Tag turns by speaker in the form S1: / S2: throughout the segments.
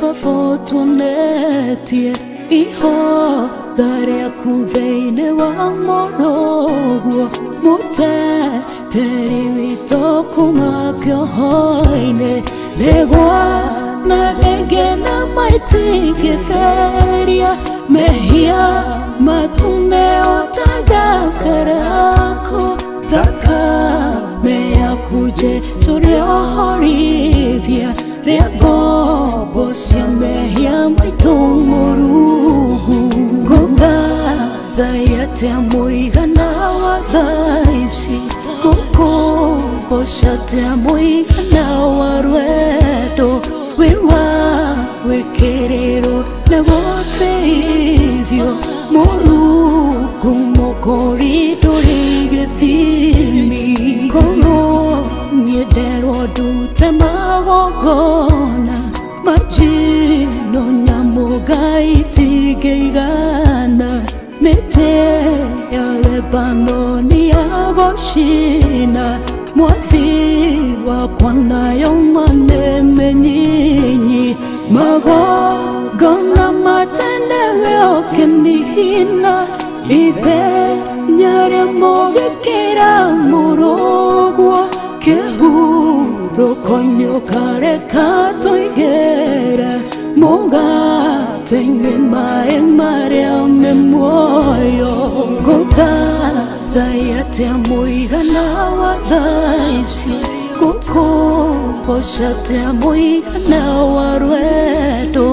S1: Baba ũtuonetie ihoda rĩaku thĩinĩ wa mũrũguo mũteteri witũ kuma kĩoho-inĩ nĩgwa na thenge na maitingĩtheria mehia matune otagakarako thakame yaku Jesu rĩohorithia rĩa ngombo cia mehia maitũ mũrungu ngũgathaia atĩa mũigana wa thaa ici ngũkũgoca atĩa mũigana wa rwendo wĩ wa gwĩkĩrĩrwo na gũteithio mũrungu mũkũri ndũrĩ gĩthimi korwo niĩ nderwo ndute magongona majino nyamũ ngai itingĩigana mĩtĩ ya Lebanoni ya gũcina mwathi wakwa nayo maneme nyinyi magongona matendewe ũkĩnihina ithenya rĩa mũgĩkĩra mũrũguo kĩhurũko-inĩ ũkareka tũingĩre mũgate-inĩ maĩ marĩa me muoyo ngũgathaia atĩa mũigana wa thaa ici ngũkũgoca atĩa mũigana wa rwendo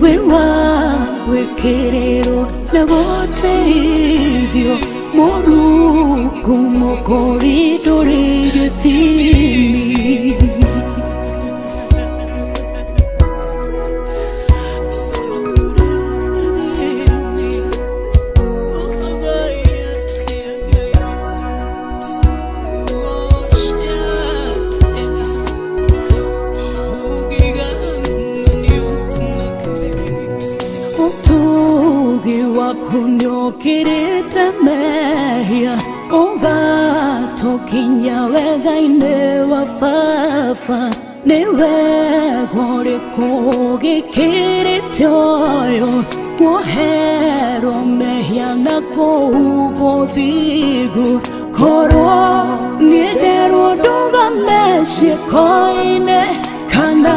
S1: wĩ wa gwĩkĩrĩrwo na gũteithio mũrungu mũkũri ndũrĩ gĩthimi. Ũtugi waku nĩũkĩrĩte mehia ũgatũkinya wega-inĩ wa baba nĩ wega ũrĩkũ ũgĩkĩrĩte ũyũ kuoherwo mehia na kũhumbwo thingu korwo niĩ nderwo ndũgame ciĩko-inĩ kana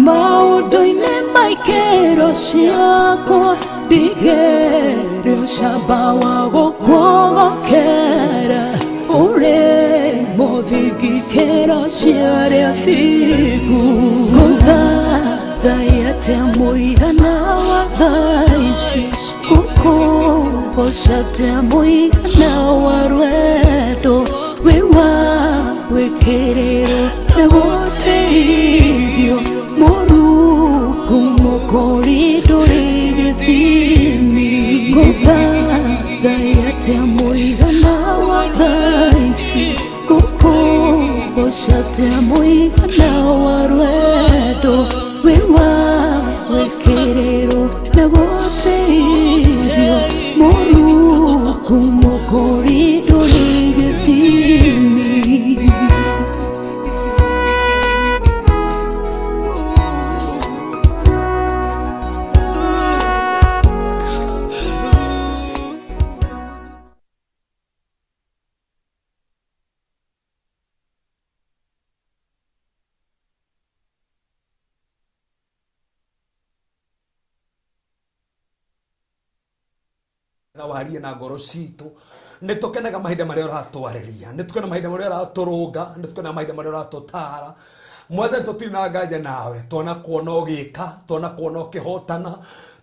S1: maũndũ-inĩ maikĩro ciakwa ndigĩrĩ ũcamba wa gũkuogokera ũrĩ mũthingi kĩro cia arĩa thingu ngũgathaia atĩa mũigana wa thaa ici ngũkũgoca atĩa mũigana wa rwendo wĩ wa gwĩkĩrĩrwo na gũteithio mũrungu mũkũri ndũrĩ gĩthimi ngũgathaia atĩa mũigana wa thaa ici ngũkũgoca atĩa mũigana wa rwendo wĩ wa gwĩkĩrĩrwo na gũteithio mũrungu mũkũri ndũrĩ gĩthimi.
S2: Na warie na ngoro citũ nĩ tũkenaga mahinda marĩa ũratwarĩria, nĩ tũkenaga mahinda marĩa ũratũrũnga, nĩ tũkenaga mahinda marĩa ũratũtara. Mwathani, tũtirĩ na nganja nawe, twana kuona ũgĩka, twana kuona ũkĩhotana,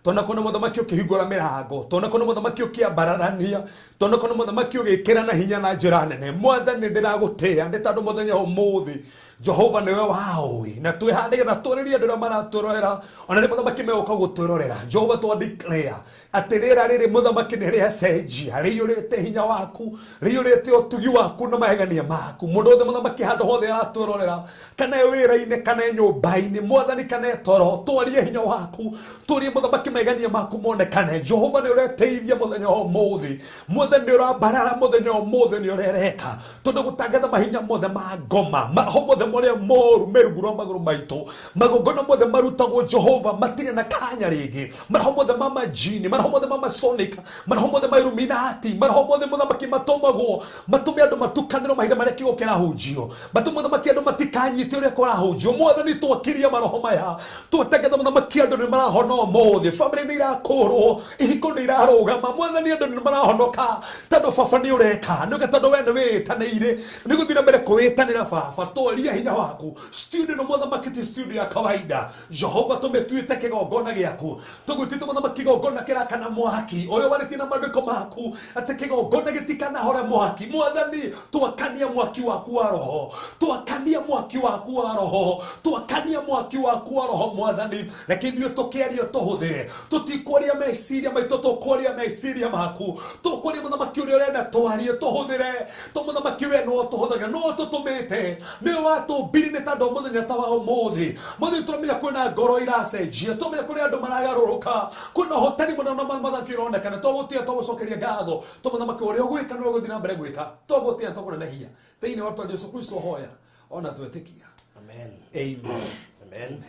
S2: twana kuona mũthamaki ũkĩhingũra mĩrango, twana kuona mũthamaki ũkĩambararania, twana kuona mũthamaki ũgĩkĩra na hinya na njĩra nene. Mwathani, ndĩragũtĩa nĩ tondũ mũthenya ũmũthĩ Jehova nĩwe waũĩ na twĩ haha nĩgetha twarĩrie andũ arĩa maratwĩrorera, ona nĩ mũthamaki megũka gũtwĩrorera. Jehova, twa declare atĩ rĩera rĩrĩ mũthamaki nĩ rĩacenjia, rĩiyũrĩte hinya waku, rĩiyũrĩte ũtugi waku na magegania maku. Mũndũ wothe mũthamaki handũ hothe aratwĩrorera, kana e wĩra-inĩ kana e nyũmba-inĩ, mwathani, kana e toro, twarie hinya waku, twarie mũthamaki magegania maku monekane. Jehova, nĩ ũreteithia mũthenya wa ũmũthĩ, mwathani nĩ ũrambarara mũthenya wa ũmũthĩ, nĩ ũrereka tondũ gũtangatha mahinya mothe ma ngoma, maroho mothe. marĩa moru me rungu rwa magũrũ maitũ. Magongona mothe marutagwo Jehova matirĩ na kanya rĩngĩ. Maroho mothe ma majini, maroho mothe ma masonic, maroho mothe ma Illuminati, maroho mothe mũthamaki matũmagwo matũme andũ matukanĩrwo mahinda marĩa kiugo kĩrahunjio, matũme mũthamaki andũ matikanyite ũrĩa kũrahunjio. Mwathani, twakiria maroho maya, twatangatha mũthamaki andũ nĩ marahona ũmũthĩ, bamĩrĩ nĩ irakũrwo, ihiko nĩ irarũgama. Mwathani, andũ nĩ marahonoka tondũ baba nĩ ũreka, nĩ tondũ we nĩ wĩĩtanĩire, nĩ gũthiĩ na mbere kwĩĩtanĩra. Baba, twaria hinya waku. Studio ĩno mũthamaki ti studio ya kawaida. Jehova, tũmĩtuĩte kĩgongona gĩaku, tũgwĩtĩte mũthamaki kĩgongona kĩrakana mwaki ũrĩa warĩtie na maandĩko maku atĩ kĩgongona gĩtikanahore mwaki. Mwathani, twakania mwaki waku wa roho, twakania mwaki waku wa roho, twakania mwaki waku wa roho. Mwathani, reke ithuĩ tũkĩaria tũhũthĩre, tũtikwaria meciria maitũ, tũkwaria meciria maku, tũkwaria mũthamaki ũrĩa ũrenda twarie, tũhũthĩre to mũthamaki we no tũhũthagĩra, no tũtũmĩte, nĩwe watũmbire nĩ tondũ mũthenya ta wa ũmũthĩ. Mũthĩ tũramenya kwĩna ngoro iracenjia, tũramenya kũrĩ andũ maragarũrũka, kwĩna ũhotani mũno na mũthamaki ũronekana. Twagũtĩa, twagũcokeria ngatho to mũthamaki ũrĩa ũgwĩka no ũgũthiĩ na mbere gwĩka. Twagũtĩa, twakũnenehia thĩinĩ wa rĩtwa Jesu Kristo hoya ona twetĩkia.
S3: Amen.
S2: Amen.
S3: Amen.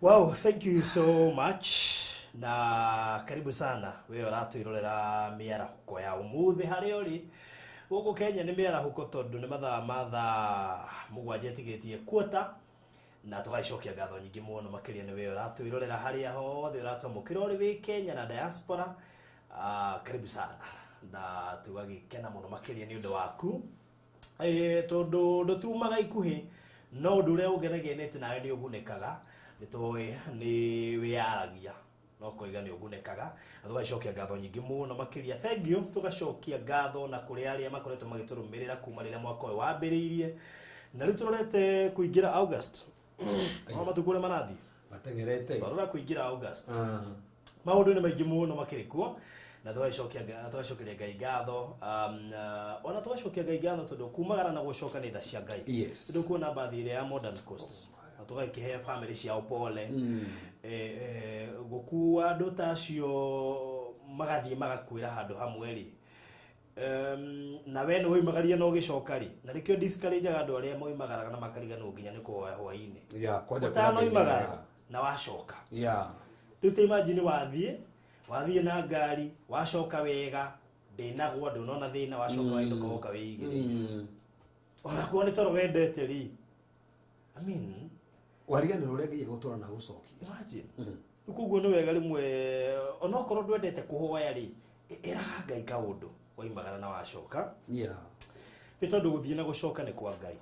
S3: Wow, thank you so much. Na karibu sana we ũratwĩrorera mĩarahũko ya ũmũthĩ harĩa ũrĩ. Gũkũ Kenya nĩ mĩarahũko tondũ nĩ mathaa ma 7:00 ĩtigĩtie quarter, na tũgagĩcokia ngatho nyingĩ mũno makĩria nĩ we ũratwĩrorera harĩa hothe ũratwamũkĩra ũrĩ wĩ Kenya na diaspora. Karibu sana na tũgagĩkena mũno makĩria nĩ ũndũ waku, tondũ ndũtumaga ikuhĩ, no ũndũ ũrĩa ũngenagia nĩ atĩ nawe nĩ ũgunĩkaga, nĩ tũĩ nĩ wĩyaragia no koiga nĩ ũgunĩkaga, na tũgacokia ngatho nyingĩ mũno makĩria. Thank you. Tũgacokia ngatho na kũrĩ arĩa makoretwo magĩtũrũmĩrĩra kuma rĩrĩa mwaka ũyũ wambĩrĩirie, na rĩu tũrorete kũingĩra August, no matukũ ũrĩa marathiĩ
S2: mateng'erete
S3: twarora kũingĩra August, maũndũ nĩ maingĩ mũno makĩrĩ kuo, na tũgacokeria Ngai ngatho, ona tũgacokia Ngai ngatho tondũ kumagara na gũcoka nĩ tha cia Ngai. Tondũ kuona mbathi ĩrĩa ya Modern Coast, na tũgakĩhe family ciao pole. Gũkua andũ ta acio magathiĩ magakuĩra handũ hamwe rĩ, na we nĩ woimagaria na ũgĩcoka rĩ, na nĩkĩo discourage andũ arĩa moimagaraga na makariganĩrwo nginya nĩ kũhoya hwaĩ-inĩ.
S2: Ya kwanja.
S3: Ũtanoimagara na wacoka, rĩu ta imagine wathiĩ na ngari, wacoka wega, ndĩnagwa, ndũnona thĩna, wacoka wainũka woka wĩigĩrĩire, onakuo nĩ toro wendete rĩ, I mean,
S2: Wariganĩrwo ũrĩa Ngai egũtwara na gũcokia.
S3: Imagine. Rĩu koguo nĩ wega rĩmwe onokorwo ndwendete kũhoya rĩ, ĩraga Ngai kaũndũ waimagara na wacoka, nĩ tondũ gũthiĩ na gũcoka nĩ kwa Ngai.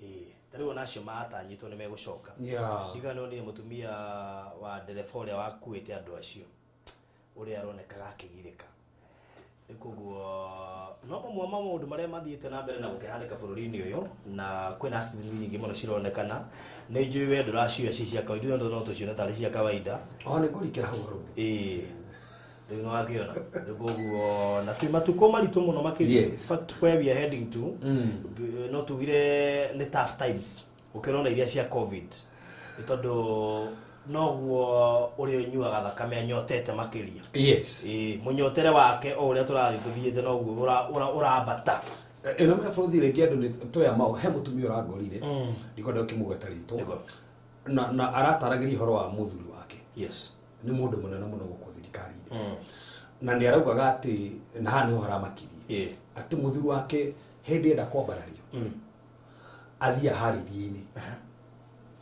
S3: Ĩĩ, ta rĩu ona acio matanyĩtwo nĩ megũcoka. Ndiga nonire mũtumia wa ndereba ũrĩa wakuĩte andũ acio, ũrĩa aronekaga akĩgirĩka. Rĩu koguo no mamwe ma maũndũ marĩa mathiĩte na mbere na gũkĩhanĩka bũrũri-inĩ ũyũ, na kwĩna accident nyingĩ mũno cironekana. Nĩ njũĩ we ndũracioya ci cia kawaida, ithuĩ no tũcione tarĩ cia kawaida.
S2: O nĩ ngũrikĩra hau haruthi.
S3: Ĩĩ, rĩu nĩ wakĩona. Rĩu koguo na twĩ matukũ maritũ mũno makĩria. In fact, where we are heading to, no tugire nĩ tough times gũkĩra ona iria cia COVID, nĩ tondũ noguo ũrĩa ũnyuaga thakame anyotete makĩria. Ĩĩ, mũnyotere wake o ũrĩa tũrathiĩ tũthiĩte noguo ũrambata.
S2: Ĩno mea bũrũri rĩngĩ, andũ nĩ toya mao. He mũtumia ũrangorire, ndikwenda ũkĩmũgweta rĩtwa, na arataragĩria ũhoro wa mũthuri wake. Nĩ mũndũ mũnene mũno gũkũ thirikari-inĩ, na nĩ araugaga atĩ, na haha nĩho haramakirie, atĩ mũthuri wake hĩndĩ enda kwambarario, athiĩ harĩa iria-inĩ,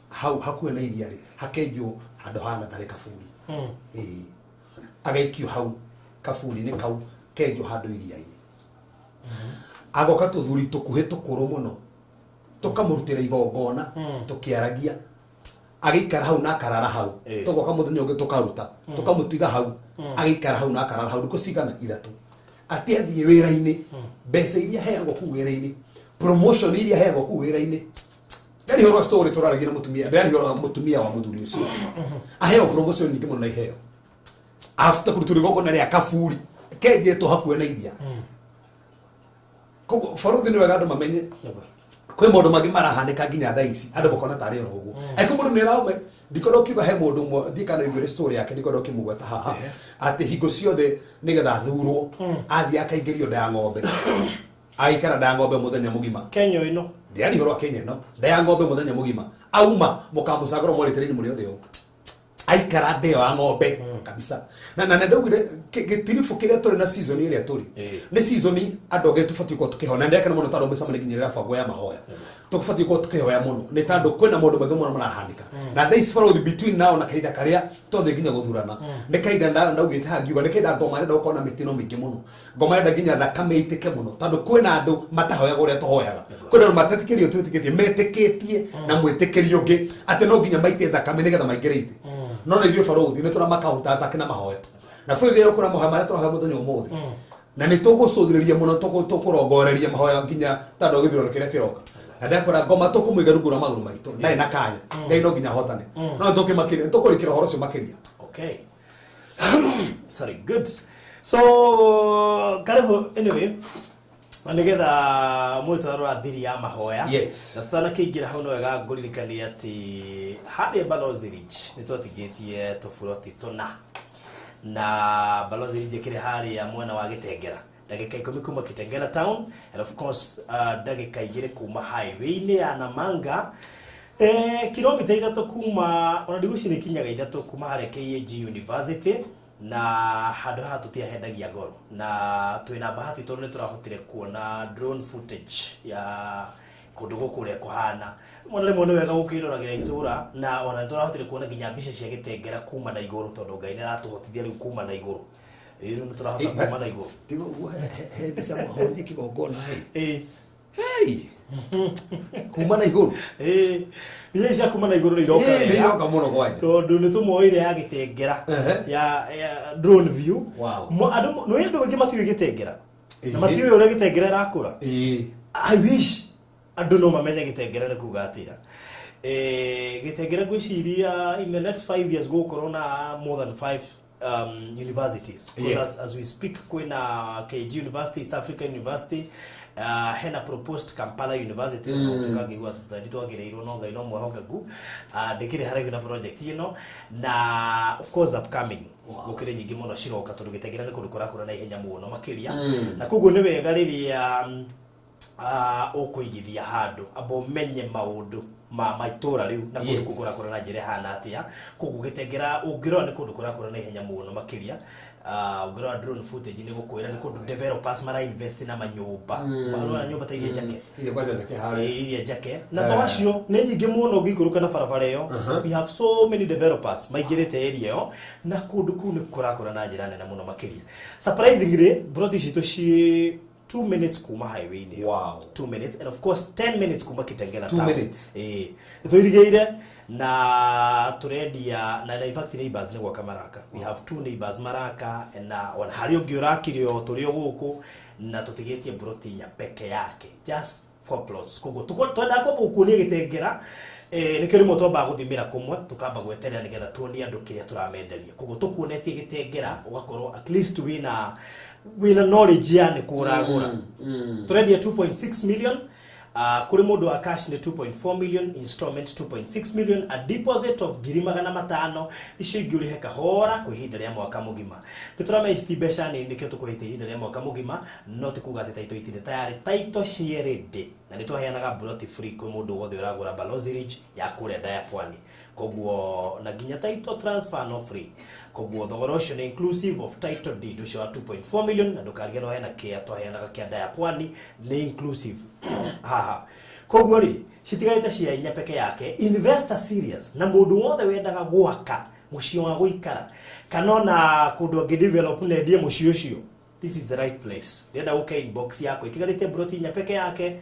S2: hau hakuhĩ na iria rĩ, hakenjwo handũ hana tarĩ kaburi. Ĩĩ, agaikio hau kaburi-inĩ kau kenjwo handũ iria-inĩ, agoka tũthuri tũkuhĩ tũkũrũ mũno tũkamũrutĩra igongona tũkĩaragia, agĩikara hau na akarara hau. Tũgoka mũthenya ũngĩ tũkaruta, tũkamũtiga hau, agĩikara hau na akarara hau thikũ cigana 3, atĩ athiĩ wĩra-inĩ, mbeca iria aheagwo kũu wĩra-inĩ, promotion iria aheagwo kũu wĩra-inĩ. Ndari horo story tũraragia na mũtumia, ndari horo mũtumia wa mũthuri ũcio aheo promotion nyingĩ mũno na iheo after kũrutwo igongona rĩa kaburi kenjetwo hakuhĩ na iria. Koguo baruthi nĩ wega andũ mamenye kwĩ maũndũ mangĩ marahanĩka nginya thaa ici, andũ makona tarĩ oro ũguo. Angĩkorwo mũndũ nĩ araume, ndikwenda ũkiuga he mũndũ ũmwe, ndikana iguĩre story yake, ndikwenda ũkĩmũgweta haha, atĩ hingo ciothe nĩgetha athurwo athiĩ akaingĩrio nda ya ng'ombe. Aikara nda ya ng'ombe mũthenya mũgima.
S3: Kenya ĩno.
S2: Ndĩraria ũhoro wa Kenya ĩno, nda ya ng'ombe mũthenya mũgima, auma mũkamũcagũra mwarĩtĩrĩini mũrĩ othe ũũ. Aikara nda ĩyo ya ng'ombe kabisa. Na ndaugire gĩtiribũ kĩrĩa tũrĩ na season ĩrĩa tũrĩ nĩ season andũ angĩ tũbatiĩ gũkorwo tũkĩhoya, na ndĩrakena mũno tondũ mĩcemanio nginya ĩrabangwo ya mahoya, tũbatiĩ gũkorwo tũkĩhoya mũno nĩ tondũ kwĩna maũndũ maingĩ mũno marahanĩka. Na thaa ici, barũthi, between now na kahinda karĩa twathiĩ nginya gũthurana, nĩ kahinda ndaugĩte haha ngiuga nĩ kahinda ngoma arenda gũkorwo na mĩtino mĩingĩ mũno, ngoma arenda nginya thakame ĩitĩke mũno, tondũ kwĩna andũ matahoyaga ũrĩa tũhoyaga, kwĩna andũ matetĩkĩrio twĩtĩkĩtie, metĩkĩtie na mwĩtĩkĩrio ũngĩ atĩ no nginya maite thakame nĩgetha maingĩre itĩ. No na ithuĩ, barũthi, nĩ tũramakaunta atake na mahoya na bũrũri rĩrĩa kũra mahoya marĩa tũrahoya mũthenya ũmũthĩ, na nĩ tũgũcũthĩrĩria mũno, tũkũrongoreria mahoya nginya tondũ gĩthurano kĩrĩa kĩroka, na ndakwĩra ngoma tũkũmũiga rungu rwa magũrũ maitũ, ndarĩ na kanya. Ngai no nginya ahotane, no tũkũrĩkĩra ũhoro ũcio makĩria.
S3: Okay, sorry, good. So karibu anyway, na nigetha mwĩtwarwo thiri ya mahoya. Na tũtanakĩingĩra hau, no wega ngũririkanie atĩ harĩa Balozi Ridge nĩ twatigĩtie tũburoti tũna, na Balozi Ridge ĩkĩrĩ harĩa mwena wa Gĩtengera, ndagĩka 10 kuma Kitengela town, and of course ndagĩka 2 kuma highway-inĩ ya Namanga, kilomita 3 kuma, ona ndigwĩciria ikinyaga 3 kuma harĩa KAG University. Na handũ haha tũtiahendagia ngoro, na twĩna bahati tondũ nĩ tũrahotire kuona drone footage ya kũndũ gũkũ ũrĩa kũhana. Rĩmwe na rĩmwe nĩ wega gũkĩroragĩra itũra, na ona nĩ tũrahotire kuona nginya mbica cia Gĩtengera kuma na igũrũ, tondũ Ngai nĩ aratũhotithia rĩu kuma na igũrũ. Ĩĩ, rĩu nĩ tũrahota kuma na igũrũ.
S2: Tiga ũguo, he mbica mwahũrire kĩgongona ĩ. Hey! Kuma na igũrũ.
S3: Ĩĩ, mbica ici cia kuma na igũrũ nĩ iroka
S2: Ĩ, nĩ
S3: wega.
S2: iroka mũno kwanja.
S3: Tondũ nĩ tũmoire ya Gĩtengera ya drone view. Andũ nĩ andũ aingĩ matiũĩ Gĩtengera na matiũĩ ũrĩa Gĩtengera ĩrakũra. I wish andũ no mamenye Gĩtengera nĩ kuga atĩa. Gĩtengera ngwĩciria in the next 5 years gũgũkorwo na more than five universities. 'Cause as we speak kwĩna KG University, East African University, hena proposed Kampala University. Tũkangĩigua tũtari twagĩrĩirwo, no Ngai no mwĩhokeku. Ndĩkĩrĩ haraihu na project ĩno, na of course upcoming gũkĩrĩ nyingĩ mũno ciroka, tondũ Gĩtengera nĩ kũndũ kũrakũra na ihenya mũno makĩria. Na koguo nĩ wega rĩrĩa ũkũigithia handũ amba ũmenye maũndũ ma maitũra rĩu na kũndũ kũu kũrakũra na njĩra ĩhana atĩa. Koguo Gĩtengera ũngĩrora nĩ kũndũ kũrakũra na ihenya mũno makĩria. Ũngĩrora drone footage nĩ gũkwĩra nĩ kũndũ developers mara invest na manyũmba. Ũrona nyũmba ta iria njake?
S2: Iria kwanja njake harĩa.
S3: Ĩĩ, iria njake na to acio nĩ nyingĩ mũno ũngĩikũrũka na barabara ĩyo. We have so many developers maingĩrĩte area ĩyo, na kũndũ kũu nĩ kũrakũra na njĩra nene mũno makĩria. Surprisingly, broti citũ ciĩ 2 minutes kuma highway-inĩ ĩyo. 2 minutes, and of course 10 minutes kuma Kitengela
S2: Two
S3: town.
S2: minutes.
S3: Ĩĩ, nĩ tũirigĩire na tũrendia na in fact neighbors nĩ gwaka maraka. We have two neighbors maraka, na ona harĩ ũngĩ ũrakire o tũrĩ o gũkũ, na tũtigĩtie broti inya peke yake, just four plots. Koguo twendaga kwamba gũkuonia Gĩtengera. Nĩkĩo rĩmwe twambaga gũthimĩra kũmwe, tũkamba gweterera nĩgetha tuonie andũ kĩrĩa tũramenderia. Koguo tũkuonetie Gĩtengera, ũgakorwo at least wĩna knowledge ya nĩ kũ ũragũra. Tũrendia 2.6 million. Kũrĩ mũndũ wa cash nĩ 2.4 million, installment 2.6 million, a deposit of 500,000, icio ingĩ ũrĩhe kahora kwa ihinda rĩa mwaka mũgima. Nĩ tũramenya ici ti mbeca nini, nĩkĩo tũkũhĩte ihinda rĩa mwaka mũgima, no ti kuga atĩ taito itirĩ tayarĩ, taito ciĩ ready, na nĩ twaheanaga broti free kwĩ mũndũ wothe ũragũra Balozi Ridge ya kũrĩa Ndaya Pwani. Koguo na nginya title transfer no free. Koguo thogora ũcio nĩ inclusive of title deed ũcio wa 2.4 million, na ndũkariganĩrwo hena kĩa twaheanaga kĩa Ndaya Pwani, nĩ inclusive haha. Koguo rĩ, citigarĩte cia inya peke yake. Investor serious na mũndũ wothe wendaga gwaka mũciĩ wa gũikara kana ona kũndũ angĩ develop na endie mũciĩ ũcio, this is the right place. Ndĩrenda gũke inbox yakwa. Itigarĩte broti inya peke yake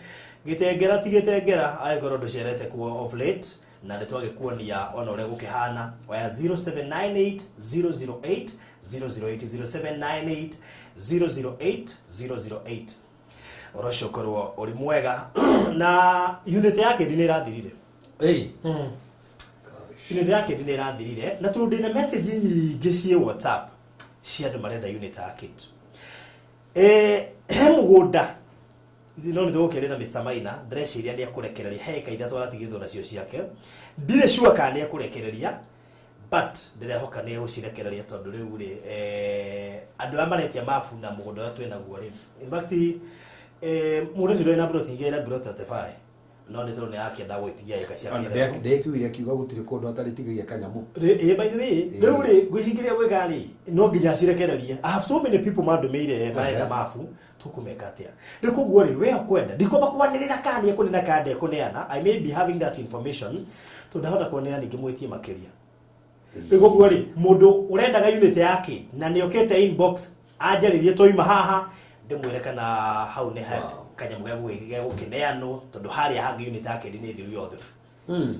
S3: Gĩtengera, ti Gĩtengera angĩkorwo ndũcerete kuo of late, na nĩ twagĩkuonia ona ũrĩa gũkĩhana. Oya 0798 008 008, 0798 008 008. Ũhoro ũcio ũkorwo ũrĩ mwega. Na unit ya kĩndi nĩ ĩrathirire.
S2: Hey.
S3: Unit ya kĩndi nĩ ĩrathirire, na tondũ ndĩna message nyingĩ ciĩ WhatsApp cia andũ marenda unit ya kĩndi. He mũgũnda no nĩ tũgũkĩaria na Mr. Maina, ndĩreciria nĩ ekũrekereria he ĩka 3 aratigĩtwo nacio ciake. Ndirĩ sure kana nĩ ekũrekereria, but ndĩrehoka nĩ egũcirekereria, tondũ rĩu rĩ, andũ aya maretia mapu na mũgũnda ũrĩa twĩnaguo rĩ, in fact Mũndũ ũcio ndũrĩ na plot ingĩ ĩna plot 35, no nĩ tondũ nĩ arakĩenda gwĩtigia ĩka ciake ithatũ.
S2: Ndekiugire akiuga gũtirĩ kũndũ atarĩtigagia kanyamũ.
S3: Ĩ, by the way, rĩu rĩ, ngwĩciria gwĩka rĩ, no nginya cirekererie. I have so many people mandũmĩire marenda mabu, tũkũmeka atĩa rĩu? Koguo rĩ, we ũkwenda, ndikwamba kwanĩrĩra kana nĩ ekũneana kana ndekũneana. I may be having that information, tondũ ndahota kwanĩrĩra ningĩ mwĩtie makĩria. Rĩu koguo rĩ, mũndũ ũrendaga unit yake na nĩ okĩte inbox anjarĩrie, twaima haha ndĩmwĩre kana hau nĩ kanyamũ gegũkĩneanwo, tondũ harĩa hangĩ unit yake nĩ thiru yothe,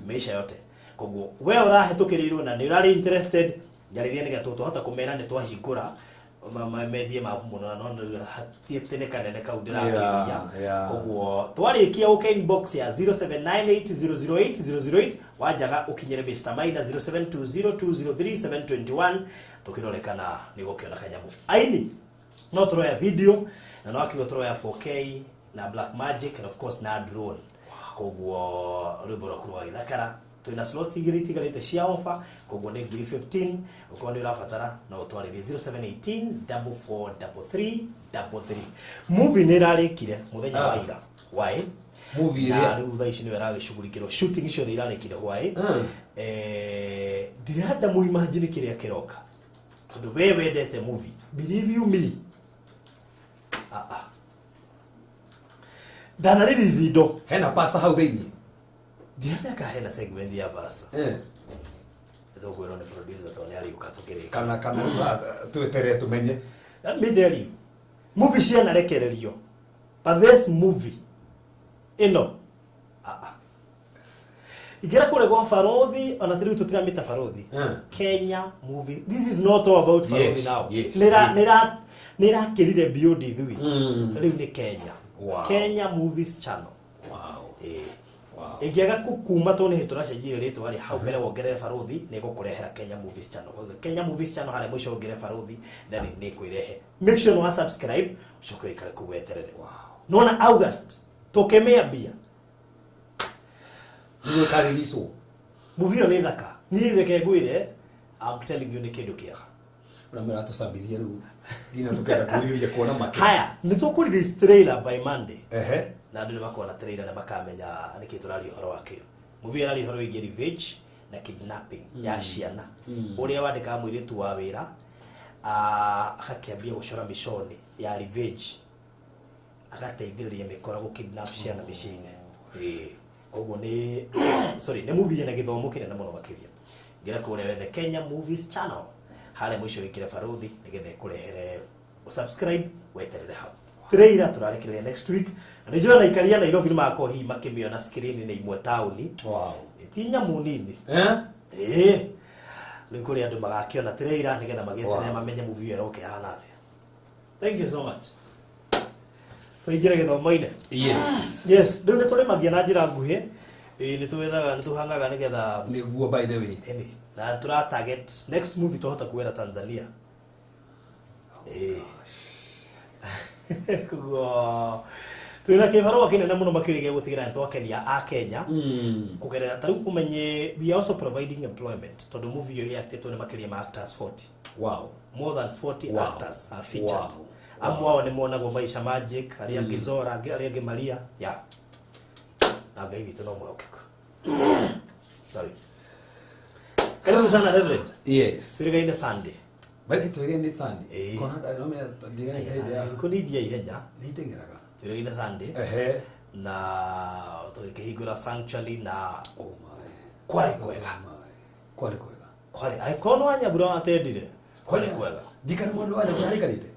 S3: meisha yote. Koguo we ũrahĩtũkĩrĩirwo na nĩ ũrarĩ interested, njarĩrie nĩgetha tũhota kũmera nĩ twahingũra methie mabu mũno, na no hatiĩte nĩ kanene kau ndĩrakĩũria. Koguo twarĩkia, ũke inbox ya 0798008008, wanjaga ũkinyĩre Mr. Maina 0720203721, tũkĩrore kana nĩ ũgũkĩona kanyamũ. Aini no tũroya video na no akiuga tũroya 4K na Black Magic and of course na drone. Koguo rwĩmbo rwaku rũgagĩthakara. Twĩna slots igĩrĩ itigarĩte cia offer, koguo nĩ ngiri 15. Ũkorwo nĩ ũrabatara, no ũtwarĩrie 0718 4433 33. Movie nĩ ĩrarĩkire mũthenya wa ira why.
S2: Movie
S3: Na
S2: ĩrĩa?
S3: Rĩu thaa ici nĩyo ĩragĩcugurikĩrwo, shooting ciothe irarĩkire hwaĩ. Ndirenda mũimagine kĩrĩa kĩroka, tondũ we wendete movie, believe you me, ah, ah. Ndana release indo.
S2: Hena pasa hau thĩinĩ?
S3: Ndiramenya hena segment ya pasta. Tũkwĩrwo nĩ producer tondũ nĩ arĩũka tũkĩrĩka.
S2: Kana tweterere tumenye.
S3: Let me tell you, movie cianarekererio, but this movie ĩno, ah, ah. Ingĩra kũrĩa gwa Barothi, ona rĩu tũtiramĩta Barothi. Kenya movie, this is not all about Barothi now. Nĩrakĩrire beyond ithuĩ. Rĩu nĩ Kenya. Kenya Movies Channel. Ĩĩ. Ĩngĩaga kuma tondũ nĩ tũracenjirie rĩtwa rĩ, hau mbere wongerere Barothi, nĩ ĩgũkũrehera Kenya Movies Channel. Koguo Kenya Movies Channel, harĩa mũico wongerere Barothi, then nĩ ĩkwĩrehe. Make sure nĩ wa subscribe, ũcoke ũikare kũu weterere. Nona August tũkemea mbia.
S2: Nĩguo ĩkareleaswo.
S3: Movie ĩyo nĩ thaka. Niĩ reke ngwĩre, I'm telling you, nĩ kĩndũ kĩega.
S2: Ũrĩa maratũcambithia rĩu nginya tũkenda kwĩrirĩria kuona make.
S3: Haya, nĩ tũkũ release trailer by Monday. Na andũ nĩ makona trailer na makamenya nĩkĩ tũraria ũhoro wakĩo. Movie ĩraria ũhoro wĩgiĩ revenge na kidnapping ya ciana, ũrĩa wandĩkaga mũirĩtu wa wĩra, agakĩambia gũcora mĩconi ya revenge, agateithĩrĩria mĩkora gũ kidnap ciana mĩciĩ-inĩ. Ĩĩ. Koguo nĩ, sorry, nĩ movie ĩna gĩthomo kĩnene mũno makĩria. Ngĩra kũrĩa wethe Kenya Movies Channel, harĩa mũico wĩkĩre Barothi nĩgetha ĩkũrehere, subscribe, weterere hau. Trailer tũrarekereria next week, na nĩ njũĩ ona aikaria Nairobi nĩ magakorwo hihi makĩmĩona screen-inĩ imwe taũni. Ti nyamũ nini. Ĩĩ, rĩu kũrĩ andũ magakĩona trailer nĩgetha magĩeterere mamenye movie ĩyo ĩroka ĩhana atĩa. Thank you so much. Tũingĩre gĩthomo-inĩ.
S2: Yes.
S3: Yes, rĩu nĩ tũrĩmagia na njĩra nguhĩ. Ĩĩ, nĩ twethaga, nĩ tũhangaga nĩgetha
S2: Nĩguo, by the way.
S3: Ĩni, na tũra target next movie twahota kuwera Tanzania. Ĩĩ, koguo twĩna kĩbarũa kĩnene mũno makĩria gĩa gũtigĩrĩra nĩ twakenia a Kenya kũgerera ta rĩu ũmenye we are also providing employment, tondũ movie ĩyo ĩactĩtwo nĩ makĩria ma actors 40. More than 40 actors are featured. Amwe ao nĩ monagwo Maisha Magic, arĩa angĩ Zora, arĩa angĩ Maria, yeah. Na Ngai witũ no mwĩhokeku. Sorry, karibu sana, Reverend.
S2: Yes.
S3: Twĩrĩgaine Sunday.
S2: By the way, twĩrĩgaine Sunday.
S3: Ĩĩ.
S2: Kona ndarĩ no menya ndigane hĩndĩ ya
S3: Thikũ nĩ ithia ihenya.
S2: Nĩ iteng'eraga.
S3: Twĩrĩgaine Sunday na tũgĩkĩhingũra sanctuary na
S2: Oh my.
S3: kwarĩ kwega.
S2: Oh my. Kwarĩ kwega.
S3: Kwarĩ, angĩkorwo nĩ wanyambura watendire, kwarĩ kwega.
S2: Ndikana mũndũ wa nyambura arĩkarĩte.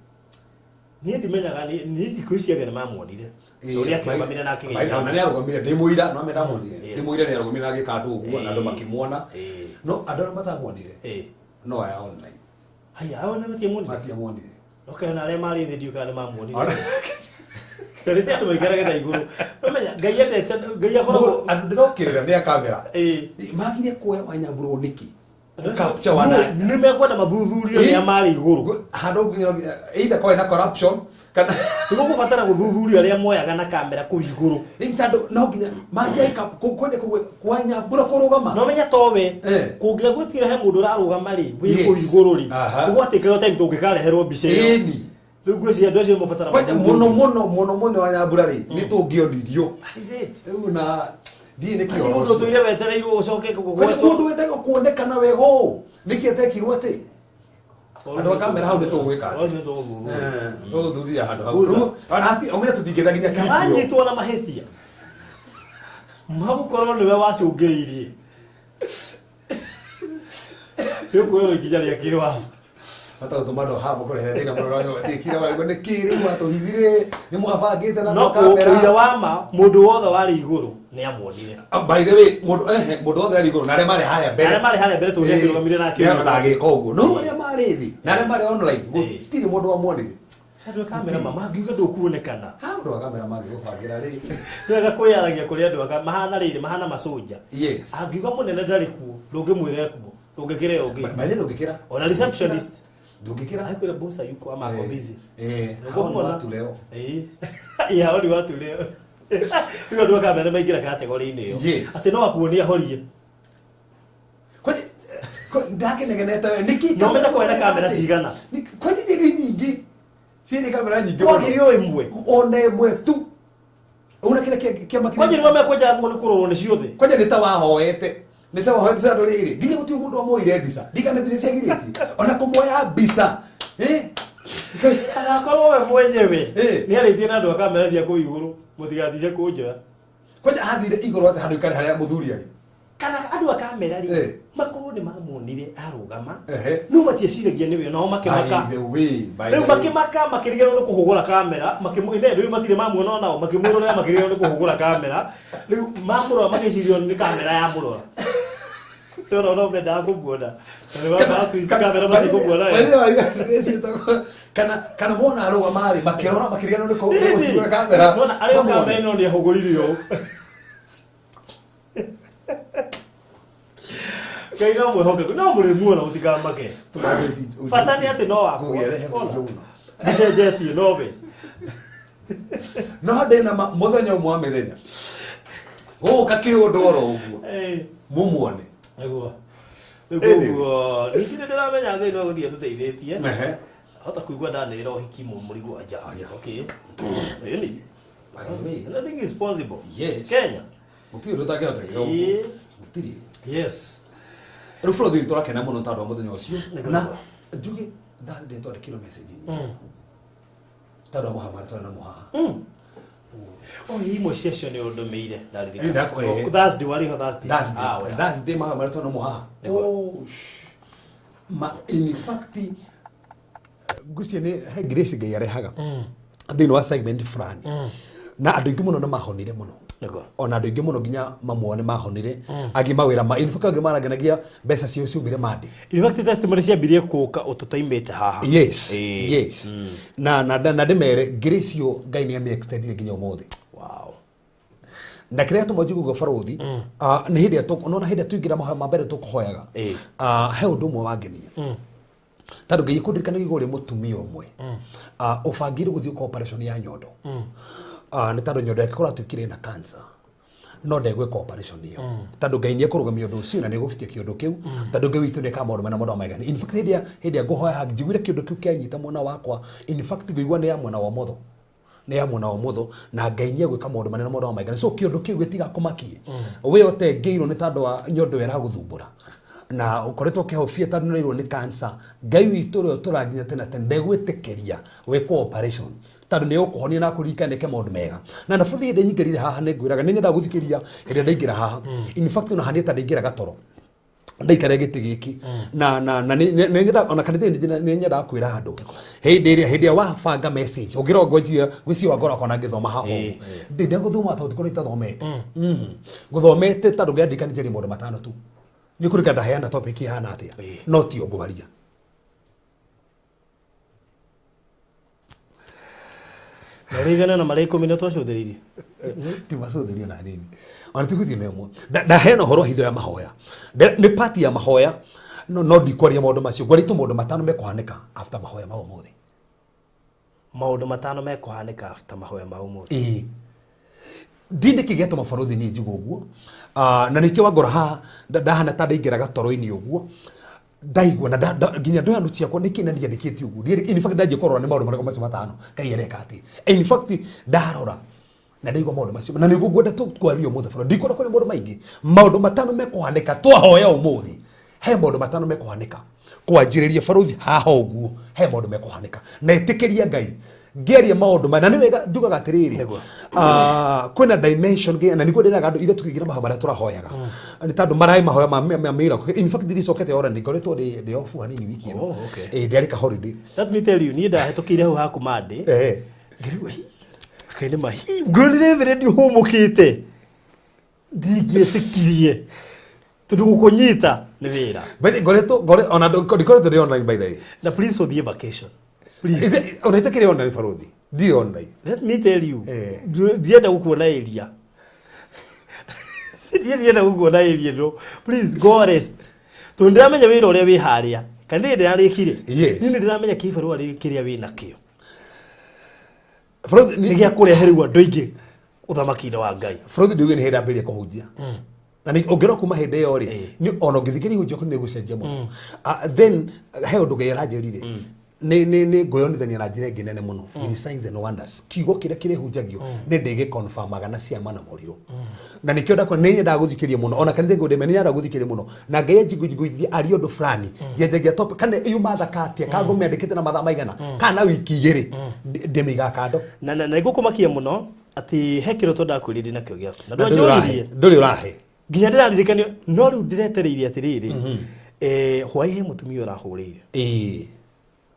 S3: Niĩ ndimenyaga, niĩ thikũ ici angĩ nĩ mamuonire ũrĩa akĩrũgamire na
S2: Na
S3: akĩgeithia.
S2: nĩ arũgamire, ndĩ mũira, no mendamuonire.
S3: Yes.
S2: Ndĩ mũira nĩ arũgamire na agĩka andũ ũguo na andũ makĩmuona. No andũ arĩa matamuonire no aya online.
S3: Haya, hao nĩ matiamuonire.
S2: Matiamuonire.
S3: Okay, na arĩa marĩ thĩ ndiũĩ kana nĩ mamuonire. Tarĩte andũ maikarage na igũrũ. Ũmenya Ngai endete, Ngai akoragwo
S2: Andũ ndĩrokĩrĩra nĩ a kamera. Magire kuoya wanyamburwo nĩkĩ? Capture wana.
S3: Nĩ mekwenda mathuthurio nĩ marĩ igũrũ.
S2: Handũ either kwarĩ na corruption kana
S3: Nĩ gũkũbatara gũthuthurio arĩa moyaga na kamera kũu igũrũ.
S2: Rĩu tondũ no nginya mangĩaika kwenda kwanyambura kũrũgama.
S3: No menya towe kũngĩa gwĩtira he mũndũ ũrarũgama rĩ wĩ kũu igũrũ rĩ, nĩgwatĩkaga time tũngĩkareherwo mbica ĩyo.
S2: Ĩni.
S3: Rĩu ngwĩciria andũ acio mabatara
S2: Kwanja mũno mũno mũno mũno wa Nyambura rĩ nĩ tũngĩonirio.
S3: That is it.
S2: Rĩu na ndiĩ nĩ
S3: Acio
S2: kĩhoro
S3: mũndũ
S2: ũcio.
S3: ũtũire wetereirwo ũcoke
S2: Kwanja
S3: kũgwetwo.
S2: mũndũ wendaga kuonekana wega ũũ nĩkĩ atekirwo atĩ andũ a kamera hau nĩ tũgwĩka atĩa?
S3: Ũcio tũgũthuthuria.
S2: Eh, tũgũthuthuria handũ hau.
S3: Guza.
S2: Rĩu, ona omenya tũtingĩtha nginya
S3: Na
S2: clip ĩyo.
S3: wanyitwo na mahĩtia magũkorwo nĩwe wacũngĩrĩirie nĩũkuoerwo ikinya rĩa kĩwatho.
S2: Bata gũtũma andũ haha mũkũrehe thĩna mũno no tigire warigwo nĩ kĩ rĩu watũhithire nĩ mwabangĩte na
S3: No
S2: andũ a kamera.
S3: ũira wa ma mũndũ wothe warĩ igũrũ nĩ amuonire.
S2: Ah, by the way mũndũ ehe mũndũ wothe arĩ igũrũ na arĩa marĩ harĩa mbere
S3: Arĩa marĩ harĩa mbere tondũ nĩ akĩrũgamire na akĩũria.
S2: na agĩka ũguo no arĩa marĩ thĩ na arĩa marĩ online
S3: Ĩĩ.
S2: gũtirĩ mũndũ wamuonire.
S3: Andũ a kamera ma mangiuga ndũkuonekana.
S2: Ha andũ a kamera mangĩgũbangĩra rĩ.
S3: Wega kwĩyaragia kũrĩ andũ aka mahana rĩrĩ mahana maconja.
S2: Yes.
S3: Angiuga mũnene ndarĩ kuo ndũngĩmwĩra kuo ndũngĩkĩra ĩyo ũngĩ.
S2: Maithe ndũngĩkĩra.
S3: Ona receptionist
S2: Ndũngĩkĩra.
S3: akwĩra boss hayuko ama ako
S2: Eh,
S3: busy.
S2: eh, hao ni watu leo.
S3: Eh. Ĩ hao ni watu leo. Rĩu andũ a kamera maingĩra kategori-inĩ ĩyo.
S2: Yes.
S3: Atĩ no akuonie ahorie.
S2: Kwani ndakenegenete we nĩkĩ
S3: No ũmenye kwena kamera cigana?
S2: Kwani nĩ nyingĩ ciĩrĩ kamera nyingĩ mũno.
S3: Kwagĩrĩire o ĩmwe.
S2: Ona ĩmwe tu una kĩrĩa kĩama
S3: Kwanja nĩwe mekwenjaga kuo nĩ kũrorwo nĩ ciothe.
S2: Kwanja nĩ ta wahoete nĩ ta wahoete tondũ rĩrĩ nginya gũtirĩ mũndũ wamuoire mbica ndigana mbica ciagirĩtio ona kũmuoya mbica. Eh?
S3: Agakorwo we mwenyewe
S2: Eh.
S3: nĩ arĩtie na andũ a kamera cia kũu igũrũ mũtigatice kũnjoya.
S2: Kwanja athire igũrũ atĩ handũ ikare harĩa mũthuri arĩ.
S3: Kana andũ a kamera rĩ
S2: Eh.
S3: makorwo nĩ mamuonire arũgama
S2: Ehe.
S3: no matieciragia nĩwe nao makĩmaka.
S2: By the way, by
S3: Rĩu
S2: the way.
S3: makĩmaka makĩriganĩrwo nĩ kũhũgũra kamera makĩmwĩra rĩu matirĩ mamuona onao makĩmwĩrorera makĩriganĩrwo nĩ kũhũgũra kamera rĩu mamũrora magĩcirio nĩ kamera yamũrora. Tondũ no mendaga kũmuona. Kamera matikũmuona wega.
S2: Kana kana mona arũgama rĩ makĩrora makĩriganĩrwo nĩ kũhũgũra kamera.
S3: Nona arĩ o kamera ĩno nĩ ahũgũrire ũũ. Ngai no mwĩhokeku no mũrĩmuona mũtikamake. Bata nĩ atĩ no wakwa.
S2: Ngũgĩrehe
S3: Ona.
S2: mũno.
S3: Ndicenjetie no we.
S2: No ndĩna ma mũthenya ũmwe wa mĩthenya gũgũka kĩũndũ oro ũguo
S3: Eh.
S2: mũmuone.
S3: Nĩguo. Rĩu koguo ningĩ nĩ ndĩramenya Ngai no gũthiĩ atũteithĩtie.
S2: Ehe.
S3: Hota kũigua ndanĩrĩra ũhiki mũrigo anja. Okay. Really?
S2: By the way.
S3: Nothing is possible.
S2: Yes.
S3: Kenya.
S2: Gũtirĩ ũndũ ũtangĩhoteka
S3: Ĩĩ.
S2: ũguo. Gũtirĩ.
S3: Yes.
S2: Rĩu bũrũri nĩ tũrakena mũno tondũ wa mũthenya ũcio.
S3: Nĩguo,
S2: Na
S3: nĩguo.
S2: njuge Thursday twandĩkĩirwo message nyingĩ. Tondũ wa mũhama twarĩ namo haha.
S3: Oh, imwe ciacio nĩ ũndũmĩire
S2: Eh,
S3: ndaririkana.
S2: ndakwa-
S3: Oh, Thursday warĩ ho Thursday.
S2: Thursday.
S3: Ah, well.
S2: Thursday mahama marĩa twarĩ namo haha.
S3: Nĩguo.
S2: Oh, ma in fact ngwĩciria nĩ he grace Ngai arehaga thĩinĩ wa segment fulani na andũ aingĩ mũno nĩ mahonire mũno.
S3: Nĩguo.
S2: Ona andũ aingĩ mũno nginya mamwe nĩ mahonire angĩ mawĩra ma in fact angĩ maranganagia mbeca ciao ciumire mande.
S3: In fact testimony ciambirie kũka ũtũtaimĩte haha.
S2: Yes.
S3: Ĩĩ.
S2: Yes. Na na na ndĩmere grace ĩyo Ngai nĩ amĩ-extendire nginya ũmũthĩ.
S3: Wow.
S2: Na kĩrĩa gĩatũma njuge ũguo barũthi nĩ hĩndĩ ĩrĩa nona hĩndĩ ĩrĩa tũingĩra mahoya ma mbere tũkũhoyaga.
S3: Ĩĩ.
S2: He ũndũ ũmwe wangenia tondũ Ngai kũndirikana igũrũ rĩa mũtumia ũmwe ũbangĩire gũthiĩ gwĩka operation ya nyondo. Nĩ tondũ nyondo yake kũratuĩkire ĩna cancer no ndegwĩka operation ĩyo tondũ Ngai nĩekũrũgamia ũndũ ũcio na nĩegũbutia kĩũndũ kĩu tondũ Ngai witũ nĩekaga maũndũ mena maũndũ ma magegania. In fact hĩndĩ ĩrĩa ngũhoya njiguire kĩũndũ kĩu kĩanyita mwena wakwa in fact ngũigua nĩ ya mwena wa ũmotho nĩ ya mwena wa ũmotho na Ngai nĩegwĩka maũndũ manene maũndũ ma magegania so kĩũndũ kĩu gĩtigakũmakie we ũtengĩirwo nĩ tondũ wa nyondo ĩyo ĩragũthumbũra na ũkoretwo ũkĩhobia tondũ nĩũrairwo nĩ cancer Ngai witũ ũrĩa ũtũraga nginya tene na tene ndegwĩtĩkĩria wĩkwo operation tondũ nĩ ũkũhonia na akũririkane eke maũndũ mega na nabuthi hĩndĩ nyingĩrire haha nĩ ngwĩraga nĩ nyendaga gũthikĩrĩria hĩndĩ ĩrĩa ndaingĩra haha in fact ona haniĩ ta ndaingĩra gatoro ndaikara gĩtĩ gĩkĩ na na na nĩ nyendaga ona kanitha nĩ nyendaga kwĩra andũ hĩndĩ ĩrĩa hĩndĩ ĩrĩa wabanga message ũngĩrongo njia gwĩciria wangora wakwa ngĩthoma haha ũguo ndĩnda gũthoma tondũ tikorwo itathomete ngũthomete tondũ ngĩandĩka nĩ maũndũ matano tu nĩ kũrĩka ndaheana topic ihana atĩa no tio ngwaria
S3: Na ũrigana na marĩa ikũmi na twacũthĩrĩirie.
S2: Ti macũthĩrio na nini ona tigũthiĩ na ĩmwe ndaheana ũhoro wa hitho ya mahoya nĩ part ya mahoya no no ndikwaria maũndũ macio ngwarĩtwo maũndũ matano mekũhanĩka after mahoya ma ũmũthĩ.
S3: Maũndũ matano mekũhanĩka after mahoya ma ũmũthĩ.
S2: Ĩĩ ndinde kĩgĩatũma barũthi niĩ njigue ũguo. Na nĩkĩo wangora haha ndahana ta ndaingĩra gatoro-inĩ ũguo Ndaigua na nginya ndoya notes ciakwa nĩkĩ na ndiandĩkĩte ũguo. In fact ndanjia kũrora nĩ maũndũ marĩkũ macio matano Ngai areka atĩ. In fact ndarora na ndaigua maũndũ macio na nĩguo ngwenda tũkwaria ũmũthĩ bro. Ndikwenda kwaria maũndũ maingĩ. Maũndũ matano mekũhanĩka twahoya ũmũthĩ. He maũndũ matano mekũhanĩka. Kwanjĩrĩria barothi haha ũguo he maũndũ mekũhanĩka. Na ĩtĩkĩria Ngai ngĩaria maũndũ maya na nĩ wega njugaga atĩrĩrĩ.
S3: Nĩguo.
S2: Ah, kwĩna dimension na nĩguo ndĩraga andũ ithe tũkĩingĩra mahoya marĩa tũrahoyaga nĩ tondũ maraĩ mahoya ma miracle. In fact ndicokete ora nĩ ngoretwo ndĩ off hanini wiki ĩno.
S3: Oh, okay.
S2: Eh, ndĩarĩ ka holiday.
S3: Let me tell you, niĩ ndahĩtũkĩire hau haku Monday.
S2: Eh.
S3: Ngĩrigwo, "Hi, kaĩ nĩ ma hi, ngorire thĩ redio hũmũkĩte." Ndingĩetĩkirie. Tondũ gũkũnyita nĩ wĩra.
S2: By the ngoretwo ngore ona ndikoretwo ndĩ online by the way.
S3: Na please ũthiĩ vacation. Please.
S2: Is it ona itakĩrĩ online barothi? Ndirĩ online.
S3: Let me tell you.
S2: Eh.
S3: Ndienda gũkuona area. Niĩ ndienda gũkuona area ĩno. Please go rest. Tondũ ndĩramenya wĩra ũrĩa wĩ harĩa. Kana niĩ ndĩrarĩkire.
S2: Yes.
S3: Niĩ nĩndĩramenya kĩbarũa kĩrĩa wĩ nakĩo.
S2: Barothi
S3: Nĩ gĩa kũrehe rĩu andũ aingĩ ũthamaki-inĩ wa Ngai.
S2: Barothi ndiuge nĩ hĩndĩ ambĩrĩria kũhunjia. Na nĩ ũngĩrora kuma hĩndĩ ĩyo rĩ,
S3: Eh.
S2: nĩ ona ũngĩthikĩrĩria ihunjio nĩ gũcenjia mũno. Ah, then he ũndũ Ngai aranjĩrire. Nĩ ngwĩyonithania na njĩra ĩngĩ nene mũno. With signs and wonders. Kiugo kĩrĩa kĩrĩhunjagio nĩ ndĩgĩconfirmaga na ciama na morirũ. Na nĩkĩo ndakwa nĩ nyendaga gũthikĩrĩria mũno. Ona kanitha ngũndĩme nĩ nyendaga gũthikĩrĩria mũno. Na Ngai anjiguithia arie ũndũ fulani. Njenjagia topic kana yuma thaka atĩa, kana ngũmĩandĩkĩte na mathaa maigana, kana na wiki igĩrĩ. Ndĩmĩigaga kando.
S3: Na nĩngũkũmakia mũno atĩ he kĩroto ndakwĩrire ndinakĩo gĩaku. Na
S2: Na ndũrĩ ũrahe.
S3: ndwanjũririe.
S2: Ndũrĩ ũrahe.
S3: Nginya ndĩraririkanio no rĩu ndĩretereire atĩrĩrĩ. Eh, hwaĩ he mũtumia ũrahũrĩire.
S2: Ĩĩ.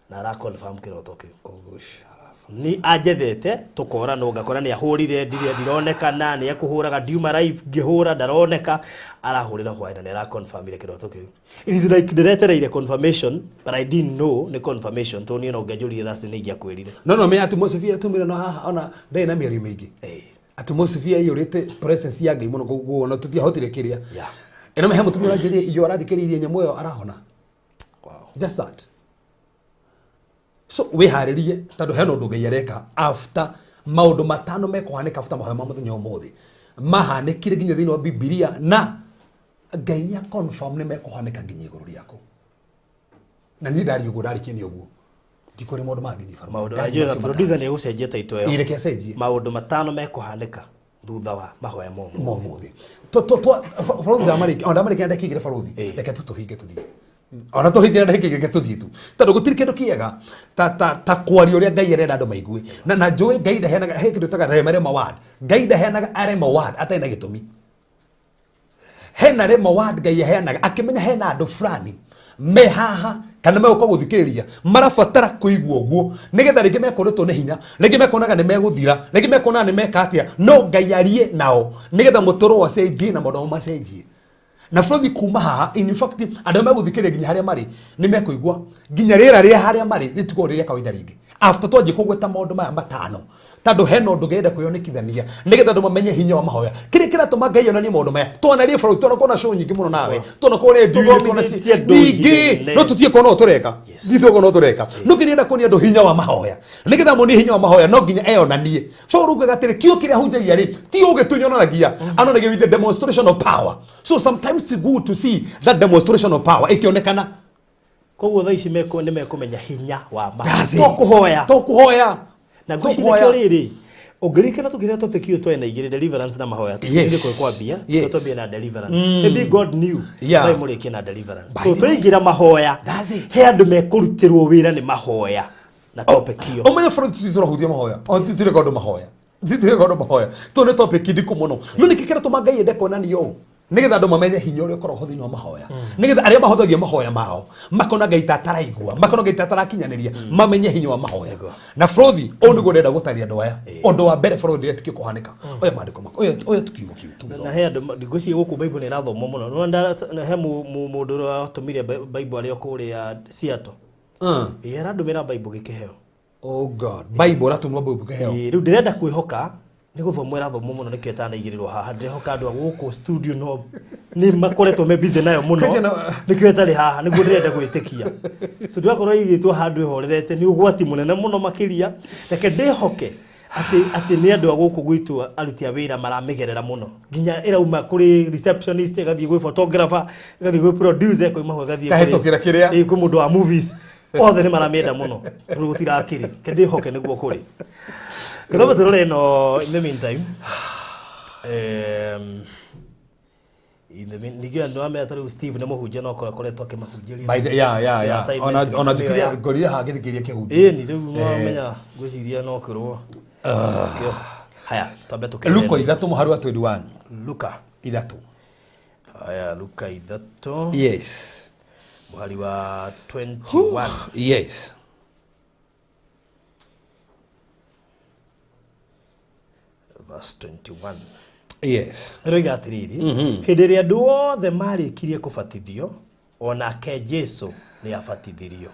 S3: Na ara confirm kĩroto kĩu.
S2: Ũgũcara.
S3: Nĩ anjethete tũkoranwo ngakora nĩ ahũrire ndirĩ ndironekana nĩ ekũhũraga ndiuma live ngĩhũra ndaroneka arahũrĩra hwaĩ na nĩ ara confirmire kĩroto kĩu. It is like ndĩretereire confirmation but I didn't know nĩ confirmation tondũ niĩ no ngĩanjũrire Thursday nĩ ingĩakwĩrire.
S2: No menya atmosphere tumire no haha ona ndarĩ na mĩario mĩingĩ.
S3: Eh.
S2: Atmosphere iyũrĩte presence ya Ngai mũno koguo ona tũtiahotire kĩrĩa.
S3: Yeah.
S2: Ĩno he mũtumia ũranjĩrire iyo arathikĩrĩirie nyamũ ĩyo arahona.
S3: Wow.
S2: Just that. So wĩharĩrie tondũ hena ũndũ Ngai areka after maũndũ matano mekũhanĩka after mahoya ma mũthenya ũmũthĩ. Mahanĩkire nginya thĩinĩ wa Bibilia na Ngai nĩ confirm nĩ mekũhanĩka nginya igũrũ rĩaku. Na niĩ ndaria ũguo ndarĩkia nĩ ũguo. Ndikũrĩ maũndũ mangĩ niĩ barũthi.
S3: Maũndũ
S2: Ndaria
S3: anjũra
S2: macio matano.
S3: producer nĩ egũcenjia title ĩyo.
S2: Ĩ, reke acenjie.
S3: Maũndũ matano mekũhanĩka thutha wa mahoya mo.
S2: Momuthi. Barothi ndamarĩkia ona ndamarĩkia ndagĩka igĩrĩ barothi.
S3: Ĩ.
S2: Reke tu tũhinge tũthiĩ. Ona tũhinge ndagĩka igĩrĩ reke tũthiĩ tu. Tondũ gũtirĩ kĩndũ kĩega ta kwaria ũrĩa Ngai arenda andũ maigue. Na njũĩ Ngai ndaheanaga he kĩndũ ĩtaga rema word. Ngai ndaheanaga rema word atarĩ na gĩtũmi. Hena rema word Ngai aheanaga akĩmenya hena andũ fulani me haha kana megũka gũthikĩrĩria marabatara kũigua ũguo nĩgetha rĩngĩ mekũrĩtwo nĩ hinya, rĩngĩ mekonaga nĩ megũthira, rĩngĩ mekonaga nĩ meka atĩa, no Ngai arie nao nĩgetha mũtũrwo acenjie na maũndũ mao macenjie. Na bũrũri kuma haha, in fact andũ megũthikĩrĩria nginya harĩa marĩ nĩ mekũigua nginya rĩera rĩa harĩa marĩ rĩtikorwo rĩ rĩa kawaida rĩngĩ after twanjie kũgweta maũndũ maya matano, tondũ hena ũndũ ngenda kwĩyonekithania nĩgetha andũ mamenye hinya wa mahoya. Kĩrĩa kĩratũma Ngai onanie maũndũ maya, twanarie bũrũri, twanakorwo na show nyingĩ mũno nawe, twanakorwo redio-inĩ, twana ci-
S3: Tũthomithĩtie andũ
S2: nyingĩ,
S3: ihinda
S2: no tũtige kuona ũũ tũreka.
S3: Yes.
S2: Tũtige kuona ũũ tũreka. No kĩrĩa kuonia andũ hinya wa mahoya nĩgetha monie hinya wa mahoya no nginya eyonanie. Paul ugaga atĩrĩ, kĩo kĩrĩa ahunjagia rĩ ti ũgĩ tu nyonanagia, anonanagia with the demonstration of power. So sometimes it's good to see that demonstration of power ĩkĩonekana.
S3: Koguo thaa ici nĩ mekũmenya hinya wa mahoya.
S2: That's it.
S3: To kũhoya.
S2: To kũhoya.
S3: Na
S2: To
S3: ngwĩciria
S2: kũhoya.
S3: nĩkĩo rĩrĩ ũngĩririkana tũkĩrĩa topic ĩyo twarĩ na igĩrĩ deliverance na mahoya
S2: Yes.
S3: tũkĩrĩ kwe kwambia
S2: Yes.
S3: twambie na deliverance. Maybe God knew
S2: Yeah.
S3: no mũrĩkie na deliverance.
S2: By
S3: So
S2: the way.
S3: twaingĩra mahoya
S2: That's it.
S3: he andũ mekũrutĩrwo wĩra nĩ mahoya na topic ĩyo.
S2: Ũmenye bũrũri tũtirahutia mahoya. O titireka ũndũ mahoya. Titireka ũndũ mahoya. Tondũ nĩ topic ndikũ mũno. No nĩkĩ kĩratũma Ngai ende kuonania ũũ? Nĩgetha andũ mamenye hinya ũrĩa ũkoragwo thĩinĩ wa mahoya. Nĩgetha arĩa mahũthagia mahoya mao makona Ngai ta ataraigua, makona Ngai ta atarakinyanĩria, mamenye hinya wa mahoya. Na bũrũri ũũ nĩguo ndĩrenda gũtaria andũ aya. Ũndũ wa mbere bũrũri ndĩretĩkia kũhanĩka. Oya maandĩko makwa, oya tu kiugo kĩu tũgĩthome.
S3: Na he andũ ngwĩciria gũkũ Bible nĩ ĩrathomwo mũno. Nĩ wona he mũndũ ũrĩa watũmire Bible arĩ o kũrĩa Seattle. Ĩ arandũmĩra Bible gĩkĩheo.
S2: Oh God. Bible ũratũmĩrwo Bible kĩheo.
S3: Ĩ, rĩu ndĩrenda kwĩhoka nĩ gũthomwo ĩrathomwo mũno nĩkĩo ĩtanaigĩrĩrwo haha. Ndĩrehoka andũ a gũkũ studio no nĩ makoretwo me busy nayo mũno
S2: Kwanja na-
S3: nĩkĩo ĩtarĩ haha, nĩguo ndĩrenda gwĩtĩkia. Tondũ akorwo ĩigĩtwo handũ ĩhorerete nĩ ũgwati mũnene mũno makĩria. Reke ndĩhoke Atĩ nĩ andũ a gũkũ gwitũ aruti a wĩra maramĩgerera mũno, nginya ĩrauma kũrĩ receptionist, ĩgathiĩ gwĩ photographer, ĩgathiĩ gwĩ producer, ĩkoima hau ĩgathiĩ
S2: Kahĩtũkĩra kĩrĩa.
S3: Ĩ, kwĩ mũndũ wa movies, othe nĩ maramĩenda mũno tondũ gũtirakĩrĩ ke ndĩhoke nĩguo kũrĩ gĩthoma tũrore ĩno. In the meantime, ningĩ andũ amenya ta rĩu Steve nĩ mũhunjia, no akoretwo akĩmahunjĩria.
S2: By the yeah.
S3: Assignment
S2: Ona
S3: nĩ
S2: njukire
S3: ya.
S2: ngorire hangĩthikĩria kĩhunjio.
S3: Ĩni rĩu wamenya ngwĩciria no kĩrwo. Haya, twambe tũkĩrore.
S2: Luka 3 mũhari wa 21.
S3: Luka
S2: 3.
S3: Haya, Luka 3.
S2: Yes.
S3: Mũhari wa 21.
S2: Yes.
S3: Verse 21.
S2: Yes.
S3: Ĩroiga atĩrĩrĩ, hĩndĩ ĩrĩa andũ othe marĩkirie kũbatithio, onake Jesu nĩ abatithirio.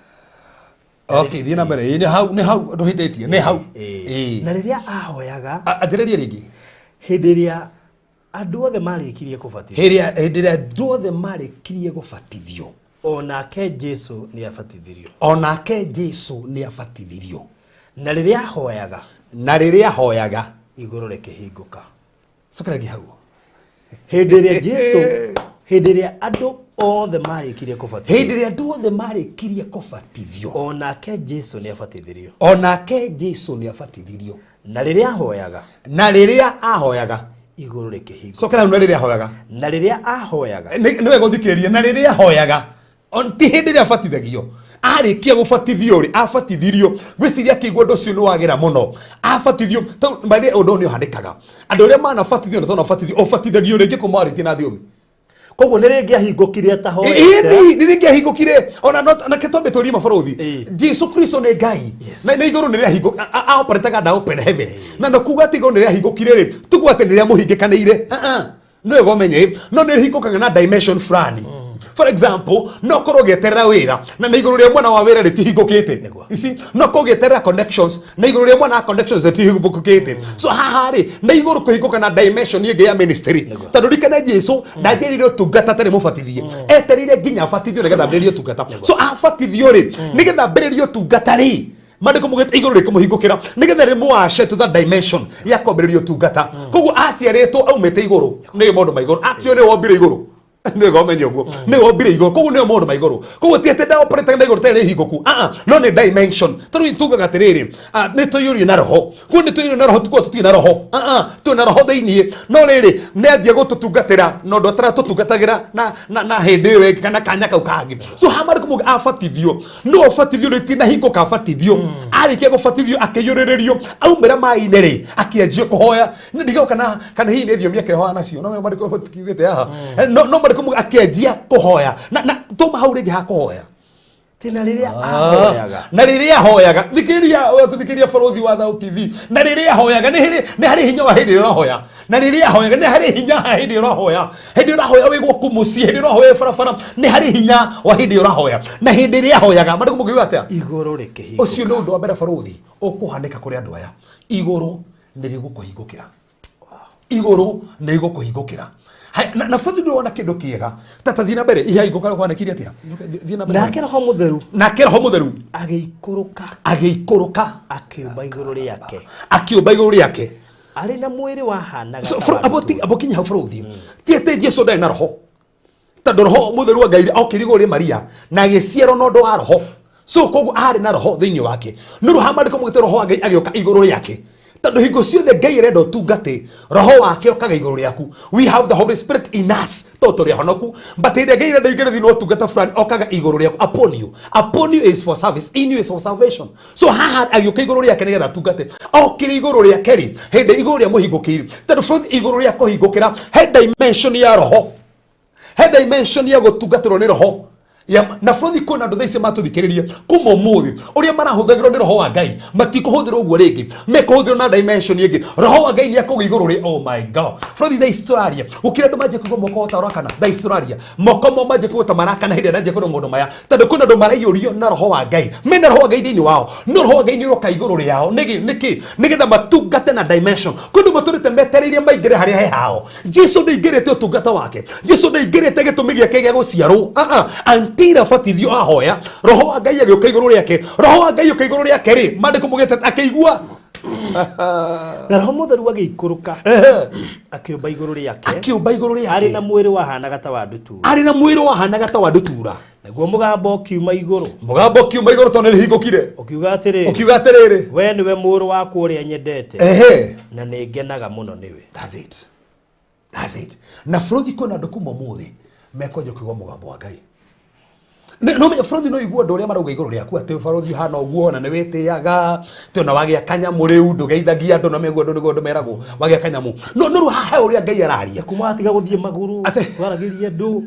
S2: Okay, thiĩ na mbere. Ĩ, nĩ hau, nĩ hau ndũhĩtĩtie, nĩ hau.
S3: Ĩĩ. Na rĩrĩa ahoyaga.
S2: Anjĩrĩrie rĩngĩ.
S3: Hĩndĩ ĩrĩa andũ othe marĩkirie kũbatithio,
S2: Hĩndĩ ĩrĩa andũ othe marĩkirie gũbatithio,
S3: onake Jesu nĩ abatithirio.
S2: Onake Jesu nĩ abatithirio.
S3: Na rĩrĩa ahoyaga,
S2: na rĩrĩa ahoyaga,
S3: igũrũ rĩkĩhingũka.
S2: Cokera rĩngĩ hau.
S3: Hĩndĩ ĩrĩa Jesu, hĩndĩ ĩrĩa andũ othe marĩkirie kũbatithio,
S2: Hĩndĩ ĩrĩa andũ othe marĩkirie kũbatithio,
S3: onake Jesu nĩ abatithirio.
S2: Onake Jesu nĩ abatithirio.
S3: Na rĩrĩa ahoyaga,
S2: na rĩrĩa ahoyaga,
S3: igũrũ rĩkĩhingũka.
S2: Cokera hau, na rĩrĩa ahoyaga.
S3: Na rĩrĩa ahoyaga.
S2: Nĩ wega ũthikĩrĩrie, na rĩrĩa ahoyaga. Ti hĩndĩ ĩrĩa abatithagio, arĩkia gũbatithio rĩ, abatithirio, ngwĩciria akĩigua ũndũ ũcio nĩ wagĩra mũno, abatithio. By the way, ũndũ ũyũ nĩ ũhanĩkaga andũ arĩa manabatithio na tonabatithio, ũbatithagio rĩngĩ kũmarĩtie na thiomi.
S3: Koguo nĩ rĩngĩ ahingũkire atahoete.
S2: Ĩni nĩ rĩngĩ ahingũkire ona na kĩtombe tũrie mabarũthi. Jesu Kristo nĩ Ngai. Na nĩ igũrũ nĩ rĩahingũ aoperetaga na open heaven, na no kuga atĩ igũrũ nĩ rĩahingũkire rĩ, tuguo atĩ nĩ rĩamũhingĩkanĩire. Ah, ah. No wega ũmenye no nĩ rĩhingũkaga na dimension fulani. For example, no korwo ũgĩeterera wĩra na nĩ igũrũ rĩa mwena wa wĩra rĩtihingũkĩte.
S3: Nĩguo.
S2: You see, no korwo ũgĩeterera connections na igũrũ rĩa mwena wa connections rĩtihingũkĩte. So haha rĩ, na igũrũ kũhingũka na dimension ĩngĩ ya ministry.
S3: Nĩguo.
S2: Tondũ rikana Jesu ndanjĩrĩire ũtungata atarĩ mũbatithie, etereire nginya abatithio nĩgetha ambĩrĩrie ũtungata. So abatithio rĩ, nĩgetha ambĩrĩrie ũtungata rĩ, mandĩko mugĩte igũrũ rĩkĩmũhingũkĩra nĩgetha rĩmũwace to that dimension ya kwambĩrĩria ũtungata. Koguo aciarĩtwo aumĩte igũrũ, nĩ maũndũ ma igũrũ. Actually, nĩwe wombire igũrũ, nĩ wega ũmenye ũguo, nĩwe wombire igũrũ, koguo nĩwe maũndũ ma igũrũ. Koguo ti atĩ ndaoperĩtaga na igũrũ tarĩ hingũku. Ah, ah, no nĩ dimension. Tarĩu tugaga atĩrĩrĩ, nĩ tũiyũrio na roho, koguo nĩ tũiyũrio na roho, tikuo tũtirĩ na roho. Ah, ah, twĩ na roho thĩiniĩ, no rĩrĩ nĩ anjia gũtũtungatĩra na ũndũ ataratũtungatagĩra na hĩndĩ ĩyo ĩngĩ kana kanya kau kangĩ. So haha marĩkũ mũndũ abatithio, no abatithio rĩ, ti na hingo kabatithio, arĩkia gũbatithio akĩiyũrĩrĩrio, aumĩra maĩ-inĩ rĩ, akĩanjia kũhoya. Nĩ ndigaga kana hihi nĩ thiomi akĩhoya nacio, no marĩkũ kiugĩte haha. No marĩkũ mũndũ akĩanjia kũhoya na tũma hau rĩngĩ ha kũhoya.
S3: Ti na rĩrĩa ahoyaga.
S2: Na rĩrĩa ahoyaga, thikĩrĩria, tũthikĩrĩria bũrũthi wa Thau TV, na rĩrĩa ahoyaga, nĩ harĩ hinya wa hĩndĩ ĩrĩa ũrahoya. Na rĩrĩa ahoyaga, nĩ harĩ hinya ha hĩndĩ ĩrĩa ũrahoya, hĩndĩ ĩrĩa ũrahoya wĩ gwaku mũciĩ, hĩndĩ ĩrĩa ũrahoya wĩ barabara, nĩ harĩ hinya wa hĩndĩ ĩrĩa ũrahoya. Na hĩndĩ ĩrĩa ahoyaga, mandĩko mũngiuga atĩa?
S3: Igũrũ rĩkĩhingũka.
S2: Ũcio nĩ ũndũ wa mbere, barũthi, ũkũhanĩka kũrĩ andũ aya, igũrũ nĩ rĩgũkũhingũkĩra, igũrũ nĩ rĩgũkũhingũkĩra. Na bũthi ndũrona kĩndũ kĩega tata, thiĩ na mbere, ihahingũka kwanĩkire atĩa? Thiĩ na mbere.
S3: Nake Roho Mũtheru
S2: Nake Roho Mũtheru
S3: agĩikũrũka,
S2: agĩikũrũka,
S3: akĩũmba igũrũ rĩake,
S2: akĩũmba igũrũ rĩake
S3: arĩ na mwĩrĩ wahanaga
S2: So,
S3: ta wa ndutura.
S2: abo kinya hau, bũrũthi, ti atĩ Jesu ndarĩ na roho, tondũ Roho Mũtheru wa Ngai okire igũrũ rĩ Maria na agĩciarwo na ũndũ wa roho. So koguo arĩ na roho thĩinĩ wake. Nĩ ũndũ hamarĩko mũgĩte Roho wa Ngai agĩũka igũrũ rĩake, tondũ hingo ciothe Ngai arenda ũtungate, roho wake okaga igũrũ rĩaku. We have the Holy Spirit in us tondũ tũrĩ ahonoku, but hĩndĩ ĩrĩa Ngai arenda ũingĩre thĩinĩ wa ũtungata fulani, okaga igũrũ rĩaku, upon you. Upon you is for service, in you is for salvation. So haha agĩũka igũrũ rĩake nĩgetha atungate. Okire igũrũ rĩake rĩ, hĩndĩ igũrũ rĩa mũhingũkĩire, tondũ bũrũri igũrũ rĩa kũhingũkĩra he dimension ya roho, he dimension ya gũtungatĩrwo nĩ roho ya, na bũrũri kwĩna andũ thaa ici matũthikĩrĩrie kuma ũmũthĩ, ũrĩa marahũthagĩrwo nĩ roho wa Ngai matikũhũthĩrwo ũguo rĩngĩ, mekũhũthĩrwo na dimension ĩngĩ. Roho wa Ngai nĩ akũgĩa igũrũ rĩ, oh my God, bũrũri, thaa ici tũraria gũkĩra andũ manjie kũigua moko ta ũrakana. Thaa ici tũraria moko mo manjie kũigua ta marakana hĩndĩ ĩrĩa ndanjia kwĩrwo maũndũ maya, tondũ kwĩna andũ maraiyũrio na roho wa Ngai, mena roho wa Ngai thĩinĩ wao, no roho wa Ngai nĩ ũroka igũrũ rĩao nĩkĩ? Nĩkĩ? Nĩgetha matungate na dimension. Kwĩ andũ matũrĩte metereire maingĩre harĩa he hao. Jesu ndaingĩrĩte ũtungata wake, Jesu ndaingĩrĩte gĩtũmi gĩake gĩa gũciarwo, ah ah, until abatithio, ahoya, roho wa Ngai agĩũka igũrũ rĩake. Roho wa Ngai ũka igũrũ rĩake rĩ, maandĩko mũgĩte akĩigua
S3: Na Roho Mũtheru agĩikũrũka akĩũmba igũrũ rĩake
S2: Akĩũmba igũrũ
S3: arĩ na
S2: rĩake
S3: mwĩrĩ wahanaga ta wa ndutura.
S2: Arĩ na mwĩrĩ wahanaga ta wa ndutura.
S3: Naguo mũgambo ũkiuma igũrũ
S2: Mũgambo ũkiuma igũrũ tondũ nĩ rĩhingũkire
S3: ũkiuga atĩrĩrĩ,
S2: ũkiuga atĩrĩrĩ,
S3: we nĩwe mũrũ wakwa ũrĩa nyendete na nĩ ngenaga mũno nĩwe.
S2: That's it. That's it. Na bũrũri kwĩna andũ kuma ũmũthĩ mekwenja kũigua mũgambo wa Ngai. No menya bũrũri no igue andũ ũrĩa marauga igũrũ rĩaku atĩ bũrũri ũhana ũguo na nĩ wĩtĩaga atĩ ona wagĩa kanyamũ rĩu ndũgeithagia andũ na meguo andũ nĩguo andũ meragwo wagĩa kanyamũ no no rĩu haha he ũrĩa Ngai araria.
S3: Kuma watiga gũthiĩ magũrũ waragĩria andũ.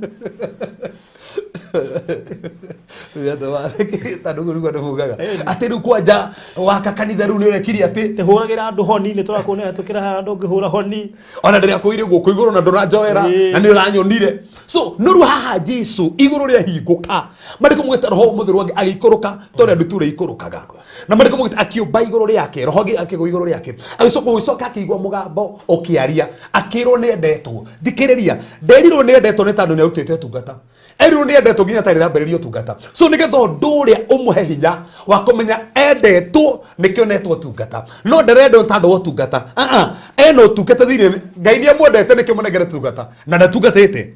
S2: Tondũ ũguo nĩguo andũ maugaga atĩ rĩu kwanja waka kanitha rĩu nĩ ũrekire atĩ
S3: Tĩhũragĩra andũ honi nĩ tũrakuona hetũkĩra haha andũ ũngĩhũra honi.
S2: Ona ndĩrakũire guoko igũrũ na ndũranjoera na nĩ ũranyonire. So no rĩu haha Jesu igũrũ rĩahingũka marĩkũ mũgĩta Roho Mũtheru agĩikũrũka ta ũrĩa ndutura ikũrũkaga na marĩkũ mũgĩta akĩũmba igũrũ rĩake Roho akĩgũa igũrũ rĩake agĩcoka gũgĩcoka akĩigua mũgambo ũkĩaria akĩrwo nĩ endetwo. Thikĩrĩria, nderirwo nĩ endetwo nĩ tondũ nĩ arutĩte ũtungata, erirwo nĩ endetwo nginya atarĩ rambĩrĩria ũtungata. So nĩgetha ũndũ ũrĩa ũmũhe hinya wa kũmenya endetwo nĩkĩo netwo ũtungata, no ndarendwo tondũ wa ũtungata. Ena ũtungata thĩinĩ, Ngai nĩ amwendete nĩkĩo mũnengere ũtungata na ndatungatĩte.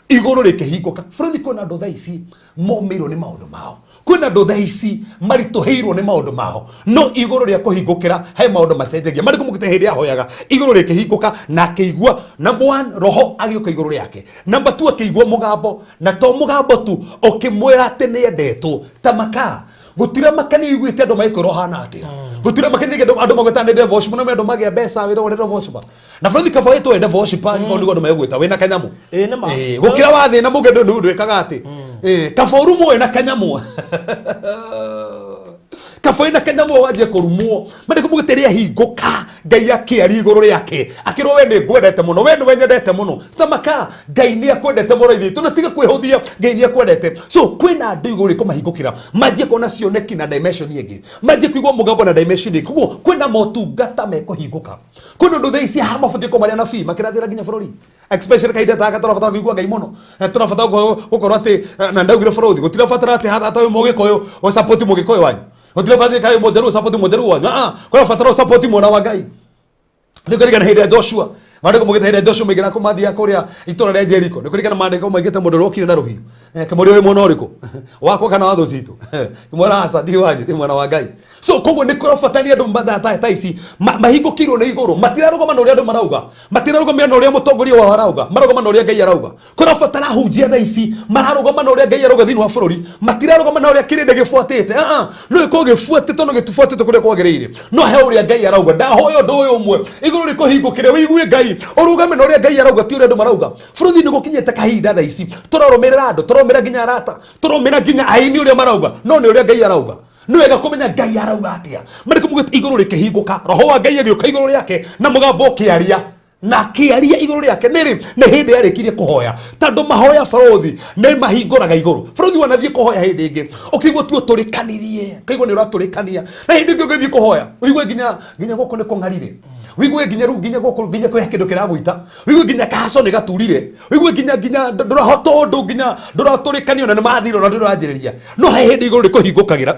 S2: Igũrũ rĩkĩhingũka. Bũrũri kwĩna andũ thaa ici momĩirwo nĩ maũndũ mao, kwĩna andũ thaa ici maritũhĩirwo nĩ maũndũ mao, no igũrũ rĩa kũhingũkĩra he maũndũ macenjagia. Marĩkũ mũgĩte hĩndĩ ahoyaga igũrũ rĩkĩhingũka na akĩigua number 1 Roho agĩũka igũrũ rĩake, number 2 akĩigua mũgambo, na to mũgambo tu ũkĩmwĩra atĩ nĩ endetwo ta makaa. Gũtirĩ makani iguĩte andũ magĩkwĩra ũhana atĩa, gũtirĩ makani andũ magwĩta nĩ devil worship, no andũ magĩa mbeca wĩtagwo nĩ devil worship. Na bũrũri kaba wĩtwo devil worship angĩkorwo nĩguo andũ megwĩta wĩna kanyamũ.
S3: Ĩĩ, nĩ ma.
S2: Gũkĩra wa thĩna mũngĩ ndũ ndwĩkaga atĩ kaba ũrumwo wĩna kanyamũ, kaba wĩna kanyamũ wanjie kũrumwo. Mandĩko mũgĩte rĩahingũka Ngai akĩaria igũrũ rĩake akĩrwo we nĩ ngwendete mũno, we nĩwe nyendete mũno. Tamaka Ngai nĩ akwendete mũno ithuĩ tũnatiga kwĩhũthia, Ngai nĩ akwendete. So kwĩna andũ igũrũ rĩkũmahingũkĩra manjie kuona cioneki na dimension ĩngĩ, manjie kũigua mũgambo na dimension ĩngĩ. Koguo kwĩna motungata mekũhingũka. Kwĩna ũndũ thaa ici haha mabatiĩ kũmarĩa anabii makĩrathĩra nginya bũrũri, especially kahinda ta gaka tũrabatara kũigua Ngai mũno. Tũrabatara gũkorwo atĩ na ndaugire bũrũri gũtirabatara atĩ haha ta wĩ mũgĩkũyũ ũsupport mũgĩkũyũ wanyu, gũtirabatara kaĩ mũnjaruo ũsupport mũnjaruo wanyu. Kũrabatara ũsupport mwana wa Ngai. Nĩ kũririkana hĩndĩ ya Joshua, maandĩko maugĩte hĩndĩ ya Joshua maingĩra kũmathiaga kũrĩa itũũra rĩa Jericho, nĩ kũririkana maandĩko maugĩte mũndũ ũrĩa okire na rũhiũ kĩmũria wĩ mwena ũrĩkũ, wakwa kana wa thũ citũ? Kĩmwĩra aca, ndi wanyu, ndĩ mwena wa Ngai. So koguo nĩ kũrabatania andũ mathaa ta ici mahingũkĩirwo nĩ igũrũ, matirarũgama na ũrĩa andũ marauga, matirarũgamia na ũrĩa mũtongoria wao arauga, marũgama na ũrĩa Ngai arauga. Kũrabatara hunjia thaa ici mararũgama na ũrĩa Ngai arauga thĩinĩ wa bũrũri, matirarũgama na ũrĩa kĩrĩndĩ gĩbuatĩte. No ĩkorwo gĩbuatĩte no gĩtibuatĩte kũrĩa kwagĩrĩire, no he ũrĩa Ngai arauga. Ndahoya ũndũ ũyũ ũmwe, igũrũ rĩkũhingũkĩre ũigue Ngai, ũrũgame na ũrĩa Ngai arauga, ti ũrĩa andũ marauga. Bũrũri nĩ gũkinyĩte kahinda thaa ici tũrarũmĩrĩra andũ, tũrarũmĩrĩra nginya arata, tũrarũmĩrĩra nginya aini ũrĩa marauga, no nĩ ũrĩa Ngai arauga. Nĩ wega kũmenya Ngai arauga atĩa. Marĩkũ mugĩte igũrũ rĩkĩhingũka, Roho wa Ngai agĩũka igũrũ rĩake na mũgambo ũkĩaria, na akĩaria igũrũ rĩake. Nĩ rĩ? Nĩ hĩndĩ yarĩkirie kũhoya, tondũ mahoya bũrũri nĩ mahingũraga igũrũ. Bũrũri wanathiĩ kũhoya hĩndĩ ĩngĩ ũkĩigua tu ũtũrĩkanirie, ũkaigua nĩ ũratũrĩkania, na hĩndĩ ĩngĩ ũgĩthiĩ kũhoya ũigue nginya gũkũ nĩ kũng'arire, ũigue nginya rĩu nginya gũkũ nginya kwĩ kĩndũ kĩragũita, ũigue nginya kahaco nĩ gaturire, ũigue nginya ndũrahota ũndũ, nginya ndũratũrĩkanio na nĩ mathira na ndũranjĩrĩria. No he hĩndĩ igũrũ rĩkũhingũkagĩra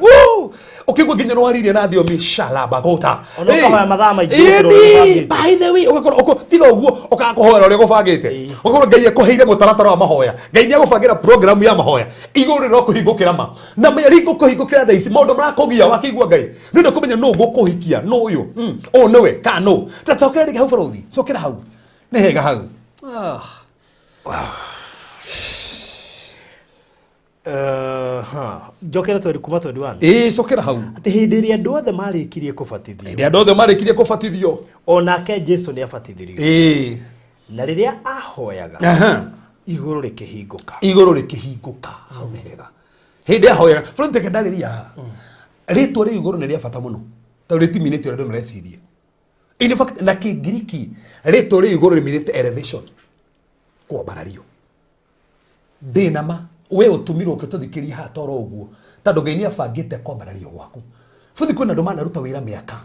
S2: ũkĩigua nginya nĩwaririe na thiomi shalabagota.
S3: Ona ũkahoya mathaa maingĩ gũkĩra ũrĩa ũbangĩte.
S2: By the way, ũgakorwo tiga ũguo ũkaga kũhoera ũrĩa gũbangĩte, ũgakorwo Ngai akũheire mũtaratara wa mahoya, Ngai nĩ agũbangĩra program ya mahoya, igũrũ rĩrokũhingũkĩra ma na mĩeri ngũkũhingũkĩra thaa ici maũndũ marakũgia wakĩigua Ngai nĩ ũndũ kũmenya nũ ngũkũhikia, nũ ũyũ, ũyũ nĩwe kana nũ. Ta cokera rĩngĩ hau bũrũri, cokera hau, nĩ hega hau.
S3: Njokere twendi kuma 21.
S2: Ĩĩ, cokera hau.
S3: Atĩ hĩndĩ ĩrĩa andũ othe marĩkirie kũbatithio,
S2: hĩndĩ andũ othe marĩkirie kũbatithio,
S3: onake Jesu nĩ abatithirio. Na rĩrĩa ahoyaga, igũrũ rĩkĩhingũka.
S2: Igũrũ rĩkĩhingũka, hau nĩ hega. Hĩndĩ ahoyaga bũrũri teke ndarĩria haha. Rĩtwa rĩu igũrũ nĩ rĩa bata mũno tondũ rĩtiminĩte ũrĩa andũ mareciria. In fact, na Kĩngiriki rĩtwa rĩu igũrũ rĩminĩte elevation, kwambarario. Ndĩ ma we ũtũmirwo ũkĩtũthikĩria haha toro ũguo tondũ Ngai nĩ abangĩte kwambarario gwaku. Bũthi kwĩna andũ manaruta wĩra mĩaka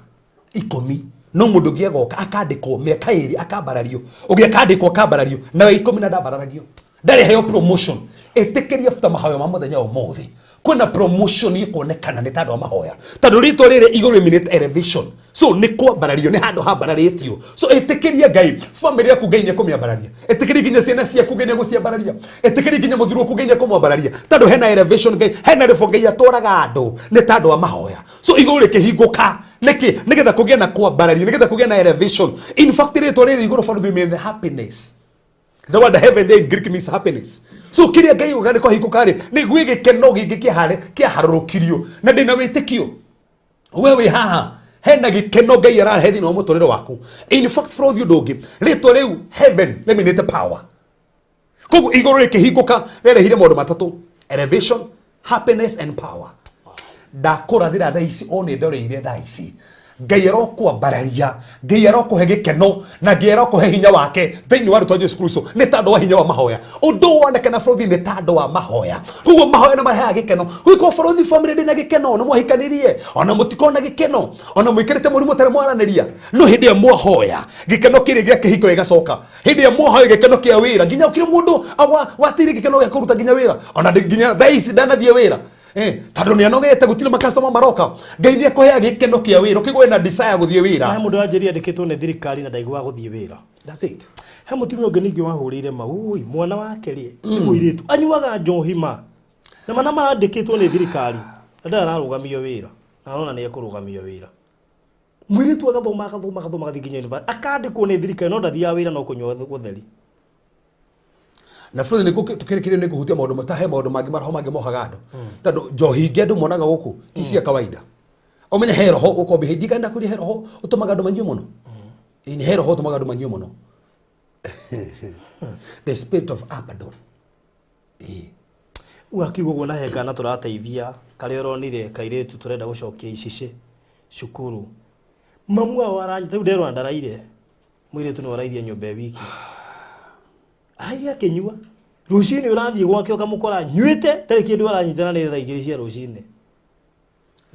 S2: 10, no mũndũ ũngĩ agoka akandĩkwo mĩaka 2 akambarario, ũngĩ akandĩkwo akambarario, na wa 10 na ndambararagio, ndarĩ heo promotion. Ĩtĩkĩria bata mahoya ma mũthenya ũmũthĩ. Kwĩna promotion ĩkuonekana nĩ tandũ wa mahoya, tondũ rĩtwa rĩrĩ igũrũ rĩminĩte elevation. So nĩ kwambarario, nĩ handũ hambararĩtio. So ĩtĩkĩria Ngai family yaku, Ngai nĩ ekũmĩambararia. Ĩtĩkĩria nginya ciana ciaku, Ngai nĩ egũciambararia. Ĩtĩkĩria nginya mũthuri waku, Ngai nĩ ekũmwambararia, tondũ hena elevation. Ngai hena level Ngai atwaraga andũ nĩ tandũ wa mahoya. So igũrũ rĩkĩhingũka nĩkĩ? Nĩgetha kũgĩe na kwambararia, nĩgetha kũgĩe na elevation. In fact, rĩtwa rĩrĩ igũrũ barũthi mean happiness. The word "heaven" there in Greek means happiness. So kiria Ngai uga nĩ kwahingũka rĩ, nĩ gwĩ gĩkeno gĩngĩ kĩahare kĩaharũrũkirio, na ndĩna wĩtĩkio we wĩ haha hena gĩkeno Ngai ararehe thĩinĩ wa mũtũrĩre waku. In fact, bũrũri ũndũ ũngĩ, rĩtwa rĩu "heaven" rĩminĩte power. Koguo igũrũ rĩkĩhingũka rĩarehire maũndũ matatũ: elevation, happiness and power. Ndakũrathĩra thaa ici, o nĩ ndoreire thaa ici, Ngai arokwambararia, Ngai arokũhe gĩkeno, na Ngai arokũhe hinya wake thĩinĩ wa rĩtwa Jesu Kristo, nĩ tondũ wa hinya wa mahoya. Ũndũ wonekana bũrũri nĩ tondũ wa mahoya. Koguo mahoya nĩ marehaga gĩkeno. Gwĩkwo bũrũri, family ndĩna gĩkeno, nĩ mwahikanirie ona mũtikona gĩkeno, ona mũikarĩte mũrimũ ũtarĩ mwaranĩria, no hĩndĩ ĩrĩa mwahoya, gĩkeno kĩrĩ gĩa kĩhiko gĩgacoka. Hĩndĩ ĩrĩa mwahoya, gĩkeno kĩa wĩra, nginya ũkĩrĩ mũndũ wateire gĩkeno gĩa kũruta nginya wĩra, ona nginya thaa ici ndanathiĩ wĩra, tondũ nĩ anogete, gũtirĩ makastoma maroka. Ngai nĩ akũheaga gĩkeno kĩa wĩra, ũkĩgwe na desire gũthiĩ wĩra.
S3: He mũndũ wanjĩrire andĩkĩtwo nĩ thirikari na ndaiguaga gũthiĩ wĩra.
S2: That's it.
S3: He mũtumia ũngĩ ningĩ wahũrĩire mau, ui mwana wake rĩ nĩ mũirĩtu, anyuaga njohi ma na mana marandĩkĩtwo nĩ thirikari na ndarĩ ararũgamio wĩra, na arona nĩ ekũrũgamio wĩra. Mũirĩtu agathoma, agathoma, agathoma, agathiĩ nginya university, akandĩkwo nĩ thirikari, no ndathiaga wĩra, no kũnyua gũtheri.
S2: Na bũrũri nĩ tukĩrĩkĩrĩria nĩ kũhutia maũndũ matahe maũndũ mangĩ, maroho mangĩ mohaga andũ, tondũ njohi ingĩ andũ monaga gũkũ ti cia kawaida. Ũmenye he roho ũkorwo behind. Ndikanda kũria, he roho ũtũmaga andũ manyue mũno. Ĩĩ, he roho ũtũmaga andũ manyue mũno, the spirit of Abaddon. Ĩĩ.
S3: Rĩu akiuga ũguo, na he kana tũrateithia karĩa ũronire kairĩtu tũrenda gũcokia icicĩ cukuru, mamu wao aranyita rĩu nderwo ndaraire mũirĩtu nĩ arairie nyũmba ĩ wiki, araire akĩnyua. Rũcinĩ ũrathiĩ gwake ũkamũkora nyuĩte, ndarĩ kĩndũ aranyita, na nĩ thaa 2 cia rũcinĩ.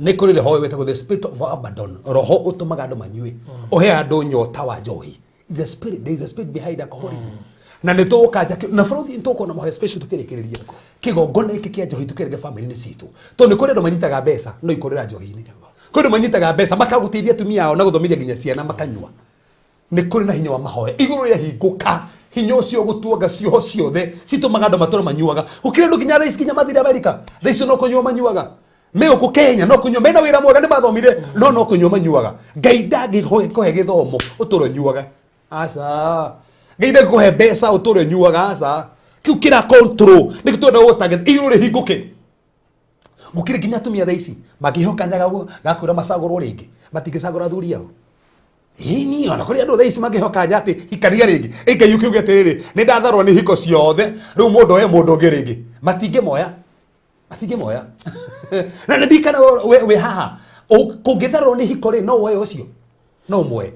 S2: Nĩ kũrĩ roho wĩtagwo the spirit of Abaddon, roho ũtũmaga andũ manyue, ũhe andũ nyota wa njohi. Is a spirit, there is a spirit behind alcoholism. Na nĩ tũgũkanja na bũrũri, nĩ tũkuona mahoya special tũkĩrĩkĩrĩria kĩgongona gĩkĩ kĩa njohi, tũkĩrĩria family-inĩ citũ, tondũ nĩ kũrĩ andũ manyitaga mbeca no ikũrĩra njohi-inĩ. Kũrĩ andũ manyitaga mbeca makagũteithia atumia ao na gũthomithia nginya ciana, makanyua. Nĩ kũrĩ na hinya wa mahoya. Igũrũ rĩahingũka, hinya ũcio gũtuanga cioho ciothe citũmaga andũ matũre manyuaga. Gũkĩrĩ andũ nginya thaa ici, nginya mathire Amerika, thaa icio no kũnyua manyuaga. Me gũkũ Kenya no kũnyua, mena wĩra mwega, nĩ mathomire, no kũnyua manyuaga. Ngai ndangĩkũhe gĩthomo ũtũre ũnyuaga, aca. Ngai ndangĩkũhe mbeca ũtũre ũnyuaga, aca. Kĩu kĩra control nĩkĩo twenda gũtangĩra igũrũ rĩhingũke. Gũkĩrĩ nginya atumia thaa ici mangĩheo kanya ga kwĩra macagũrwo rĩngĩ, matingĩcagũra athuri ao. Ĩni ona kũrĩ andũ thaa ici mangĩheo kanya atĩ hikania rĩngĩ, ĩ Ngai ũkiuge atĩrĩrĩ, nĩ ndatharwo nĩ hiko ciothe, rĩu mũndũ oe mũndũ ũngĩ rĩngĩ, matingĩmoya, matingĩmoya. Na nĩ ndikana wĩ haha, kũngĩtharwo nĩ hiko rĩ, no woe ũcio, no ũmuoe.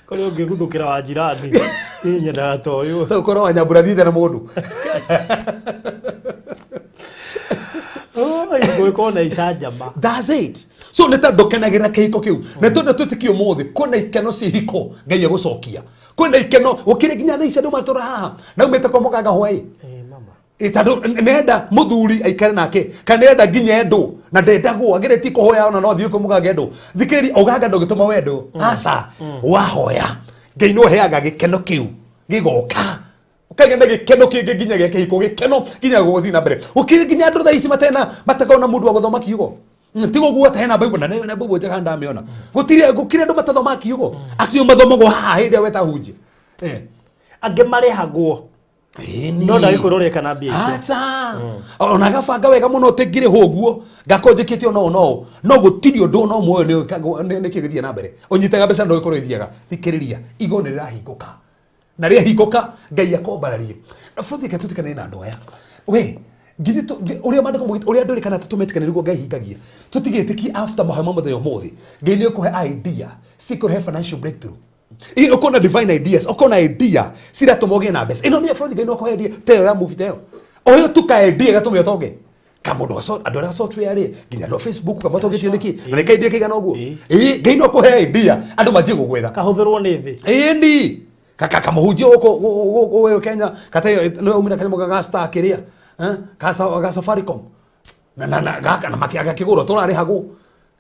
S3: Kũrĩ ũngĩguthũkĩra wa njirani, niĩ nyendaga ta ũyũ.
S2: Ũkorwo wa nyambura thiĩte na mũndũ.
S3: Gũgĩkorwo na icanjama.
S2: That's it. So nĩ ta ndũkenagĩra kĩhiko kĩu, na tondũ twĩtĩkie ũmũthĩ kwĩna ikeno cia hiko Ngai egũcokia, kwĩna ikeno gũkĩrĩ nginya thaa ici andũ matũra haha na umĩte kwa mũganga hwaĩ.
S3: Eh, mama.
S2: Ĩ, tondũ nenda mũthuri aikare nake, kana nenda nginya endũ na ndendagwo, ageretie kũhoya ona no athiĩ kwĩ mũganga endũ. Thikĩrĩria, ũganga ndũngĩtũma wendwo, aca. Wahoya, Ngai no heaga gĩkeno kĩu gĩgoka, ũkagĩa na gĩkeno kĩngĩ nginya gĩa kĩhiko, gĩkeno nginya gũgũthiĩ na mbere. Gũkĩrĩ nginya andũ thaa ici matena matakorwo na mũndũ wa gũthoma kiugo. Ti gũguo atĩ hena Bible, na na Bible njega ndamĩona. Gũtirĩ, gũkĩrĩ andũ matathomaga kiugo, akiugo mathomagwo haha hĩndĩ ĩrĩa weta hunjia.
S3: Angĩ marĩhagwo.
S2: Ĩni.
S3: No ndagĩkwĩra ũreka na mbia icio.
S2: Aca, ona gabanga wega mũno atĩ ngĩrĩhwo ũguo ngakorwo njĩkĩte ona ũũ no no gũtirĩ ũndũ ona ũmwe ũyũ nĩkĩ gĩthiĩ na mbere. Ũnyitaga mbeca no ĩkorwo ĩthiaga. Thikĩrĩria, igũrũ nĩ rĩrahingũka, na rĩahingũka Ngai akombararie bũrũri. Reke tũtikane na andũ aya we githĩ ũrĩa maandĩko ũrĩa andũ kana tũmetĩkanie nĩguo Ngai hingagia. Tũtigĩtĩkie after mahoya ma mũthenya ũmũthĩ, Ngai nĩ ũkũhe idea cikũrehe financial breakthrough. Ĩ, ũkona divine ideas, ũkona idea ciratũma ũgĩe na mbeca. Ĩno nĩ bũrũri, Ngai no akũhe idea ta ĩyo ya movie, ta ĩyo o ĩyo tu ka idea gatũme ũtonge kamũndũ ga andũ arĩa a software rĩ, nginya andũ a Facebook kamatongĩtio nĩkĩ na nĩ ka idea kaigana ũguo. Ĩ, Ngai no akũhe idea andũ manjie gũgwetha.
S3: Kahũthĩrwo nĩ thĩ.
S2: Ĩni kamũhunjia gũkũ Kenya kate nĩ umire kanyamũ ga star kĩrĩa Ga Safaricom na gaka na makiaga kiguro turarihagwo.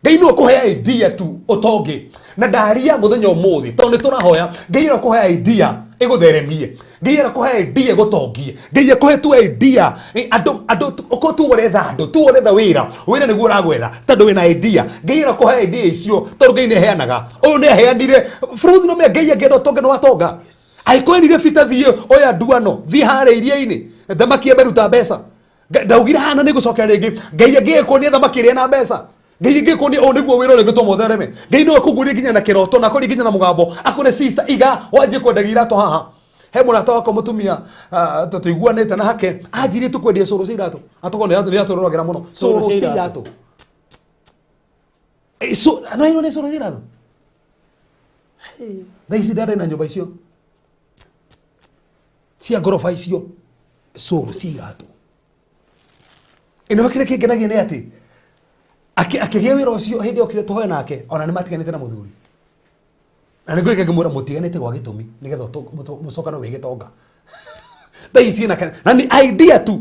S2: Ngai no kuhe idea tu utongi na ndaria muthenya umuthi tondu ni turahoya. Ngai no kuhe idea igutheremie, Ngai no kuhe idea igutongie, Ngai akuhe tu idea. Andu andu uko tu uretha andu tu uretha wira, wira niguo uragwetha tondu wina idea. Ngai no kuhe idea icio tondu Ngai ni heanaga. Uyu ni heanire fruthi no me Ngai angĩenda utonge no watonga. Aikwĩrire bita thiĩ oya nduano thiĩ harĩa iria-inĩ thamaki ĩmeruta mbeca. Ndaugire hana nĩ gũcokera rĩngĩ. Ngai angĩgĩkuonia thamaki ĩrĩa na mbeca, Ngai angĩkuonia ũũ nĩguo wĩra ũrĩa ũngĩtũma ũthereme. Ngai no akũguũrie nginya na kĩroto na akũrie nginya na mũgambo akwĩre sister iga wanjie kwendagia iratũ haha. He mũrata wakwa mũtumia tũiguanĩte na hake anjirie tũkwendia cũrũ cia iratũ atũkorwo nĩ atũroragĩra mũno cũrũ cia iratũ. No ĩno nĩ cũrũ cia iratũ. Thaa ici ndarĩ na nyũmba icio cia ngoroba icio cũrũ cia iratũ. Ĩno kĩrĩa kĩngenagia nĩ atĩ akĩgĩa wĩra ũcio hĩndĩ okire tũhoe nake ona nĩ matiganĩte na mũthuri na nĩ ngwĩka ngĩmwĩra mũtiganĩte gwa gĩtũmi nĩgetha mũcokane wĩ gĩtonga. Thaa ici na na nĩ idea tu.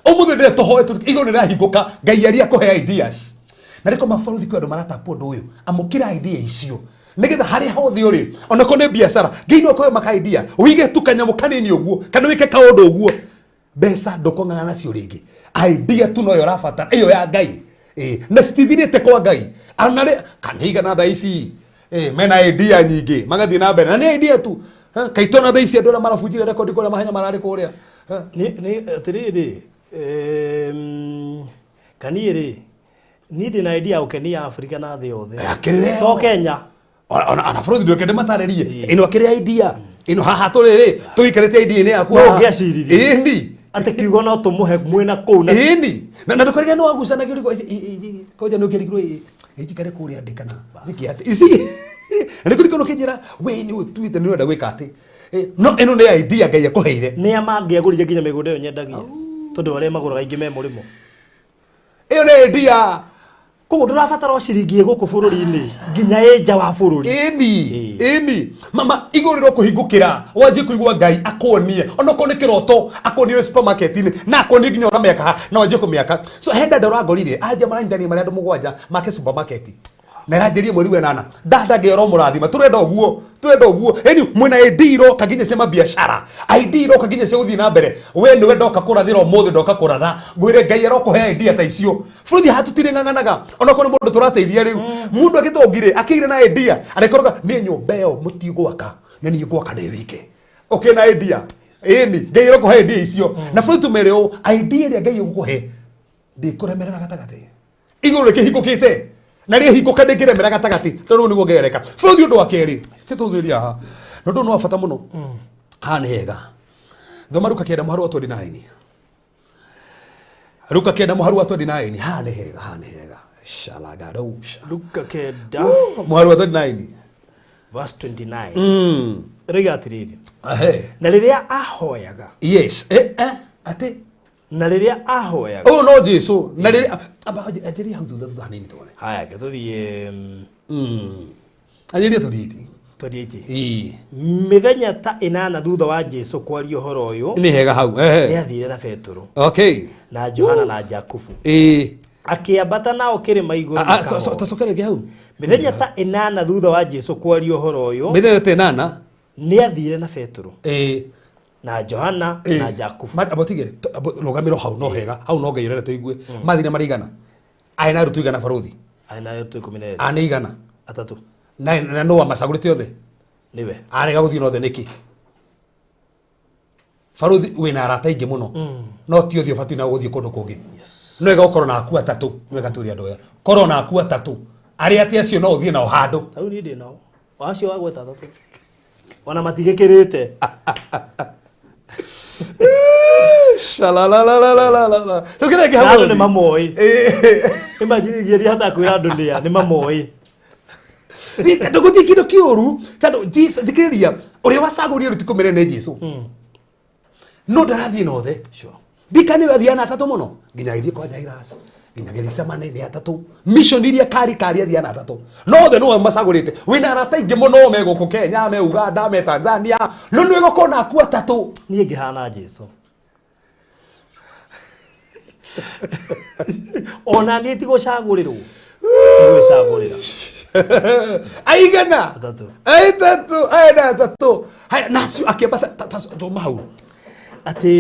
S2: Ũmũthĩ ndĩrĩa tũhoe igũrũ nĩrahingũka. Ngai aria kũhe ideas na rĩko mabaruthi kwĩ andũ maratapwo ũndũ ũyũ. Amũkĩra idea icio nĩgetha harĩa hothe ũrĩ onakorwo nĩ biacara Ngai no akũhe maka idea wĩige tu kanyamũ kanini ũguo kana wĩke kaũndũ ũguo mbeca ndũkong'ang'ana nacio rĩngĩ. Idea tu noyo ũrabatara ĩyo ya Ngai na citithirĩte kwa Ngai ona rĩ kanigana thaa ici mena idea nyingĩ magathiĩ na mbere na nĩ idea tu. Kaitũ na thaa ici andũ arĩa marabunjire rekondi kũrĩa mahenya mararĩ kũrĩa.
S3: Nĩ atĩrĩrĩ, kaniĩ rĩ niĩ ndĩna idea ya gũkenia Afrika na thĩ yothe.
S2: Akĩrĩ
S3: to Kenya.
S2: Ona bũrũri ndweke ndĩmatarĩrie ĩno akĩrĩ idea ĩno haha tũrĩ rĩ tũikarĩte idea-inĩ yaku.
S3: No ũngĩaciririe.
S2: Ĩni.
S3: Atĩ kiugo no tũmũhe mwĩna kũu na
S2: ĩni na ndũkarigane nĩ wagucanagia ũrigwo koja nĩ ũkĩrigirwo ĩnjikare kũrĩa ndĩkana njĩke atĩ ici na nĩkũrigwo ũkĩnjĩra we nĩ ũtuĩte nĩ ũrenda gwĩka atĩ. No ĩno nĩ idea Ngai akũheire.
S3: Nĩa mangĩagũrire nginya mĩgũnda ĩyo nyendagia tondũ arĩa magũraga aingĩ me mũrĩmo.
S2: Ĩyo nĩ idea.
S3: Koguo ndũrabatara o ciringi ĩ gũkũ bũrũri-inĩ nginya ĩ nja wa bũrũri.
S2: Ĩni ĩni mama igũrũ rĩro kũhingũkĩra wanjie kũigua Ngai akuonie onokorwo nĩ kĩroto akuonie wĩ supermarket-inĩ na akuonie nginya ũramĩaka ha na wanjie kũmĩaka. So he dada ũrangorire anja maranyitania marĩ andũ mũgwanja make supermarket na ĩranjĩrie mweri wa ĩnana dada Ngai ũromũrathima tũrenda ũguo tũrenda ũguo. Ĩni mwĩna idea iroka nginya cia mabiacara idea iroka nginya cia gũthiĩ na mbere. We nĩwe ndoka kũrathĩra ũmũthĩ ndoka kũratha ngwĩre Ngai arokũhe idea ta icio. Bũrũri haha tũtirĩ ng'ang'anaga onokorwo nĩ mũndũ tũrateithia rĩu mũndũ agĩtongire akĩire na idea arĩkoroga niĩ nyũmba ĩyo mũtigwaka na niĩ ngwaka ndĩ wike ũkĩ na idea. Ĩni Ngai arokũhe idea icio na bũrũri tũmere ũũ idea ĩrĩa Ngai ũgũkũhe ndĩkũremerera gatagatĩ igũrũ rĩkĩhingũkĩte na rĩhingũka ndĩngĩremera gatagatĩ tondũ rĩu nĩguo ngereka. Bũrũri ũndũ wa kerĩ tũtũthĩria haha na ũndũ nĩ wa bata mũno haha nĩ hega. Thoma Luka 9 mũhari wa 29. Luka 9 mũhari wa 29 haha nĩ hega, haha nĩ hega. Shalagadosha.
S3: Luka 9
S2: mũhari wa 29
S3: verse 29. Rĩiga atĩrĩrĩ.
S2: Ahe.
S3: Na rĩrĩa ahoyaga.
S2: Yes. Atĩ
S3: na rĩrĩa ahoyaga.
S2: Ũyũ no Jesu na rĩrĩa amba anjĩria hau thutha thutha hanini tuone.
S3: Haya gĩtũthiĩ
S2: Anjĩria 28.
S3: 28.
S2: Ĩĩ.
S3: Mĩthenya ta ĩnana thutha wa Jesu kwaria ũhoro ũyũ
S2: Nĩ hega hau. Ehe.
S3: nĩathire na Petero
S2: Okay.
S3: na Johana na Jakubu.
S2: Ĩĩ.
S3: Akĩambata nao kĩrĩma igũrũ makahoe.
S2: Tacokera rĩngĩ hau.
S3: Mĩthenya ta ĩnana thutha wa Jesu kwaria ũhoro ũyũ
S2: Mĩthenya ta ĩnana.
S3: nĩathire na Petero
S2: Ĩĩ.
S3: na Johana na Jakubu.
S2: Abo tige rũgamĩro hau no hega hau no Ngai ũrenda tũigue. Mathire marĩ igana. Arĩ na arutwo igana baruthi.
S3: Arĩ na arutwo 12.
S2: A nĩ igana.
S3: Atatũ.
S2: Na no amacagũrĩte othe.
S3: Nĩwe.
S2: Arega gũthiĩ na othe nĩkĩ? Baruthi wĩna arata aingĩ mũno. No ti othe ũbatiĩ na gũthiĩ kũndũ kũngĩ. No wega ũkorwo na aku atatũ, nĩ wega tũrĩ andũ aya. Korwo na aku atatũ. Arĩa atĩ acio no ũthiĩ nao handũ.
S3: Ta rĩu niĩ ndĩ nao. O acio wagweta atatũ. Ona matigĩkĩrĩte.
S2: Shalalalalala. Tũkĩreke
S3: Na
S2: hau.
S3: andũ nĩ mamoĩ. Imagine ingĩaria hatakwĩra andũ nĩa, nĩ mamoĩ.
S2: Ndũgũthiĩ kĩndũ kĩũru tondũ Jesu thikĩrĩria ũrĩa wacagũrire rĩu ti kũmĩre nĩ Jesu. No ndarathiĩ na othe. Ndika nĩwe athiaga na atatũ mũno nginya agĩthiĩ kwa Jairus nginya Gethsemane nĩ atatũ mission iria kari kari athiaga na atatũ no othe nĩwe macagũrĩte. Wĩna arata aingĩ mũno me gũkũ Kenya me Uganda me Tanzania no nĩwe gũkorwo na aku atatũ.
S3: Niĩ ngĩhana Jesu. Ona niĩ ti gũcagũrĩrwo, nĩ gwĩcagũrĩra.
S2: Aigana?
S3: Atatũ.
S2: Atatũ, aya na atatũ. Haya, nacio akĩambata thoma hau.
S3: Atĩ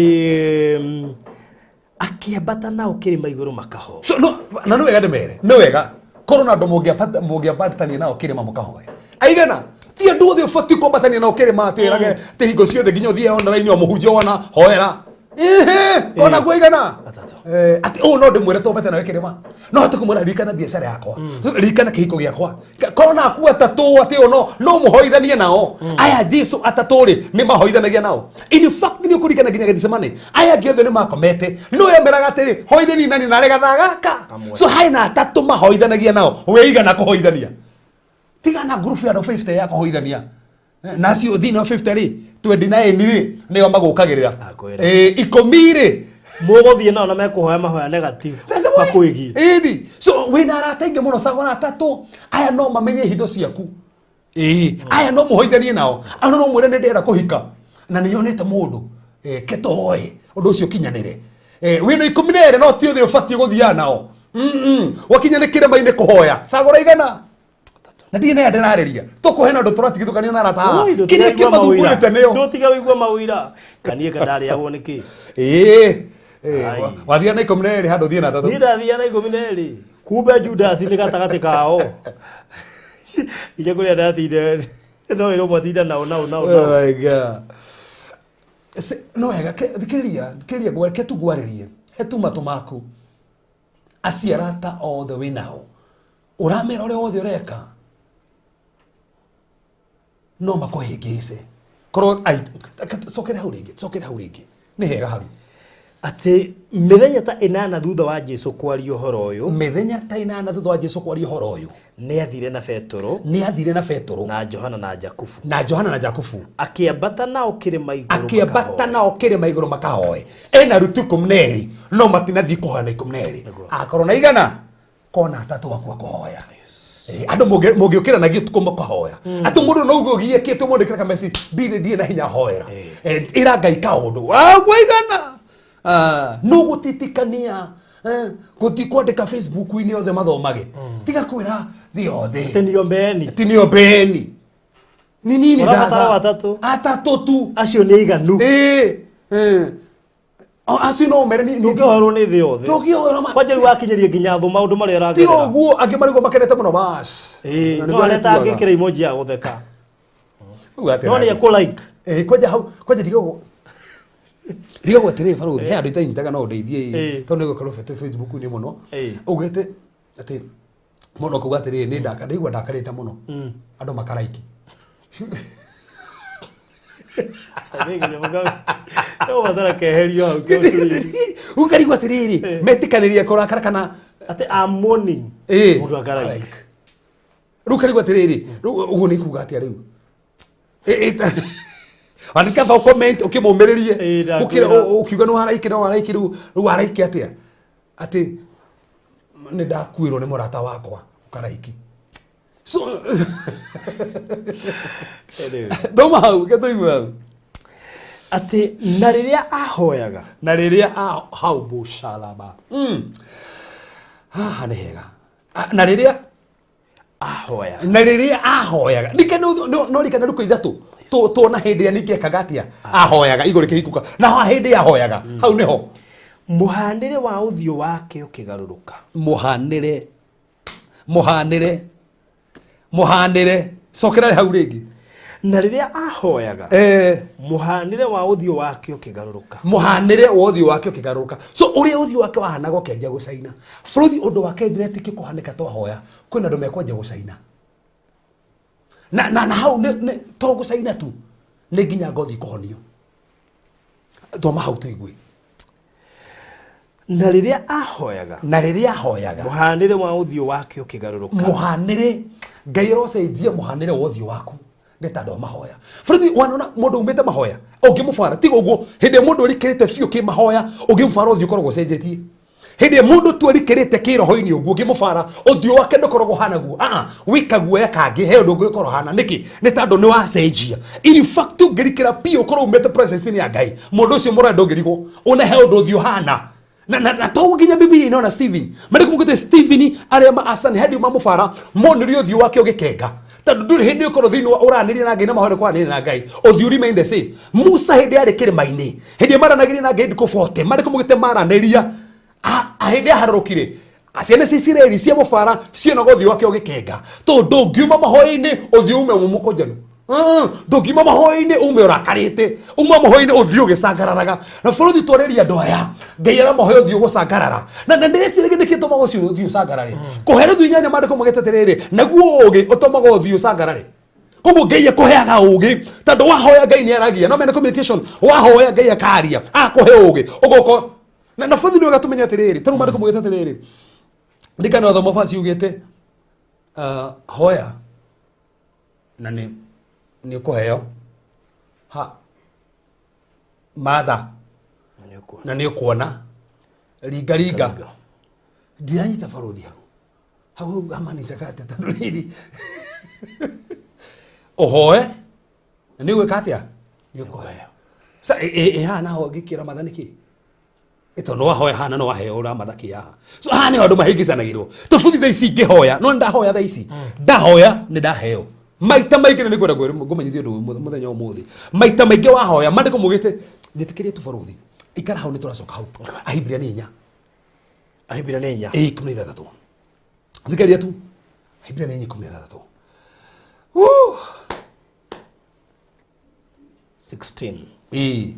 S3: akĩambata nao kĩrĩma igũrũ makahoe.
S2: So no na nĩ wega ndĩmere, nĩ wega korwo na andũ mũngĩambatania nao kĩrĩma mũkahoe. Aigana? Ti andũ othe ũbatiĩ kwambatania nao kĩrĩma, atĩ wĩrage atĩ hingo ciothe nginya ũthiĩ online o mũhunjia wona hoera. Ĩhĩ, kona guo aigana?
S3: Atatũ.
S2: Atĩ ũũ no ndĩmwĩre twambate nawe kĩrĩma, no hote kũmwĩra ririkana biacara yakwa, ririkana kĩhiko gĩakwa. Korwo na aku atatũ atĩ ũũ no mũhoithanie nao. Aya Jesu atatũ rĩ, nĩ mahoithanagia nao. In fact nĩ ũkũririkana nginya Gethsemane, aya angĩ othe nĩ makomete, no yameraga atĩrĩ, hoithani nani narĩ gathaa gaka.
S3: Kamwe.
S2: So harĩ na atatũ mahoithanagia nao, wĩigana kũhoithania. Tiga na ngurubu ya andũ 50 ya kũhoithania. Na acio thĩinĩ wa 50 rĩ, 29 rĩ, nĩo magũkagĩrĩra.
S3: Akwĩra.
S2: 10 rĩ,
S3: Mũgũthiĩ nao na mekũhoya mahoya negative
S2: That's why.
S3: makwĩgiĩ.
S2: Ĩni. So wĩna arata aingĩ mũno, cagũra atatũ. Aya no mamenye hitho ciaku. Ĩĩ, aya no mũhoithanie nao. Aya no mwĩre nĩ ndĩrenda kũhika na nĩ nyonete mũndũ. Ke tũhoe ũndũ ũcio ũkinyanĩre. Wĩna 12 no ti othe ũbatiĩ gũthiaga nao. Wakinya nĩ kĩrĩma-inĩ kũhoya, cagũra igana. Na ndirĩ nayo ndĩrarĩria, tũkũhe na ũndũ tũratigithũkanio na arata haha.
S3: Oi,
S2: Kĩrĩa
S3: ndũtiga igua maũira.
S2: kĩmathungurĩte nĩo.
S3: Ndũtiga wĩigua maũira kaniĩ kandarĩagwo nĩ kĩ.
S2: Ĩĩ. Ĩĩ,
S3: Ai.
S2: Wathiaga na 12 handũ ũthiĩ na atatũ.
S3: Niĩ ndathiaga na 12, kumbe Judas nĩ gatagatĩ kao. Inya kũrĩa ndatinde no ĩrwo mwatinda nao nao nao
S2: Oh
S3: nao.
S2: my God. No wega, thikĩrĩria, thikĩrĩria, ke tu ngwarĩrie, he tu matũ maku. Acio arata othe wĩ nao, ũramera ũrĩa wothe ũreka, no makũhĩngĩce. Korwo cokere hau rĩngĩ, cokere hau rĩngĩ. Nĩ hega hau.
S3: Atĩ mĩthenya ta 8 thutha wa Jesu kwaria ũhoro ũyũ,
S2: Mĩthenya ta 8 thutha wa Jesu kwaria ũhoro ũyũ,
S3: nĩ athire na Petero,
S2: nĩ athire na Petero,
S3: na Johana na Jakubu,
S2: na Johana na Jakubu,
S3: akĩambata nao kĩrĩma igũrũ
S2: akĩambata
S3: makahoe.
S2: nao kĩrĩma igũrũ makahoe. Ena arutwo 12, no matinathiĩ kũhoya na 12. Akorwo na igana, kona atatũ akua kũhoya. Andũ mũngĩũkĩra na gĩtukũ makahoya. Atĩ mũndũ no uge ũgiĩkĩte ũmwandĩkĩre kameci, ndirĩ na hinya hoera. Ĩra Ngai kaũndũ. Waigana. No gũtitikania, gũthiĩ kwandĩka Facebook-inĩ othe mathomage. Tiga kwĩra thĩ yothe.
S3: Atĩ niombeeni.
S2: Atĩ niombeeni. Ni nini
S3: Ũrabatara
S2: sasa?
S3: atatũ.
S2: Atatũ tu.
S3: Acio nĩ aiganu.
S2: Acio no mere ni
S3: Ndũngĩhoerwo nĩ thĩ yothe.
S2: Ndũngĩhoerwo ma-
S3: Kwanja rĩu wakinyĩria nginya thũ maũndũ marĩa
S2: Ti
S3: ũragerera.
S2: ũguo angĩ marigwo makenete mũno bas.
S3: Ĩĩ,
S2: Na
S3: no
S2: nĩguo
S3: areta
S2: arĩtuaga.
S3: angĩkĩra emoji ya gũtheka.
S2: Uga atĩrĩ.
S3: No nĩ ekũ like.
S2: Kwanja hau, kwanja ndigagwo. Ndigagwo atĩrĩ barũthi, he andũ itanyitaga no ũndeithie ĩ. Tondũ nĩgũkorwo bete Facebook-inĩ mũno. Ugĩte atĩ mũndũ akauga atĩrĩrĩ, nĩ ndaka, ndaigua ndakarĩte mũno. Andũ makaraiki.
S3: Nĩ keherio hau.
S2: Ũkarigwo atĩrĩrĩ, metĩkanĩria kũrakara kana
S3: Atĩ I'm mourning. Mũndũ akaraiki.
S2: Rĩu karigwo atĩrĩrĩ, rĩu ũguo nĩ kuga atĩa rĩu? Andĩka bao comment ũkĩmũmĩrĩrie.
S3: Ndakwĩra.
S2: Ũkĩra ũkiuga nĩ waraiki, nĩ waraiki, rĩu waraiki atĩa? Atĩ nĩ ndakuĩrwo nĩ mũrata wakwa, ũkaraiki. So
S3: Anyway.
S2: Thoma hau, ke tũigue hau.
S3: Atĩ na rĩrĩa ahoyaga.
S2: Na rĩrĩa hau mũcalaba. Haha nĩ hega. Na rĩrĩa
S3: ahoyaga.
S2: Na rĩrĩa ahoyaga. Nike no rikana rukũ ithatũ. Tuona hĩndĩ ĩrĩa ningĩ ekaga atĩa? Ahoyaga igũrũ rĩkĩhingũka. Na haha hĩndĩ ahoyaga. Hau nĩho.
S3: Mũhanĩre wa ũthiũ wake ũkĩgarũrũka.
S2: Mũhanĩre. Mũhanĩre. Mũhanĩre. Cokera hau rĩngĩ.
S3: Na rĩrĩa ahoyaga. Mũhanĩre wa ũthiũ wake ũkĩgarũrũka.
S2: Mũhanĩre wa ũthiũ wake ũkĩgarũrũka. So ũrĩa ũthiũ wake wahanaga ũkĩanjia gũcaina. Bũrũri ũndũ wake ndĩretĩkia kũhanĩka twahoya, kwĩna andũ mekwanjia gũcaina. Na hau nĩ to gũcaina tu, nĩ nginya ngothi kũhonio. Thoma hau tũigue.
S3: Na rĩrĩa ahoyaga.
S2: Na rĩrĩa ahoyaga.
S3: Mũhanĩre wa ũthiũ wake ũkĩgarũrũka.
S2: Mũhanĩre, Ngai arocenjia mũhanĩre wa ũthiũ waku. Nĩ ta andũ a mahoya. Bũrũri wanona mũndũ umĩte mahoya, ũngĩmũbara, tiga ũguo, hĩndĩ ĩrĩa mũndũ arikĩrĩte biũ kĩmahoya, ũngĩmũbara ũthiũ ũkoragwo ũcenjetie. Hĩndĩ ĩrĩa mũndũ tu arikĩrĩte kĩroho-inĩ ũguo, ũngĩmũbara, ũthiũ wake ndũkoragwo ũhana guo. Wĩka guoya kangĩ, he ũndũ ũngĩ ũkoragwo ũhana. Nĩkĩ? Nĩ tondũ nĩ wacenjia. In fact, ũngĩrikĩra biũ ũkorwo umĩte presence-inĩ ya Ngai, mũndũ ũcio mũrore ndũngĩrigwo. Ona he ũndũ ũthiũ ũhana. Na to nginya Biblia inona Stephen mariko mugite Stephen aria ma asani hadi mamubara monirio ũthiũ wake ũgĩkenga tondũ ndũrĩ hĩndĩ ũkorwo thĩinĩ wa ũranĩria na Ngai na mahoya kwaranĩria na Ngai ũthiũ remain the same. Musa hĩndĩ yarĩ kĩrĩma-inĩ hĩndĩ maranagĩria na Ngai ndikũ 40 mariko mugite maranĩria hĩndĩ aharũrũkire ciana cia Isiraeli cia mũbara cionaga ũthiũ wake ũgĩkenga tondũ ndũngiuma mahoya-inĩ ũthiũ ume mũmũkũnjanu. Ndũngiuma mahoya-inĩ ume ũrakarĩte, uma mahoya-inĩ ũthiũ ũgĩcangararaga. Na bũrũri twarĩria andũ aya Ngai aramahoya ũthiũ gũcangarara. Na ndĩreciragia nĩkĩ tũmaga ũcio ũthiũ ũcangarare. Kũherithio inyanya maandĩko maugĩte atĩrĩrĩ, naguo ũũgĩ ũtũmaga ũthiũ ũcangarare. Koguo Ngai akũheaga ũũgĩ tondũ wahoya Ngai nĩ aragia. No mena communication, wahoya Ngai akaria, akũhe ũũgĩ ũgoka. Na bũrũri nĩ wega tũmenye atĩrĩrĩ, tarĩu maandĩko maugĩte atĩrĩrĩ, ndikana wathoma basi ugĩte hoya na nĩ ũkũheo ha matha na nĩ ũkuona ringa ringa. Ndiranyita barothi hau hau hamanicaga atĩa tondũ rĩrĩ ũhoe na nĩ ũgwĩka atĩa nĩ ũkũheo. Sa ĩ haha naho ngĩkĩra matha nĩkĩ? Ito no wahoya hana no waheo ũramatha kĩ haha. So haha nĩho andũ mahĩngĩcanagĩrwo. Tũbuthi thaa ici ngĩhoya, no nĩndahoya thaa ici. Ndahoya nĩ ndaheo. Maita maingĩ nĩ ngwenda ngũmenyithie ũndũ ũyũ mũthenya ũmũthĩ. Maita maingĩ wahoya, maandĩko maugĩte njĩtĩkĩrie tu barothi. Ikara hau nĩ tũracoka hau. Ahibirania nĩ inya.
S3: Ahibirania nĩ inya.
S2: Ĩĩ, 16. Thikĩrĩria tu. Ahibirania nĩ inya 16.
S3: 16.
S2: Ĩĩ.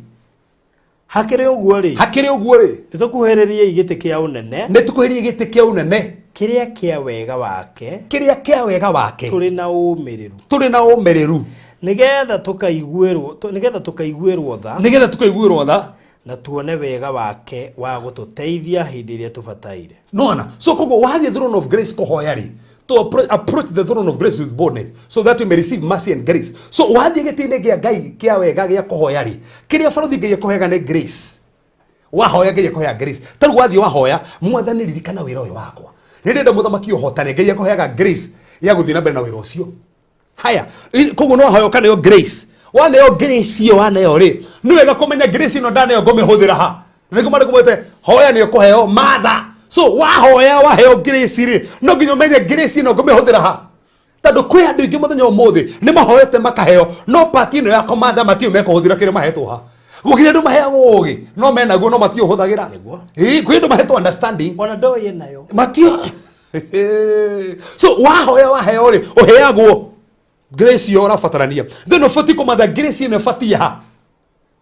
S3: Hakĩrĩ ũguo rĩ.
S2: Hakĩrĩ ũguo rĩ.
S3: Nĩtũkuhĩrĩriei gĩtĩ kĩa ũnene.
S2: Nĩtũkuhĩrĩrie gĩtĩ kĩa ũnene.
S3: Kĩrĩa kĩa wega wake.
S2: Kĩrĩa kĩa wega wake.
S3: Tũrĩ na ũmĩrĩru.
S2: Tũrĩ na ũmĩrĩru.
S3: Nĩgetha tũkaiguĩrwo, nĩgetha tũkaiguĩrwo tha.
S2: Nĩgetha tũkaiguĩrwo tha.
S3: Na tuone wega wake wa gũtũteithia hĩndĩ ĩrĩa tũbataire.
S2: Nona. So koguo wathiĩ throne of grace kũhoya rĩ, to approach the throne of grace with boldness so that you may receive mercy and grace. So wathiĩ gĩtĩ-inĩ kĩa Ngai kĩa wega gĩa kũhoya rĩ, kĩrĩa barothi Ngai ekũheaga nĩ grace. Wahoya Ngai ekũheaga grace. Ta rĩu wathiĩ wahoya, Mwathani ririkana wĩra ũyũ wakwa. Nĩ ndĩrenda mũthamaki ũhotane, Ngai ekũheaga grace ya gũthiĩ na mbere na wĩra ũcio. Haya, koguo no wahoya ũkaneo grace. Waneo grace ĩyo waneo rĩ, nĩ wega kũmenya grace ĩno ndaneo ngũmĩhũthĩra ha. Nĩguo maandĩko maugĩte, hoya nĩ ũkũheo, matha. So wahoya waheo grace rĩ, no nginya ũmenye grace ĩno ngũmĩhũthĩra ha. Tondũ kwĩ andũ aingĩ mũthenya ũmũthĩ nĩ mahoete makaheo, no part ĩno ya kũmatha matiũĩ mekũhũthĩra kĩrĩa mahetwo ha. Gũkĩrĩ andũ maheagwo ũũgĩ, no menaguo no matiũĩ ũhũthagĩra.
S3: Nĩguo.
S2: Ĩĩ, kwĩ andũ mahetwo understanding.
S3: Ona ndoĩ nayo.
S2: Matiũĩ. So wahoya waheo rĩ, ũheagwo grace ĩyo ũrabatarania. Then ũbatiĩ kũmatha grace ĩno ĩbatiĩ ha.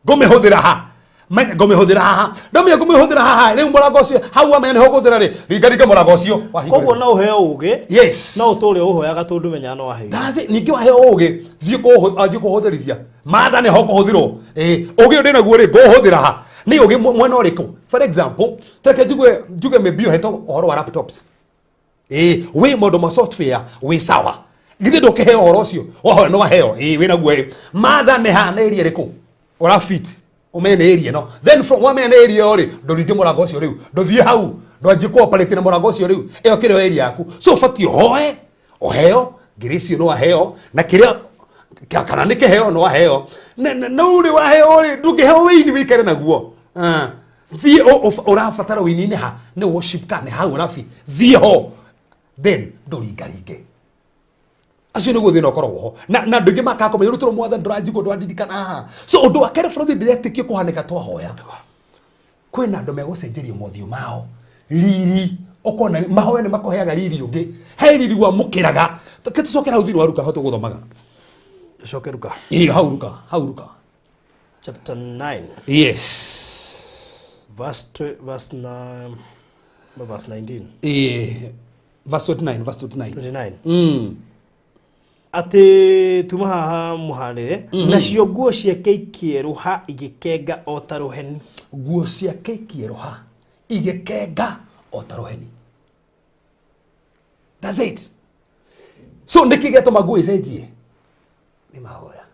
S2: Ngũmĩhũthĩra ha. Menya ngũmĩhũthĩra haha. Ndamenya ngũmĩhũthĩra haha, rĩu mũrango ũcio, hau wamenya nĩho ũkũhũthĩra rĩ, ringa ringa mũrango ũcio, wahingũrĩra.
S3: Koguo no ũheo ũũgĩ.
S2: Yes.
S3: No ũtũre ũhoyaga tondũ ndũmenyaga no waheo.
S2: That's it. Ningĩ waheo ũũgĩ, thiĩ thiĩ kũhũthĩrithia. Matha nĩho ũkũhũthĩrwo. Ĩĩ, ũũgĩ ũyũ ndĩnaguo rĩ, ngũũhũthĩra ha. Nĩ ũũgĩ mwena ũrĩkũ? For example, tareke njuge maybe ũhetwo ũhoro wa laptops. Ĩĩ, wĩ maũndũ ma software, wĩ sawa. Githĩ ndũkĩheo ũhoro ũcio? Wahoya nĩ waheo. Ĩĩ, wĩ naguo ĩ. Matha nĩ ha, nĩ area ĩrĩkũ? Ũra fit. Ũmenye nĩ area ĩno. Then from wamenya nĩ area ĩyo rĩ, ndũringe mũrango ũcio rĩu. Ndũthiĩ hau. Ndwanjie kũ-operate na mũrango ũcio rĩu. Ĩyo kĩrĩ o area yaku. So ũbatiĩ ũhoe, ũheo, grace ĩyo nĩ waheo, na kĩrĩa kana nĩ kĩheo nĩ waheo. Na rĩu waheo rĩ, ndũngĩheo wĩini wĩikare naguo. Thiĩ ũrabatara wĩini-inĩ ha? Nĩ worship ka nĩ hau ũrabi. Thiĩ ho. Then ndũringaringe. Acio nĩguo thĩna ũkoragwo ho. Na andũ aingĩ makaga kũmenya, rĩu tondũ Mwathani ndũranjigua, ndũrandirikana haha. So ũndũ wa kerĩ bũrũri ndĩretĩkio kũhanĩka twahoya. Kwĩna andũ megũcenjerio mothiũ mao. Riri, ũkona mahoya nĩ makũheaga riri ũngĩ. He riri wamũkĩraga. Reke tũcoke hau thĩinĩ wa Luka, hau tũgũthomaga.
S3: Tũcoke Luka.
S2: Ĩĩ, hau Luka, hau Luka.
S3: Chapter 9.
S2: Yes.
S3: Verse verse 9, no, verse 19.
S2: Verse 29, verse 29.
S3: 29. Atĩ tuma haha mũhanĩre, nacio nguo ciake ikĩerũha igĩkenga o ta rũheni.
S2: Nguo ciake ikĩerũha igĩkenga o ta rũheni. That's it. So nĩkĩ gĩatũma nguo icenjie? Nĩ mahoya.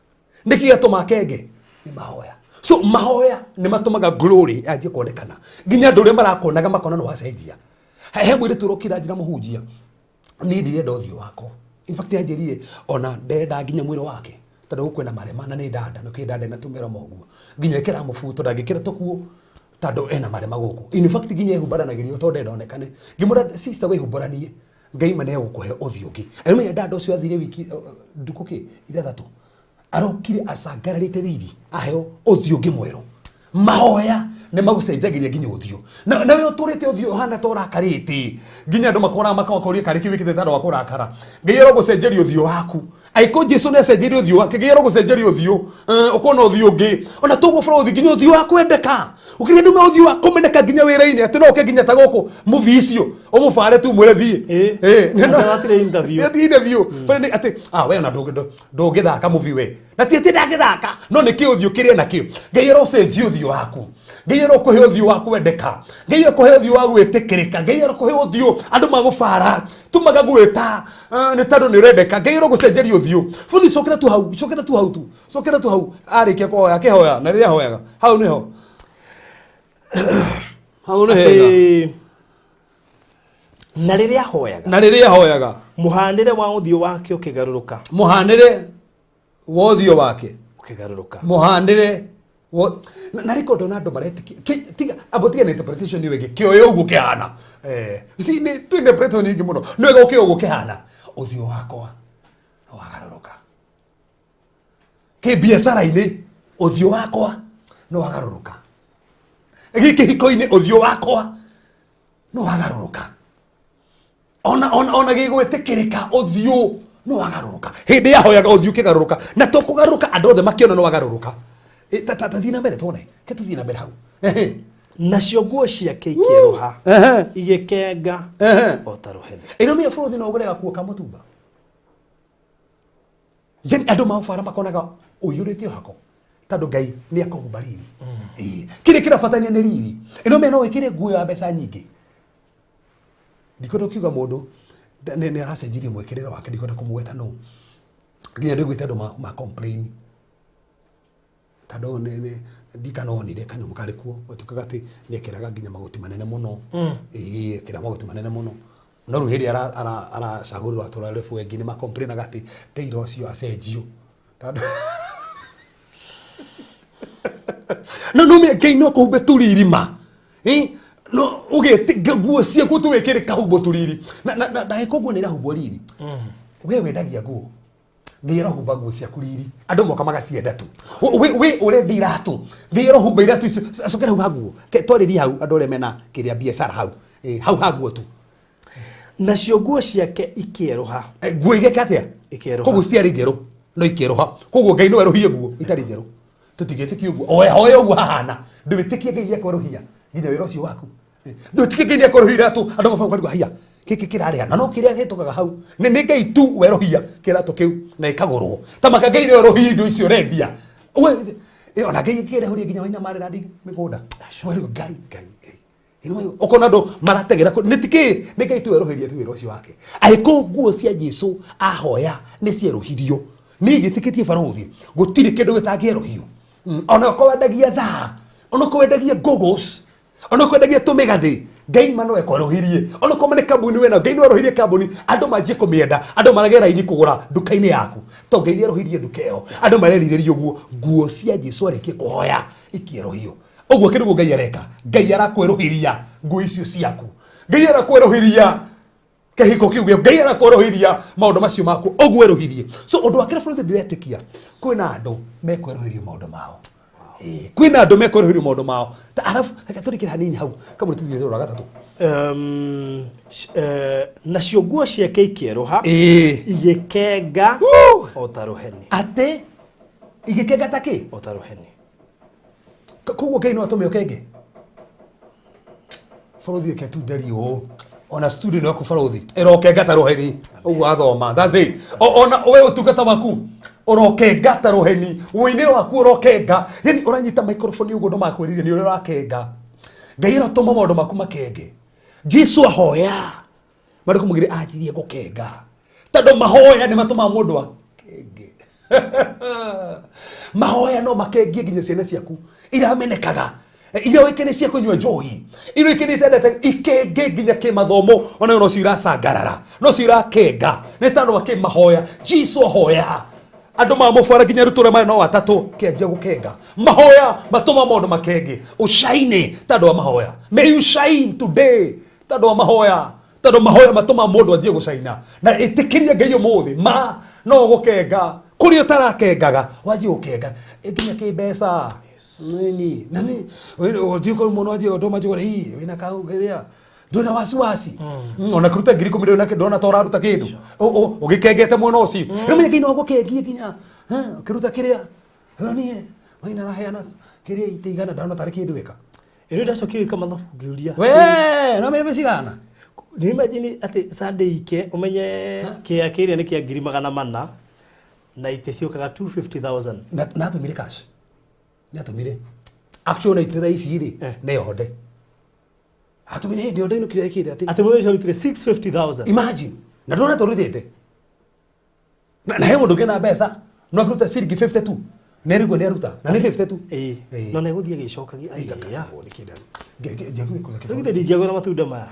S2: Nĩkĩ gĩatũma akenge? Nĩ mahoya. So mahoya nĩ matũmaga glory yanjie kuonekana. Nginya andũ arĩa marakuonaga makona nĩ wacenjia. He mũirĩtu ũrokire anjĩra mũhunjia, niĩ ndirenda ũthiũ wakwa. In fact anjĩrire ona nderenda nginya mwĩrĩ wake. Tondũ gũkũ kwĩna marema na nĩ ndanda, nĩkĩo ndanda ĩna tũmĩromo ũguo. Nginya ĩkĩra mũbuto, ndangĩkĩra tũkuo. Tondũ ena marema gũkũ. In fact nginya ehumbaranagirio tondũ ndenda onekane. Ngĩmwĩra sister wĩhumbaranie. Ngai ma nĩegũkũhe ũthiũ ũngĩ. Arĩmenya dada ũcio athire wiki ndukũ kĩ ithathatũ. Arokire acangararĩte riri aheo ũthiũ ũngĩ mwerũ. Mahoya nĩ magũcenjagĩria nginya ũthiũ. Na we ũtũrĩte ũthiũ ũhana ta ũrakarĩte. Nginya andũ makoraga makakũria karĩ kĩ wĩkĩte ta andũ a kũrakara. Ngai arogũcenjeria ũthiũ waku. Angĩkorwo Jesu nĩ acenjerie ũthiũ wake, Ngai arogũcenjeria ũthiũ. Ũkona ũthiũ ũngĩ. Ona toguo bũrũri nginya ũthiũ wa kwendeka. Ũkĩria ndume ũthiũ wa kũmeneka nginya wĩra-inĩ atĩ no ũke nginya ta gũkũ movie icio. Ũmũbare tu mwĩre thiĩ.
S3: Atĩ hatirĩ interview.
S2: Hatirĩ interview. Bale nĩ atĩ we ona ndũngĩthaka movie we. Na ti atĩ ndangĩthaka, no nĩ kĩ ũthiũ kĩrĩa nakĩo. Ngai arocenjia ũthiũ waku. Ngai arokũhe ũthiũ wa kwendeka. Ngai arokũhe ũthiũ wa gwĩtĩkĩrĩka. Ngai arokũhe ũthiũ andũ magũbara. Tu magagwĩta nĩ tondũ nĩ ũrendeka. Ngai arogũcenjeria ũthiũ. Bũthi cokera tu hau, cokera tu hau tu. Cokera tu hau. Arĩkia kũhoya, akĩhoya, na rĩrĩa ahoyaga. Hau nĩho. Hau nĩ hega.
S3: Atĩ, na rĩrĩa ahoyaga.
S2: Na rĩrĩa ahoyaga.
S3: Mũhanĩre wa ũthiũ wake ũkĩgarũrũka.
S2: Mũhanĩre wa ũthiũ wake.
S3: Ũkĩgarũrũka.
S2: Mũhanĩre wa na rĩko ndona andũ maretĩkia. Tiga, abo tiga na interpretation ĩyo ĩngĩ. Kĩoyo ũguo kĩhana. You see, nĩ tu interpretation nyingĩ mũno. Nĩ wega ũkĩoyo ũguo kĩhana. Ũthiũ wakwa wagarũrũka. Kĩbiacara-inĩ, ũthiũ wakwa nĩ wagarũrũka. Gĩkĩhiko-inĩ, ũthiũ wakwa nĩ wagarũrũka. Ona gĩgwĩtĩkĩrĩka, ũthiũ nĩ wagarũrũka. Hĩndĩ yahoyaga ũthiũ ũkĩgarũrũka. Na to kũgarũrũka, andũ othe makĩona nĩ wagarũrũka. Ta thiĩ na mbere tuone. Ke tũthiĩ na mbere hau.
S3: Nacio nguo ciake ikĩerũha, igĩkenga o ta rũheni.
S2: Ĩno mĩa bũrũri no ũgũre gakuo ka mũtumba. Yani andũ maũbara makonaga ũiyũrĩte ũhako. Tondũ Ngai nĩ akũhumba riri. Kĩrĩa kĩrabatania nĩ riri. Ĩno mĩa no ĩkĩre nguo ya mbeca nyingĩ. Ndikwenda ũkiuga mũndũ nĩ aracenjirie mwĩkĩrĩre wake, ndikwenda kũmũgweta nũ. Nginya ndĩgwĩte andũ ma complain. Tondũ ndikanonire kanyamũ karĩ kuo, gũtuĩkaga atĩ nĩ ekĩraga nginya magoti manene mũno. Ĩĩ, ekĩraga magoti manene mũno. No rĩu hĩndĩ aracagũrirwo atũra rebu ĩngĩ nĩ makomplainaga atĩ tailor ũcio acenjio. Tondũ no no Ngai no kũhumbe tũriri ma. No ũgĩte nguo ciaku tu wĩkĩre kahumbo tũriri. Na ndagĩka ũguo nĩ ĩrahumbwo riri. We wendagia nguo. Ngai arahumba nguo ciaku riri. Andũ moka magacienda tu. We ũrendia iratũ. Ngai arahumba iratũ icio. Cokera hau ha nguo. Twarĩrie hau andũ arĩa mena kĩrĩa biacara hau. Hau ha nguo tu.
S3: Nacio nguo ciake ikĩerũha.
S2: Nguo igĩka atĩa?
S3: Ikĩerũha.
S2: Koguo ciarĩ njerũ, no ikĩerũha. Koguo Ngai no erũhie nguo itarĩ njerũ. Tũtingĩtĩkia ũguo. Oe hoya ũguo hahana. Ndũĩtĩkie Ngai nĩekwerũhia nginya wĩra ũcio waku. Ndũĩtĩkie Ngai nĩekwerũhia iratũ. Andũ mabanga kũrigwo haiya. Gĩkĩ kĩrarĩha. Na no kĩrĩa gĩtũkaga hau. Nĩ Ngai tu werũhia kĩratũ kĩu na ĩkagũrwo. Ta maka Ngai nĩwe werũhia indo icio ũrendia. Ona Ngai ĩkĩrehũria nginya waina marĩra ndi mĩgũnda. Werũhia Ngai, Ngai, Ngai. Ũkona andũ marategera kũ-, nĩ tikĩ, nĩ Ngai tu werũhĩria tu wĩra ũcio wake. Angĩkorwo nguo cia Jesũ ahoya nĩ cierũhirio, niĩ njĩtĩkĩtie barũthi, gũtirĩ kĩndũ gĩtangĩerũhio. Ona okorwo wendagia thaa, ona okorwo wendagia goggles, ona okorwo wendagia tũmĩgathĩ, Ngai ma no ekwerũhirie. Ona okorwo nĩ kambuni wĩna, Ngai no erũhirie kambuni, andũ manjie kũmĩenda, andũ marage raini kũgũra nduka-inĩ yaku. Tondũ Ngai nĩ erũhirie nduka ĩyo, andũ marerirĩria ũguo, nguo cia Jesũ arĩkie kũhoya ikĩerũhio. Ũguo kĩndũ Ngai areka, Ngai arakwerũhiria nguo icio ciaku. Ngai arakwerũhiria kĩhiko kĩu gĩaku. Ngai arakwerũhiria maũndũ macio maku, ũguo erũhirie. So ũndũ wa kĩrabu ndĩretĩkia, kwĩna andũ mekwerũhirio maũndũ mao. Kwĩna andũ mekwerũhirio maũndũ mao. Ta arabu, reke tũrĩkĩre hanini hau, kamũira tũthiĩ rũra gatatũ.
S3: Nacio nguo ciake ikĩerũha, igĩkenga o ta rũheni.
S2: Atĩ igĩkenga ta kĩ?
S3: O ta rũheni.
S2: Koguo Ngai no atũme ũkenge? Bũrũthi reke tu njarie ũũ. Ona studio ĩno yaku bũrũthi ĩrokenga ta rũheni. Ũguo athoma. That's it. Ona we ũtungata waku ũrokenga ta rũheni. Ũinĩ waku ũrokenga. Yani ũranyita microphone ũguo andũ makwĩrire nĩ ũrĩa ũrakenga. Ngai arotũma maũndũ maku makenge. Jesu ahoya. Marĩkũ mũgire anjirie gũkenga. Tondũ mahoya nĩ matũmaga mũndũ akenge. Mahoya no makengie nginya ciana ciaku iramenekaga. Iria ũĩkaine cia kũnyua njohi, iria ũĩkaine itendete ikenge nginya kĩmathomo, ona no cio iracangarara, no cio irakenga. Nĩ tondũ wa kĩmahoya. Jesu ahoya. Andũ mamũbara nginya arutwo arĩa marĩ no atatũ kĩanjia gũkenga. Mahoya matũma maũndũ makenge. Ũcaine tondũ wa mahoya. May you shine today tondũ wa mahoya. Tondũ mahoya matũma mũndũ anjie gũcaina. Na ĩtĩkĩria Ngai ũmũthĩ ma no gũkenga kũrĩa ũtarakengaga wanjie gũkenga nginya kĩmbeca. Nini nani ũthiĩ kũrĩ mũndũ wanjie andũ manjie kũrĩa, "Ii, wĩna kau kĩrĩa ndwĩna wasiwasi." Ona kũruta 10,000 ndũna ndona ta ũraruta kĩndũ ũgĩkengete mwena ũcio. Rĩu menya nginya ũgũkengie nginya ũkĩruta kĩrĩa niĩ maina araheana kĩrĩa itĩ igana ndona tarĩ kĩndũ ĩka.
S3: Ĩrĩ ndacokire gwĩka mathabu ngĩũria.
S2: We no menya cigana.
S3: Nĩ imagine atĩ Sunday ike ũmenye kĩa kĩrĩa nĩ kĩa 400,000 na itĩ ciũkaga 250,000.
S2: Na atũmire cash. Nĩ atũmire. Actually ona itĩ thaa ici rĩ nĩ honde. Atũmire hĩndĩ ĩyo ndainũkire ĩkĩte atĩ
S3: Atĩ mũthenya ũcio arutire 650,000.
S2: Imagine. Na ndona tũrutĩte. Na he mũndũ ũngĩ na mbeca no akĩruta ciringi 52. Nĩ arigwo nĩ aruta. Na nĩ 52.
S3: Ĩĩ. No nĩ egũthiĩ agĩcokagia. Aiya.
S2: Ngai
S3: Rĩu githĩ ndingĩagũra matunda maya.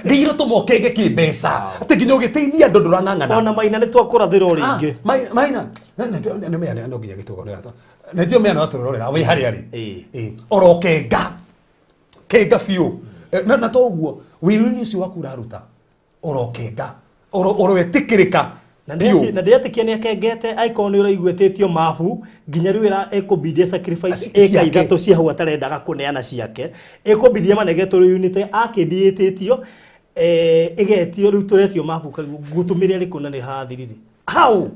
S2: Irotũma ũkenge kĩmbeca atĩ nginya ũgĩteithia andũ ndũrang'ang'ana.
S3: Ona maina nĩ twakũrathĩra o rĩngĩ.
S2: Maina nĩ mea no nginya gĩtũgo nĩ gatwa nĩ tio mea no atũrorera wĩ harĩa rĩ.
S3: Ĩĩ.
S2: Oro kenga kenga biũ. Na to ũguo wĩra-inĩ ũcio waku ũraruta oro kenga oro wĩtĩkĩrĩka
S3: Na
S2: biũ.
S3: Na ndĩretĩkia nĩ akengete angĩkorwo nĩ ũraigua ĩtĩtio mabu nginya rĩu ĩra ĩkũbindia sacrifice ĩka
S2: ciake.
S3: Ithatũ cia hau atarendaga kũneana ciake ĩkũbindia manegetwo rĩu unit akĩndi ĩtĩtio ĩgetio rĩu tũretio mabu ngũtũmĩre rĩkũ na nĩ hathirire.
S2: How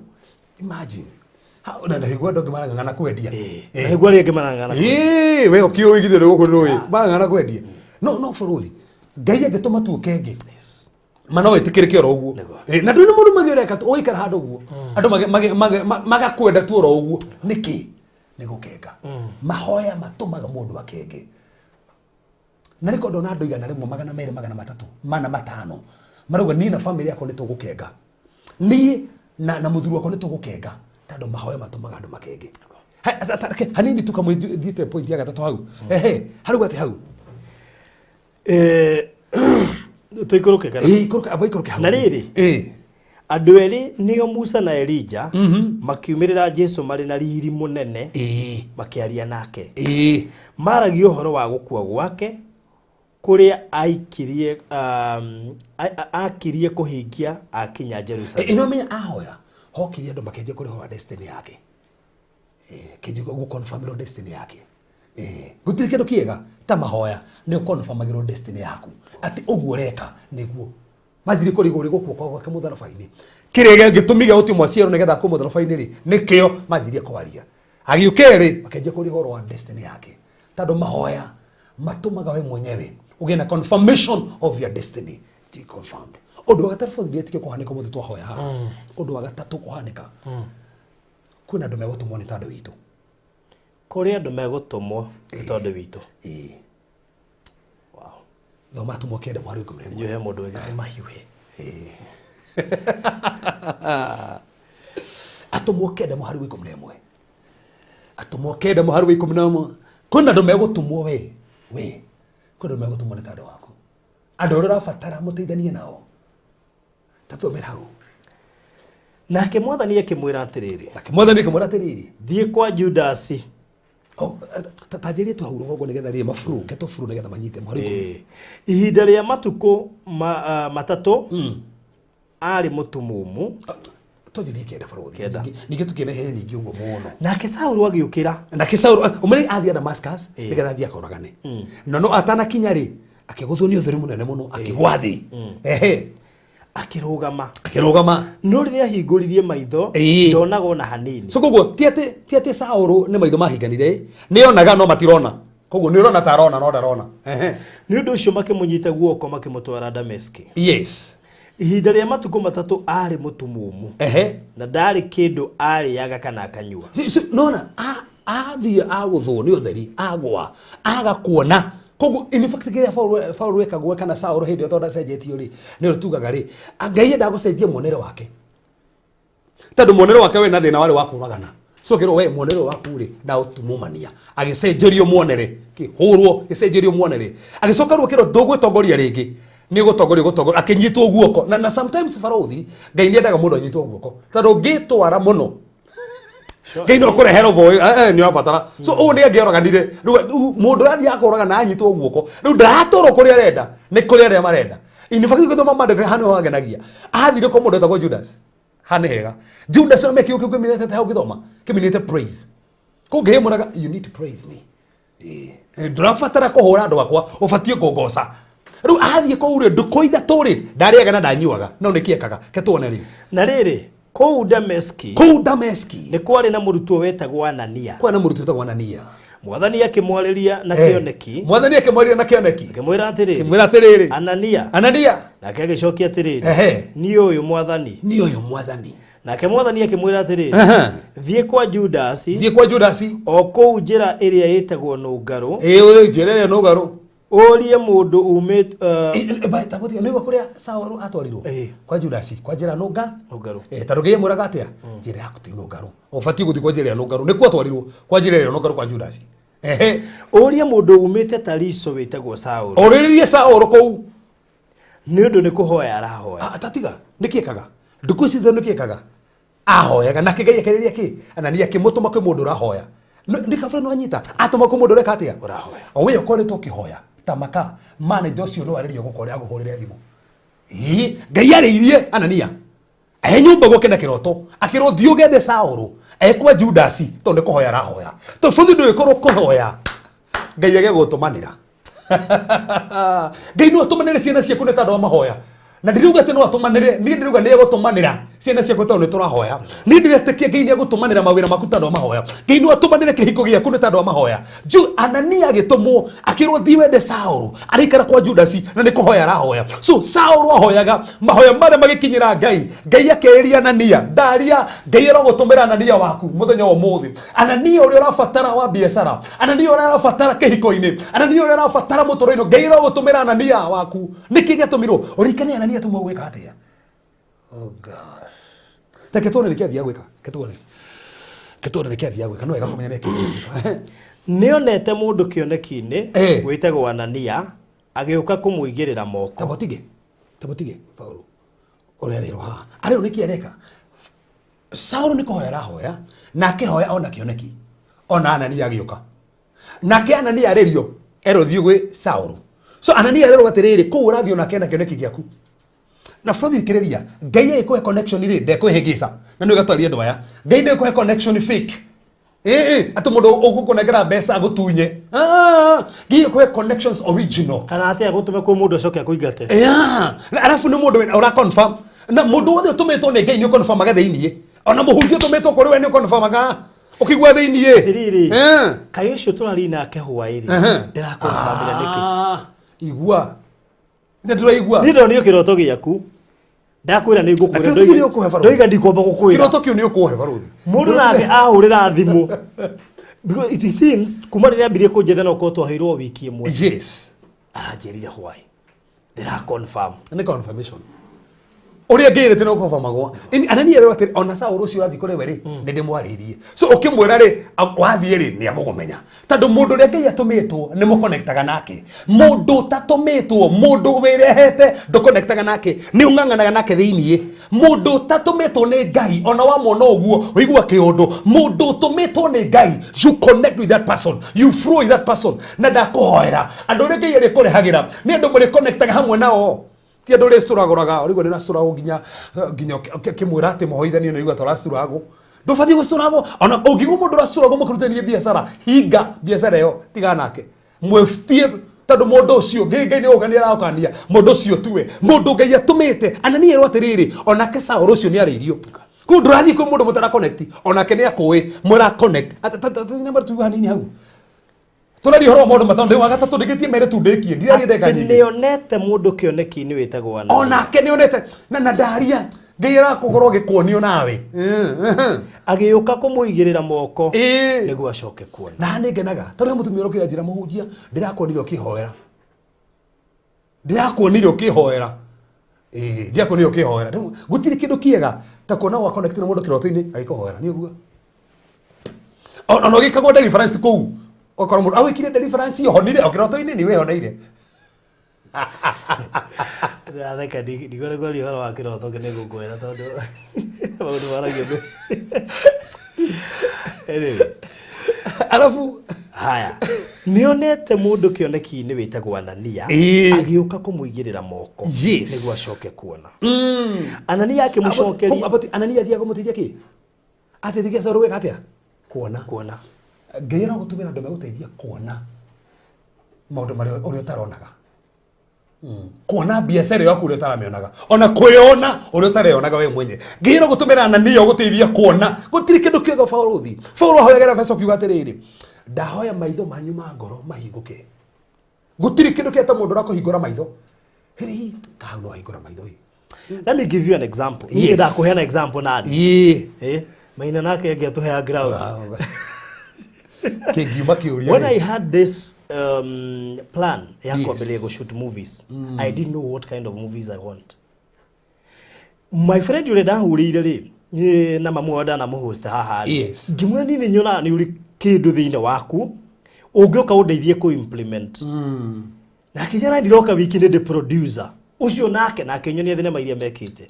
S2: imagine how na higuo andũ angĩ marang'ang'ana kwendia.
S3: Na nĩguo arĩa angĩ marang'ang'ana.
S2: Ĩĩ, we ũkĩũĩ githĩ nĩ gũkũ rũĩ marang'ang'ana kwendia no bũrũri Ngai angĩtũma tu ũkenge ma no wĩtĩkĩrĩke oro ũguo.
S3: Nĩguo.
S2: Na ndũrĩ mũndũ magĩreka tu ũgaikara handũ ũguo andũ magakwenda tu oro ũguo nĩkĩ nĩ gũkenga. Mahoya matũmaga mũndũ akenge. Na nĩko ndona andũ 100, 200, 300, 400, 500 marauga niĩ na famĩlĩ yakwa nĩ tũgũkenga, niĩ na mũthuri wakwa nĩ tũgũkenga tondũ mahoya matũmaga andũ makenge. Hanini tu kamwe thiĩte point ya gatatũ hau. Ehe, harauga atĩ hau.
S3: Tũikũrũke kana?
S2: Ĩĩ, ikũrũke, amba ikũrũke hau.
S3: Na rĩrĩ, andũ erĩ nĩo Musa na Elija makiumĩrĩra Jesu marĩ na riri mũnene makĩaria nake. Maragia ũhoro wa gũkua gwake kũrĩa aikirie akirie kũhingia akinya Jerusalem.
S2: Ĩno menya ahoya hokirie andũ makĩanjia kũrĩhwo wa destiny yake. Kĩanjia gũconfirmĩrwo destiny yake. Gũtirĩ kĩndũ kĩega ta mahoya nĩ ũconfirmagĩrwo destiny yaku atĩ ũguo ũreka nĩguo manjirie kũrigwo ũrĩ gũkua kwa gwake mũtharaba-inĩ kĩrĩa gĩtũmi gĩa gũtio mwaciaro nĩgetha akue mũtharaba-inĩ rĩ nĩkĩo manjirie kwaria agĩũka rĩ makĩanjia kũrĩa ũhoro wa destiny yake tondũ mahoya matũmaga we mwenyewe ũgĩe na confirmation of your destiny to be confirmed. Ũndũ wa gatatũ bũrũri ĩtĩkio kũhanĩka ũmũthĩ twahoya haha. Ũndũ wa gatatũ kũhanĩka kwĩna andũ megũtũmwo nĩ tondũ witũ.
S3: Kũrĩ andũ megũtũmwo nĩ tondũ witũ.
S2: Ĩĩ.
S3: Wow.
S2: Thoma atũmwo 9 mweri wa 11.
S3: Njũĩ he mũndũ wĩga nĩ mahiũhĩ.
S2: Atũmwo 9 mũhari wa 11. Atũmwo 9 mũhari wa 11. Kwĩna andũ megũtũmwo we. We. Kwĩna andũ megũtũmwo nĩ tondũ waku. Andũ arĩa ũrabatara mũteithanie nao. Tathomera hau.
S3: Nake mwathani akĩmwĩra atĩrĩrĩ.
S2: Nake mwathani akĩmwĩra atĩrĩrĩ.
S3: Thiĩ kwa Judasi.
S2: Ta njĩrĩe tu hau rũgongo nĩgetha rĩrĩ maburu, ke tũburu nĩgetha manyite mũhari ikũmi.
S3: Ihinda rĩa matukũ matatũ arĩ mũtumumu.
S2: Twanjĩrĩrie 9 bũrũri.
S3: 9.
S2: Ningĩ tũkĩona ihenya nyingĩ ũguo mũno.
S3: Nake Saũlũ agĩũkĩra.
S2: Nake Saũlũ, ũmũrĩ athiĩ Damascus, nĩgetha athiĩ akoragane. Na no atanakinya rĩ, akĩgũthwo nĩ ũtheri mũnene mũno, akĩgwa thĩ. Ehe.
S3: Akĩrũgama.
S2: Akĩrũgama.
S3: No rĩrĩa ahingũririe maitho, ndonaga ona hanini.
S2: So koguo ti atĩ Saũlũ nĩ maitho mahinganire, nĩ onaga no matirona. Koguo nĩ ũrona ta arona no ndarona. Ehe.
S3: Nĩ ũndũ ũcio makĩmũnyita guoko makĩmũtwara Dameski.
S2: Yes.
S3: Ihinda rĩa matukũ matatũ arĩ mũtumumu.
S2: Ehe.
S3: Na ndarĩ kĩndũ arĩaga kana akanyua.
S2: Nona, athiĩ agũthwo nĩ ũtheri, agwa, aga kuona. Koguo in fact kĩrĩa Paul ekagwo kana Saũlũ hĩndĩ ĩyo tondũ ndacenjetio rĩ, nĩ ũndũ tugaga rĩ, Ngai endaga gũcenjia muonere wake. Tondũ muonere wake we na thĩna warĩ wa kũragana. So kĩrwo we muonere waku rĩ, ndaũtumumania. Agĩcenjerio muonere, kĩhũrwo, gĩcenjerio muonere. Agĩcoka rĩu akĩrwo ndũgwĩtongoria rĩngĩ. Nĩ ũgũtongorio gũtongorio akĩnyitwo guoko. Na sometimes barothi Ngai nĩ endaga mũndũ anyitwo guoko. Tondũ ũngĩtwara mũno Ngai no kũrehe robo nĩ ũrabatara. So ũũ nĩ angĩoraganire. Rĩu mũndũ ũrathiĩ akoraga na anyitwo guoko. Rĩu ndaratwarwo kũrĩa arenda, nĩ kũrĩa arĩa marenda. In fact gũthoma maandĩko hana nĩho hangenagia. Athire kwa mũndũ wetagwo Judas. Haha nĩ hega. Judas no mekĩo kĩu kĩminĩte hau gĩthoma. Kĩminĩte praise. Kũngĩhĩmũraga you need to praise me. Ndũrabatara kũhũra andũ akwa, ũbatiĩ kũngoca. Rĩu athiĩ kũu rĩ, ndukũ ithatũ rĩ, ndarĩaga na ndanyuaga. No nĩkĩ ekaga? Ke tuone rĩu.
S3: Na rĩrĩ, kũu Dameski
S2: Kũu Dameski
S3: nĩ kwarĩ na mũrutwo wetagwo Anania.
S2: kwarĩ na mũrutwo wetagwo Anania.
S3: Mwathani akĩmwarĩria na kĩoneki,
S2: Mwathani akĩmwarĩria na kĩoneki.
S3: Akĩmwĩra atĩrĩrĩ,
S2: Akĩmwĩra atĩrĩrĩ,
S3: Anania.
S2: Anania.
S3: Nake agĩcokia atĩrĩrĩ,
S2: Ehe.
S3: niĩ ũyũ Mwathani.
S2: Niĩ ũyũ Mwathani.
S3: Nake Mwathani akĩmwĩra atĩrĩrĩ,
S2: Ehe.
S3: thiĩ kwa Judasi,
S2: Thiĩ kwa Judasi.
S3: o kũu njĩra ĩrĩa ĩtagwo Nũngarũ,
S2: Ĩĩ, njĩra ĩrĩa nũngarũ.
S3: Ũrie mũndũ umĩte
S2: Tabutia nĩ kũrĩa Saũlũ atwarirwo kwa Judasi kwa njĩra nũnga
S3: Nũngarũ.
S2: Tondũ Ngai amwĩraga atĩa njĩra yaku ti nũngarũ, ũbatiĩ gũthiĩ kwa njĩra ĩrĩa nũngarũ, nĩkuo atwarirwo kwa njĩra ĩrĩa nũngarũ kwa Judasi. Ehe.
S3: Ũrie mũndũ umĩte Tariso wĩtagwo Saũlũ.
S2: Ũrĩrĩrie Saũlũ kũu.
S3: Nĩ ũndũ nĩ kũhoya arahoya.
S2: Tatiga nĩkĩ ekaga ndukũ ici nĩkĩ ekaga ahoyaga nake Ngai akĩrĩria kĩ Anania akĩmũtũma kwĩ mũndũ ũrahoya. Nĩ kabere no anyita atũma kwĩ mũndũ ũreka atĩa
S3: ũrahoya.
S2: O we ũkoretwo ũkĩhoya ta maka manager ũcio no arĩrio gũkora agũhũrĩre thimũ. Ĩĩ, Ngai arĩirie Anania e nyũmba gwake na kĩroto akĩrwo thiĩ ũgethe Saũlũ ekwa Judasi tondũ nĩ kũhoya arahoya. Tondũ bũthi ndũgĩkorwo kũhoya Ngai age gũtũmanĩra. Ngai no atũmanĩre ciana ciaku nĩ tondũ wa mahoya. Na ndirauga atĩ no atũmanĩre, niĩ ndirauga nĩ egũtũmanĩra ciana ciaku tondũ nĩ tũrahoya. Niĩ ndiretĩkia Ngai nĩ egũtũmanĩra mawĩra maku tondũ wa mahoya. Ngai no atũmanĩre kĩhiko gĩaku nĩ tondũ wa mahoya. Anania agĩtũmwo akĩrwo thiĩ wende Saũlũ araikara kwa Judasi na nĩ kũhoya arahoya. So Saũlũ ahoyaga mahoya marĩa magĩkinyĩra Ngai. Ngai akeria Anania, ndaria Ngai arogũtũmĩra Anania waku mũthenya wa ũmũthĩ. Anania ũrĩa ũrabatara wa biacara, Anania ũrĩa ũrabatara kĩhiko-inĩ, Anania ũrĩa ũrabatara mũtũrĩre-inĩ, Ngai arogũtũmĩra Anania waku. Nĩkĩ gĩatũmirwo? Ũririkane Anania atũmwo gwĩka atĩa? Oh God. Reke tuone nĩkĩ athiaga gwĩka. Reke tuone. Reke tuone nĩkĩ athiaga gwĩka. No wega kũmenya nĩkĩ athiaga gwĩka.
S3: Nĩonete mũndũ kĩoneki-inĩ wĩtagwo Anania agĩũka kũmũigĩrĩra moko.
S2: Tabotige. Tabotige Paulo. Ũrĩa arerwo haha. Arerwo nĩkĩ areka? Saũlũ nĩ kũhoya arahoya, na akĩhoya ona kĩoneki. Ona Anania agĩũka. Nake Anania arĩrio, erwo thiĩ gwĩ Saũlũ. So Anania arerwo atĩrĩrĩ, kũu ũrathiĩ onake na kĩoneki gĩaku. Na bũrũri thikĩrĩria, Ngai agĩkũhe connection rĩ, ndekwĩhĩngĩca. Na nĩ ũgatwaria andũ aya. Ngai ndekũhe connection fake. Ĩĩ, atĩ mũndũ ũgũkũnengera mbeca agũtunye. Ngai agĩkũhe connections original.
S3: Kana atĩ agũtũme kwĩ mũndũ acoke akũingate.
S2: Yeah. Na arabu nĩ mũndũ ũra confirm. Na mũndũ wothe ũtũmĩtwo nĩ Ngai nĩ ũconfirmaga thĩiniĩ. Ona mũhunjia ũtũmĩtwo kũrĩ we nĩ ũconfirmaga. Ũkĩigua thĩiniĩ.
S3: Atĩrĩrĩ, kaĩ ũcio tũrarĩ nake hwaĩ-rĩ, ndĩraconfirmĩra nĩkĩ?
S2: Igua. Nĩ ndĩraigua.
S3: Niĩ ndonio kĩroto gĩaku. Ndakwĩra nĩ ngũkwĩra,
S2: Na kĩroto kĩu nĩ ũkũhe barũthi.
S3: ndoiga ndikwamba gũkwĩra.
S2: Kĩroto kĩu nĩ ũkũhe barũthi.
S3: Mũndũ nake ahũrĩra thimũ. Because it seems kuma rĩrĩa ambirie kũnjetha no korwo twaheirwo wiki ĩmwe.
S2: Yes.
S3: Aranjĩrire hwaĩ. Ndĩra confirm.
S2: Nĩ confirmation. Ũrĩa ngĩrĩte no confirmagwo. Ini Anania rĩu atĩrĩ ona Saũlũ ũcio ũrathiĩ kũrĩ we rĩ, nĩ ndĩmwarĩirie. So ũkĩmwĩra rĩ, wathiĩ rĩ, nĩ egũkũmenya. Tondũ mũndũ ũrĩa Ngai atũmĩtwo nĩ mũconnectaga nake. Mũndũ ũtatũmĩtwo, mũndũ wĩrehete ndũconnectaga nake, nĩ ũng'ang'anaga nake thĩiniĩ. Mũndũ ũtatũmĩtwo nĩ Ngai ona wamwona ũguo ũigua kĩũndũ. Mũndũ ũtũmĩtwo nĩ Ngai, you connect with that person, you flow with that person. Na ndakũhoera andũ arĩa Ngai arĩkũrehagĩra nĩ andũ mũrĩconnectaga hamwe nao. Ti andũ ũrĩcũragũraga, ũrĩgua nĩ ũracũragwo nginya ũkĩmwĩra atĩ mũhoithanie nĩ ũigua ta ũracũragwo. Ndũbatiĩ gũcũragwo. Ona ũngĩigua mũndũ ũracũragwo mũkĩrutithania biacara, hinga biacara ĩyo, tigana nake. Mwĩtie tondũ mũndũ ũcio Ngai nĩ gũkania aragũkania, mũndũ ũcio tuwe. Mũndũ Ngai atũmĩte, Anania erwo atĩrĩrĩ, onake Saũlũ ũcio nĩ arĩirio. Kũu ndũrathiĩ kwĩ mũndũ mũtara connect, onake nĩ akũĩ, mũra connect. Ata tuga hanini hau. Tũraria ũhoro wa maũndũ matano, ndĩ wa gatatũ ndĩkĩtie mere tu ndĩkie, ndiraria ndagĩka
S3: Atĩ
S2: nyingĩ.
S3: nĩonete mũndũ kĩoneki-inĩ wĩtagwo Anania.
S2: Onake nĩonete, na ndaria, Ngai arakũgorwo agĩkuonio nawe.
S3: Agĩũka kũmũigĩrĩra moko nĩguo acoke kuona.
S2: Na nĩ ngenaga, tondũ he mũtumia ũrokire anjĩra mũhunjia, ndĩrakuonire ũkĩhoera. Ndĩrakuonire ũkĩhoera. Ndĩrakuonire ũkĩhoera. Rĩu gũtirĩ kĩndũ kĩega ta kuona wa connect na mũndũ kĩroto-inĩ agĩkũhoera, nĩ ũguo? Ona ũgĩkagwo deliverance kũu, ũgakora mũndũ awĩkire deliverance, ohonire, o kĩroto-inĩ nĩ wĩhoneire.
S3: Ndĩratheka ndigore kwaria ũhoro wa kĩroto nĩ ngũkwĩra tondũ maũndũ maragio. Anyway,
S2: Arabu
S3: haya, nĩonete mũndũ kĩoneki-inĩ wĩtagwo Anania agĩũka kũmũigĩrĩra moko nĩguo acoke kuona. Anania akĩmũcokeria.
S2: Abati Anania athiaga kũmũteithia kĩ? Ateithagia Saũlũ gwĩka atĩa? Kuona.
S3: Kuona.
S2: Ngai aragũtũmĩra andũ megũteithia kuona maũndũ marĩa ũrĩa ũtaronaga, kuona biacara yaku ũrĩa ũtaramĩonaga, ona kwĩona ũrĩa ũtareyonaga we mwenye. Ngai aragũtũmĩra Anania ũgũteithia kuona. Gũtirĩ kĩndũ kĩothe baũrũthi Paũlũ ahoyagĩra Efeso kiuga atĩrĩrĩ, ndahoya maitho manyu ma ngoro mahingũke. Gũtirĩ kĩndũ kĩeta mũndũ ũrakũhingũra maitho hĩrĩ kahau no ahingũra maitho ĩ.
S3: Let me give you an example.
S2: Yes.
S3: Niĩ ndakũheana example nani.
S2: Ĩĩ.
S3: Eh, Maina nake angĩatũhea ground.
S2: Kĩngiuma kĩũria
S3: When
S2: rĩ.
S3: I had this plan ya kwambĩrĩria go shoot movies, I didn't know what kind of movies I want. My friend ũrĩa ndahũrĩire rĩ, niĩ na mamu wao ndanamũhost haha rĩ, ngĩmwĩra niĩ nĩ nyonaga nĩ ũrĩ kĩndũ thĩinĩ waku ũngĩũka ũndeithie kũ implement. Na akĩnjĩra ndiroka wiki, nĩ ndĩ producer ũcio nake na akĩnyonia thinema iria mekĩte.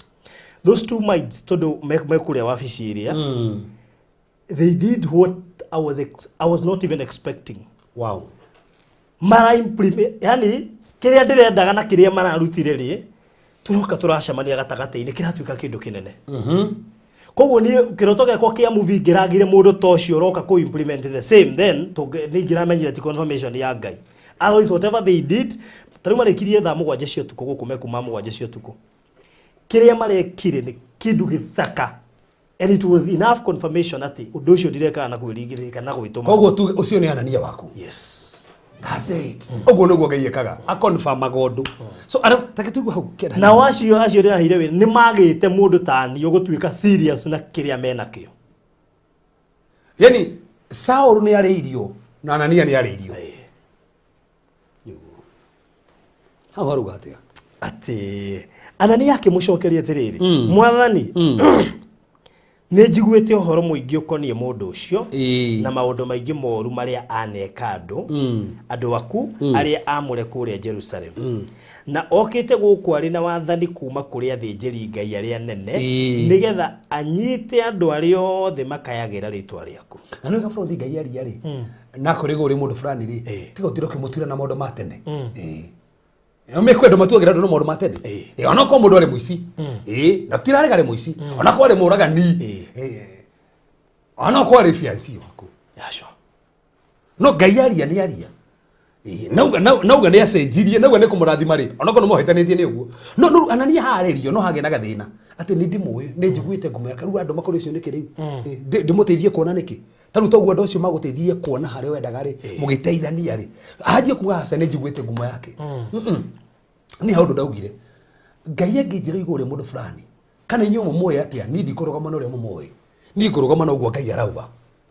S3: Those two minds, tondũ me kũrĩa wabici ĩrĩa, they did what I was not even expecting. Mara implement, yani kĩrĩa ndĩrendaga na kĩrĩa mararutire rĩ, tũroka tũracemania gatagatĩ-inĩ, kĩratuĩka kĩndũ kĩnene. Koguo niĩ kĩroto gĩakwa kĩa movie ngĩragire mũndũ ta ũcio ũroka kũ implement the same, then nĩ ingĩramenyire ti confirmation ya Ngai. Otherwise, whatever they did, tarĩu marĩkirie thaa 7 cia ũtukũ, gũkũ mekuma 7 cia ũtukũ. Kĩrĩa marekire nĩ kĩndũ gĩthaka and it was enough confirmation atĩ ũndũ ũcio ndirekaga na kwĩringĩrĩria na gwĩtũma.
S2: Koguo tuge ũcio nĩ Anania waku.
S3: Yes.
S2: That's it. Ũguo nĩguo Ngai ekaga, akonfirmaga ũndũ. So arabu take tuigue hau kĩenda.
S3: Nao acio ndĩraheire wĩra nĩ magĩte mũndũ tani ũgũtuĩka serious na kĩrĩa menakĩo.
S2: Yani Saul nĩ arĩirio na Anania nĩ arĩirio. Nĩguo. Hau haruga atĩa?
S3: Atĩ Anania akĩmũcokeria atĩrĩrĩ, Mwathani, nĩ njiguĩte ũhoro mũingĩ ũkoniĩ mũndũ ũcio na maũndũ maingĩ moru marĩa aneka andũ aku arĩa amũre kũrĩa Jerusalem, na okĩte gũkũ arĩ na wathani kuma kũrĩ athĩnjĩri Ngai arĩa nene nĩgetha anyite andũ arĩa othe makayagĩra rĩtwa rĩaku.
S2: Na nĩ gabarothi Ngai aria rĩ, na kũrĩ gũrĩ mũndũ fulani rĩ, tiga ũtinde ũkĩmũtuĩra na maũndũ ma tene. Mekwenda matuagĩra andũ na maũndũ ma tene. Onokorwo mũndũ arĩ mũici, na tirarega arĩ mũici, onakorwo arĩ mũragani, onokorwo arĩ fiancé waku.
S3: Aca.
S2: No Ngai aria nĩ aria. Nauga nĩ acenjirie, nauga nĩ kũmũrathima rĩ, onokorwo nĩ mohĩtanĩtie nĩ ũguo. No Anania harĩrio no hagĩa na gathĩna atĩ nĩ ndĩmũĩ, nĩ njiguĩte ngumo yake, rĩu andũ makũrĩ ũcio nĩkĩ rĩu? Ndĩmũteithie kuona nĩkĩ? Ta rĩu toguo andũ acio magũteithirie kuona harĩa wendaga rĩ, mũgĩteithania rĩ, anjie kuga aca, nĩ njiguĩte ngumo yake. Niĩ hau ũndũ ndaugire Ngai angĩnjĩra igũrũ rĩa mũndũ fulani kana inyuĩ mũmũĩ atĩa, niĩ ndikũrũgama na ũrĩa mũmũĩ, niĩ ngũrũgama na ũguo Ngai arauga,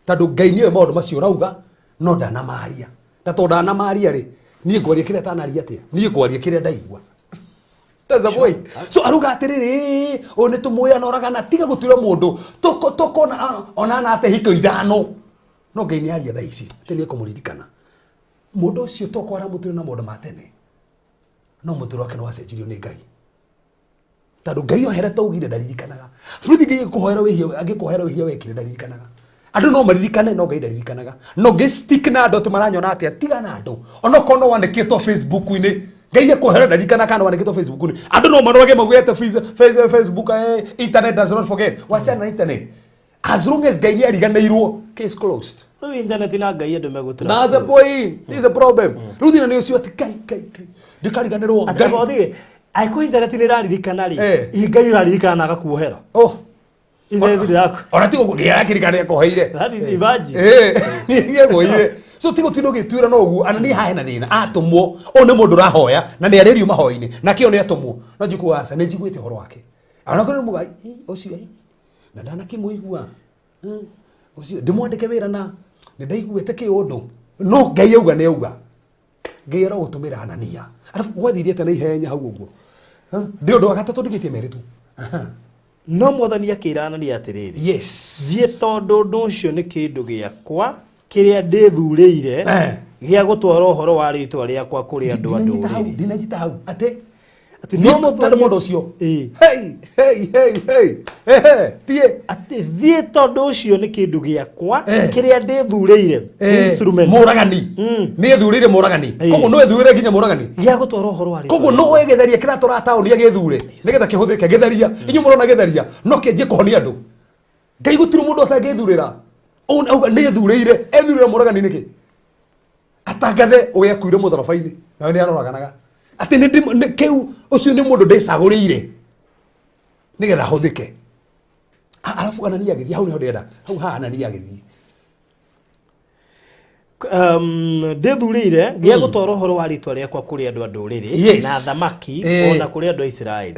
S2: tondũ Ngai nĩoĩ maũndũ macio ũrauga no ndanamaria, na tondũ ndanamaria rĩ, niĩ ngwaria kĩrĩa atanaria atĩa? Niĩ ngwaria kĩrĩa ndaigua. That's the point. So aruga atĩrĩrĩ, ũyũ nĩ tũmũĩ anoragana, tiga gũtuĩra mũndũ tũkona ona anate hiko ithano, no Ngai nĩ aria thaa ici atĩ nĩ ekũmũririkana mũndũ ũcio, tokorwo aramũtuĩra na maũndũ ma tene, no mũtũrĩre wake nĩ wacenjirio nĩ Ngai, tondũ Ngai ohere taugire ndaririkanaga bũrũri. Ngai angĩkũhoera wĩhia, angĩkũhoera wĩhia wekire, ndaririkanaga. Andũ no maririkane, no Ngai ndaririkanaga. No ngĩ stick na andũ atĩ maranyona atĩa, tiga na andũ, onokorwo no wandĩkĩtwo Facebook-inĩ. Ngai ekũhera ndaririkana kana wandĩkĩtwo Facebook-inĩ, andũ no marorage maugĩte Facebook, internet does not forget. Wachana na internet. As long as Ngai nĩ ariganĩirwo, case closed.
S3: Rĩu internet na Ngai andũ megũtũra.
S2: That's the point. This is the problem. Rĩu thĩna nĩ ũcio atĩ Ngai, Ngai, Ngai ndikariganĩrwo Ngai.
S3: Atĩ angĩkorwo internet nĩ ĩraririkana rĩ,
S2: Eh.
S3: ĩ Ngai ũraririkana na agakuohera?
S2: Oh.
S3: Internet ndĩraku.
S2: Ona tigo gĩakĩrikana nĩakoheire.
S3: That is, imagine.
S2: Nĩakoheire. So tigo tindo gĩtuĩra no ũguo. Anania haha hena thĩna, atũmwo ũyũ nĩ mũndũ ũrahoya na nĩ arĩrio mahoya-inĩ nakĩo nĩ atũmwo, no njikuga aca, nĩ njiguĩte ũhoro wake, onakorwo nĩ mũgai ũcio, na ndanakĩmũigua. Ũcio ndĩmwandĩke wĩra na nĩ ndaiguĩte kĩũndũ, no Ngai auga nĩ auga. Ngai arogũtũmĩra Anania. Arabu gwathire atĩa na ihenya hau ũguo? Ndĩ ũndũ wa gatatũ ndigĩtie merĩ tu. Aha.
S3: No Mwathani akĩra Anania atĩrĩrĩ,
S2: Yes.
S3: Thiĩ, tondũ ũndũ ũcio nĩ kĩndũ gĩakwa kĩrĩa ndĩthurĩire. Gĩa gũtwara ũhoro wa rĩtwa rĩakwa kũrĩ andũ a
S2: Ndinanyita hau,
S3: ndũrĩrĩ.
S2: ndinanyita hau atĩ
S3: Atĩ
S2: no
S3: no
S2: tondũ mũndũ ũcio.
S3: Ĩĩ.
S2: Hey, hey, hey, hey. Ehe, tie.
S3: Atĩ thiĩ, tondũ ũcio nĩ kĩndũ gĩakwa
S2: Eh.
S3: kĩrĩa ndĩthurĩire, instrument.
S2: Mũragani. Nĩ ethurĩire mũragani. Koguo no ethurĩre nginya mũragani.
S3: Gĩa gũtwara ũhoro wa rĩtwa
S2: Koguo no
S3: rĩakwa.
S2: ĩgĩtheria kĩrĩa tũra taũni agĩthure nĩgetha kĩhũthĩke gĩtheria. Inyuĩ mũrona gĩtheria no kĩanjie kũhonia andũ. Ngai gũtirĩ mũndũ atangĩthurĩra. Ũũ auga nĩ ethurĩire, ethurĩre mũragani nĩkĩ? Atangathe ũrĩa akuire mũtharaba-inĩ nawe nĩ aroraganaga atĩ nĩ kĩu ũcio nĩ mũndũ ndĩcagũrĩire nĩgetha ahũthĩke. Arabu Anania agĩthiĩ hau nĩho ndĩrenda hau ha Anania agĩthiĩ.
S3: Ndĩthurĩire gĩa gũtwara ũhoro wa rĩtwa rĩakwa kũrĩ andũ a ndũrĩrĩ na thamaki ona kũrĩ andũ a Isiraeli.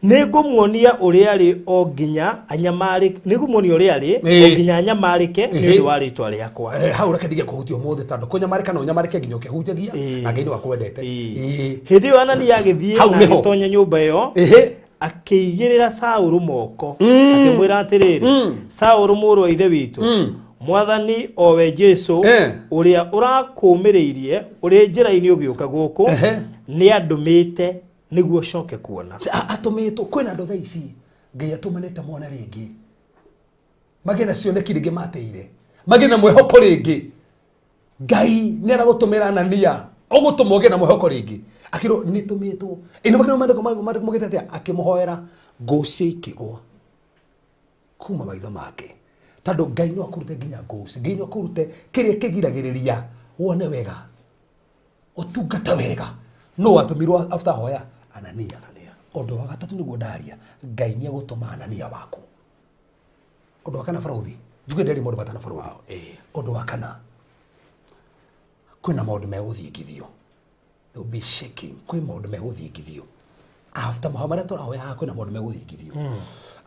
S3: Nĩ ngũmuonia ũrĩa arĩ o nginya anyamarĩke, nĩ ngũmuonia ũrĩa arĩ o nginya anyamarĩke nĩ ũndũ wa rĩtwa rĩakwa.
S2: Hau reke ndige kũhutia ũmũthĩ tondũ kũnyamarĩka no ũnyamarĩke nginya ũkĩhunjagia na Ngai nĩ wakwendete.
S3: Hĩndĩ ĩyo Anania agĩthiĩ
S2: Hau
S3: na
S2: nĩho.
S3: agĩtonya nyũmba ĩyo, akĩigĩrĩra Saũlũ moko, akĩmwĩra atĩrĩrĩ, Saũlũ mũrũ wa ithe witũ, Mwathani o we Jesu ũrĩa ũrakũũmĩrĩirie ũrĩ njĩra-inĩ ũgĩũka gũkũ nĩ andũmĩte nĩguo ũcoke kuona.
S2: Atũmĩtwo kwĩna andũ thaa ici Ngai atũmanĩte mona rĩngĩ magĩe na cioneki rĩngĩ mateire magĩe na mwĩhoko rĩngĩ. Ngai nĩ aragũtũmĩra Anania ũgũtũma ũgĩe na mwĩhoko rĩngĩ akĩrwo nĩ tũmĩtwo ĩno makĩrwo maandĩko maugĩte atĩa akĩmũhoera ngũcĩ ikĩgwa kuma maitho make tondũ Ngai no akũrute nginya ngũcĩ. Ngai no akũrute kĩrĩa kĩgiragĩrĩria wone wega ũtungata wega. No watũmirwo after hoya Anania. Ũndũ wa gatatũ nĩguo ndaria Ngai nĩ agũtũma Anania waku. Ũndũ wa kana barũthi njuge nderi maũndũ matano barũthi. Ũndũ wa kana kwĩna maũndũ megũthingithio. There will be shaking. Kwĩ maũndũ megũthingithio after mahoya marĩa tũrahoya haha. Kwĩna maũndũ megũthingithio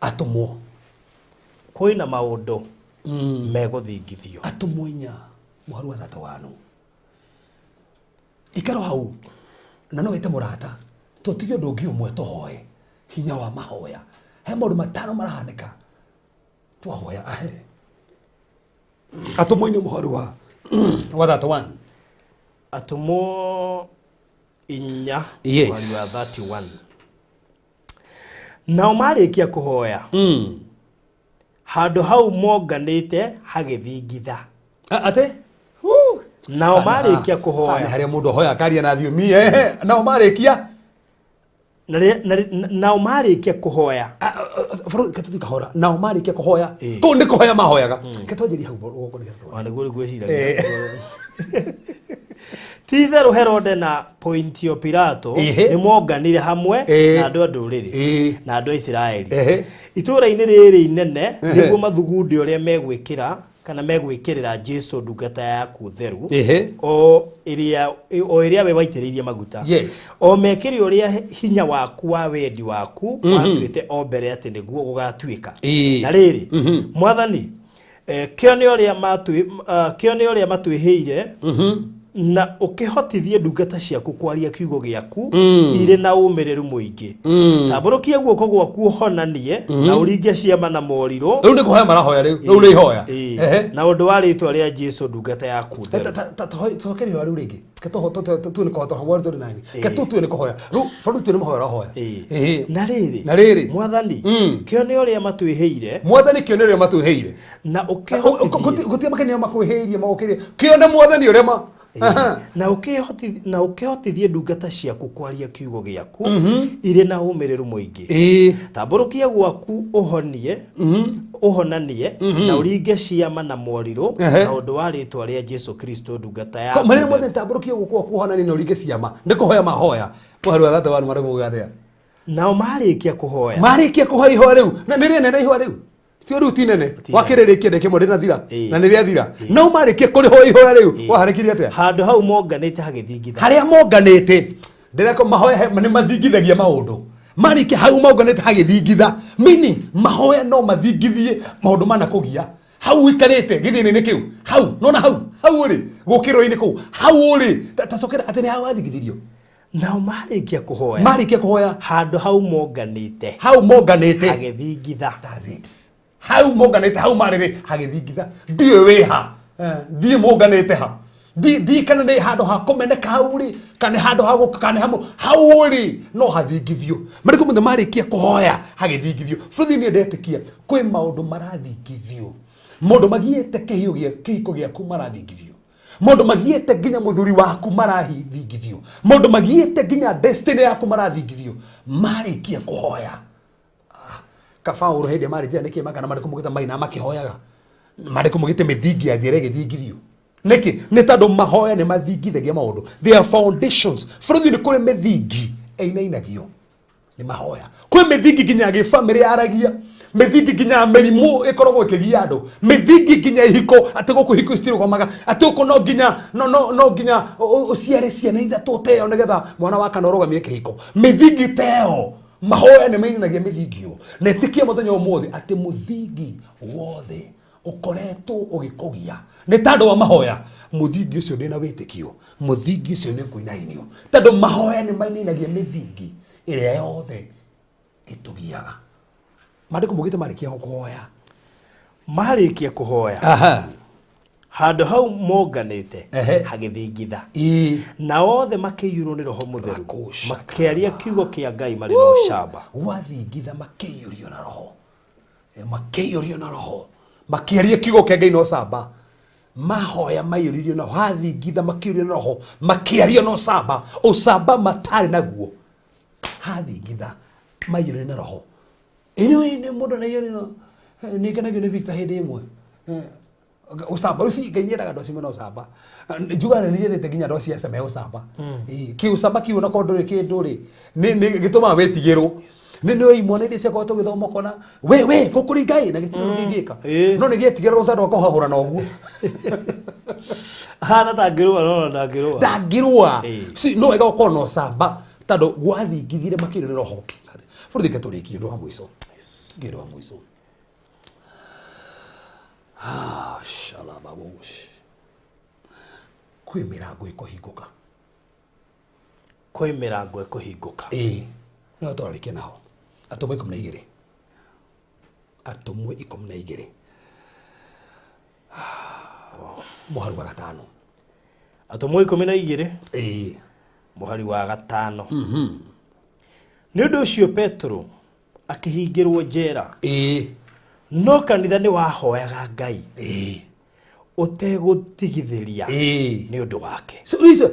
S2: atũmwo.
S3: Kwĩna maũndũ megũthingithio.
S2: Atũmwo 4 mũharu wa 31 ikaro hau na no wĩte mũrata tũtige ũndũ ũngĩ ũmwe tũhoe hinya wa mahoya. He maũndũ matano marahanĩka twahoya ahe. Atũmwo 4 mũharu wa 31.
S3: Atũmwo 4
S2: Yes.
S3: mũhari wa 31. Nao marĩkia kũhoya, handũ hau monganĩte hagĩthingitha.
S2: Atĩ
S3: Nao marĩkia
S2: nĩ
S3: kũhoya
S2: harĩa mũndũ ahoya akaria na thiomi. Ehe, nao marĩkia
S3: nao marĩkia kũhoya.
S2: Ketũthiĩ kahora. Nao marĩkia kũhoya, kũu nĩ kũhoya mahoyaga. Ketwanjĩrie hau guoko nĩgetha tuone.
S3: Ona nĩguo ngwĩciragia. Ti itherũ Herode na Pontio Pilato nĩ monganire hamwe na andũ a ndũrĩrĩ na andũ a Isiraeli itũũra-inĩ rĩrĩ inene nĩguo mathugunde ũrĩa megwĩkĩra kana megwĩkĩrĩra Jesu ndungata yaku theru o ĩrĩa we waitĩrĩirie maguta, o mekĩre ũrĩa hinya waku wa wendi waku watuĩte o mbere atĩ nĩguo gũgatuĩka. Na rĩrĩ, Mwathani, kĩo nĩ ũrĩa matwĩhĩire na ũkĩhotithie ndungata ciaku kwaria kiugo gĩaku irĩ na ũmĩrĩru mũingĩ. Tambũrũkia guoko gwaku ũhonanie na ũringe ciama na morirũ.
S2: Rĩu nĩ kũhoya marahoya rĩu. Rĩu nĩ ihoya.
S3: Na ũndũ wa rĩtwa rĩa Jesu ndungata yaku theru.
S2: Cokeria ihoya rĩu rĩngĩ. Ketũ nĩ kũhoya tũhoya tũrĩ nani ketũ tue nĩ kũhoya rĩu bado tue nĩ mahoya ũrahoya.
S3: Na rĩrĩ,
S2: Na rĩrĩ.
S3: Mwathani, kĩo nĩ ũrĩa matwĩhĩire
S2: Mwathani, kĩo nĩ ũrĩa matwĩhĩire
S3: na ũkĩhotithie
S2: gũtirĩ makenia makwĩhĩirie magũkĩrie kĩo nĩ Mwathani ũrĩa ma
S3: Na ũkĩhotithie ndungata ciaku kwaria kiugo gĩaku irĩ na ũmĩrĩru mũingĩ. Tambũrũkia gwaku ũhonie ũhonanie na ũringe ciama na morirũ na ũndũ wa rĩtwa rĩa Jesu Kristo ndungata yaku
S2: marĩa
S3: theru.
S2: Mwathani tambũrũkia guoko gwaku ũhonanie na ũringe ciama nĩ kũhoya mahoya mũhari wa 31 marĩa muga atĩa?
S3: Nao marĩkia kũhoya,
S2: marĩkia kũhoya ihoya rĩu na nĩ rĩnene ihoya rĩu tio rĩu ti nene wakĩrĩrĩkia ndĩkĩ ĩmwe ndĩnathira na nĩ rĩathira. No marĩkia kũrĩhoya ihoya rĩu waharĩkirie atĩa?
S3: Handũ hau monganĩte hagĩthingitha.
S2: Harĩa monganĩte ndĩreko mahoya nĩ mathingithagia maũndũ. Marĩkia hau monganĩte hagĩthingitha, meaning mahoya no mathingithie maũndũ mana kũgia hau ũikarĩte gĩthĩna-inĩ kĩu hau nona hau hau ũrĩ gũkĩrwo-inĩ kũu hau ũrĩ. Ta cokera atĩ nĩ hau wathingithirio.
S3: Nao marĩkia kũhoya,
S2: Marĩkia kũhoya,
S3: handũ hau monganĩte
S2: hau monganĩte
S3: hagĩthingitha.
S2: That's it. Hau monganĩte hau marĩrĩ hagĩthingitha. Ndiũĩ wĩ ha. Thiĩ mũnganĩte ha. Ndi kana nĩ handũ ha kũmeneka hau rĩ, kana nĩ handũ ha gũka, kana nĩ hamũ hau rĩ, no hathingithio. Marĩkũ mothe marĩkia kũhoya hagĩthingithio. Bũrũri nĩ ndetĩkia kwĩ maũndũ marathingithio, maũndũ magiĩte kĩhiko gĩa kĩhiko gĩaku marathingithio, maũndũ magiĩte nginya mũthuri waku marathingithio, maũndũ magiĩte nginya destiny yaku marathingithio marĩkia kũhoya. Kabaũrũ hĩndĩ marĩ njĩra nĩkĩ magana marĩkũ mũgĩte maina makĩhoyaga, marĩkũ mũgĩte mĩthingi ya njĩra ĩgĩthingithio nĩkĩ? Nĩ tondũ mahoya nĩ mathingithagia maũndũ. They are foundations. Bũrũri nĩ kũrĩ mĩthingi ĩinainagio nĩ mahoya. Kwĩ mĩthingi nginya gĩbamĩrĩ yaragia, mĩthingi nginya mĩrimũ ĩkoragwo ĩkĩgia andũ, mĩthingi nginya ihiko, atĩ gũkũ ihiko citirũgamaga, atĩ gũkũ no nginya no no no nginya ũciare ciana ithatũ teo nĩgetha mwana wa kana ũrũgamie kĩhiko. Mĩthingi teo mahoya nĩ mainanagia mĩthingi ĩyo. Na ĩtĩkia mũthenya ũmũthĩ atĩ mũthingi wothe ũkoretwo ũgĩkũgia nĩ tondũ wa mahoya, mũthingi ũcio ndĩna wĩtĩkio mũthingi ũcio nĩ ũkũinainio, tondũ mahoya nĩ maininagia mĩthingi ĩrĩa yothe ĩtũgiaga. Maandĩko maugĩte marĩkia kũhoya,
S3: Marĩkia kũhoya, handũ hau monganĩte hagĩthingitha, na othe makĩiyũrwo nĩ Roho Mũtheru,
S2: Rakosha.
S3: Makĩaria kiugo kĩa Ngai marĩ na ũcamba.
S2: Gwathingitha, makĩiyũrio na roho. Makĩiyũrio na roho, makĩaria kiugo kĩa Ngai na ũcamba. Mahoya maiyũririo na hathingitha, makĩiyũrio na roho, makĩaria na ũcamba, ũcamba matarĩ naguo. Hathingitha, maiyũrio na roho. Ĩno nĩ mũndũ na iyũrio nĩ ngenagio nĩ Victor hĩndĩ ĩmwe. Ũcamba rĩu Ngai nĩendaga andũ acio mena ũcamba. Njugaga nĩ nyendete nginya andũ acio aca me ũcamba. Kĩ ũcamba kiu ona korwo ndũrĩ kĩndũ rĩ, nĩ gĩtũmaga wĩtigĩrwo. Nĩ imwana iria ciakorwo tũgĩthoma ũkona we gũkũringa ĩ na gĩtirĩ ũndũ kĩngĩka, no nĩ gĩetigĩrwo tondũ akũhahũra na ũguo.
S3: Hana tangĩrũa, no ndangĩrũa.
S2: Ndangĩrũa. No wega ũkorwo na ũcamba tondũ gwathingithire makĩrio nĩ roho. Bũrũri ke tũrĩkie ũndũ wa mũico. Ũndũ wa mũico. Ah, shalababush. Kwĩ mĩrango ĩkũhingũka.
S3: Kwĩ mĩrango ĩkũhingũka.
S2: Ĩĩ, no twarĩkia naho. Atũmwo 12, Atũmwo 12, mũharu wa 5.
S3: Atũmwo 12, mũhari wa 5. Nĩ ũndũ ũcio Petero akĩhingĩrwo njera, no kanitha nĩ wahoyaga Ngai ũtegũtigithĩria nĩ ũndũ wake.
S2: So rĩu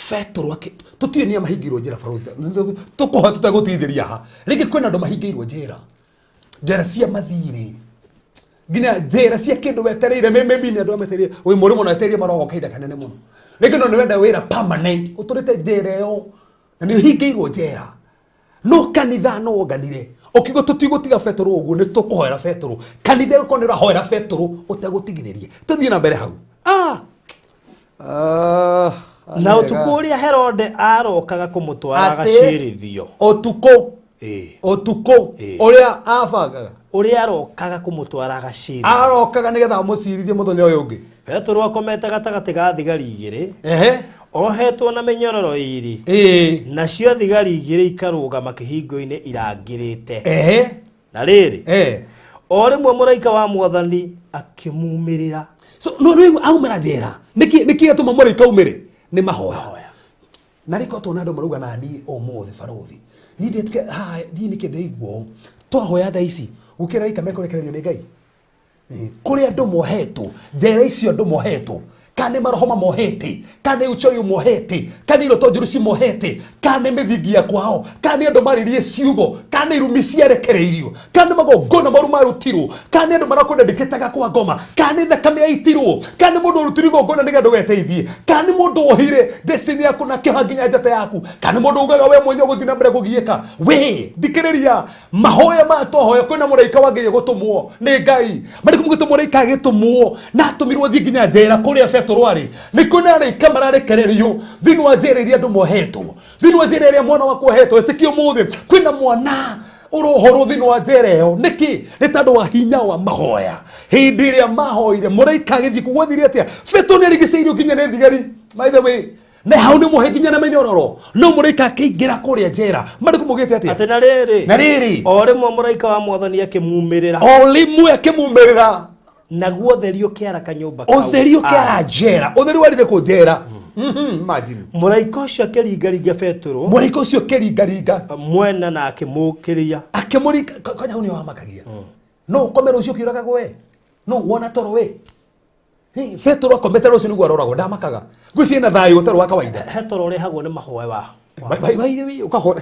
S2: Petero akĩ tũtiũĩ nĩa mahingĩirwo njera barũthi, tũkũhoya tũtegũtigithĩria haha. Rĩngĩ kwĩna andũ mahingĩirwo njera, njera cia mathirĩ, nginya njera cia kĩndũ wetereire. Maybe nĩ andũ ametereire wĩ mũrĩ mũno, wetereire marogo kahinda kanene mũno. Rĩngĩ no nĩ wenda wĩra permanent, ũtũrĩte njera ĩyo na nĩ ũhingĩirwo njera, no kanitha no wonganire ũkiuga tũtigũtiga Petero ũguo, nĩ tũkũhoera Petero. Kanitha ĩgũkorwo nĩ ũrahoera Petero ũtegũtigithĩria. Tũthiĩ na mbere hau. Ah,
S3: Na ũtukũ ũrĩa Herode arokaga kũmũtwara
S2: Atĩ?
S3: agacirithio.
S2: Ũtukũ? Ũtukũ ũrĩa abangaga?
S3: Ũrĩa arokaga kũmũtwara agacirithio.
S2: Arokaga nĩgetha amũcirithie mũthenya ũyũ ũngĩ.
S3: Petero akomete gatagatĩ ga thigari igĩrĩ, ohetwo na mĩnyororo ĩĩrĩ, nacio thigari igĩrĩ ikarũgama kĩhingo-inĩ irangĩrĩte. Na rĩrĩ, o rĩmwe mũraika wa Mwathani akĩmumĩrĩra.
S2: So no rĩu aumĩra njera, nĩkĩ gĩatũma mũraika aumĩre? Nĩ mahoya. Na rĩko tuona andũ marauga na niĩ ũmũthĩ barũthi niĩ ndĩtĩke haha, niĩ nĩkĩ ndaigua ũũ twahoya thaa ici gũkĩra raika mekũrekererio nĩ Ngai. Kũrĩ andũ mohetwo njera icio, andũ mohetwo kana nĩ maroho mamohete, kana nĩ uchawi ũmohete, kana nĩ iroto njũru cimohete, kana nĩ mĩthingi ya kwao, kana nĩ andũ maririe ciugo, kana nĩ irumi ciarekereirio, kana nĩ magongona maru marutirwo, kana nĩ andũ marakwendandĩkĩtaga kwa ngoma, kana nĩ thakame yaitirwo, kana nĩ mũndũ ũrutirwo igongona nĩgetha ndũgeteithie, kana nĩ mũndũ wohire destiny yaku na kĩoha nginya njata yaku, kana nĩ mũndũ ugaga we mwenye ũgũthiĩ na mbere kũgiĩka. We thikĩrĩria mahoya maya twahoya, kwĩna mũraika wa Ngai gũtũmwo nĩ Ngai. Marĩkũ mũgĩtũ mũraika agĩtũmwo na atũmirwo thiĩ nginya njera kũrĩa Petero arĩ. Nĩ kwĩna araika mararekererio thĩinĩ wa njera iria andũ mohetwo, thĩinĩ wa njera ĩrĩa mwana waku ohetwo. Ĩtĩkia ũmũthĩ kwĩna mwana ũrohorwo thĩinĩ wa njera ĩyo. Nĩkĩ? Nĩ tondũ wa hinya wa mahoya. Hĩndĩ ĩrĩa mahoire, mũraika agĩthiĩ kũu. Gwathire atĩa? Petero nĩ arigicĩirio nginya nĩ thigari, by the way, na hau nĩ mũhe nginya na mĩnyororo, no mũraika akĩingĩra kũrĩa njera. Marĩkũ mũgĩte atĩa?
S3: Atĩ na rĩrĩ,
S2: Na rĩrĩ,
S3: o rĩmwe mũraika wa Mwathani akĩmumĩrĩra.
S2: O rĩmwe akĩmumĩrĩra.
S3: Naguo ũtheri ũkĩara kanyũmba kau.
S2: Ũtheri ũkĩara njera, ũtheri warire kũ njera. Imagine.
S3: Mũraika ũcio akĩringaringa Betũrũ
S2: Mũraika ũcio ũkĩringaringa
S3: mwena na akĩmũkĩria.
S2: Akĩmũringa kwanja hau nĩho hamakagia. No ũkome rũciũ ũkĩũragagwo we, no wona toro we. Hey, Petero akomete rũciũ nĩguo aroragwo, ndamakaga, ngwĩciria na thayũ ũtarĩ wa kawaida.
S3: He toro ũrehagwo nĩ mahoe wa.
S2: Ũkahora.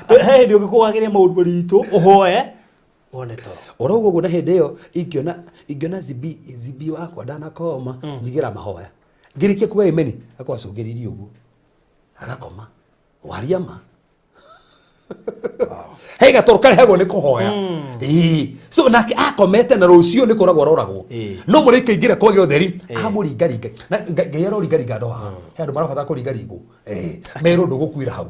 S3: He hĩndĩ ũngĩkũgagĩria maũndũ maritũ ũhoe wone toro.
S2: Ũrauga ũguo, na hĩndĩ ĩyo ingĩona zibi zibi wakwa ndanakoma, njigĩra mahoya, ngĩrĩkia kuga imeni akorwo acũngĩrĩirie ũguo agakoma waria ma. He gatoro karehagwo nĩ kũhoya. Ĩĩ. So nake akomete na rũciũ nĩ kũragwo aroragwo. No mũrĩke ingĩra kwage ũtheri amũringaringa na Ngai aroringaringa andũ haha. He andũ marabatara kũringaringwo. Ĩĩ. Merwo ndũgũkuĩra hau.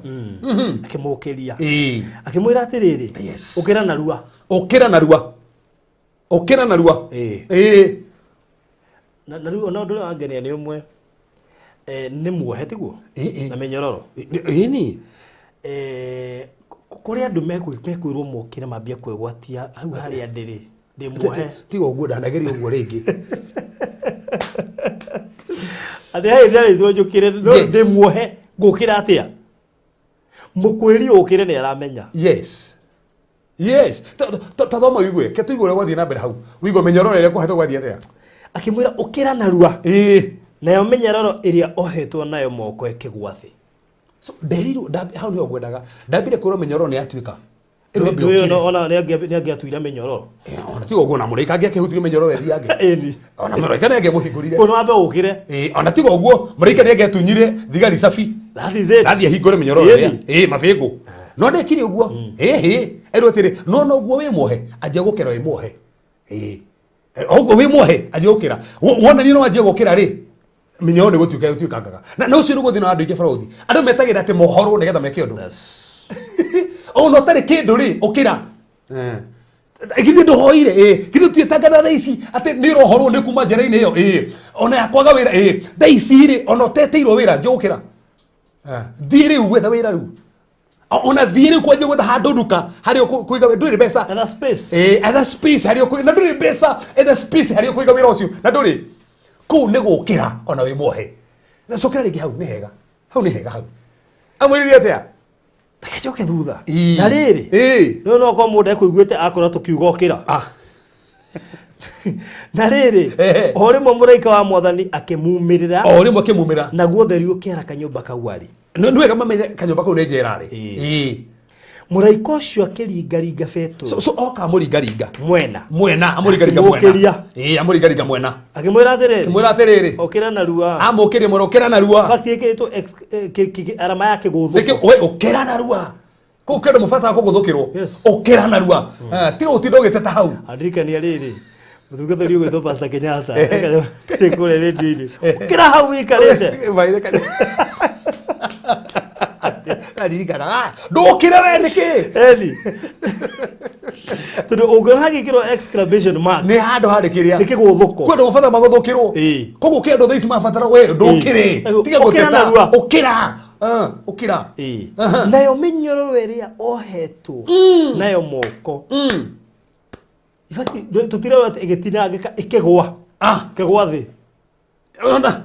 S3: Akĩmũkĩria.
S2: Ĩĩ.
S3: Akĩmwĩra atĩrĩrĩ,
S2: Yes.
S3: ũkĩra narua.
S2: Ũkĩra narua, ũkĩra narua.
S3: Ĩĩ.
S2: Ĩĩ.
S3: Na rĩu ona ũndũ ũrĩa wangenia nĩ ũmwe, nĩ muohe tiguo
S2: Ĩĩ.
S3: na mĩnyororo.
S2: Ĩni.
S3: Kũrĩ andũ mekwĩrwo mokĩre mambie kwĩgwatia hau harĩa ndĩrĩ ndĩ muohe.
S2: Tiga ũguo, ndanageria ũguo rĩngĩ.
S3: Atĩ harĩ ndarĩtwo njũkĩre no
S2: Yes.
S3: ndĩ muohe, ngũkĩra atĩa? Mũkwĩri ũkĩre nĩ aramenya.
S2: Yes, ta thoma wigue, ke tuigue ũrĩa gwathiĩ na mbere hau, wigue mĩnyororo ĩrĩa kũhetwo gwathiĩ atĩa.
S3: Akĩmwĩra ũkĩra narua.
S2: Ĩĩ.
S3: Nayo mĩnyororo ĩrĩa ohetwo nayo moko ĩkĩgwa thĩ.
S2: So nderirwo hau nĩho ngwendaga, ndambire kwĩrwo mĩnyororo nĩ yatuĩka. Ĩrwo ambe
S3: Ndũĩ
S2: ũkĩre.
S3: ona nĩ angĩatuire mĩnyororo.
S2: Eh, ona tiga ũguo, na mũraika angĩakĩhutirie mĩnyororo ĩthiange.
S3: Ĩni.
S2: Ona mũraika nĩ angĩamũhingũrire.
S3: Kũu wambe ũkĩre.
S2: Ĩĩ, ona tiga ũguo, mũraika nĩ angĩatunyire thigari cabi.
S3: That is it.
S2: Nathiĩ ahingũre mĩnyororo
S3: Ĩni.
S2: ĩrĩa ĩĩ mabĩngũ, no ndekire ũguo. Ĩhĩ, erwo atĩrĩ, no noguo wĩ muohe, anjia gũkĩra wĩ muohe. Ĩĩ. O ũguo wĩ muohe, anjia gũkĩra. Wona niĩ no anjie gũkĩra rĩ, mĩnyororo nĩ gũtuĩka ĩtuĩkangaga, na ũcio nĩguo thĩna wa andũ aingĩ barũthi. Andũ metagĩra atĩ mohorwo nĩgetha meke ũndũ. Ona ũtarĩ kĩndũ rĩ, ũkĩra. Githĩ ndũhoire? Ĩ, githĩ ũtiĩtangatha thaa ici atĩ nĩ ũrohorwo nĩ kuma njera-inĩ ĩyo? Ĩ, ona ya kwaga wĩra. Ĩ, thaa ici rĩ, ona ũtetĩirwo wĩra, njĩ gũkĩra. Thiĩ rĩu gwetha wĩra rĩu. Ona thiĩ rĩu kwanjia gwetha handũ nduka harĩa kũiga wĩra, ndũrĩ mbeca.
S3: Etha space.
S2: Ĩ, etha space harĩa na ndũrĩ mbeca, etha space harĩa ũkũiga wĩra ũcio na ndũrĩ kũu. Nĩ gũkĩra ona wĩ muohe. Cokera rĩngĩ, hau nĩ hega, hau nĩ hega, hau amwĩrire atĩa?
S3: Reke njoke thutha.
S2: Ĩĩ.
S3: Na rĩrĩ,
S2: Ĩĩ.
S3: rĩu no korwo mũndũ ekũiguĩte akorwo tũkiuga ũkĩra.
S2: Ah.
S3: Na rĩrĩ,
S2: Ehe.
S3: o rĩmwe mũraika wa mwathani akĩmumĩrĩra.
S2: O rĩmwe akĩmumĩra.
S3: Naguo ũtheri ũkĩara kanyũmba kau arĩ.
S2: Nĩ wega mamenye kanyũmba kau nĩ njera rĩ.
S3: Ĩĩ.
S2: Ĩĩ.
S3: Mũraika ũcio akĩringaringa Betũrũ
S2: So oka amũringaringa
S3: mwena.
S2: Mwena, amũringaringa mwena.
S3: Akĩmũkĩria.
S2: Ĩĩ, amũringaringa mwena.
S3: Akĩmwĩra atĩrĩrĩ,
S2: akĩmwĩra atĩrĩrĩ,
S3: ũkĩra narua.
S2: Amũkĩrie mwena, ũkĩra narua.
S3: Fact ĩkĩrĩtwo arama ya
S2: Nĩkĩ
S3: kĩgũthũko.
S2: we ũkĩra narua kũu kĩndũ mũbatara kũgũthũkĩrwo.
S3: Yes.
S2: Ũkĩra narua. Tiga gũtinda ũgĩteta hau.
S3: Andirikania rĩrĩ mũtungatĩri ũgwĩtwo Pastor Kenyatta kũrĩa rĩndiũ-inĩ, ũkĩra hau wĩikarĩte.
S2: Naririkana, ndũkĩre we nĩkĩ?
S3: Eni tondũ ũngĩona hagĩkĩrwo exclamation mark,
S2: Nĩ handũ harĩ kĩrĩa
S3: nĩ kĩgũthũko.
S2: Kwĩ andũ mabatara magũthũkĩrwo.
S3: Ĩĩ.
S2: Koguo kĩ andũ thaa ici mabatara we ndũkĩre.
S3: Ĩĩ.
S2: Tiga
S3: Ũkĩra
S2: gũteta.
S3: narua.
S2: Ũkĩra. Ũkĩra.
S3: Ĩĩ.
S2: Aha.
S3: Nayo mĩnyororo ĩrĩa ohetwo nayo moko, in fact, tũtirauga atĩ ĩgĩtinangĩka, ĩkĩgwa.
S2: Ah.
S3: Ĩkĩgwa thĩ.
S2: Ũrona?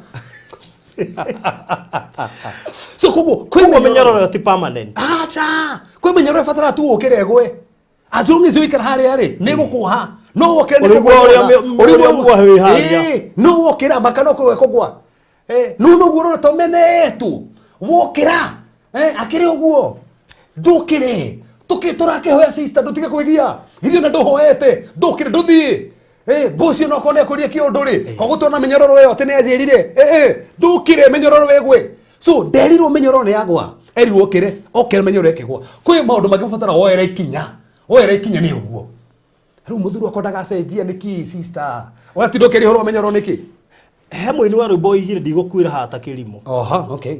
S2: So koguo kwĩ
S3: Koguo mĩnyororo ĩyo ti permanent.
S2: Acha, kwĩ mĩnyororo ĩbatara tu ũkĩre ĩgwe. As long as ũikara harĩa rĩ, nĩ gũkũha no wokĩra nĩ
S3: Ũrĩguo
S2: kũgwa.
S3: ũrĩa muohe wĩ harĩa.
S2: Ĩĩ, no wokĩra maka no kũgwa kũgwa. No noguo ũrona tomenetu wokĩra. Akĩrĩ ũguo ndũkĩre tũkĩ tũrakĩhoya, sister, ndũtige kwĩgia githĩ ona ndũhoete, ndũkĩre ndũthiĩ. Bosi no kone kũria kĩũndũ rĩ, koguo tona mĩnyororo ĩyo atĩ nĩ anjĩrire ndũkĩre mĩnyororo ĩgwe. So nderirwo mĩnyororo nĩ yagwa, erirwo ũkĩre, okĩre mĩnyororo ĩkĩgwa. Kwĩ maũndũ mangĩ mabatara woere ikinya, woere ikinya nĩ ũguo. Rĩu mũthuri wakwa ndagacenjia nĩkĩ, sister? Ũratinda ũkĩria ũhoro wa mĩnyororo nĩkĩ?
S3: He mũini wa rwĩmbo oigire, ndigũkuĩra haha ta kĩrimũ.
S2: Oha, okay.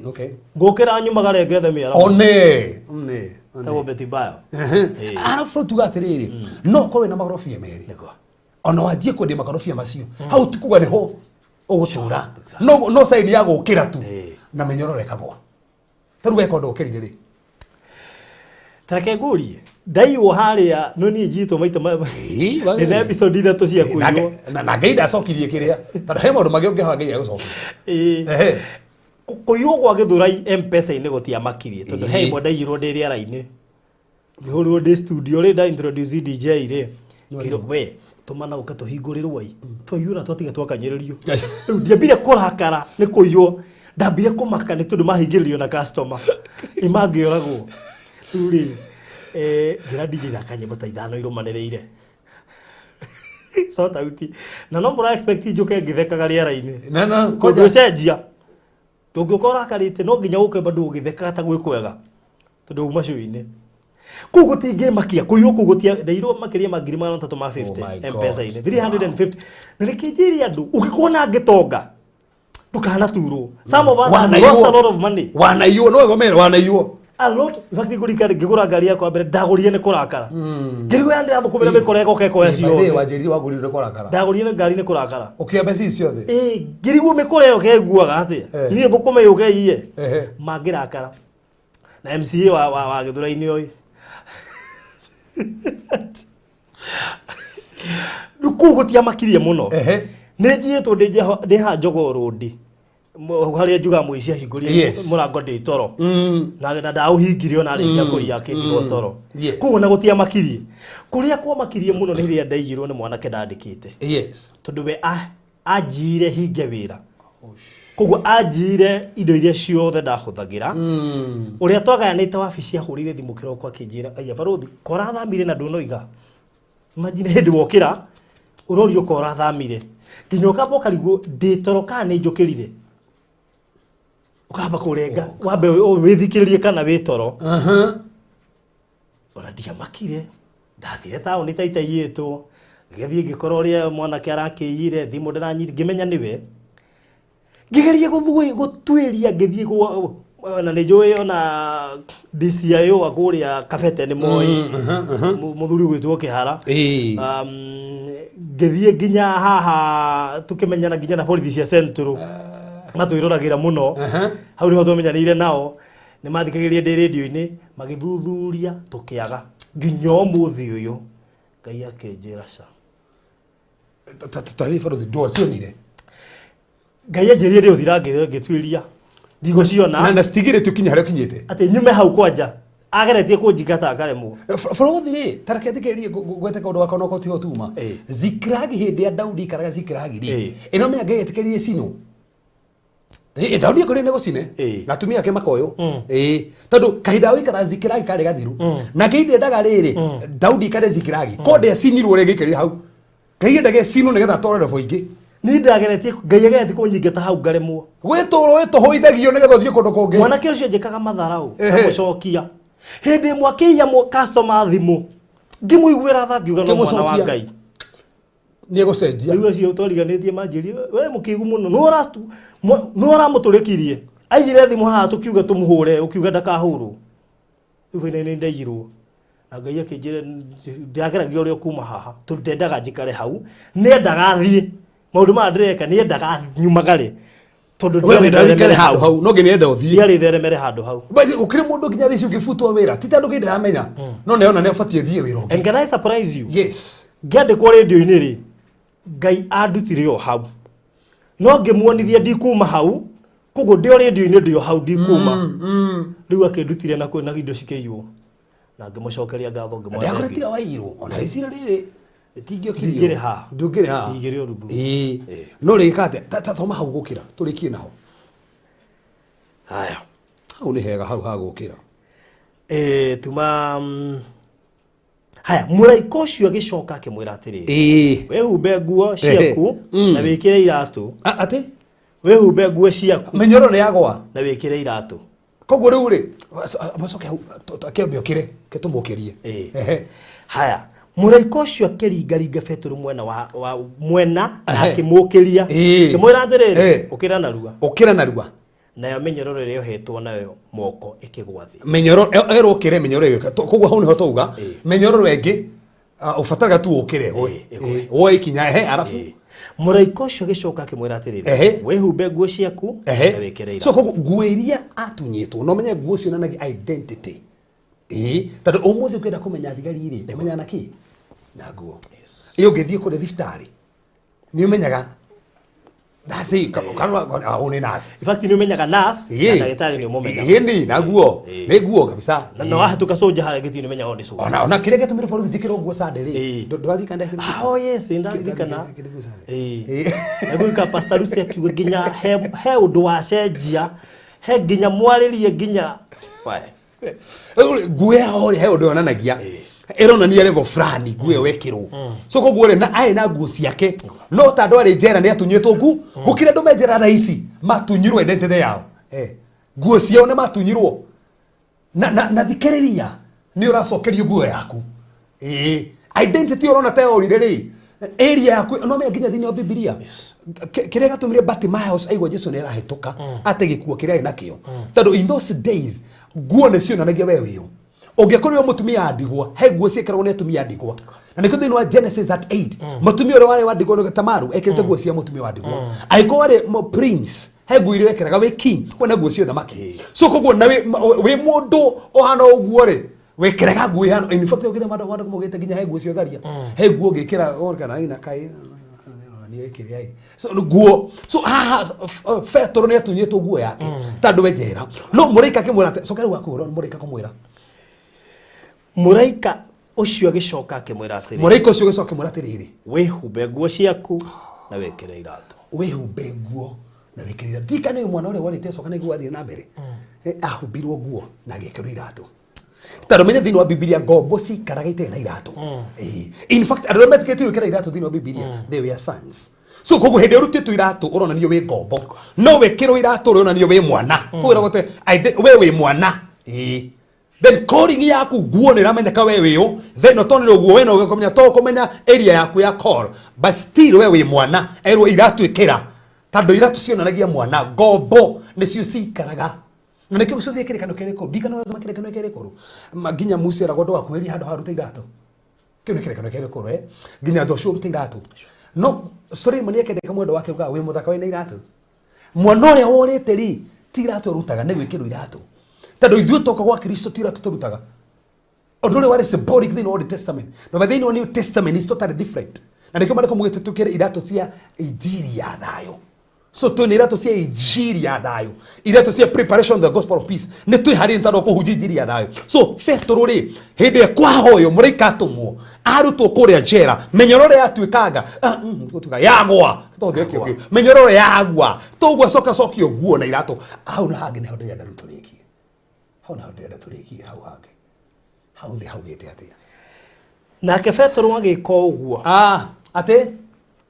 S3: Ngũkĩra nyumagare ngethe mĩaraho.
S2: One one.
S3: Tagwo Betty Bayo. Ĩĩ.
S2: Arabu tuga atĩrĩrĩ, no ũkorwo wĩna makorobia merĩ. Ona wanjie kwendia makorobia macio hau, ti kuga nĩho ũgũtũra, no sign ya gũkĩra tu.
S3: Ĩĩ.
S2: Na mĩnyororo ĩkagwa. Ta rĩu weka ũndũ ũkĩrire rĩ?
S3: Tareke ngũrie. Ndaiywo harĩa no niĩ njiyĩtwo maita ndĩna episode ithatũ cia kũiywo.
S2: Na Ngai ndacokirie kĩrĩa, tondũ he maũndũ mangĩ ũngĩhoya Ngai agũcokia.
S3: Ĩĩ.
S2: Ehe.
S3: Kũiywo gwa Gĩthũrai M-Pesa-inĩ gũtiamakirie, tondũ he ĩmwe ndaiyirwo ndĩ rĩera-inĩ, ngĩhũrĩrwo ndĩ studio rĩ, nda introduce DJ rĩ, ngĩrwo we tũmana ũke tũhingũrĩrwo ai twaiywo na twatiga twakanyĩrĩrio. Rĩu ndiambire kũrakara nĩ kũiywo, ndambire kũmaka nĩ tondũ mahingĩrĩrio na customer imangĩoragwo. Rĩu rĩ, ngĩra DJ thaka nyĩmbo ta ithano irũmanĩrĩire, sort out, na no mũra expect njũke ngĩthekaga rĩera-inĩ.
S2: Na
S3: Tondũ ũcenjia ndũngĩũka ũrakarĩte, no nginya ũke bado ũgĩthekaga ta gwĩ kwega, tondũ uma show-inĩ kũu gũtingĩmakia kũiywo kũu gũtia. Ndairwo makĩria ma 350,000
S2: Oh my God.
S3: M-Pesa-inĩ, 350. Na nĩkĩnjĩre andũ, ũngĩkuona ngĩtonga ndũkanaturwo. Some of us have
S2: Wanaiywo.
S3: lost a lot of money.
S2: Wanaiywo, no wega wanaiywo.
S3: A lot. In fact, ngũrikana ngĩgũra ngari yakwa mbere, ndagũrire nĩ kũrakara, ngĩrigwo ya ndĩrathũkũmĩra mĩkora ĩgoka ĩkoya ciothe.
S2: Wanjĩrire wagũrire kũrakara.
S3: Ndagũrire ngari nĩ kũrakara.
S2: Ũkĩoya mbeca ici ciothe.
S3: Ĩĩ, ngĩrigwo mĩkora ĩyo kenguaga atĩa. Niĩ thũkũme yũke iye. Mangĩrakara na MCA wa Gĩthũrai-inĩ oĩ rĩu kũu gũtiamakirie mũno. Nĩ njiyĩtwo ndĩ haha Jogoo Road, harĩa njugaga mũici ahingũrire mũrango ndĩ toro, na ndaũhingire ona arĩkia kũiya akĩndigwo toro. Koguo na gũtiamakirie. Kũrĩa kwamakirie mũno nĩ rĩrĩa ndaiyirwo nĩ mwanake ndandĩkĩte, tondũ we anjire hinge wĩra, koguo anjire indo iria ciothe ndahũthagĩra. Ũrĩa twagayanĩte wabici ahũrĩire thimũ kĩroko akĩnjĩra, "Aya barũthi, korathamire na ndũnoiga." Imagine hĩndĩ wokĩra ũrorio korathamire, nginya ũkamba ũkarigwo ndĩ toro kana nĩ njũkĩrire, ũkamba kũrenga wambe wĩthikĩrĩrie kana wĩ toro. Ona ndiamakire, ndathire taũni ta itaiyĩtwo, ngĩthiĩ ngĩkora ũrĩa mwanake arakĩiyire thimũ ndĩranyita, ngĩmenya nĩwe, ngĩgeria gũtuĩria, ngĩthiĩ na nĩ njũĩ ona DCIO wa kũrĩa Kabete nĩ moĩ mũthuri gwĩtwo Kĩhara. Ngĩthiĩ nginya haha tũkĩmenyana nginya na borithi cia Central matwĩroragĩra mũno. Hau nĩho twamenyanĩire nao, nĩ mathikagĩrĩria ndĩ rĩndio-inĩ, magĩthuthuria tũkĩaga nginya ũmũthĩ ũyũ. Ngai akĩnjĩra ca.
S2: Tarĩ barothi ndwacionire?
S3: Ngai anjĩrire ndĩ ũthira ngĩtuĩria ndigũciona.
S2: Na citigĩrĩte ũkinye harĩa ũkinyĩte.
S3: Atĩ nyume hau kwanja ageretie kũnjingata akaremwo.
S2: Barothi rĩ, tareke thikĩrĩrie ngwete kaũndũ gakwa no tiho tuma. Zikilagi, hĩndĩ ya Daudi ikaraga Zikilagi rĩ, ĩno mĩa Ngai etĩkĩrire cinwo. Daudi akorire nĩ gũcine na atumia ake makoywo. Tondũ kahinda ga gũikara Zikilagi karĩ gathiru, na Ngai ndendaga rĩrĩ Daudi ikare Zikilagi, ko ndecinirwo ũrĩa ĩngĩikarire hau. Ngai endaga ĩcinwo nĩgetha atware robo ingĩ.
S3: Niĩ ndageretie, Ngai ageretie kũnyingata hau ngaremwo.
S2: Gwĩtũrwo wĩtũhũithagio nĩgetha ũthiĩ kũndũ kũngĩ.
S3: Mwanake ũcio njĩkaga matharau amũcokia hĩndĩ ĩmwe akĩiya customer thimũ, ngĩmũiguĩra tha, ngiuga no mwana wa
S2: Ngĩmũcokia.
S3: Ngai.
S2: Nĩ egũcenjia.
S3: Rĩu acio twariganĩtie manjĩrie, we mũkĩgu mũno, nũ ũramũtũrĩkirie, aiyire thimũ haha tũkiuga tũmũhũre, ũkiuga ndakahũrwo. Rĩu baina nĩ ndaiyirwo na Ngai akĩnjĩra ndageragia ũrĩa kuma haha, tondũ ndendaga njikare hau, nĩendaga thiĩ maũndũ maya ndĩreka, nĩendaga nyumagare, tondũ
S2: We wenda
S3: ndiarĩ
S2: ũikare
S3: theremere
S2: handũ
S3: hau.
S2: hau no nginya enda ũthiĩ.
S3: Ndiarĩ theremere handũ hau.
S2: But gũkĩrĩ mũndũ nginya thaa ici ũngĩbutwo wĩra ti tondũ Ngai ndaramenya, no nĩona nĩ abatiĩ thiĩ wĩra ũngĩ.
S3: And can I surprise you?
S2: Yes.
S3: Ngĩandĩkwo rĩndio-inĩ rĩ, Ngai andutire o hau, no ngĩmuonithia ndikuma hau, koguo ndĩ o rĩndio-inĩ, ndĩ o hau, ndikuma. Rĩu akĩndutire na kwĩna indo cikĩiywo, na ngĩmũcokeria ngatho, ngĩmwĩra
S2: ndakora
S3: thank you.
S2: Tiga wairwo ona rĩcira rĩrĩ tingĩokire.
S3: Ndingĩrĩ haha.
S2: Ndũngĩrĩ haha.
S3: Ndingĩrĩ o ruthu.
S2: Ĩĩ, no rĩka atĩa? Ta thoma hau gũkĩra tũrĩkie naho.
S3: Haya.
S2: Hau nĩ hega, hau hagũkĩra.
S3: Tuma haya, mũraika ũcio agĩcoka akĩmwĩra atĩrĩrĩ, wĩhumbe nguo ciaku na wĩkĩre iratũ.
S2: Atĩ?
S3: Wĩhumbe nguo ciaku.
S2: Mĩnyororo nĩ yagwa.
S3: Na wĩkĩre iratũ.
S2: Koguo rĩu rĩ, macoke hau kĩambe ũkĩre ke tũmũkĩrie.
S3: Haya, mũraika ũcio akĩringaringa Petero mwena wa mwena na akĩmũkĩria, akĩmwĩra atĩrĩrĩ, ũkĩra narua.
S2: Ũkĩra narua.
S3: Nayo mĩnyororo ĩrĩa yohetwo nayo moko ĩkĩgwa thĩ.
S2: Mĩnyororo erwo ũkĩre, mĩnyororo ĩgĩũka. Koguo hau nĩho twauga mĩnyororo ĩngĩ ũbataraga tu ũkĩre
S3: Ĩgwe.
S2: Woe ikinya, ehe, arabu?
S3: Mũraika ũcio agĩcoka akĩmwĩra atĩrĩrĩ, wĩhumbe nguo ciaku na wĩkĩre
S2: So
S3: iratũ.
S2: koguo nguo iria atunyĩtwo, no menye nguo cionanagia identity. Ĩĩ, tondũ ũmũthĩ ũkĩenda kũmenya thigari rĩ, ũmenyaga na kĩ? Na nguo. Ĩ ũngĩthiĩ kũrĩa thibitarĩ nĩ ũmenyaga nurse, ũyũ nĩ nurse.
S3: In fact, nĩ ũmenyaga nurse na ndagĩtarĩ nĩ ũmũmenyaga.
S2: Ĩni, na nguo.
S3: Ĩĩ.
S2: Nĩ nguo kabisa.
S3: Na no wahĩtũka soldier harĩa gĩtĩ-inĩ ũmenyaga ũyũ nĩ soldier.
S2: Ona kĩrĩa gĩatũmire borithi njĩkĩrwo nguo Sunday rĩ, ndũraririkana ndekĩrire?
S3: Ah, oh yes, ndaririkana.
S2: Kĩrĩa nguo Sunday?
S3: Ĩĩ.
S2: Ĩĩ.
S3: Na gwĩka Pastor Lucy akiuga nginya he ũndũ wacenjia, he nginya mwarĩrie nginya. Wae.
S2: Rĩu rĩ, nguo yao rĩ, he ũndũ yonanagia, ĩronania level fulani nguo ĩyo wekĩrwo. So koguo rĩ, na arĩ na nguo ciake, no ta andũ arĩ njera nĩ atunyĩtwo nguo, gũkĩra andũ me njera thaa ici matunyirwo identity yao. Nguo ciao nĩ matunyirwo. Na thikĩrĩria, nĩ ũracokerio nguo yaku. Ĩĩ, identity ũrona ta yorire rĩ, area yaku no menya nginya thĩinĩ wa Bibilia. Kĩrĩa gĩatũmire Bartimaeus aigua Jesu nĩ arahĩtũka, ate gĩkuo kĩrĩa arĩ nakĩo, tondũ in those days nguo nĩ cionanagia we wĩũ. Ũngĩkorirwo mũtumia wa ndigwa, he nguo ciĩkĩragwo nĩ atumia a ndigwa, na nĩkĩo thĩinĩ wa Genesis at 8 mũtumia ũrĩa warĩ wa ndigwa nĩ Tamaru ekĩrĩte nguo cia mũtumia wa ndigwa. Angĩkorwo warĩ prince, he nguo iria wekĩraga wĩ king, wena nguo cia ũthamaki. So koguo na wĩ mũndũ ũhana ũguo rĩ, wekĩraga nguo ihana. In fact, ũkĩrĩa mandũ maugĩte nginya he nguo cia ũtharia, he nguo ũngĩkĩra kana ina kai nĩ ĩkĩrĩa ĩ. So nguo, so haha Petero nĩ atunyĩtwo nguo yake tondũ we njera, no mũraika akĩmwĩra atĩ coka rĩu akũhũra. Mũraika kũmwĩra,
S3: Mũraika ũcio agĩcoka akĩmwĩra atĩrĩrĩ,
S2: Mũraika ũcio agĩcoka akĩmwĩra atĩrĩrĩ,
S3: wĩhumbe nguo ciaku na wĩkĩre iratũ.
S2: Wĩhumbe nguo na wĩkĩre iratũ. Ndirikana ũyũ mwana ũrĩa warĩte acoka nĩguo athiĩ na mbere. Ahumbirwo nguo na agĩkĩrwo iratũ, tondũ menye thĩinĩ wa Bibilia ngombo cikaraga itarĩ na iratũ. Ĩĩ. In fact, andũ arĩa metĩkĩtio gwĩkĩra iratũ thĩinĩ wa Bibilia, they were sons. So koguo hĩndĩ ĩrĩa ũrutĩtwo iratũ ũronanio wĩ ngombo, no wĩkĩrwo iratũ ũronanio wĩ mwana. Koguo ĩragwo atĩ we wĩ mwana. Ĩĩ. Then calling yaku nguo nĩ ĩramenyeka we wĩ ũ. Then not only ũguo, we no ũkũmenya, to kũmenya area yaku ya call, but still we wĩ mwana. Erwo iratũ ĩkĩra, tondũ iratũ cionanagia mwana. Ngombo nĩcio cikaraga, na nĩkĩo gĩcothie kĩrĩkanĩro kĩrĩa gĩkũrũ. Ndirikana ũrĩa kĩrĩkanĩro kĩrĩa gĩkũrũ, nginya Musa eragwo ndũgakuhĩrĩrie handũ haruta iratũ. Kĩu nĩ kĩrĩkanĩro kĩrĩa gĩkũrũ, nginya andũ acio ũrute iratũ. No Suleimani akĩendeka mwendwa wake, ugaga wĩ mũthaka wĩna iratũ. Mwana ũrĩa worĩte rĩ, ti iratũ arutaga, nĩ gwĩkĩrwo iratũ, tondũ ithuĩ toka gwa Kristo ti iratũ tũrutaga. Ũndũ ũrĩa warĩ symbolic thĩinĩ wa Old Testament, no thĩinĩ wa New Testament is totally different, na nĩkĩo marĩko mugĩte tũkĩre iratũ cia injiri ya thayũ. So twĩna iratũ cia injiri ya thayũ, iratũ cia preparation, the gospel of peace. Nĩ twĩharĩrie tondũ kũhunjia injiri ya thayũ. So Petero rĩ, hĩndĩ ĩrĩa kwahoywo, mũraika atũmwo arutwo kũrĩa njera, mĩnyororo yatuĩkanga, gũtuĩka yagwa, tondũ kĩo mĩnyororo yagwa, toguo acoka cokio nguo na iratũ. Hau na hangĩ nĩho ndĩrenda rĩu tũrĩkie, hau naho ndĩrenda tũrĩkie, hau hangĩ, hau thĩ haugĩte atĩa?
S3: Nake Petero agĩka ũguo.
S2: Atĩ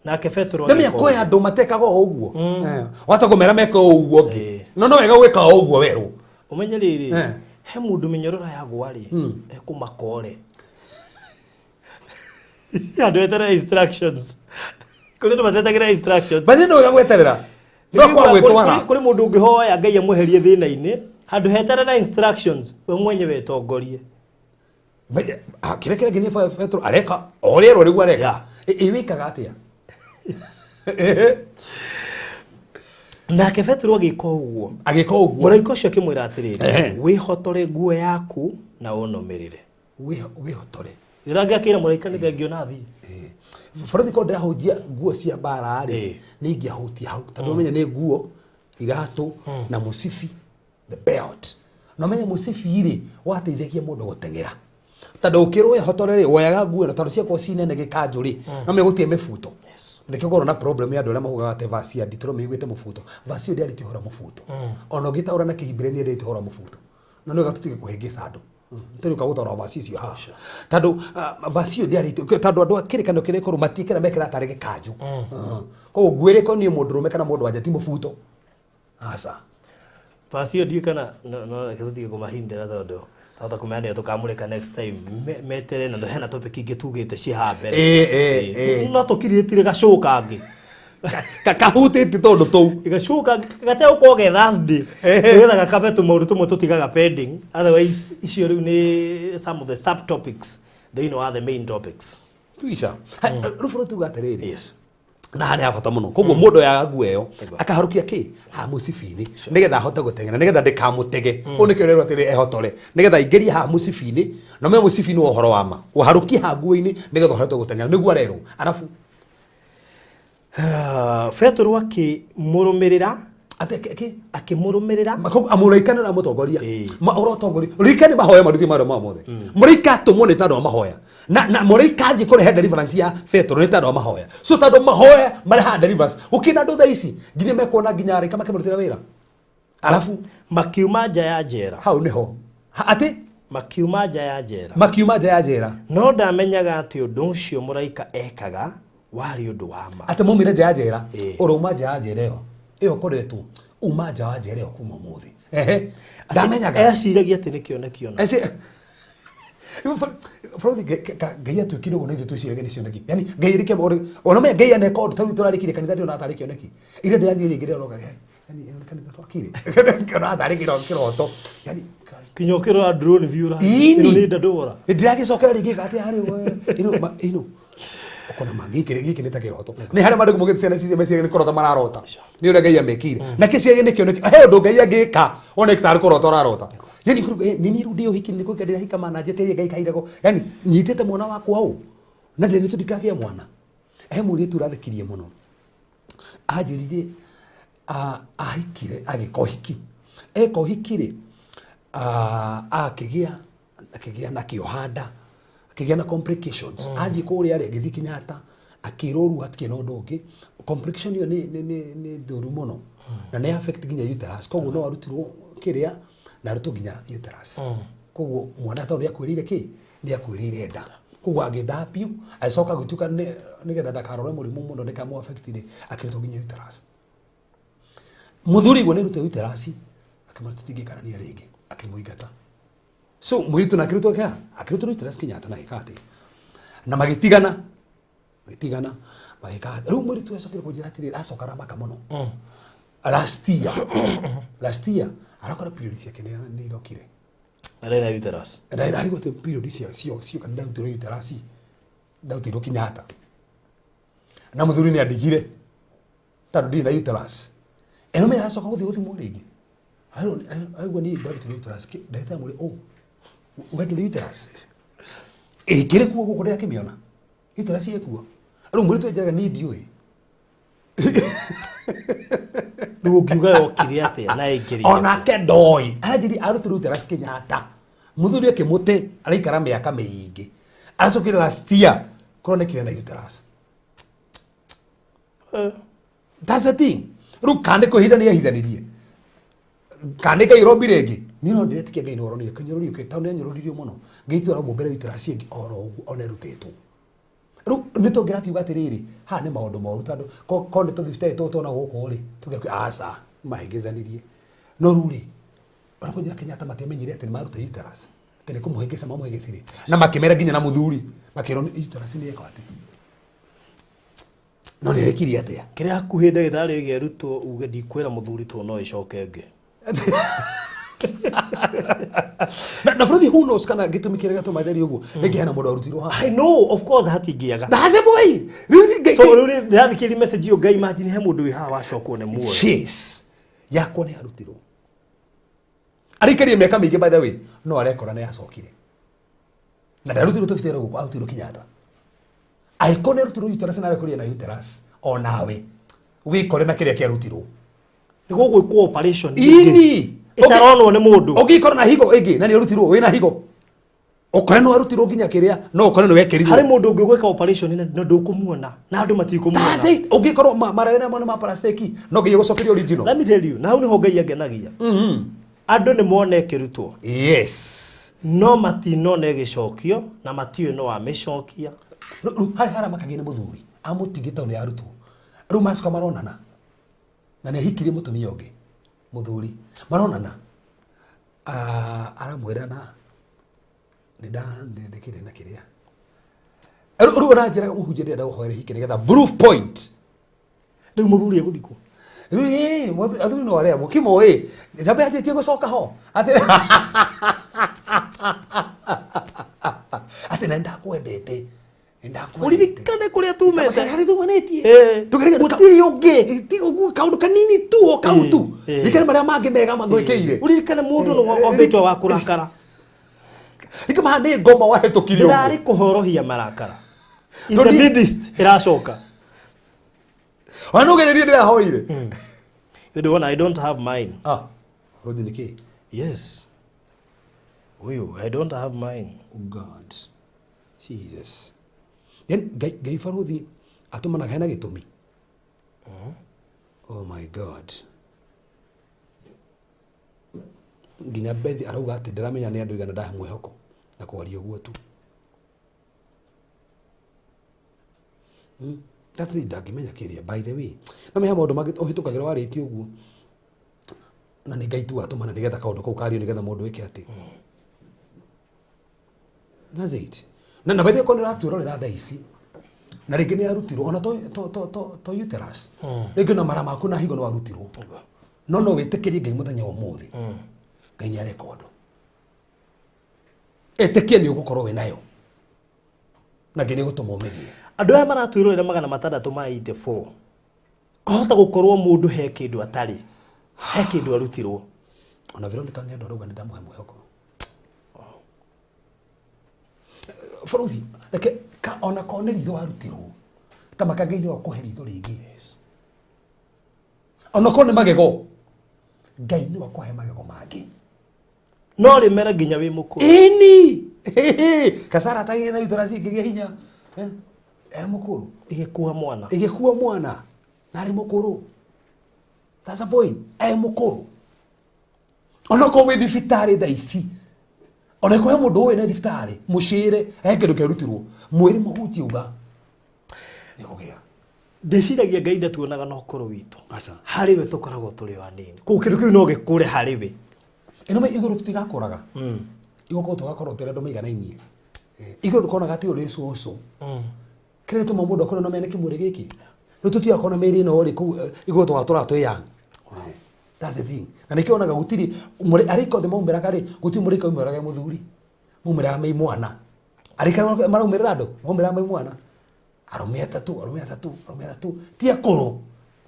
S3: Nake Petero
S2: nĩ
S3: agĩka
S2: mĩako ya
S3: ũguo.
S2: andũ matekaga o ũguo. Wata kũmera meke o ũguo ngĩ, no wega gwĩka o ũguo werwo.
S3: Ũmenye rĩrĩ, he mũndũ mĩnyororo yagwa rĩ, ekũmaka ore andũ eterera instructions. Kũrĩ andũ matetagĩra instructions.
S2: Basi nĩ wega gweterera, no kwa gwĩtwara.
S3: Kũrĩ mũndũ ũngĩhoya Ngai amweherie thĩna-inĩ, handũ heterera instructions, we mwenyewe etongorie.
S2: Kĩrĩa kĩrĩa nĩ Petero areka o ũrĩa erwo nĩguo areka. Ĩ wĩkaga atĩa?
S3: Nake Petero agĩka ũguo.
S2: Agĩka ũguo.
S3: Mũraika ũcio akĩmwĩra atĩrĩrĩ, wĩhotore nguo yaku na ũnũmĩrĩre.
S2: Wĩhotore.
S3: Rĩrĩa akĩra mũraika, nĩ thengio na thiĩ.
S2: Borithi korwo ndĩrahunjia nguo cia mbara rĩ, nĩ ingĩahutia hau, tondũ ũmenye nĩ nguo, iratũ na mũcibi, the belt. Na ũmenye mũcibi rĩ, wateithagia mũndũ gũteng'era, tondũ ũkĩrwo wĩhotore rĩ, woyaga nguo ĩno, tondũ ciakorwo ci nene gĩkanjũ rĩ, no megũtie mĩbuto. Nĩkĩo ngorwo na problem ya andũ arĩa maugaga atĩ verse ya Deuteronomy ĩugĩte mũbuto. Verse ĩyo ndĩarĩtie ũhoro wa mũbuto. Ona ũngĩtaũra na Kĩhibirania ndĩarĩtie ũhoro wa mũbuto. No nĩ wega tũtige kũhĩngĩca andũ, tũrĩũka gũtaũra verse icio haha, tondũ verse ĩyo ndĩarĩtie, tondũ andũ a kĩrĩkanĩro kĩrĩa gĩkũrũ matiĩkĩra, mekĩra tarĩ gĩkanjũ. Koguo nguo ĩrĩa ĩkoniĩ mũndũrũme kana mũndũ wanja ti mũbuto, aca.
S3: Verse ĩyo ndiũĩ kana no reke tũtige kũmahindĩra, tondũ twahota kũmenya nĩyo tũkamũrĩka next time. Metere na hena topic ingĩ tugĩte ciĩ haha mbere.
S2: Ĩ.
S3: No tũkirĩtire gacũũ kangĩ.
S2: Kahutĩtie tondũ tũu.
S3: Gacũũ kangĩ gategũkorwo ge Thursday, nĩgetha gakabe tũmaũndũ tũmwe tũtigaga pending. Otherwise icio rĩu nĩ some of the subtopics thĩinĩ wa the main topics.
S2: Tuisha rĩu bũrũri tuga atĩrĩrĩ, Na harĩ ha bata mũno. Koguo mũndũ oyaga nguo ĩyo akaharũkia kĩ ha mũcibi-inĩ nĩgetha ahote gũteng'era, nĩgetha ndĩkamũtege. Ũũ nĩkĩo rĩrwo atĩrĩ ehotore, nĩgetha aingĩrie ha mũcibi-inĩ, na me mũcibi-inĩ wa ũhoro wa ma ũharũkie ha nguo-inĩ nĩgetha ũhote gũteng'era, nĩguo arerwo. Arabu
S3: Petero akĩmũrũmĩrĩra.
S2: Atĩ kĩ?
S3: Akĩmũrũmĩrĩra.
S2: Mũraika nĩ ũramũtongoria.
S3: Ĩĩ.
S2: Ũrotongoria rika nĩ mahoya marutie marĩa mao mothe. Mũraika atũmwo nĩ tondũ wa mahoya, na mũraika athiĩ kũrehe deliverance ya Petero nĩ tondũ wa mahoya. So tondũ mahoya marehaga deliverance, gũkĩrĩ na andũ thaa ici nginya mekuona nginya araika makĩmũrutĩra wĩra. Arabu
S3: makiuma nja ya njera.
S2: Hau nĩho. Atĩ
S3: makiuma nja ya njera.
S2: Makiuma nja ya njera.
S3: No ndamenyaga atĩ ũndũ ũcio mũraika ekaga warĩ ũndũ wa ma.
S2: Atĩ maumire nja ya njera.
S3: Ĩĩ.
S2: Ũrauma nja ya njera ĩyo, ĩyo ũkoretwo uma nja wa njera ĩyo kuma ũmũthĩ. Ehe, ndamenyaga.
S3: Eciragia atĩ nĩ kĩoneki ona.
S2: Rĩu bũrũri Ngai atuĩkire ũguo na ithuĩ twĩciragia nĩ cioneki. Yani Ngai rĩke maũndũ, ona menya Ngai aneka ũndũ, tarĩu tũrarĩkirie kanitha ndĩrona tarĩ kĩoneki. Ira ndĩrathiĩ rĩngĩ ndĩrona Ngai, yani ĩno nĩ kanitha twakire. Ndĩrona tarĩ kĩroto. Yani
S3: kinya ũkĩrora drone view ũra-
S2: Ĩni.
S3: ĩno nĩ ndandũra.
S2: Ndĩragĩcokera rĩngĩ atĩ harĩ we, ĩno ĩno ũkona ma gĩkĩ gĩkĩ nĩ ta kĩroto. Nĩ harĩa mandũ mũgĩte ciana ici meciria nĩ kũrota mararota. Nĩ ũrĩa Ngai amekĩire. Na kĩciria nĩ kĩoneki. He ũndũ Ngai angĩka one tarĩ kũrota ũrarota. Yani nĩ niĩ rĩu ndĩ ũhiki nĩ kũhika ndĩrahika mana njetereire Ngai kahinda ko. Yani nyitĩte mwana wakwa ũũ na ndĩrĩ tũndikagĩa mwana. He mũirĩtu ũrathekirie mũno. Anjĩrire ahikire agĩka ũhiki. Eka ũhiki rĩ, akĩgĩa na kĩohanda, akĩgĩa na complications. Athiĩ kũrĩa rĩ, agĩthiĩ Kenyatta, akĩrwo rĩu hatikĩrĩ na ũndũ ũngĩ. Complication ĩyo nĩ ndũru mũno. Na nĩ affect nginya uterus. Koguo no arutirwo kĩrĩa na arutwo nginya uterus. Koguo mwana tondũ nĩ akuĩrĩire kĩ? Nĩ akuĩrĩire nda. Koguo agĩthambio, agĩcoka gũtuĩka nĩgetha ndakarore mũrimũ mũno ndĩkamũ affect rĩ, akĩrutwo nginya uterus. Mũthuri guo nĩ arutwo uterus, akĩmwĩra tũtingĩikarania rĩngĩ, akĩmũingata. So mũirĩtu na akĩrutwo kĩa? Akĩrutwo uterus Kenyatta na agĩka atĩ. Na magĩtigana. Magĩtigana, magĩka atĩ. Rĩu mũirĩtu acokire kũnjĩra atĩrĩrĩ, acoka aramaka mũno. Last year. Last year, arakora period ciake nĩ irokire.
S3: Arĩ na uterus.
S2: Na arigwo atĩ period cioka nĩ ndarutirwo uterus. Ndarutirwo Kenyatta. Na mũthuri nĩ andigire. Tondũ ndirĩ na uterus. Ĩno mena aracoka gũthiĩ gũthimwo rĩngĩ. Arigwo niĩ ndarutirwo uterus. Ndagĩtarĩ amwĩre, oh, we ndũrĩ uterus. Ĩngĩrĩ kuo gũkũ ndĩrakĩmĩona. Uterus ĩkuo. Rĩu mũirĩtu anjĩraga niĩ ndiũĩ.
S3: Rĩu ũngiuga yokire atĩa na ĩngĩrire?
S2: Onake ndoĩ. Aranjĩrire arutirwo uterus Kenyatta. Mũthuri akĩmũte araikara mĩaka mĩingĩ. Aracokire last year kũronekire na uterus. That's the thing. Rĩu kana nĩ kwĩhithania ahithanirie. Kana nĩ Ngai ũrombire ĩngĩ. Niĩ no ndĩretĩkia Ngai nĩ ũronire kĩnyũrũrio kĩu, tondũ nĩ anyũrũririo mũno. Ngai tu aramũmbĩra uterus ĩngĩ oro ũguo ona ĩrutĩtwo. Rĩu nĩ tũngĩrakiuga atĩrĩrĩ, haha nĩ maũndũ moru tondũ ko nĩ tũthibitarĩ tũtũ tuona gũkũ rĩ, tũngĩakiuga aca, mahĩngĩcanirie. No rĩu rĩ, ona kũnjĩra Kenyatta matiamenyire atĩ nĩ maruta uterus. Atĩ nĩ kũmũhĩngĩca mamũhĩngĩcirie. Na makĩmera nginya na mũthuri, makĩrwo uterus nĩ ĩko atĩ. No nĩ ĩrekirie atĩa?
S3: Kĩrĩa hakuhĩ ndagĩtarĩ ĩgĩ arutwo uge ndikwĩra mũthuri tondũ no ĩcoke ĩngĩ.
S2: Na bũrũri who knows kana gĩtũmi kĩrĩa gĩatũma therio ũguo, rĩngĩ hena mũndũ arutirwo haha.
S3: I know, of course hatingĩaga.
S2: That's the boy. Rĩu
S3: So rĩu nĩ ndĩrathikĩrĩria message ĩyo ngai imagine he mũndũ wĩ haha wacokwo nĩ muoyo.
S2: Yes. Yakwa nĩ arutirwo. Araikarie mĩaka mĩingĩ by the way, no arekora nĩ acokire. Na ndarutirwo tũbitĩra gũkũ, arutirwo Kenyatta. Angĩkorwo nĩ arutirwo uterus na arekoria na uterus, onawe wĩkore na kĩrĩa kĩarutirwo.
S3: Nĩ gũgwĩkwo operation
S2: Ini.
S3: ĩtaronwo nĩ mũndũ.
S2: Ũngĩkorwo na higo ĩngĩ na nĩ arutirwo wĩna higo. Ũkore nĩ warutirwo nginya kĩrĩa, no ũkore nĩ wekĩrirwo.
S3: Harĩ mũndũ ũngĩ gwĩka operation na ndũkũmuona, na andũ matikũmuona.
S2: That's it. Ũngĩkorwo marawe na mwana ma plastic, no nginya gũcokerio original.
S3: Let me tell you, na hau nĩho Ngai angenagia. Andũ nĩ mone ĩkĩrutwo.
S2: Yes.
S3: No matinona ĩgĩcokio na matiũĩ no amĩcokia.
S2: Rĩu harĩ harĩa makagia nĩ mũthuri, amũtigĩte tondũ nĩ arutwo. Rĩu macoka maronana. Na nĩ ahikirie mũtumia ũngĩ, mũthuri. Maronana. Aramwĩra na nĩ ndĩkĩrĩ na kĩrĩa. Rĩu ũranjĩra mũhunjia ndĩrenda gũhoera hiki nĩgetha proof point.
S3: Rĩu mũthuri egũthikwo.
S2: Rĩu athuri no arĩa mũkĩmũĩ, ndambe anjĩtie gũcoka ho. Atĩ atĩ na nĩndakwendete.
S3: Ũririkane kũrĩa tumĩte.
S2: Harĩ tumanĩtie.
S3: Eh,
S2: Ndũkarigane
S3: gũtirĩ ũngĩ.
S2: Ti ũguo kaũndũ kanini tu o kau tu.
S3: Eh, eh.
S2: Ririkana marĩa mangĩ mega mangwĩkĩire.
S3: Ũririkane mũndũ nĩ wambĩtwo wa kũrakara.
S2: Rikama nĩ ngoma wahĩtũkirie ũguo.
S3: Ndĩrarĩ kũhorohia marakara. In
S2: No
S3: the
S2: ni-
S3: midst ĩracoka.
S2: Ona no gererie ndĩrahoire.
S3: The one I don't have mine.
S2: Ah. Rũthi nĩ kĩ?
S3: Yes. Ũyũ, I don't have mine.
S2: Oh God. Jesus. Then Ngai Ngai baruthi atũmanaga hena gĩtũmi. Oh my God. Nginya Bethi arauga atĩ ndĩramenya nĩ andũ igana ndahe mwĩhoko na kwaria ũguo tu. That's it, ndangĩmenya kĩrĩa by the way. No meha maũndũ mangĩ ũhĩtũkagĩra warĩtie ũguo. Na nĩ Ngai tu atũmana nĩgetha kaũndũ kau kario nĩgetha mũndũ ĩke atĩ. That's it. Na na baithe korwo nĩũratwĩrorera thaa ici na rĩngĩ nĩ arutirwo ona to to to to, to uterus rĩngĩ ona mara maku na higo nĩ warutirwo no no wĩtĩkĩrie Ngai mũthenya wa ũmũthĩ Ngai nĩ areka ũndũ ĩtĩkie nĩ ũgũkorwo wĩ nayo na Ngai nĩ gũtũma ũmĩgĩe.
S3: Andũ aya maratwĩrorera 684 kahota gũkorwo mũndũ he kĩndũ atarĩ, he kĩndũ arutirwo.
S2: Ona Veronica Ng'endo arauga nĩ ndamũhe mwĩhoko. Bũrũthi reke ka ona korwo nĩ ritho warutirwo ta maka Ngai no akũhe ritho rĩngĩ. Ona korwo nĩ magego Ngai no akũhe magego mangĩ.
S3: No rĩmere nginya wĩ mũkũrũ.
S2: Ĩni kasara atagĩire na uterus ĩngĩgĩa hinya e mũkũrũ
S3: Ĩgĩkua mwana.
S2: Ĩgĩkua mwana na arĩ mũkũrũ. That's a point. E mũkũrũ. Ona korwo wĩ thibitarĩ thaa ici ona korwo he mũndũ ũĩ na thibitarĩ mũcĩre he kĩndũ kĩarutirwo mwĩrĩ mũhutie uga nĩ kũgĩa.
S3: Ndĩciragia Ngai ndatuonaga na ũkũrũ witũ.
S2: Aca.
S3: Harĩ we tũkoragwo tũrĩ o anini. Koguo kĩndũ kĩu no gĩkũre harĩ we.
S2: Ĩno me igũrũ tũtigakũraga. Igũrũ tũgakorwo tũrĩ andũ maiganainie. Igũrũ ndũkonaga atĩ ũyũ nĩ cũcũ. Kĩrĩa gĩtũma mũndũ akorwo na mene kĩmwĩrĩ gĩkĩ. Rĩu tũtigakorwo na mĩĩrĩ ĩno rĩ kũu igũrũ tũgatũra twĩ young. That's the thing. Na nĩkĩo onaga gũtirĩ arĩka othe maumĩraga rĩ gũtirĩ mũrĩka umĩraga mũthuri. Maumĩraga me mwana. Arĩka maraumĩrĩra andũ maumĩraga me mwana. Arũme atatũ, arũme atatũ, arũme atatũ. Ti akũrũ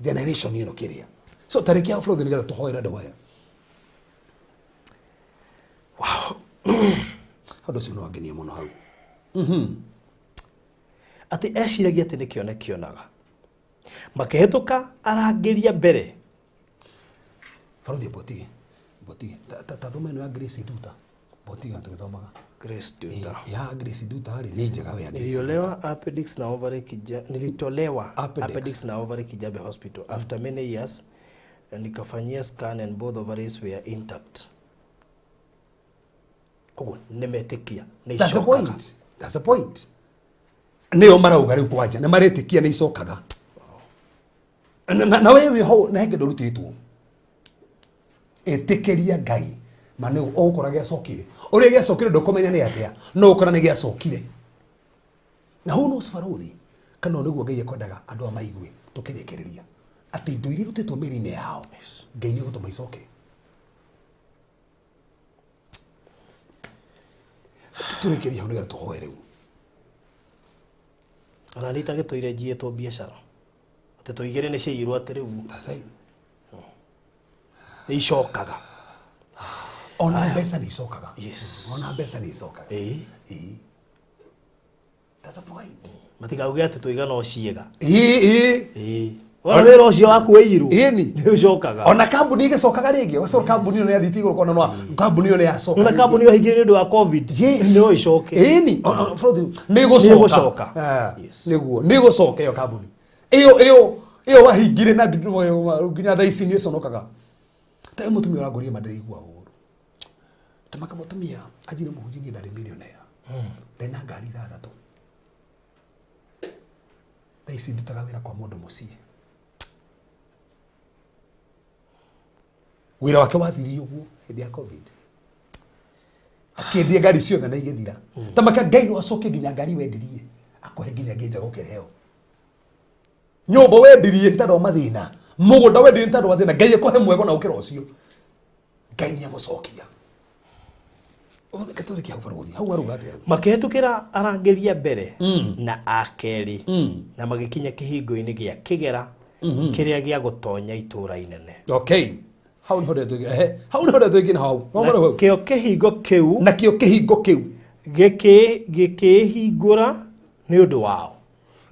S2: generation ĩno kĩrĩa. So tarĩki ya bũrũri nĩgetha tũhoere andũ aya. Wow. Ũndũ ũcio no wangenia mũno hau.
S3: Atĩ eciragia atĩ nĩ kĩoneki onaga. Makĩhĩtũka arangĩria mbere.
S2: Baruthi botige. Botige. Ta thoma ĩno ya Grace Nduta. Botige tũgĩthomaga.
S3: Grace Nduta.
S2: Ya Grace Nduta rĩ nĩ njega we ya Grace.
S3: Niliolewa appendix na ovary kija, nilitolewa
S2: Appendix.
S3: appendix na ovary Kijabe Hospital after many years nikafanyia scan and both ovaries were intact. Koguo nĩmetĩkia nĩ
S2: That's the
S3: icokaga.
S2: point. That's the point. Nĩo marauga rĩu kwanja nĩ maretĩkia nĩ icokaga. Na we wĩ ho na he kĩndũ ũrutĩtwo. Ĩtĩkĩria Ngai ma nĩ ũgũkora gĩacokire. Ũrĩa gĩacokire ndũkũmenya nĩ atĩa no ũkora nĩ gĩacokire. Na who knows baruthi kana nĩguo Ngai ekwendaga andũ a maigue tũkĩrĩkĩrĩria atĩ indo iria irutĩtwo mĩĩrĩ-inĩ yao Ngai nĩ egũtũma icoke. Tũrĩkĩrie hau nĩgetha tũhoe rĩu.
S3: Ona nĩ itagĩtũire njiĩtwo biacara. Atĩ tũigĩrĩ nĩ ciaiyirwo atĩ rĩu
S2: That's it.
S3: nĩ icokaga.
S2: Ona mbeca nĩ icokaga.
S3: Yes.
S2: Ona mbeca nĩ icokaga.
S3: Ĩĩ.
S2: Ĩĩ. That's a point.
S3: Matikauge atĩ tũigana o ciĩga.
S2: Ĩĩ ĩĩ.
S3: Ĩĩ. Wona wĩra ũcio waku waiyirwo
S2: Ĩni.
S3: nĩ ũcokaga.
S2: Ona kambuni ĩgĩcokaga rĩngĩ ũgacoka kambuni ĩyo nĩ yathiĩte igũrũ kona no kambuni ĩyo nĩ yacoka.
S3: Nona kambuni ĩyo hingire nĩ ũndũ wa COVID.
S2: Yes.
S3: No ĩcoke.
S2: Ĩni. Nĩ
S3: Nĩ
S2: ĩgũcoka.
S3: ĩgũcoka. Yes.
S2: Nĩguo. Nĩ ĩgũcoka ĩyo kambuni. Ĩyo ĩyo ĩyo wahingire na nginya thaa ici nĩ ĩconokaga. Ta ĩyo mũtumia ũrangũria ma ndĩraigua ũru. Tamaka mũtumia anjire mũhunjia niĩ ndarĩ millionaire. Ndarĩ na ngari ithathatũ. Thaa ici ndutaga wĩra kwa mũndũ mũciĩ. Wĩra wake wathirire ũguo hĩndĩ ya COVID. Akĩendia ngari ciothe na igĩthira. Tamaka Ngai no acokie nginya ngari wendirie. Akũhe nginya ngĩnja gũkĩra ĩyo. Nyũmba wendirie nĩ tondũ wa mathĩna. Mũgũnda wendirie nĩ tondũ wa thĩna. Ngai akũhe mwega na ũkĩra ũcio. Ngai nĩ egũcokia. Reke tũrĩkie hau barũthi, hau aruga atĩa?
S3: Makĩhĩtũkĩra arangĩri a mbere na a kerĩ na magĩkinya kĩhingo-inĩ gĩa kĩgera kĩrĩa gĩa gũtonya itũũra inene.
S2: Okay, hau nĩho ndetũingĩ, ehe, hau nĩho ndetũingĩ na hau no
S3: Na
S2: hau.
S3: kĩo kĩhingo kĩu
S2: Nakĩo kĩhingo kĩu
S3: gĩkĩĩhingũra nĩ ũndũ wao.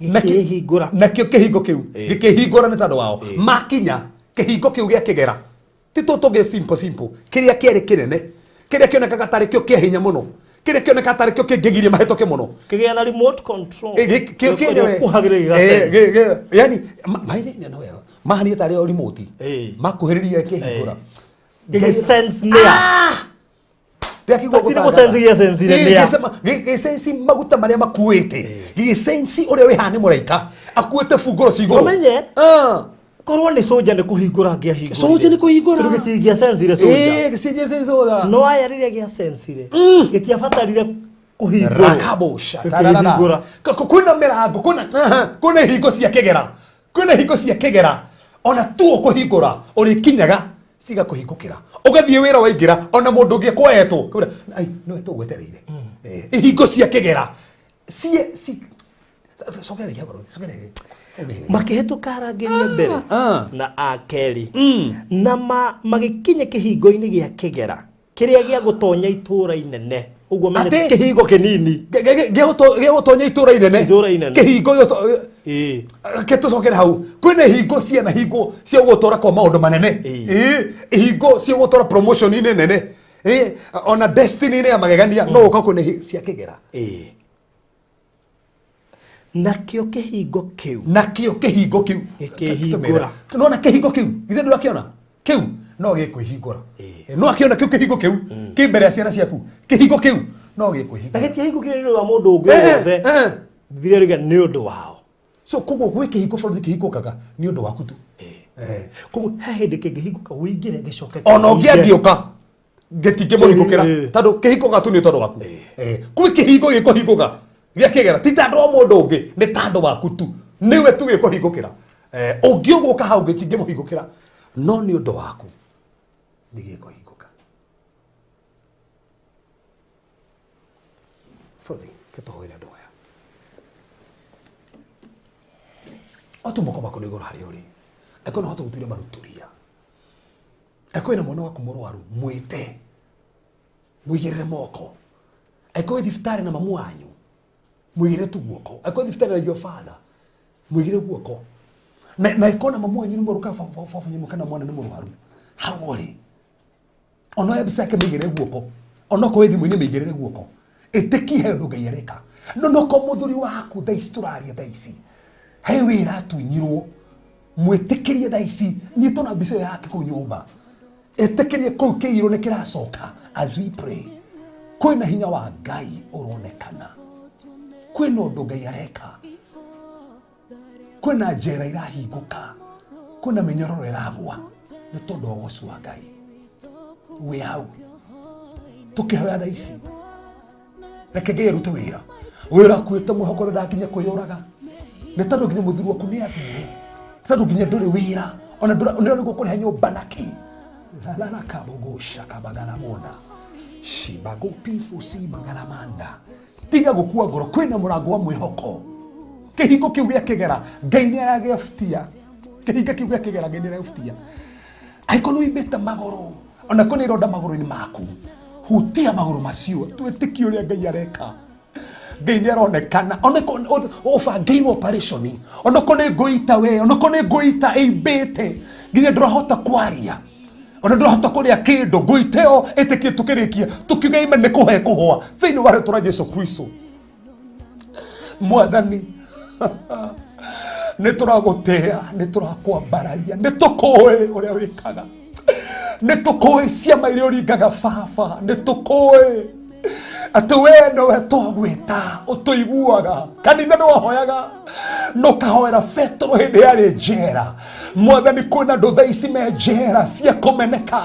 S3: Gĩkĩĩhingũra.
S2: Nakĩo kĩhingo kĩu gĩkĩhingũra nĩ tondũ wao. Makinya kĩhingo kĩu gĩa kĩgera, ti tũtũ gĩ simple simple, kĩrĩa kĩarĩ kĩnene, kĩrĩa kĩonekaga tarĩ kĩo kĩa hinya mũno, kĩrĩa kĩonekaga tarĩ kĩo kĩngĩgiria mahĩtũke mũno.
S3: Kĩgĩa na remote control.
S2: Kĩo kĩenyewe.
S3: Kũhagĩrĩra gĩga sense.
S2: Yani mahanie tarĩ o remote makuhĩrĩria kĩhingũra.
S3: Gĩgĩ sense nĩa.
S2: Ndĩrakĩigua
S3: Gũtirĩ
S2: gũtangatha.
S3: gũsensi gĩasensire nĩa.
S2: Gĩsensi maguta marĩa makuĩte, gĩsensi ũrĩa wĩ haha nĩ mũraika akuĩte bungũro ci igũrũ.
S3: Ũmenye.
S2: Ah.
S3: Korwo nĩ soja nĩ kũhingũra angĩahingũrire.
S2: Soja nĩ kũhingũra.
S3: Tondũ gĩtingĩasensire soja.
S2: Gĩcenjia soja.
S3: No aya rĩrĩa gĩasensire gĩtiabatarire kũhingũrwo.
S2: Rakabosha tararara.
S3: Gĩkĩhingũra.
S2: Kwĩna mĩrango, kwĩna aha, kwĩna ihingo cia kĩgera, kwĩna ihingo cia kĩgera ona tu ũkũhingũra ũrĩkinyaga cigakũhingũkĩra ũgathiĩ wĩra waingĩra ona mũndũ ũngĩ ekwoetwo kwĩra, ai nĩwe tũgwetereire. Ihingo cia kĩgera cie ci cokereria hau, cokereria.
S3: Makĩhĩtũka arangĩri a mbere
S2: ah.
S3: na a kerĩ na magĩkinya kĩhingo-inĩ gĩa kĩgera kĩrĩa gĩa gũtonya itũũra inene, ũguo mene
S2: Atĩ?
S3: kĩhingo kĩnini.
S2: Gĩa gũtonya itũũra inene.
S3: Itũũra inene.
S2: Kĩhingo
S3: Ĩĩ.
S2: Reke tũcokere hau, kwĩna ihingo ciana hingo cia gũgũtwara kwa maũndũ manene. Ĩĩ, ihingo cia gũgũtwara promotion-inĩ nene. Ĩĩ, ona destiny-inĩ ya magegania no ũka kwĩna cia kĩgera.
S3: Ĩĩ. Nakĩo kĩhingo kĩu
S2: Nakĩo kĩhingo kĩu
S3: Gĩkĩhingũra.
S2: Nona kĩhingo kĩu githĩ ndũrakĩona kĩu no gĩkwĩhingũra. No akĩona kĩu kĩhingo kĩu kĩ mbere ya ciana ciaku, kĩhingo kĩu no gĩkwĩhingũra.
S3: Na gĩtiahingũkire nĩ ũndũ wa mũndũ ũngĩ o wothe. Bibilia ĩroiga nĩ ũndũ wao.
S2: So koguo gwĩ kĩhingo bũrũri kĩhingũkaga nĩ ũndũ waku tu.
S3: Koguo he hĩndĩ kĩngĩhingũka ũingĩre gĩcoke
S2: Ona ũngĩ
S3: kĩhinge.
S2: angĩũka gĩtingĩmũhingũkĩra tondũ kĩhingũkaga tu nĩ tondũ waku. Kwĩ kĩhingo gĩkũhingũka gĩa kĩgera ti tondũ wa mũndũ ũngĩ, nĩ tondũ waku tu, nĩwe tu gĩkũhingũkĩra. Ũngĩ ũgũka hau gĩtingĩmũhingũkĩra, no nĩ ũndũ waku nĩ gĩkũhingũka. Bũrũri kĩtũhoere andũ aya otu moko maku nĩ igũrũ harĩa ũrĩ, angĩkorwo no hote gũturia maruturia, angĩkorwo wĩna mwana waku mũrwaru mwĩte mũigĩrĩre moko, angĩkorwo wĩ thibitarĩ na mamu wanyu mũigĩrĩre tu guoko, angĩkorwo wĩ thibitarĩ na your father mũigĩrĩre guoko, na angĩkorwo na mamu wanyu nĩ mũrwaru kana baba wanyu kana mwana nĩ mũrwaru hau ũrĩ, ona oya mbica yake mĩigĩrĩre guoko, ona okorwo wĩ thimũ-inĩ mĩigĩrĩre guoko, ĩtĩkie he ũndũ Ngai areka. No nokorwo mũthuri waku thaa ici tũraria thaa ici he wĩra atunyirwo, mwĩtĩkĩrie thaa ici nyitwo na mbica ĩyo yake kũu nyũmba, ĩtĩkĩrie kũu kĩirũ nĩ kĩracoka. As we pray, kwĩna hinya wa Ngai ũronekana, kwĩna ũndũ Ngai areka, kwĩna njera irahingũka, kwĩna mĩnyororo ĩragwa nĩ tondũ wa ũgoci wa Ngai. Wĩ hau tũkĩhoya thaa ici, reke Ngai arute wĩra. Wĩra akuĩte mwĩhoko ũrĩa ndakinya kwĩyũraga nĩ tondũ nginya mũthuri waku nĩ athire, nĩ tondũ nginya ndũrĩ wĩra ona ndũra nĩguo kũrĩha nyũmba na kĩ lalarakabogoshakabagaramona shibagopifusimagaramanda. Tiga gũkua ngoro, kwĩna mũrango wa mwĩhoko. Kĩhingo kĩu gĩa kĩgera Ngai nĩ aragĩbutia, kĩhingo kĩu gĩa kĩgera Ngai nĩ aragĩbutia. Angĩkorwo nĩ ũimbĩte magũrũ, ona korwo nĩ ironda magũrũ-inĩ maku, hutia magũrũ macio twĩtĩkie ũrĩa Ngai areka. Ngai nĩ aronekana, ona korwo ũbangĩirwo operation, ona korwo nĩ ngũita we, ona korwo nĩ ngũita ĩimbĩte nginya ndũrahota kwaria, ona ndũrahota kũrĩa kĩndũ, ngũita ĩyo ĩtĩkie tũkĩrĩkia tũkiuga ime nĩ kũhe kũhũa thĩinĩ wa rĩtwa rĩa Jesu Kristo. Mwathani, nĩ tũragũtĩa, nĩ tũrakwambararia, nĩ tũkũĩ ũrĩa wĩkaga, nĩ tũkũĩ ciama iria ũringaga baba, nĩ tũkũĩ atĩ we nowe twagwĩta ũtũiguaga. Kanitha nĩ wahoyaga na ũkahoera Petero hĩndĩ yarĩ njera. Mwathani, kwĩna andũ thaa ici me njera cia kũmeneka,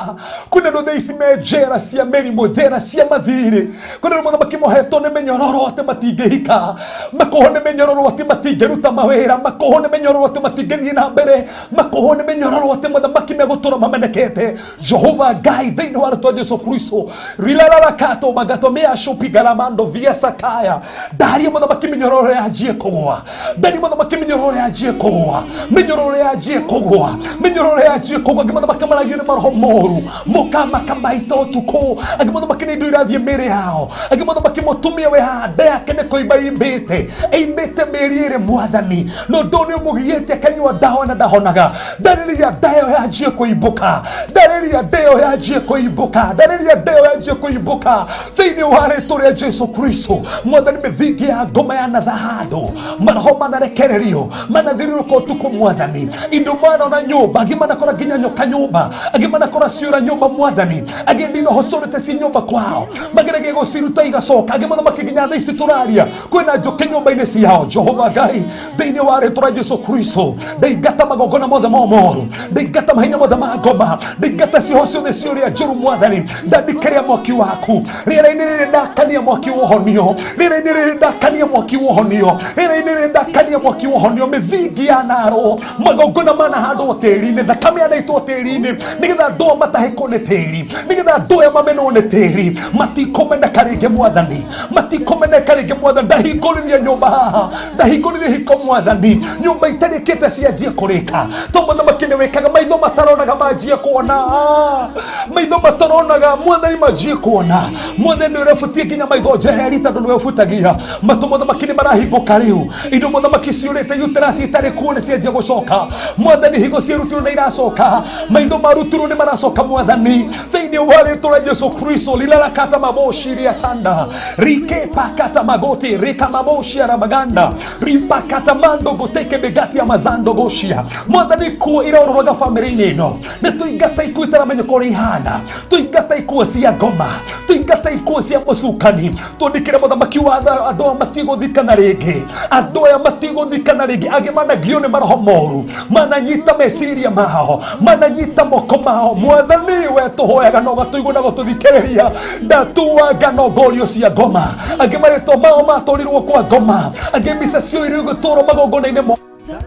S2: kwĩna andũ thaa ici me njera cia mĩrimũ, njera cia mathirĩ, kwĩna andũ mũthamaki mohetwo nĩ mĩnyororo atĩ matingĩhika, makohwo nĩ mĩnyororo atĩ matingĩruta mawĩra, makohwo nĩ mĩnyororo atĩ matingĩthiĩ na mbere, makohwo nĩ mĩnyororo atĩ mũthamaki megũtũra mamenekete. Jehova Ngai, thĩinĩ wa rĩtwa Jesu Kristo, rilararakato magato meashupigaramando via sakaya, ndaria mũthamaki mĩnyororo yanjie kũgũa, ndaria mũthamaki mĩnyororo yanjie kũgũa, mĩnyororo yanjie kũgũa, mĩnyororo yanjie kũgũa. Angĩ mũthamaki maragio nĩ maroho moru mũkamaka maita ũtukũ, angĩ mũthamaki nĩ indo irathiĩ mĩĩrĩ yao, angĩ mũthamaki mũtumia wĩ haha nda yake nĩ kũimba imbĩte, ĩimbĩte mĩeri ĩrĩ mwathani, no ndũ nĩ ũmũgiĩte akanyua ndawa na ndahonaga. Ndarĩria nda ĩyo yanjie kũimbũka, ndarĩria nda ĩyo yanjie kũimbũka, ndarĩria nda ĩyo yanjie kũimbũka thĩinĩ wa rĩtwa rĩa Jesu Kristo. Mwathani, mĩthingi ya ngoma yanatha handũ, maroho manarekererio, manathiũrũrũka ũtukũ mwathani, indo manona nyũmba, angĩ manakora nginya nyoka nyũmba, angĩ manakora ciũra nyũmba mwathani, angĩ ndinoho citorete ci nyũmba kwao, mageragia gũciruta igacoka, angĩ mũthamaki nginya thaa ici tũraria kwĩna njũkĩ nyũmba-inĩ ciao. Jehova Ngai, thĩinĩ wa rĩtwa rĩa Jesu Kristo, ndaingata magongona mothe ma moru, ndaingata mahinya mothe ma ngoma, ndaingata cioho ciothe ciũrĩa njũru mwathani, ndandikĩria mwaki waku rĩera-inĩ rĩrĩ, ndakania mwaki wa ũhonio rĩera-inĩ rĩrĩ, ndakania mwaki wa ũhonio rĩera-inĩ rĩrĩ, ndakania mwaki wa ũhonio. Mĩthingi ya narwo, magongona manahandwo tĩri-inĩ, thakame yanaitwo tĩri-inĩ, nĩgetha andũ aya matahĩkwo nĩ tĩri, nĩgetha andũ aya mamenwo nĩ tĩri, matikũmeneka rĩngĩ mwathani, matikũmeneka rĩngĩ mwathani. Ndahingũrĩria nyũmba haha, ndahingũrĩria hiko mwathani, nyũmba itarĩkĩte cianjie kũrĩka, to mũthamaki nĩ wĩkaga. Maitho mataronaga manjie kuona, maitho mataronaga mwathani manjie kuona. Mwathani, nĩ ũrebutie nginya maitho njeheri, tondũ nĩwe ũbutagia matũ. Mũthamaki nĩ marahingũka rĩu, indo mũthamaki ciũrĩte uterus itarĩ kuo nĩ cianjia gũcoka mwathani, higo ciarutirwo nĩ iracoka, maitho marutirwo nĩ maracoka mwathani, thĩinĩ wa rĩtwa rĩa Jesu Kristo. Lilarakata maboshi riatanda rike pakata magoti rika maboshi aramaganda ripakata mando goteke begati ya mazando goshia. Mwathani, kuo iraũrũraga bamĩrĩ-inĩ ĩno, nĩ tũingata ikuũ itaramenya ũrĩa ihana, tũingata ikuũ cia ngoma, tũingata ikuũ cia mũcukani, twandĩkĩre mũthamaki wa andũ aya matigũthikana rĩngĩ, andũ aya matigũthikana rĩngĩ. Angĩ managio nĩ maroho moru, mananyita meciria mao, mananyita moko mao. Mwathani, we tũhoyaga no gatũigua na gũtũthikĩrĩria. Ndatuanga no ngorio cia ngoma, angĩ marĩtwa mao matũrirwo kwa ngoma, angĩ mbica cio irĩ gũtũrwo magongona-inĩ mo,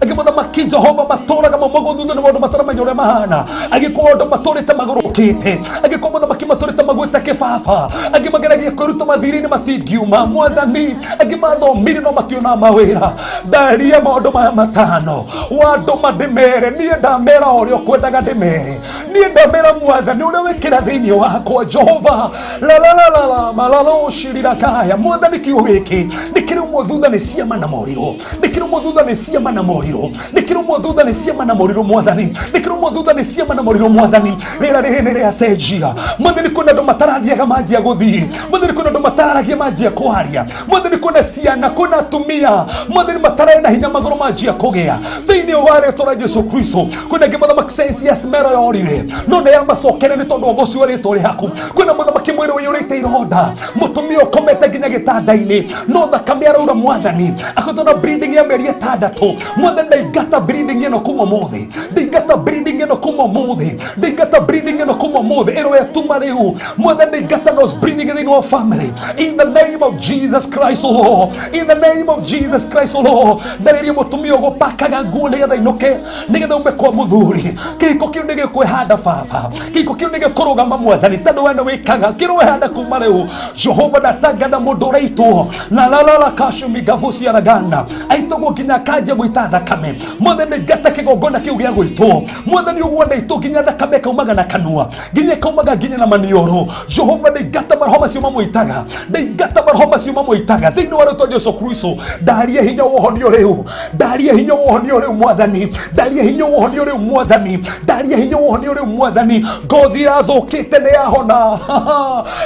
S2: angĩ mũthamaki Jehova matũraga maumagwo thutha nĩ maũndũ mataramenya ũrĩa mahana, angĩkorwo andũ matũrĩte magũrũkĩte, angĩkorwo mũthamaki matũrĩte magwĩte kĩbaba, angĩ mageragia kwĩruta mathirĩ-inĩ matingiuma mwathani, angĩ mathomire no mationaga mawĩra. Ndaria maũndũ maya matano wandũma ndĩmere, niĩ ndamera ũrĩa ũkwendaga ndĩmere, niĩ ndamera mwathani ũrĩa wĩkĩra thĩinĩ wakwa. Jehova lalalala malalocirirakaya. Mwathani, kiugo gĩkĩ nĩ kĩrũmwo thutha nĩ ciama na morirũ, nĩ kĩrũmwo thutha nĩ ciama na morirũ, nĩ kĩrũmwo thutha nĩ ciama na morirũ mwathani, nĩ kĩrũmwo thutha nĩ ciama na morirũ mwathani. Rĩera rĩrĩ nĩ rĩacenjia mwathani, kwĩna andũ matarathiaga manjia gũthiĩ mwathani, kwĩna andũ matararagia manjia kwaria mwathani, kwĩna ciana, kwĩna atumia mwathani matararĩ na hinya magũrũ manjia kũgĩa thĩinĩ wa rĩtwa rĩa Jesu Kristo. Kwĩna angĩ mũthamaki sensi ya smero yorire no nĩ yamacokere nĩ tondũ wa ũgoci wa rĩtwa rĩaku. Kwĩna mũthamaki mwĩrĩ ũiyũrĩte ironda, mũtumia ũkomete nginya gĩtanda-inĩ no thakame araura mwathani, akoretwo na bleeding ya mĩeri 6 mwathani. Ndaingata bleeding ĩno kuma ũmũthĩ, ndaingata bleeding ĩno kuma ũmũthĩ, ndaingata bleeding ĩno kuma ũmũthĩ, ĩro yatuma rĩu mwathani. Ndaingata nose bleeding thĩinĩ wa family in the name of Jesus Christ, O Lord, in the name of Jesus Christ, O Lord. Ndarĩria mũtumia ũgũpakaga nguo nĩgetha inũke, nĩgetha ume kwa mũthuri, kĩhiko kĩu nĩ gĩkwĩhanda baba, kĩhiko kĩu nĩ gĩkũrũgama mwathani, tondũ we nĩ wĩkaga kĩrwehanda kuma rĩu. Jehova, ndatangana mũndũ ũraitwo na lalala kashumigavucia raganda, aitagwo nginya akanjia gwĩta thakame. Mwathani, ngata kĩgongona kĩu gĩa gwĩtwo mwathani, ũguo ndaitwo nginya thakame ĩkaumaga na kanua, nginya ĩkaumaga nginya na maniũrũ. Jehova, ndaingata maroho macio mamũitaga, ndaingata maroho macio mamũitaga thĩinĩ wa rĩtwa Jesu Kristo. Ndaria hinya wa ũhonio rĩu, ndaria hinya wa ũhonio rĩu mwathani, ndaria hinya wa ũhonio rĩu mwathani, ndaria hinya wa ũhonio rĩu mwathani. Ngothi irathũkĩte nĩ yahona,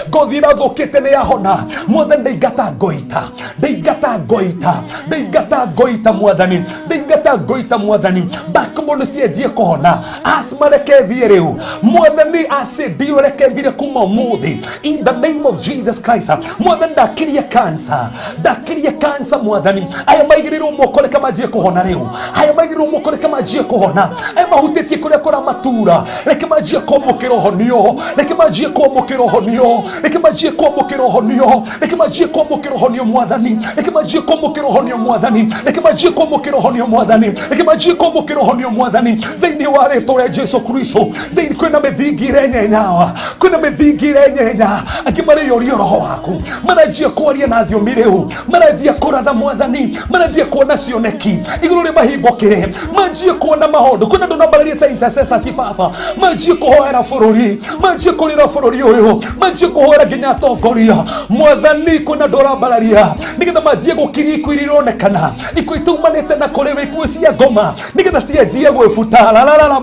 S2: ngothi irathũkĩte nĩ yahona mwathani. Ndaingata ngoita, ndaingata ngoita, ndaingata ngoita mwathani, ndaingata ngoita mwathani. Backbone Autoimmune cianjie kũhona. Asthma reke thiĩ rĩu. Mwathani, acid ĩyo reke thire kuma ũmũthĩ in the name of Jesus Christ. Mwathani, ndakiria cancer, ndakiria cancer. Mwathani, aya maigĩrĩirwo moko reke manjie kũhona rĩu. Aya maigĩrĩirwo moko reke manjie kũhona. Aya mahutĩtie kũrĩa kũramatura reke manjie kwamũkĩra ũhonio, reke manjie kwamũkĩra ũhonio, reke manjie kwamũkĩra ũhonio, reke manjie kwamũkĩra ũhonio. Mwathani, reke manjie kwamũkĩra ũhonio. Mwathani, reke manjie kwamũkĩra ũhonio. Mwathani, reke manjie kwamũkĩra ũhonio. Mwathani, thĩinĩ wa rĩtwa rĩa Jesu Kristo, thĩinĩ kwĩna mĩthingi irenyenyawa, kwĩna mĩthingi irenyenya. Angĩ marĩyũria roho waku, maranjia kwaria na thiomi rĩu, maranjia kũratha. Mwathani, maranjia kuona cioneki igũrũ rĩ mahingũkĩre, manjie kuona maũndũ. Kwĩna andũ nambararie ta intercessors, baba, manjie kũhoera bũrũri, manjie kũrĩra bũrũri ũyũ, manjie kũhoera nginya atongoria. Mwathani, kwĩna andũ ũrambararia nĩgetha manjie gũkiria ikuũ iria ironekana, ikuũ itumanĩte na kũrĩ we, ikuũ cia ngoma, nĩgetha cianjie gwĩbuta rararara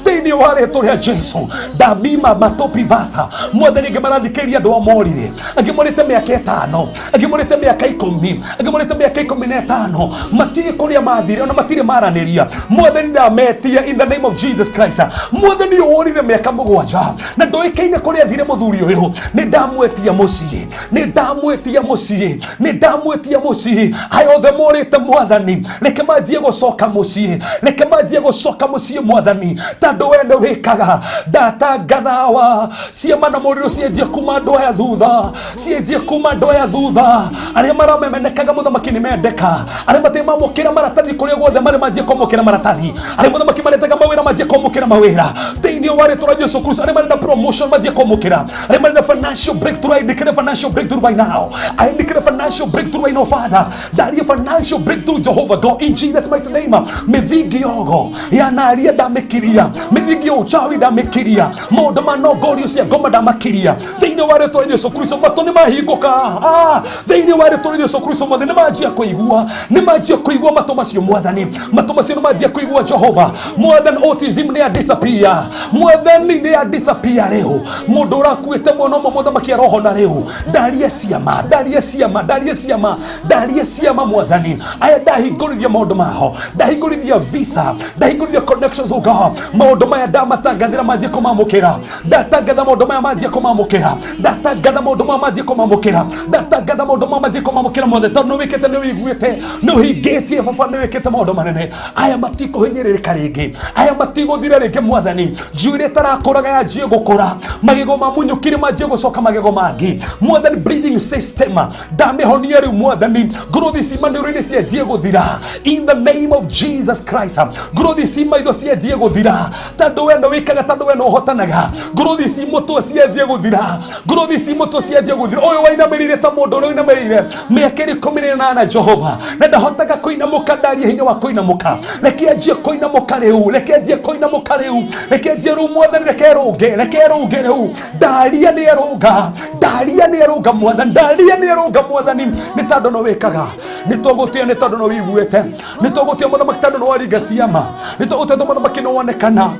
S2: thĩinĩ wa rĩtwa rĩa Jesu. Ndamima matopi vasa. Mwathani, angĩ marathikĩrĩria andũ a morire, angĩ morĩte mĩaka 5, angĩ morĩte mĩaka 10, angĩ morĩte mĩaka 15, matirĩ kũrĩa mathire ona matirĩ maranĩria. Mwathani, ndametia in the name of Jesus Christ. Mwathani, ũrire mĩaka 7 na ndũĩkaine kũrĩa thire, mũthuri ũyũ nĩ ndamwetia mũciĩ, nĩ ndamwetia mũciĩ, nĩ ndamwetia mũciĩ. Aya othe morĩte, Mwathani, reke manjie gũcoka mũciĩ, reke manjie gũcoka mũciĩ. Mwathani, tondũ we nĩ wĩkaga. Ndatangathawa ciama na mũrĩro cianjie kuma andũ aya thutha, cianjie kuma andũ aya thutha. Arĩa maramemenekaga, mũthamaki, nĩ mendeka. Arĩa matarĩ mamũkĩra maratathi kũrĩa guothe marĩ manjie kwamũkĩra maratathi. Arĩa, mũthamaki, marendaga mawĩra manjie kwamũkĩra mawĩra thĩinĩ wa rĩtwa rĩa Jesu Kristo. Arĩa marenda promotion manjie kwamũkĩra. Arĩa marenda financial breakthrough, I declare financial breakthrough right now. I declare financial breakthrough right now. Father, ndaria financial breakthrough, Jehovah God, in Jesus' mighty name. Mĩthingi yogo yanaria ndamĩkiria, mĩthingi ya uchawi ndamĩkiria, maũndũ ma nongorio cia ngoma ndamakiria thĩinĩ wa rĩtwa rĩa Jesu Kristo. Matũ nĩ mahingũka. Ah, thĩinĩ wa rĩtwa rĩa Jesu Kristo, mothe nĩ manjia kũigua, nĩ manjia kũigua matũ macio. Mwathani, matũ macio nĩ manjia kũigua. Jehova Mwathani, autism nĩ ya disappear. Mwathani, nĩ ya disappear rĩu. Mũndũ ũrakuĩte mwana ũmwe, mũthamaki, arohona rĩu. Ndarie ciama, ndarie ciama, ndarie ciama, ndarie ciama. Mwathani, aya ndahingũrithia maũndũ maho, ndahingũrithia visa, ndahingũrithia connections. Oh God, maũndũ maya ndamatangathĩra manjie kũmamũkĩra. Ndatangatha maũndũ maya manjie kũmamũkĩra. Ndatangatha maũndũ maya manjie kũmamũkĩra. Ndatangatha maũndũ maya manjie kũmamũkĩra. Mothe, tondũ nĩ wĩkĩte, nĩ wĩiguĩte, nĩ ũhingĩtie. Baba, nĩ wĩkĩte maũndũ manene. Aya matikũhinyĩrĩrĩka rĩngĩ, aya matigũthira rĩngĩ. Mwathani, njuĩrĩ ĩtarakũraga yanjie gũkũra, magego mamunyũkire manjie gũcoka magego mangĩ. Mwathani, breathing system ndamĩhonia rĩu. Mwathani, ngũrũthi ci maniũrũ-inĩ cianjie gũthira in the name of Jesus Christ. Ngũrũthi ci maitho cianjie gũthira, tondũ we nĩ wĩkaga, tondũ we nĩ ũhotanaga. Ngũrũthi ci mũtwe cianjie gũthira, ngũrũthi ci mũtwe cianjie gũthira. Ũyũ wainamĩrĩire ta mũndũ ũrĩa ũinamĩrĩire mĩaka ĩrĩ 18, Jehova, na ndahotaga kũinamũka, ndarie hinya wa kũinamũka. Reke anjie kũinamũka rĩu, reke anjie kũinamũka rĩu, reke anjie rĩu. Mwathani, reke rũnge, reke rũnge rĩu. Ndaria nĩ erũnga, ndaria nĩ erũnga. Mwathani, ndaria nĩ erũnga. Mwathani, nĩ tondũ no wĩkaga, nĩ tũgũtĩa nĩ tondũ no wĩiguĩte, nĩ tũgũtĩa, mũthamaki, tondũ nĩ waringa ciama, nĩ tũgũtĩa tondũ, mũthamaki, nĩ wonekana.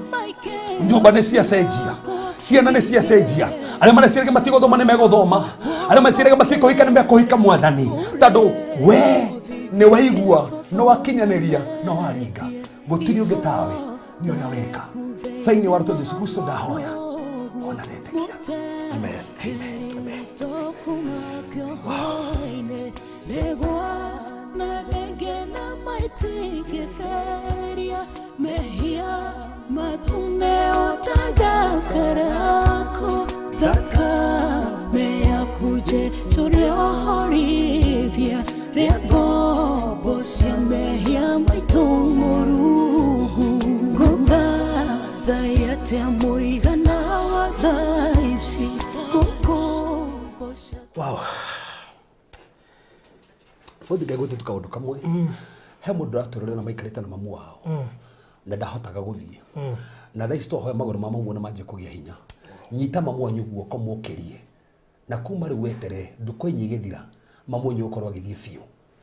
S2: Nyũmba nĩ ciacenjia, ciana nĩ ciacenjia. Arĩa mareciragia matigũthoma nĩ megũthoma, arĩa mareciragia matikũhika nĩ mekũhika. Mwathani, tondũ we nĩ waigua, nĩ wakinyanĩria, nĩ waringa, gũtirĩ ũngĩ tawe, nĩ ũrĩa weka. Thĩinĩ wa rĩtwa Jesu Kristo ndahoya ona ndetĩkia.
S3: Amen. Amen.
S1: Wow. Mehia matune otagakarako thakame yaku Jesu rĩohorithia rĩa ngombo cia mehia maitũ. Mũrungu, ngũthathaiya atĩa mũigana wa thaa ici ngũkũgoca?
S3: Wow.
S2: Bũthi ngai gwĩtĩtu kaũndũ kamwe. He mũndũ ũratũrĩra na maikarĩte na mamu wao na ndahotaga gũthiĩ, na thaa ici twahoya magũrũ ma mamu na manjie kũgĩa hinya. Nyita mamu wanyu guoko mũkĩrie, na kuma rĩu wetere ndukũ inya igĩthira, mamu wanyu gũkorwo agĩthiĩ biũ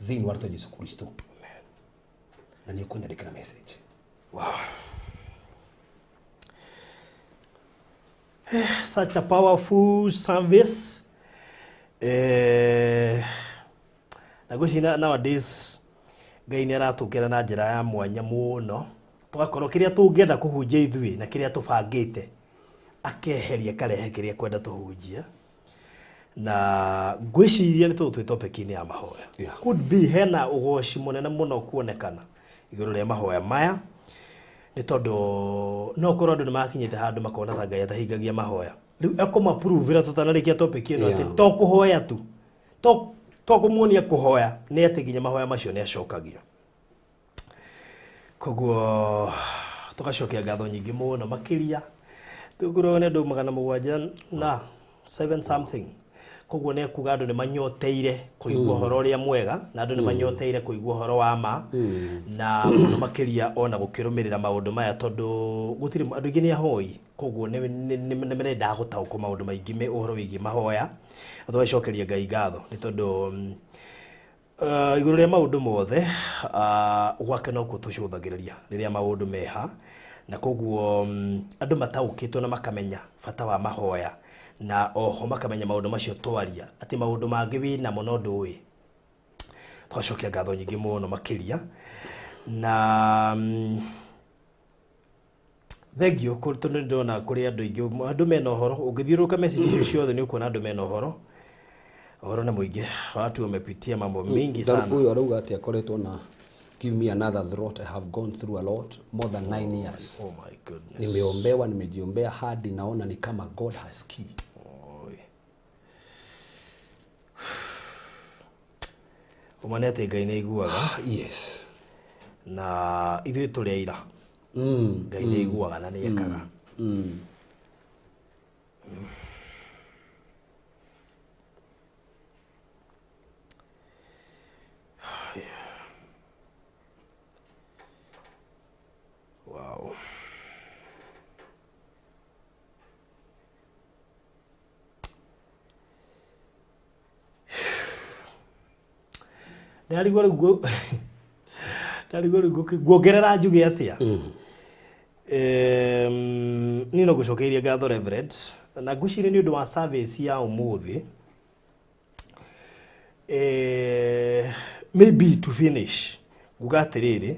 S2: thĩinĩ wa rĩtwa Jesu Kristo, na nĩ ũkũnyandĩkĩra message.
S3: Wow. Such a powerful service. Na ngwĩciria nowadays Ngai nĩ aratũkĩra na njĩra ya mwanya mũno. Tũgakorwo kĩrĩa tũngĩenda kũhunjia ithuĩ na kĩrĩa tũbangĩte akeheria karehe kĩrĩa kwenda tũhunjie. Na ngwĩciria nĩ tũgũ twĩ topic-inĩ ya mahoya.
S2: Yeah.
S3: Could be hena ũgoci mũnene mũno kuonekana igũrũ rĩa mahoya maya, nĩ tondũ no korwo andũ nĩ makinyĩte handũ makona ta Ngai atahingagia mahoya. Rĩu ekũmapuruvĩra tũtanarĩkia topic ĩno atĩ
S2: Yeah.
S3: to kũhoya tu, to kũmuonia kũhoya, nĩ atĩ nginya mahoya macio nĩ acokagia. Koguo tũgacokia ngatho nyingĩ mũno makĩria tũkorwo nĩ andũ 700 na 7 something. Koguo nĩ kuga andũ nĩ manyoteire kũigua ũhoro ũrĩa mwega, na andũ nĩ manyoteire kũigua ũhoro wa ma, na mũno makĩria ona gũkĩrũmĩrĩra maũndũ maya, tondũ gũtirĩ andũ aingĩ nĩ ahoi, koguo nĩ marendaga gũtaũkwo maũndũ maingĩ ũhoro wĩgiĩ mahoya. Na tũgacokeria Ngai ngatho nĩ tondũ igũrũ rĩa maũndũ mothe, gwake nokuo tũcũthagĩrĩria rĩrĩa maũndũ meha, na koguo andũ mataũkĩtwo na makamenya bata wa mahoya, na oho makamenya maũndũ macio twaria atĩ maũndũ mangĩ wĩnamo no ndũĩ. Tũgacokia ngatho nyingĩ mũno makĩria na thank you tondũ nĩ ndĩrona kũrĩ andũ aingĩ, andũ mena ũhoro. Ũngĩthiũrũrũka message icio ciothe nĩ ũkuona andũ mena ũhoro. Ũhoro nĩ mũingĩ, watu wamepitia mambo mingi sana.
S2: Huyu arauga atĩ akoretwo na give me another throat, I have gone through a lot, more than 9 years.
S3: Oh my goodness.
S2: Nimeombewa, nimejiombea hadi naona ni kama God has key.
S3: Oi. Ũma nĩ atĩ Ngai nĩ aiguaga.
S2: Yes.
S3: Na ithuĩ tũrĩ aira. Ngai nĩ aiguaga na nĩ ekaga. Wow. Ndarigwo rĩu ndarigwo rĩu nguongerera njuge atĩa. Niĩ no ngũcokeirie ngatho Reverend, na ngwĩciria nĩ ũndũ wa service ya ũmũthĩ, maybe to finish nguga atĩrĩrĩ,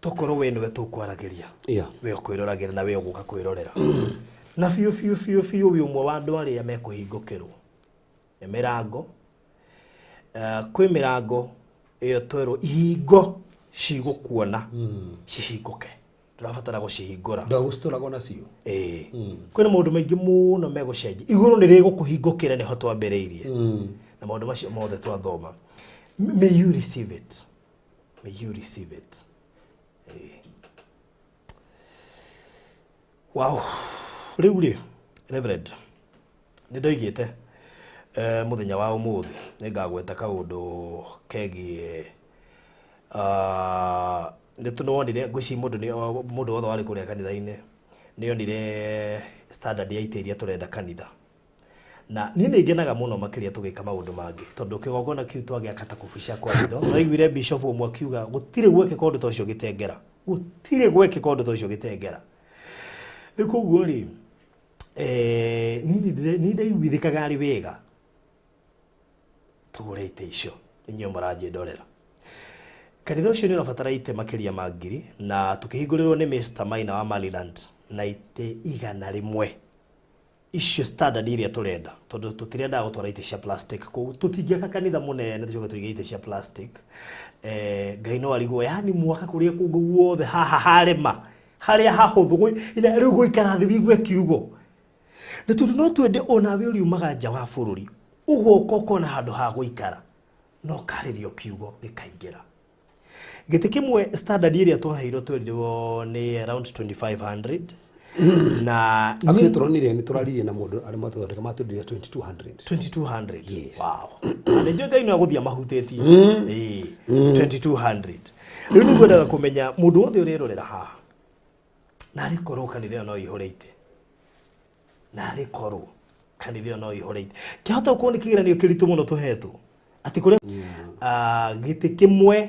S3: tokorwo we nĩwe tũkwaragĩria,
S2: Yeah.
S3: we ũkwĩroragĩra na we ũgũka kwĩrorera, na biũ biũ biũ biũ wĩ ũmwe wa andũ arĩa mekũhingũkĩrwo nĩ mĩrango. Kwĩ mĩrango ĩyo twerwo ihingo cigũkuona cihingũke, ndũrabatara gũcihingũra.
S2: Ndagũcitũragwo nacio.
S3: Ĩĩ, kwĩna maũndũ maingĩ mũno megũcenjia, igũrũ nĩ rĩgũkũhingũkĩra, nĩho twambĩrĩirie na maũndũ macio mothe twathoma. May you receive it, may you receive it. Ĩĩ. Wow. Rĩu rĩ Reverend, nĩ ndoigĩte mũthenya wa ũmũthĩ nĩ ngagweta kaũndũ kegiĩ nĩ tũnonire ngwĩciria mũndũ nĩ mũndũ wothe warĩ kũrĩa kanitha-inĩ nĩ onire standard ya itĩ iria tũrenda kanitha. Na niĩ nĩ ngenaga mũno makĩria tũgĩka maũndũ mangĩ, tondũ kĩgongona kĩu twagĩaka ta kũbucia kwa ritho. Naiguire bishop ũmwe akiuga gũtirĩ gwekĩka ũndũ ta ũcio gĩtengera, gũtirĩ gwekĩka ũndũ ta ũcio gĩtengera. Rĩu koguo rĩ, niĩ ndaiguithĩkaga arĩ wega tũgũre itĩ icio, inyuĩ mũranjĩndorera. Kanitha ũcio nĩ ũrabatara itĩ makĩria ma 1000, na tũkĩhingũrĩrwo nĩ Mr. Maina wa Maryland na itĩ 100. Icio standard iria tũrenda, tondũ tũtirendaga gũtwara itĩ cia plastic kũu, tũtingĩaka kanitha mũnene tũcoke tũige itĩ cia plastic. Ngai no arigwo, yani mwaka kũrĩa kũngĩ guothe haha harema, harĩa hahũthũ, rĩu gũikara thĩ wĩigue kiugo. Na tondũ no twende onawe ũriumaga nja wa bũrũri, ũgoka ũkona handũ ha gũikara, no karĩrio kiugo gĩkaingĩra. Gĩtĩ kĩmwe standard ĩrĩa twaheirwo twerirwo nĩ around 2500, na
S2: Actually tũronire nĩ tũraririe na mũndũ arĩa matũthondeka matwendirie 2200.
S3: 2200.
S2: Yes.
S3: Wow. Na nĩnjũĩ Ngai no agũthiĩ amahutĩtie. Ĩĩ, 2200. Rĩu nĩ ngwendaga kũmenya mũndũ wothe ũrerorera haha, na arĩ korwo kanitha ĩyo no ĩihũre itĩ, na arĩ korwo kanitha ĩyo no ĩihũre itĩ, kĩahota gũkorwo nĩ kĩgeranio kĩritũ mũno tũhetwo atĩ kũrĩa gĩtĩ kĩmwe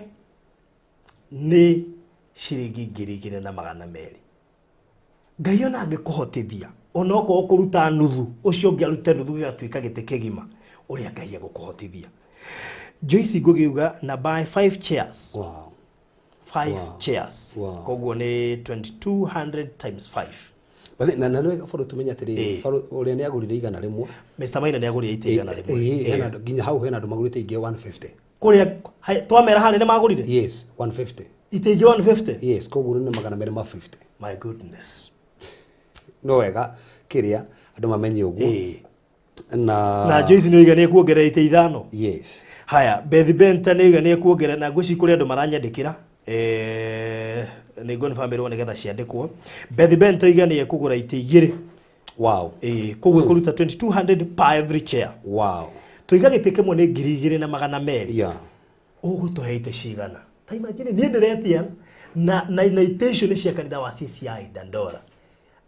S3: nĩ ciringi 2200. Ngai ona angĩkũhotithia ona okorwo kũruta nuthu, ũcio ũngĩ arute nuthu gĩgatuĩka gĩtĩ kĩgima, ũrĩa Ngai egũkũhotithia. Joyce ngũgĩuga na buy 5 chairs.
S2: Wow.
S3: 5
S2: Wow.
S3: chairs.
S2: Wow.
S3: Koguo nĩ 2200 times 5.
S2: But na na nĩ bado tumenye atĩrĩrĩ,
S3: Ĩĩ.
S2: bado ũrĩa nĩ agũrire 100.
S3: Mr. Maina nĩ agũrire itĩ 100.
S2: Ĩĩ, hena andũ- nginya hau hena andũ magũrĩte ingĩ 150.
S3: Kũrĩa twamera harĩa nĩ magũrire
S2: Yes, 150.
S3: itĩ ingĩ 150.
S2: Yes, koguo nĩ 250.
S3: My goodness.
S2: No wega kĩrĩa andũ mamenye ũguo.
S3: Ĩĩ.
S2: Na
S3: Na Joyce nĩ oiga nĩ ekuongerera itĩ 5.
S2: Yes.
S3: Haya, Beth Benta nĩ oiga nĩ ekuongerera, na ngwĩciria kũrĩ andũ maranyandĩkĩra, nĩ ngonfirmĩrwo nĩgetha ciandĩkwo. Beth Benta oiga nĩ ekũgũra itĩ 2.
S2: Wow.
S3: Ĩĩ, koguo ĩkũruta 2200 per every chair.
S2: Wow.
S3: Tũiga gĩtĩ kĩmwe nĩ 2200.
S2: Yeah.
S3: Ũgũtũhe itĩ cigana? Ta imagine niĩ ndĩretia na itĩ icio nĩ cia kanitha wa CCI Dandora,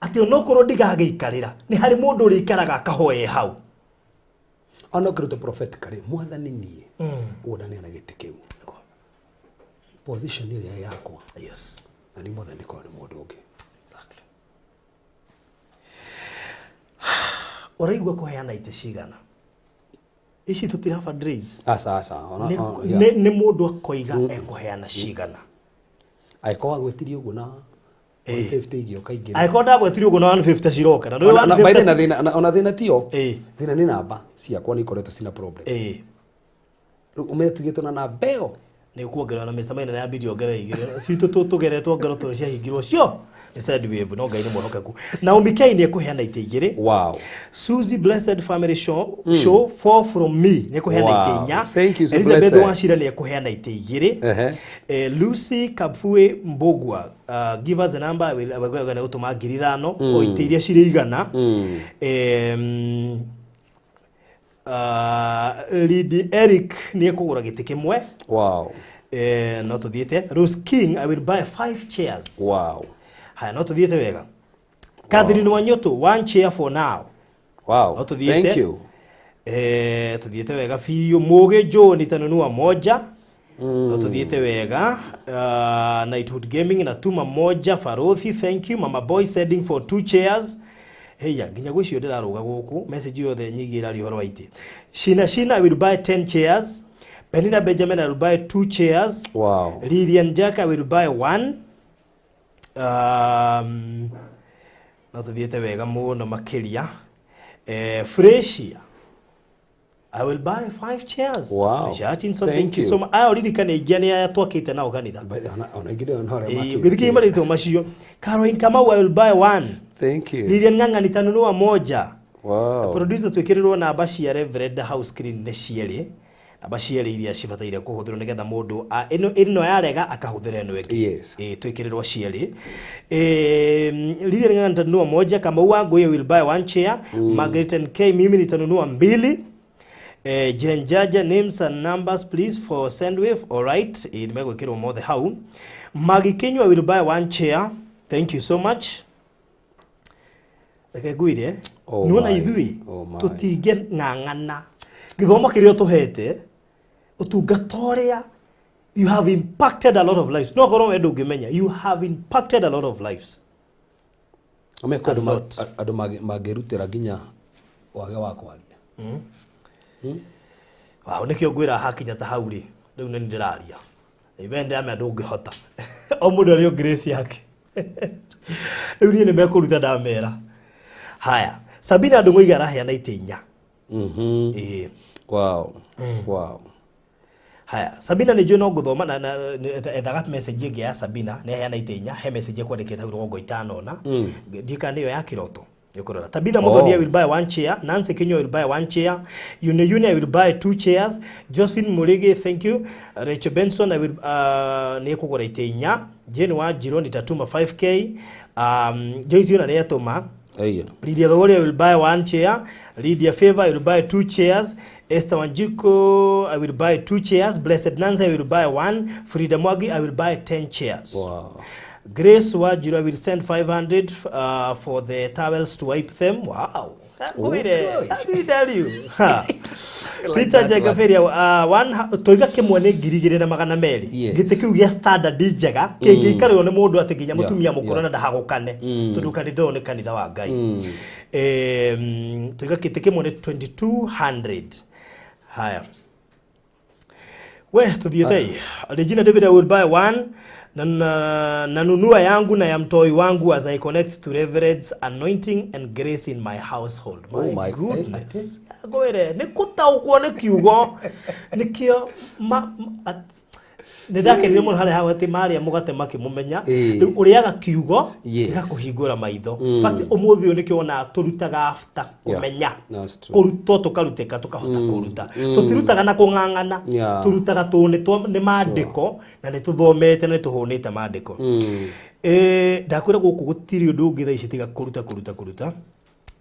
S3: atĩ onokorwo ndigagĩikarĩra nĩ harĩ mũndũ ũrĩikaraga akahoe hau.
S2: Ona ũkĩruta prophetically, mwathani niĩ ũguo ndaneana gĩtĩ kĩu, position ĩrĩa yakwa.
S3: Yes.
S2: Na nĩ mwathani korwo nĩ mũndũ ũngĩ.
S3: Exactly. Ũraigua kũheana itĩ cigana? Ici tũtira fundraise.
S2: Aca aca, ona yeah.
S3: Nĩ mũndũ akoiga ekũheana cigana.
S2: Angĩkorwo agwĩtirie ũguo na 150 igĩũka ingĩ.
S3: Angĩkorwo ndagwetirie ũguo na 150 ciroka na
S2: Ona-
S3: nĩ
S2: by the way, na
S3: 150.
S2: thĩna ona thĩna tio.
S3: Ĩĩ.
S2: Thĩna nĩ namba ciakwa nĩ ikoretwo cina problem.
S3: Ĩĩ.
S2: Rĩu ũmenye tugĩtwo na namba ĩyo.
S3: Nĩ kuongerera na Mr. Maina nĩ ambire ongerera igĩrĩ citũ tũgeretwo ngero tũ ciahingirwo cio nĩ Sendwave, no Ngai nĩ mwĩhokeku. Naomi K nĩ ekũheana itĩ 2.
S2: Wow.
S3: Susie Blessed Family Show, show 4 from me nĩ ekũheana
S2: Wow.
S3: itĩ 4.
S2: Thank you, Sue
S3: Elizabeth
S2: Blessed.
S3: Wachira nĩ ekũheana itĩ 2.
S2: Ehe.
S3: Lucy Kapfue Mbogwa, give us a number, I will nĩ gũtũma 5,000 o itĩ iria cirĩ 100. Lady Eric nĩ ekũgũra gĩtĩ kĩmwe.
S2: Wow.
S3: No tũthiĩte. Rose King, I will buy 5 chairs.
S2: Wow.
S3: Haya, no tũthiĩte wega. Catherine Wanyoto, 1 chair for now.
S2: Wow.
S3: No tũthiĩte.
S2: Thank you.
S3: Tũthiĩte wega biũ. Mũgĩ John nitanunua moja. No tũthiĩte wega. Nightwood Gaming natuma moja. Farothi, thank you. Mama Boy sending for 2 chairs. Heya, nginya gwĩcio ndĩrarũga gũkũ message yothe nyingĩ ĩraria ũhoro wa itĩ. Shina Shina, I will buy 10 chairs. Penina Benjamin, I will buy 2 chairs.
S2: Wow.
S3: Lilian Jack, I will buy 1. No tũthiĩte wega mũno makĩria. Fresia, I will buy 5 chairs.
S2: Wow.
S3: Fresia Hutchinson,
S2: Thank
S3: thank you
S2: you.
S3: so much. Aya ũririkane ingĩ nĩ aya twakĩte nao kanitha.
S2: But ona ingĩ ndĩrona ũrĩa makĩte.
S3: Ũgĩthikĩrĩria marĩtwa macio. Caroline Kamau, I will buy 1.
S2: Thank you.
S3: Lilian Ng'ang'a nitanunua moja.
S2: Wow.
S3: Producer twĩkĩrĩrwo namba cia Reverend house screen nĩ cierĩ. Namba cierĩ iria cibataire kũhũthĩrwo nĩgetha mũndũ ĩno yarega akahũthĩra ĩno ĩngĩ.
S2: Yes.
S3: Ĩĩ, twĩkĩrĩrwo cierĩ. Lilian Ng'ang'a nitanunua moja. Kamau Wangũi, I will buy 1 chair. Margaret NK, mimi nitanunua 2. Jen Jaja, names and numbers please for Sendwave. All right. Ĩĩ, nĩmegwĩkĩrwo mothe hau. Maggie Kinyua, I will buy 1 chair. Thank you so much. Reke ngwĩre,
S2: Oh
S3: nĩwona
S2: my,
S3: ithuĩ
S2: oh my.
S3: tũtingĩng'ang'ana gĩthomo kĩrĩa ũtũhete, ũtungata ũrĩa, you have impacted a lot of lives. No korwo we ndũngĩmenya, you have impacted a lot of lives.
S2: Ũmenye kwĩ andũ
S3: A lot.
S2: andũ mangĩrutĩra nginya wage wa kwaria.
S3: Wow, nĩkĩo ngwĩra hakinya ta hau rĩ, rĩu nĩ ndĩraria. Ibe ndĩramenya ndũngĩhota. O mũndũ arĩ o grace yake. Rĩu niĩ nĩmekũruta ndamera. Haya, Sabina Ndũng'ũiga araheana itĩ 4. Ĩĩ.
S2: Wow. Wow.
S3: Haya, Sabina nĩ njũĩ no ngũthoma na ethaga message ĩngĩ ya Sabina, nĩ aheana itĩ 4, he message ĩkwandĩkĩte hau rũgongo 5 na. Ndika nĩyo ya kĩroto. Nĩũkũrora. Tabitha Muthoni, I will buy 1 chair. Nancy Kinyua will buy 1 chair. Yune Yune, I will buy 2 chairs. Josephine Murigi, thank you. Rachel Benson, I will nĩ ekũgũra itĩ 4. Jane Wanjiru nitatuma 5K. Joyce Yuna nĩ etũma.
S2: Ĩya.
S3: Lydia Thogori, I will buy 1 chair. Lydia Favor, I will buy 2 chairs. Esther Wanjiko, I will buy 2 chairs. Blessed Nancy, I will buy 1. Frida Mwagi, I will buy 10 chairs.
S2: Wow.
S3: Grace Wajiro, I will send 500 for the towels to wipe them. Wow.
S2: Okay.
S3: How do you tell you? Ha.
S2: Like
S3: Peter
S2: that
S3: Jagaferia, toiga kĩmwe nĩ 2200.
S2: Yes.
S3: Gĩtĩ kĩu gĩa standard njega kĩngĩikarĩrwo nĩ mũndũ atĩ nginya mũtumia
S2: Yeah,
S3: mũkũrũ
S2: yeah.
S3: na ndahagũkane, tondũ kanitha ũyũ nĩ kanitha wa Ngai. Toiga gĩtĩ kĩmwe nĩ 2200. Haya. We tuthiĩte. Regina David, I will buy 1. Na nanunua yangu na ya mtoi wangu as I connect to Reverend's anointing and grace in my household. My,
S2: Oh my
S3: goodness. Ngwire nĩ kũtaũkwo nĩ kiugo nĩkĩo nĩ ndakenire mũno harĩa hau atĩ marĩa mũgate makĩmũmenya.
S2: Ĩĩ.
S3: Rĩu ũrĩaga kiugo
S2: Yes.
S3: gĩgakũhingũra maitho. In fact, ũmũthĩ ũyũ nĩkĩo wonaga tũrutaga after
S2: Yeah,
S3: kũmenya.
S2: That's true.
S3: Kũrutwo tũkarutĩka tũkahota kũruta. Tũtirutaga na kũng'ang'ana.
S2: Yeah.
S3: Tũrutaga tũ nĩ maandĩko na nĩ tũthomete na nĩ tũhũnĩte maandĩko. Ndakwĩra gũkũ gũtirĩ ũndũ ũngĩ thaa ici tiga kũruta kũruta kũruta,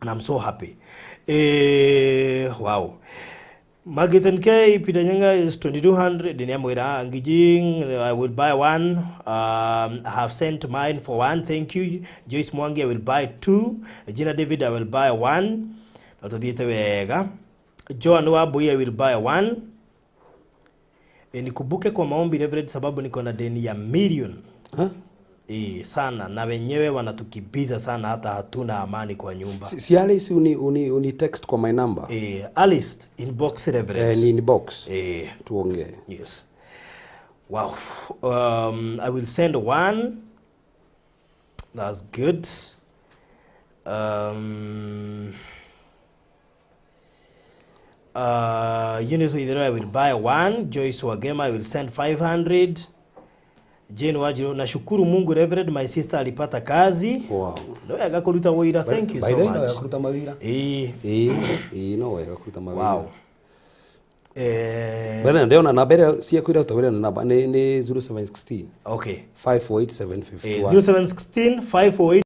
S3: and I'm so happy. Wow. Margaret K, Peter Nyenga is 2200. Diniamwira Ngijing, I will buy one. I have sent mine for one. Thank you. Joyce Mwangi, I will buy two. Gina David, I will buy one. Natuthiĩte wega. Joan Wambui, I will buy one. Nikumbuke kwa maombi Reverend, sababu niko na deni ya million.
S2: Huh?
S3: Sana na wenyewe wanatukimbiza sana, hata hatuna amani kwa nyumba.
S2: Si Alice uni text kwa my number.
S3: Alice, inbox Reverend.
S2: Ni inbox. Tuongee.
S3: Yes. Wow. I will send one. That's good. Eunice Waithera, I will buy one. Joyce Wagema, I will send 500. Jane Wajiro, nashukuru Mungu Reverend, my sister alipata kazi.
S2: Wow.
S3: No wega kũruta wĩra. Thank you
S2: By
S3: so
S2: the way, no
S3: much.
S2: wega kũruta mawĩra. Ĩĩ, no wega kũruta mawĩra.
S3: Wow.
S2: Bwana ndĩona namba ĩrĩa ciaku iria ũtũmĩre na namba nĩ 0716
S3: Okay.
S2: 548 751.
S3: 0716 548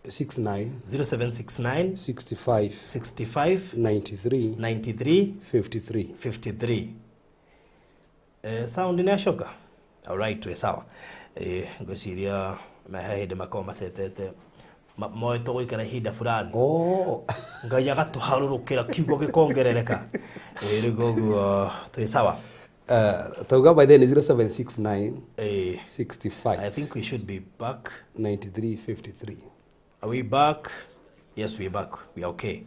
S2: 69
S3: 0769
S2: 65
S3: 65
S2: 93
S3: 93
S2: 53.
S3: 53. Sound nĩ acoka. Alright, wĩ sawa. Ngwĩciria he hĩndĩ makoragwo macetete moetwo gũikara ihinda fulani.
S2: Oh.
S3: Ngai agatũharũrũkĩra kiugo gĩkongerereka. Rĩu koguo twĩ sawa.
S2: Tauga by then 0769 65
S3: I think we should be back.
S2: 93 53.
S3: Are we back? Yes, we're back. We are okay.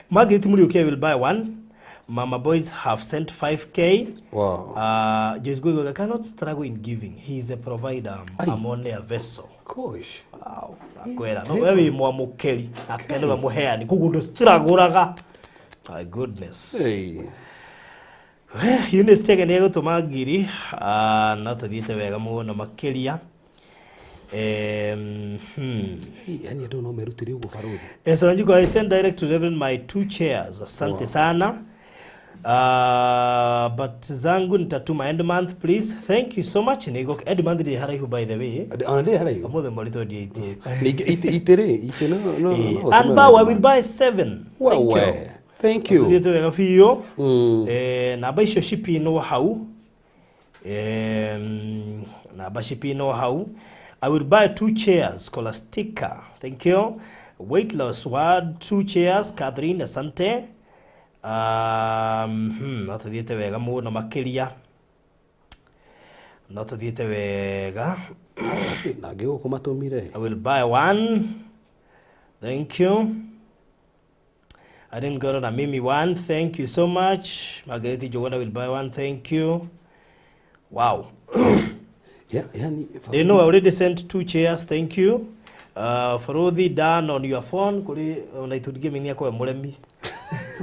S3: Margaret Muriuki, I will buy one. Mama boys have sent 5K.
S2: Wow.
S3: Joyce Gogo, I cannot struggle in giving. He is a provider. I'm only a vessel.
S2: Gosh.
S3: Wow. Akwera. No, wewe mwamukeri. Nake niwe muheani. Koguo ndũstragũraga. My goodness.
S2: Hey.
S3: Eunice Chege nĩ egũtũma ngiri. No tũthiĩte wega mũno makĩria.
S2: Hey, yani andũ no merutĩre ũguo barothi.
S3: Esther Wanjiku, I send direct to Reverend my two chairs. Asante sana. But zangu nitatuma end month, please. Thank you so much. Nigo end month ndi haraihu, by the way.
S2: Ona ndĩ haraihu.
S3: Ũmũthĩ mweri 28.
S2: Ningĩ itĩ rĩ, itĩ no
S3: And bow, I will buy 7. Thank you.
S2: Wewe. Thank you.
S3: Tuthiĩte wega biũ. Namba icio cipinwo hau. Namba cipinwo hau. I will buy 2 chairs, Scholastica. Thank you. Weight loss ward, 2 chairs, Catherine, asante. No tuthiĩte wega mũno makĩria. No tuthiĩte wega.
S2: Na ngĩgũkũ matũmire.
S3: I will buy 1. Thank you. I didn't go on a Mimi 1. Thank you so much. Margaret Jogona will buy 1. Thank you. Wow.
S2: Yeah, yani
S3: They know I already sent 2 chairs. Thank you. Farodhi Dan on your phone. Kuri unaitudige mini yako ya muremi.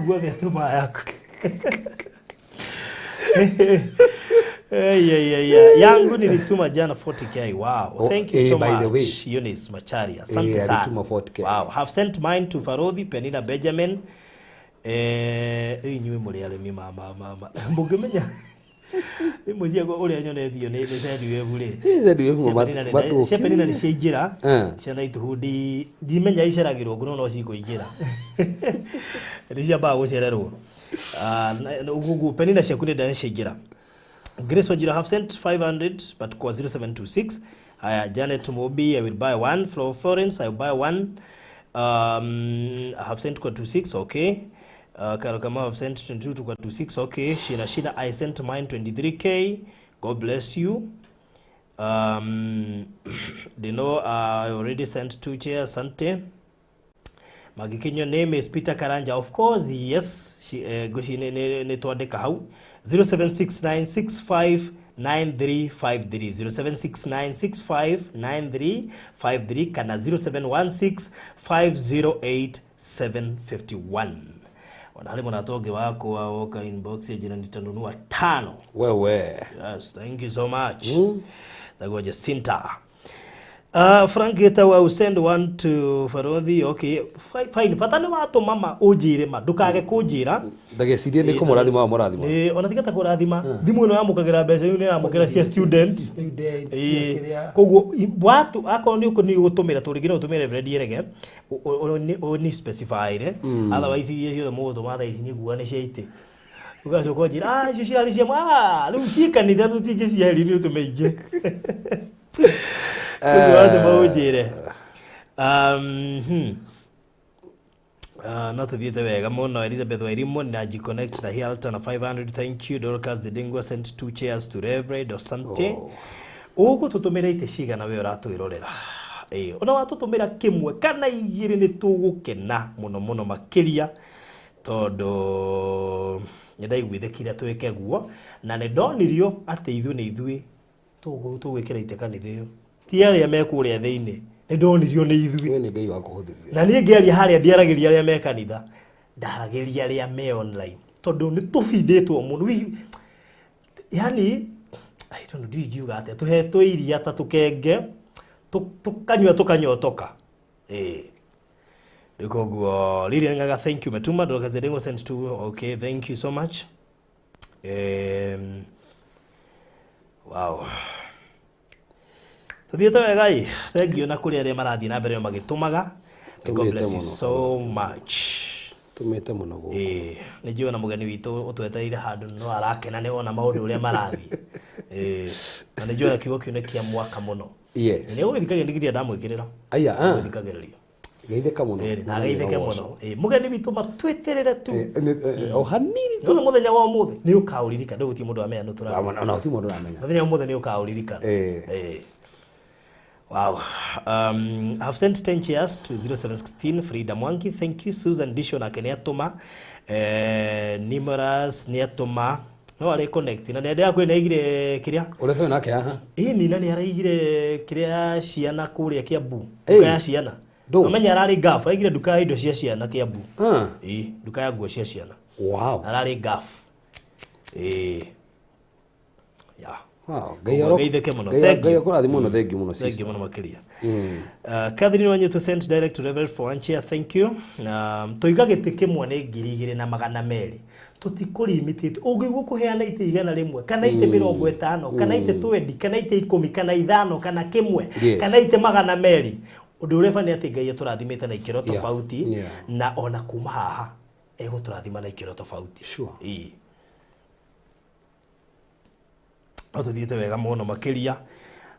S3: Gua gĩatũma yaku. Yeah. Yangu nilituma jana 40K. Wow.
S2: Oh,
S3: Thank you so
S2: by
S3: much.
S2: the way.
S3: Eunice Macharia. Asante sana.
S2: Alituma 40K.
S3: Wow. Have sent mine to Farodhi, Penina Benjamin. Rĩu inyuĩ mũrĩ arĩmi mama mama. Mũngĩmenya. Imwe ciakwa ũrĩa nyonetio nĩ Sendwave rĩ.
S2: Sendwave
S3: Cia Penina nĩ ciaingĩra. Ciana ituhundi ndimenya iceragĩrwo ngũno no cikũingĩra. Nĩ ciambaga gũcererwo. Ũguo Penina ciaku nĩ ndane ciaingĩra. Grace Wanjiru have sent 500 but kwa 0726. Haya, Janet Mobi, I will buy one. Flo Florence, I will buy one. I have sent kwa 26, okay. Karo Kamau have sent 22 to kwa 26, okay. Shina Shina, I sent mine 23K. God bless you. Dino, I already sent 2 chairs, Sante. Magikinyo name is Peter Karanja, of course, yes. She gushi ne twandika hau 0769659353 0769659353 kana 0716508751. Ona hali mwanatoge wako waoka inbox ya jina nitanunua 5.
S2: Wewe.
S3: Yes, thank you so much. Tagwa Jacinta. Frank Geta wa send one to Farodhi. Okay, fine. Fatane watu mama ujire ma ndukage kunjira.
S2: Ndagecirie ni kũmũrathima wa mũrathima.
S3: Ni ona tiga ta kũrathima. Thimũ ĩno yamũkagĩra mbeca iu nĩ yamũkĩra cia student.
S2: Student cia kĩrĩa.
S3: Koguo watu akorwo nĩ ũkũ nĩ ũgũtũmĩra tũrĩngĩ no ũtũmĩre Reverend Erege ni specify-re. Otherwise iria ciothe mũgũtũma thaa ici nyigua nĩ cia itĩ. Ũgacoka ũnjĩra ah icio cirarĩ cia ah rĩu ciĩ kanitha tũtingĩcieheria nĩ ũtũme ingĩ. No tuthiĩte wega mũno. Elizabeth Wairimu na G-Connect na Hilton na 500, thank you. Dorcas Dingwa sent 2 chairs to Reverend Osante. Ũgũtũtũmĩra itĩ cigana we ũratwĩrorera? Ona watũtũmĩra kĩmwe kana igĩrĩ nĩ tũgũkena mũno mũno makĩria tondũ nĩ ndaiguithĩkire twĩke guo na nĩ ndonirio atĩ ithuĩ nĩ ithuĩ tũgwĩkĩra itĩ kanitha ĩyo ti arĩa me kũrĩa thĩinĩ nĩ ndonirio nĩ ithuĩ
S2: nĩ Ngai wakũhũthĩrire.
S3: Na niĩ ngĩaria harĩa ndiaragĩria arĩa me kanitha, ndaragĩria arĩa me online tondũ nĩ tũbindĩtwo mũno. Yani I don't know, ndingiuga atĩa, tũhetwo iria ta tũkenge tũkanyua tũkanyotoka. Rĩu koguo Lilian Ng'ang'a, thank you. Metuma Dorcas Dengo sent to, okay, thank you so much. Wow. Tuthiĩte wega ĩ, thank you na kũrĩ arĩa marathiĩ na mbere magĩtũmaga. God bless you so much.
S2: Tũmĩte mũno gũkũ.
S3: Nĩ njũĩ ona mũgeni witũ ũtwetereire handũ no arakena nĩ wona maũndũ ũrĩa marathiĩ. Na nĩ njũĩ ona kiugo kĩu nĩ kĩa mwaka mũno.
S2: Yes.
S3: Nĩ ũgũthikagĩrĩria ndigiri ndamwĩkĩrĩra.
S2: Aya,
S3: Ũgũthikagĩrĩria.
S2: Geithĩka mũno.
S3: Na geithĩke mũno. Mũgeni witũ matwĩtĩrĩre tu.
S2: O hanini
S3: tu. Mũthenya wa ũmũthĩ nĩ ũkaũririkana, ndũgũtirĩ mũndũ amenya nĩ tũraria.
S2: Ona gũtirĩ mũndũ ũramenya.
S3: Mũthenya wa ũmũthĩ nĩ ũkaũririkana. Wow. I've sent 10 chairs to 0716 Frida Mwangi. Thank you. Susan Disho nake nĩ atũma. Nimoras nĩ atũma. No arĩ connect na nĩ ndĩrakwĩra nĩ aigire kĩrĩa?
S2: Ũrĩa twĩ nake haha.
S3: Ĩni na nĩ araigire kĩrĩa ciana kũrĩa Kiambu. Nduka ya ciana. Ũmenye ararĩ Gulf, araigire nduka ya indo cia ciana Kiambu. Nduka ya nguo cia ciana.
S2: Wow.
S3: Ararĩ Gulf. Yeah.
S2: Wow,
S3: Ngai mũno. Thank you.
S2: Ngai akũrathime mũno, thank you mũno sister.
S3: Thank you mũno makĩria. Catherine Wanyitu sent direct to Reverend for one chair, thank you. Tũiga gĩtĩ kĩmwe nĩ 2200. Tũtikũrimitĩte. Ũngĩigua kũheana itĩ 100 kana itĩ 50 kana itĩ 20 kana itĩ 10 kana 5 kana kĩmwe kana itĩ 200. Ũndũ ũrĩa bani atĩ Ngai atũrathimĩte na ikĩro tofauti na ona kuma haha egũtũrathima na ikĩro tofauti.
S2: Sure.
S3: Tũthiĩte wega mũno makĩria.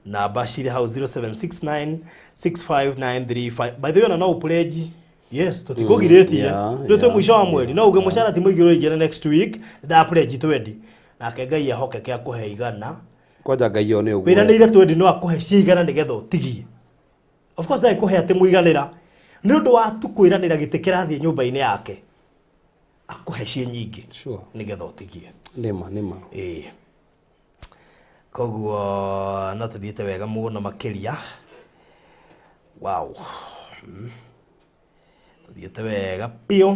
S3: Namba cirĩ hau 07696593 by the way ona no ũpledge. Yes, tũtikũgirĩtie. Rĩu twĩ mũico wa mweri no uge mũcara ti mũingĩ ũraingĩra next week nda pledge 20 nake Ngai ahokeke akũhe igana.
S2: Kwanja Ngai one ũguo.
S3: Wĩranĩire 20 no akũhe cia igana nĩgetha ũtigie. Of course ndagĩkũhe atĩ mũiganĩra nĩ ũndũ wa tu kwĩranĩra gĩtĩ kĩrathiĩ nyũmba-inĩ yake akũhe ciĩ nyingĩ nĩgetha ũtigie.
S2: Nĩma nĩma.
S3: Koguo no tuthiĩte wega mũno makĩria. Wow. Tuthiĩte wega biũ.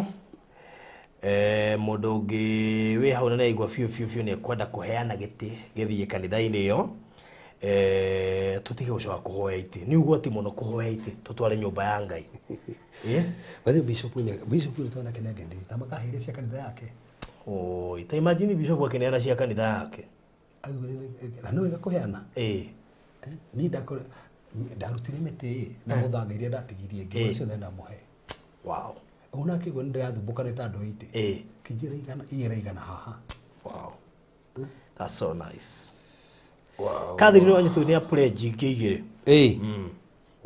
S3: Mũndũ ũngĩ wĩ hau na nĩaigua biũ biũ biũ nĩ ekwenda kũheana gĩtĩ gĩthiĩ kanitha-inĩ ĩyo. Tũtige gũcoka kũhoya itĩ. Nĩ ũgwati mũno kũhoya itĩ tũtware nyũmba ya Ngai.
S2: By the way, Bishop ũrĩa twĩ nake nĩ angenire ta makaheire cia kanitha yake.
S3: Oi, ta imagine Bishop akĩneana cia kanitha yake.
S2: Na nĩ wega kũheana.
S3: Ĩĩ.
S2: Niĩ ndarutire mĩtĩ na mũthanga iria ndatigirie ngĩgũra
S3: Eh.
S2: ciothe ndamũhe.
S3: Wow.
S2: Ona akĩigua nĩ ndĩrathumbũka nĩ ta andũ itĩ.
S3: Ĩĩ.
S2: Kĩnjĩra igana igĩra igana haha.
S3: Wow. That's so nice. Wow. Catherine Wanjitu nĩ apledge ingĩ igĩrĩ.
S2: Ĩĩ.
S3: Nĩ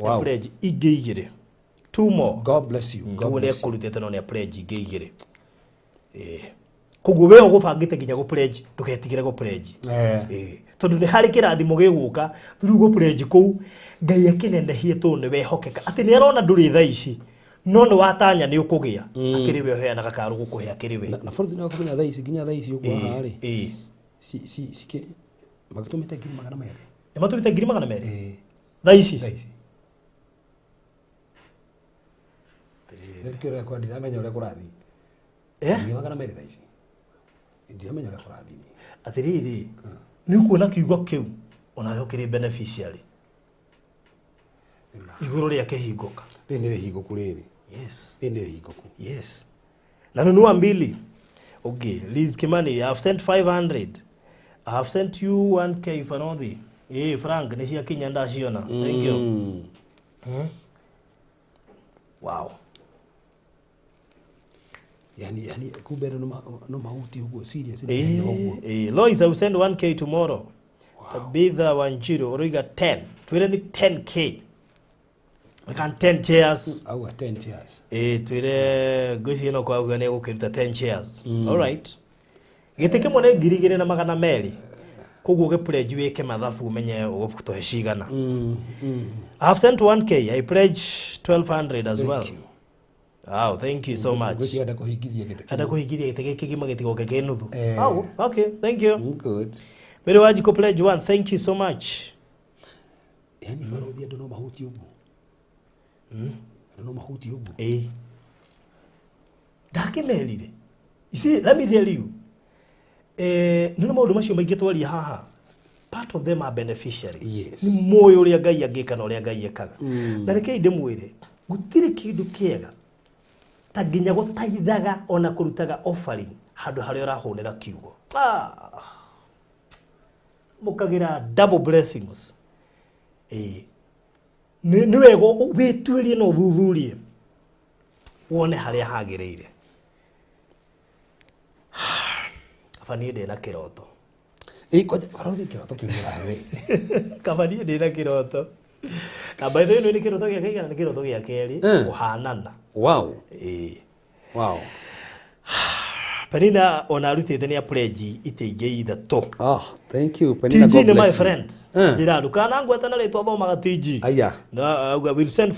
S2: Wow.
S3: apledge ingĩ igĩrĩ. Two more.
S2: God bless you. God
S3: Koguo nĩ
S2: bless you.
S3: ekũrutĩte no nĩ apledge ingĩ igĩrĩ. Ĩĩ. Koguo we ũgũbangĩte nginya gũpledge ndũgetigĩre gũpledge.
S2: Eh.
S3: Ĩĩ. Tondũ nĩ harĩ kĩrathimo gĩgũka rĩu gũpledge kũu Ngai akĩnenehie tondũ nĩ wehokeka atĩ nĩ arona ndũrĩ thaa ici no nĩ watanya nĩ ũkũgĩa akĩrĩ we ũheanaga karũ gũkũhe akĩrĩ we.
S2: Na borithi nĩ kũmenya thaa ici nginya thaa ici ũguo haha rĩ.
S3: Ĩĩ.
S2: Cikĩ magĩtũmĩte 200,000.
S3: Nĩ matũmĩte 200,000?
S2: Ĩĩ.
S3: Thaa ici?
S2: Thaa ici. Nĩ tukĩrora kwa ndiramenya ũrĩa kũrathiĩ.
S3: Eh?
S2: 200,000 thaa ici. Ndiramenya ũrĩa kũrathiĩ.
S3: Atĩrĩrĩ, nĩ ũkuona kiugo kĩu onawe ũkĩrĩ beneficiary igũrũ rĩa kĩhingũka.
S2: Rĩrĩ nĩ rĩhingũku rĩrĩ.
S3: Yes.
S2: Rĩrĩ nĩ rĩhingũku.
S3: Yes. Nanunua mbili. Okay, Liz Kimani, I have sent 500. I have sent you 1K Fanothi. Eh, Frank, nĩ ciakinya ndaciona. Thank you. Wow.
S2: Yani kumbe andũ no mahutie ũguo serious nĩ hinya ũguo.
S3: Eh, Lois, I will send 1K tomorrow. Tabitha Wanjiru, ũroiga 10. Twĩre nĩ 10K. We can 10 chairs.
S2: Auga 10 chairs.
S3: Eh, twĩre ngwĩciria no kwauga nĩ egũkĩruta 10 chairs. All right. Gĩtĩ kĩmwe nĩ 2,200. Koguo ũgĩ-pledge wĩke mathabu ũmenye ũgũtũhe cigana. I have sent 1K. I pledge 1200 as well. Wow, thank you so much.
S2: Ngwĩciria enda kũhingithia gĩtĩ
S3: Enda kũhingithia gĩtĩ gĩkĩ gĩgima gĩtigoke kĩ nuthu.
S2: Eh.
S3: Oh, okay, thank you.
S2: Good.
S3: Mary Wanjikũ pledge 1, thank you so much.
S2: Yani marothi andũ no mahutie ũguo. Andũ no mahutie ũguo.
S3: Ĩĩ. Ndakĩmerire. You see, let me tell you. Eh, nĩ maũndũ macio maingĩ twaria haha. Part of them are beneficiaries.
S2: Yes.
S3: Nĩ moĩ ũrĩa Ngai angĩka na ũrĩa Ngai ekaga. Na rekei ndĩmwĩre, gũtirĩ kĩndũ kĩega ta nginya gũtaithaga ona kũrutaga offering handũ harĩa ũrahũnĩra kiugo. Ah. Mũkagĩra double blessings. Ĩĩ. Nĩ wega wĩtuĩrie na ũthuthurie wone harĩa hagĩrĩire. Kaba niĩ ndĩna kĩroto.
S2: Ĩĩ kwanja barothi kĩroto kĩu nĩ ũrahe we.
S3: Kaba niĩ ndĩna kĩroto. Na by the way nĩ kĩroto gĩa kĩigana nĩ kĩroto gĩa kerĩ kũhanana.
S2: Wow.
S3: Ĩĩ.
S2: Wow.
S3: Penina ona arutĩte nĩ apledge itĩ ingĩ ithatũ.
S2: Ah, thank you. Penina,
S3: TG
S2: God
S3: nĩ my
S2: bless you.
S3: friend.
S2: Eh.
S3: Njĩra ndũkanangweta na rĩtwa thomaga TG.
S2: Aya.
S3: Na auga will send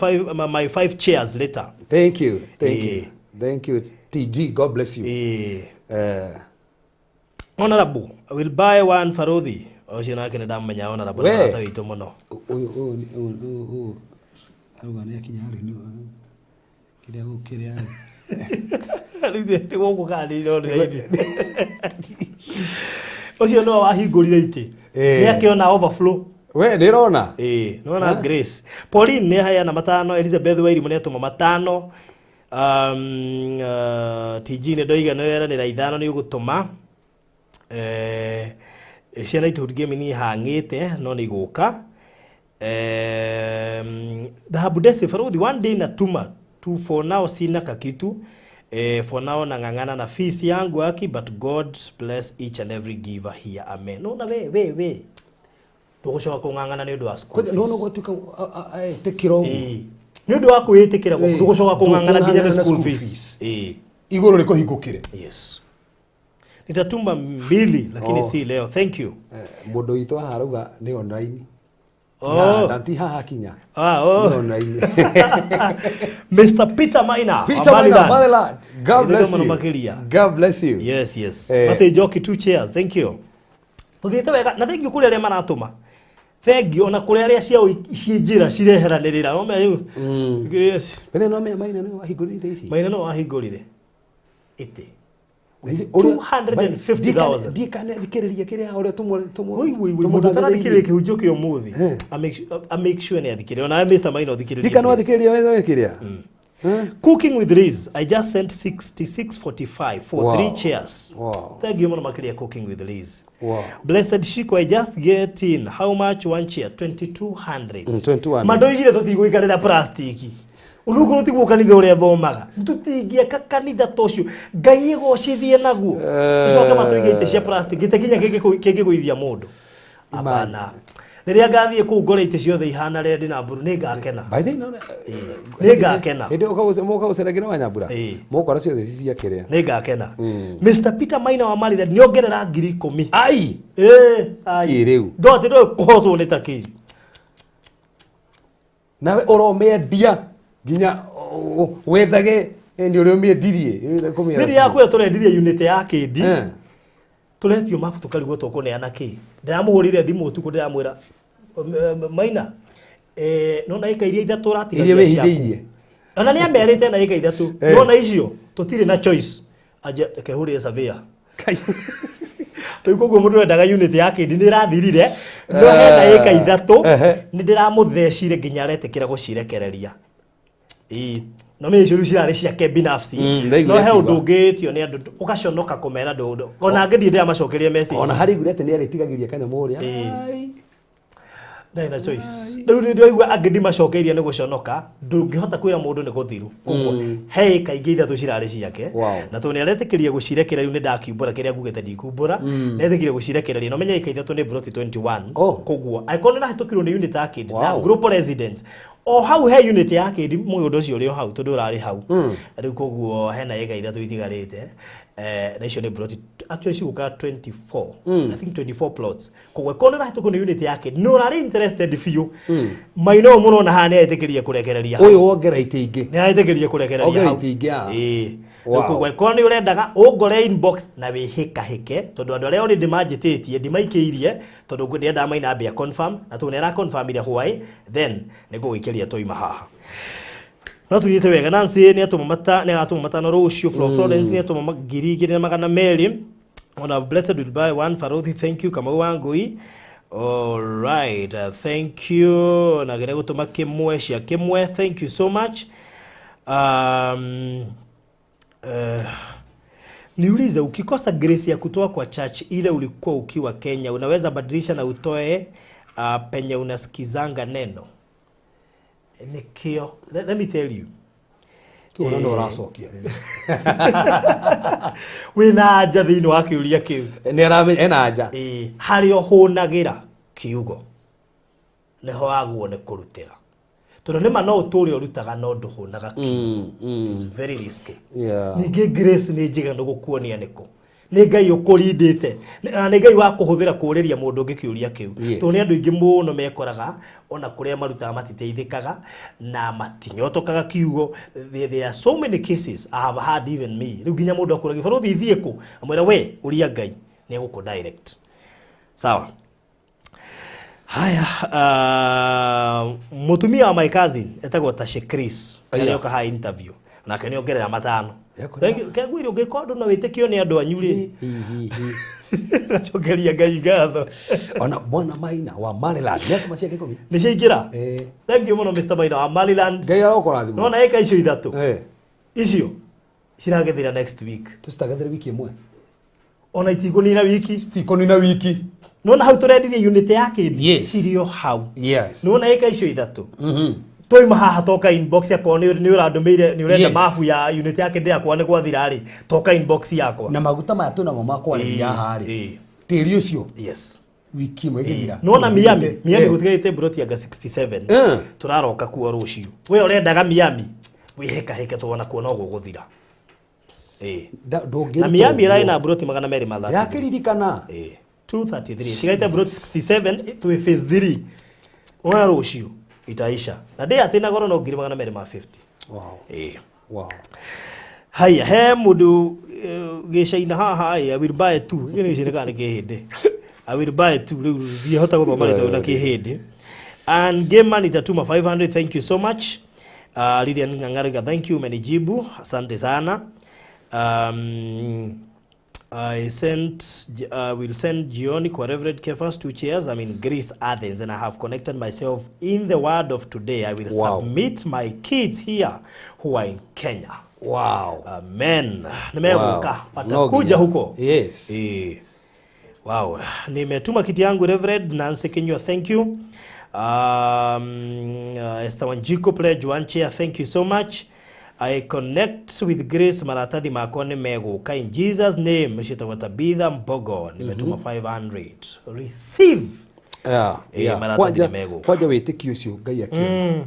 S3: my 5 chairs later.
S2: Thank you. Thank
S3: Eh.
S2: you. Thank you. TG, God bless you.
S3: Ĩĩ.
S2: Eh,
S3: Honorable, I will buy one Farodhi. Ũcio nake nĩ ndamenya honorable
S2: We.
S3: nĩ mũrata witũ mũno.
S2: ũyũ ũyũ ũyũ ũyũ ũyũ arauga nĩ akinya rĩ nĩ kĩrĩa gũkĩrĩa
S3: Rĩu nĩ gũkũ kana nĩ online. Ũcio nĩwe wahingũrire itĩ.
S2: Eh.
S3: Nĩ akĩona overflow.
S2: We nĩ ĩrona.
S3: Ĩĩ, nĩwona Grace. Pauline nĩ aheana matano, Elizabeth Wairimu nĩ atũma matano. TG nĩ ndoiga nĩ weranĩra ithano nĩ ũgũtũma. Eh, ciana itũ ngĩmi niĩ hang'ĩte no nĩ igũka. Dhahabu Desi Farodhi one day natuma tu for now sina kakitu. For now nang'ang'ana na fees yangu aki but God bless each and every giver here amen. No na we tũgũcoka kũng'ang'ana nĩ ũndũ wa school
S2: Kwanja nĩ
S3: fees.
S2: gwatuĩka etĩkĩra ũguo.
S3: Ĩĩ. Nĩ ũndũ wa kwĩĩtĩkĩra gwaku
S2: Ĩĩ.
S3: ndũgũcoka kũng'ang'ana nginya nĩ
S2: Ndũkũng'ang'ana na
S3: school
S2: school
S3: fees.
S2: fees.
S3: Ĩĩ.
S2: Igũrũ rĩkũhingũkĩre.
S3: Yes. Nitatuma mbili lakini
S2: Oh.
S3: si leo. Thank you.
S2: Eh, Mũndũ witũ haha arauga nĩ online.
S3: Oh.
S2: Na ti haha kinya.
S3: Ah, oh.
S2: Nĩ online.
S3: Mr. Peter Maina.
S2: Peter
S3: wa
S2: Maina,
S3: Maryland.
S2: Maryland. God bless
S3: Nĩ mũno
S2: you.
S3: makĩria.
S2: God bless you.
S3: Yes, yes.
S2: Eh.
S3: Message Joki two chairs. Thank you. Tuthiĩte wega na thank you kũrĩ arĩa maratũma. Thank you ona kũrĩ arĩa ciao ciĩ njĩra cireheranĩrĩra. No me Yes.
S2: Bethe no menya Maina nĩwe wahingũrire ici.
S3: Maina no wahingũrire. Ĩtĩ.
S2: Na ithuĩ- ũrĩa-
S3: 250,000.
S2: Ndiĩ kana athikĩrĩria kĩrĩa ũrĩa
S3: Woi woi woi mũndũ ũtarathikĩrĩria kĩhunjio kĩa ũmũthĩ.
S2: Eh.
S3: I make sure nĩ athikĩrĩria. Onawe Mr. Maina ũthikĩrĩrie.
S2: Ndikana
S3: please.
S2: wathikĩrĩria wethe kĩrĩa.
S3: Cooking with Liz, I just sent 6645 for three chairs. Thank you mũno makĩria, Cooking with Liz. Blessed Shiko, I just get in. How much one chair? 2200.
S2: 2100.
S3: Mandoigire tũtigũikarĩra plastic. Onokorwo tiguo kanitha ũrĩa thomaga, tũtingĩaka kanitha ta ũcio Ngai ĩgocithie naguo. Tũcoke matũige itĩ cia plastic, gĩtĩ kinya kĩngĩgũithia mũndũ. Hapana. Rĩrĩa ngathiĩ kũu ngore itĩ ciothe ihana red na blue, nĩ ngakena.
S2: By the way, no,
S3: Nĩ ngakena.
S2: Hĩndĩ moka gũcera wa Nyambura.
S3: Ĩĩ.
S2: Mokora ciothe ci cia kĩrĩa.
S3: Nĩ ngakena. Mr Peter Maina wa Maryland nĩ ongerera 10,000.
S2: Ai.
S3: Ĩĩ, ai.
S2: Kĩ rĩu?
S3: Ndo atĩ ndũĩ kũhotwo nĩ ta kĩ.
S2: Nawe ũromĩendia nginya wethage nĩ ũrĩa ũmĩendirie.
S3: Rĩrĩa yakwĩra tũrendirie unit ya kĩndi, tũretio mapu tũkarigwo tũkũneana kĩ. Ndĩramũhũrĩire thimũ ũtukũ, ndĩramwĩra, "Maina, nona ĩka iria ithatũ ũratigaria
S2: Iria
S3: ciaku."
S2: wĩhithĩirie.
S3: Ona nĩ amerite na ĩka ithatũ. Nona icio tũtirĩ na choice, anje reke hũrĩre surveyor. Rĩu koguo mũndũ wendaga unit ya kĩndi nĩ ĩrathirire, no hena ĩka ithatũ. Nĩ ndĩramũthecire nginya aretĩkĩra gũcirekereria. Ĩĩ, no menya icio rĩu cirarĩ ciake binafsi.
S2: Ndaiguire
S3: No he
S2: akiuga.
S3: ũndũ ũngĩtio nĩ andũ ũgaconoka kũmera ndũ ona angĩ ndiĩ ndĩramacokeria message.
S2: Ona harĩ igũrũ atĩ nĩ arĩtigagĩria kanyamũ ũrĩa.
S3: Ĩĩ.
S2: Ai.
S3: Ndarĩ na choice. Rĩu nĩ ndĩraigua angĩ ndimacokeirie nĩ gũconoka, ndũngĩhota kwĩra mũndũ nĩ gũthiru. Koguo he ĩka ingĩ ithatũ cirarĩ ciake. Na tondũ nĩ aretĩkĩria gũcirekereria, rĩu nĩ ndakiumbũra kĩrĩa ngugĩte ndikumbũra, nĩ etĩkĩria gũcirekereria. Na ũmenye ĩka ithatũ nĩ broti 21. Koguo angĩkorwo nĩ ũrahĩtũkirwo nĩ unit ya kĩndi na Global Residence o hau he unit ya kĩndi, mũgũnda ũcio ũrĩ o hau tondũ ũrarĩ hau rĩu. Koguo hena ĩka ithatũ itigarĩte, na icio nĩ broti actually cigũka 24, I think 24 plots. Koguo korwo nĩ ũrahĩtũkwo nĩ unit ya kĩndi, nĩ ũrarĩ interested biũ, maina ũyũ mũrona haha nĩ etĩkĩria kũrekereria hau.
S2: Ũyũ wongera itĩ ingĩ.
S3: Nĩ aretĩkĩria kũrekereria
S2: Ongera
S3: hau.
S2: itĩ ingĩ haha.
S3: Ĩĩ. Rĩu koguo korwo nĩ ũrendaga, ũngore inbox na wĩhĩkahĩke, tondũ andũ arĩa already manjĩtĩtie ndimaikĩirie, tondũ ndĩrendaga maina ambia confirm, na tondũ nĩ araconfirmire why then nĩ ngũgũikĩria twaima haha. No tuthiĩte wega. Nancy nĩ atũma mata, nĩ agatũma matano rũciũ. Flo Florence nĩ atũma 2,200. Ona Blessed will buy one. Farothi, thank you. Kamau wa Ngui, all right, thank you. Na gere gũtũma kĩmwe cia kĩmwe, thank you so much. Niulize, ukikosa grace ya kutoa kwa church ile ulikuwa ukiwa Kenya, unaweza badilisha na utoe penye unasikizanga neno nikio? Let me tell you.
S2: Kĩu ona no ũracokia.
S3: Wĩna anja thĩinĩ wa kĩũria kĩu?
S2: Nĩ aramenya ena anja.
S3: Ĩĩ, harĩa ũhũnagĩra kiugo nĩho wagwo nĩ kũrutĩra, tondũ nĩma no ũtũre ũrutaga no ndũhũnaga kiugo. It's very risky. Ningĩ grace nĩ njiganu gũkuonia nĩkũ nĩ Ngai ũkũrindĩte na nĩ Ngai wa kũhũthĩra kũũrĩria mũndũ ũngĩ kĩũria kĩu. Tondũ nĩ andũ aingĩ mũno mekoraga ona kũrĩa marutaga matiteithĩkaga na matinyotokaga kiugo. There are so many cases I have had, even me. Rĩu nginya mũndũ akũragia, "Barothi, thiĩ kũ?" Amwĩra, "We ũria Ngai nĩ egũkũ direct." Sawa. Haya, mũtumia wa my cousin etagwo Tashe Chris.
S2: Aya.
S3: Arĩoka ha interview nake nĩ ongerera matano.
S2: Yakora.
S3: Thank you. Kegwire ũngĩkorwo ndũ no wĩtĩkio nĩ andũ anyu rĩ,
S2: Hi, hi, hi.
S3: gacokeria Ngai ngatho.
S2: Ona bwana Maina wa Maryland nĩ atũma ciake 10.
S3: Nĩ ciaingĩra.
S2: Eh.
S3: Thank you mũno, Mr Maina wa Maryland.
S2: Ngai arokũrathima.
S3: Nona ĩka icio ithatũ icio ciragethira next week.
S2: Tũcitagathĩre wiki ĩmwe.
S3: Ona itikũnina wiki.
S2: Citikũnina wiki.
S3: Nona hau tũrendirie unit ya kĩndi cirĩ o hau. Nona ĩka icio ithatũ twaima haha, toka inbox yakwa, nĩ ũrandũmĩire nĩ ũrenda mabu ya unit ya kĩndĩ yakwa nĩ gwathira rĩ, toka inbox yakwa.
S2: Na maguta maya twĩnamo ma kwarĩria haha rĩ, tĩri ũcio wiki ĩmwe ĩgĩthira.
S3: Nona Miami, Miami gũtigarĩte broti anga 67. Tũraroka kuo rũciũ. We ũrendaga Miami, wĩhĩkahĩke tuona kuo no gũgũthira. Ĩĩ.
S2: Ndũngĩruta
S3: Na Miami
S2: ũguo.
S3: ĩrarĩ na broti 233.
S2: Yakĩririkana.
S3: Ĩĩ, 233 tigaite broti 67, twĩ phase 3. Ona rũciũ itaisha na ndĩ atĩ na goro no 250,000. Ĩĩ. Haya, he mũndũ gĩcaina haha, ĩ, "I will buy two." Gĩkĩ nĩ gĩcaina kana nĩ kĩhĩndĩ? "I will buy two." Rĩu ndiahota gũthoma rĩtwa na kĩhĩndĩ. And Gema nitatuma 500, thank you so much. Lilian Ng'ang'ariga, thank you, umenijibu, asante sana. I sent will send Gioni kwa Reverend Kefas two chairs. I'm in Greece, Athens, and I have connected myself in the word of today. I will submit my kids here who are in Kenya.
S2: Wow.
S3: Amen. Nimeguka.
S2: Wow.
S3: Watakuja
S2: No nginya.
S3: Huko.
S2: Yes.
S3: Eh. Wow. Nimetuma kiti yangu, Reverend Nancy Kinyua, thank you. Esther Wanjiko pledge one chair, thank you so much. I connect with Grace, maratathi makwa nĩ megũka in Jesus' name. Ciĩtagwo Tabitha Mbogo. Nimetuma 500. Receive.
S2: Yeah.
S3: Maratathi
S2: Kwanja
S3: nĩ megũka.
S2: Kwanja wĩtĩkio ũcio Ngai akĩona.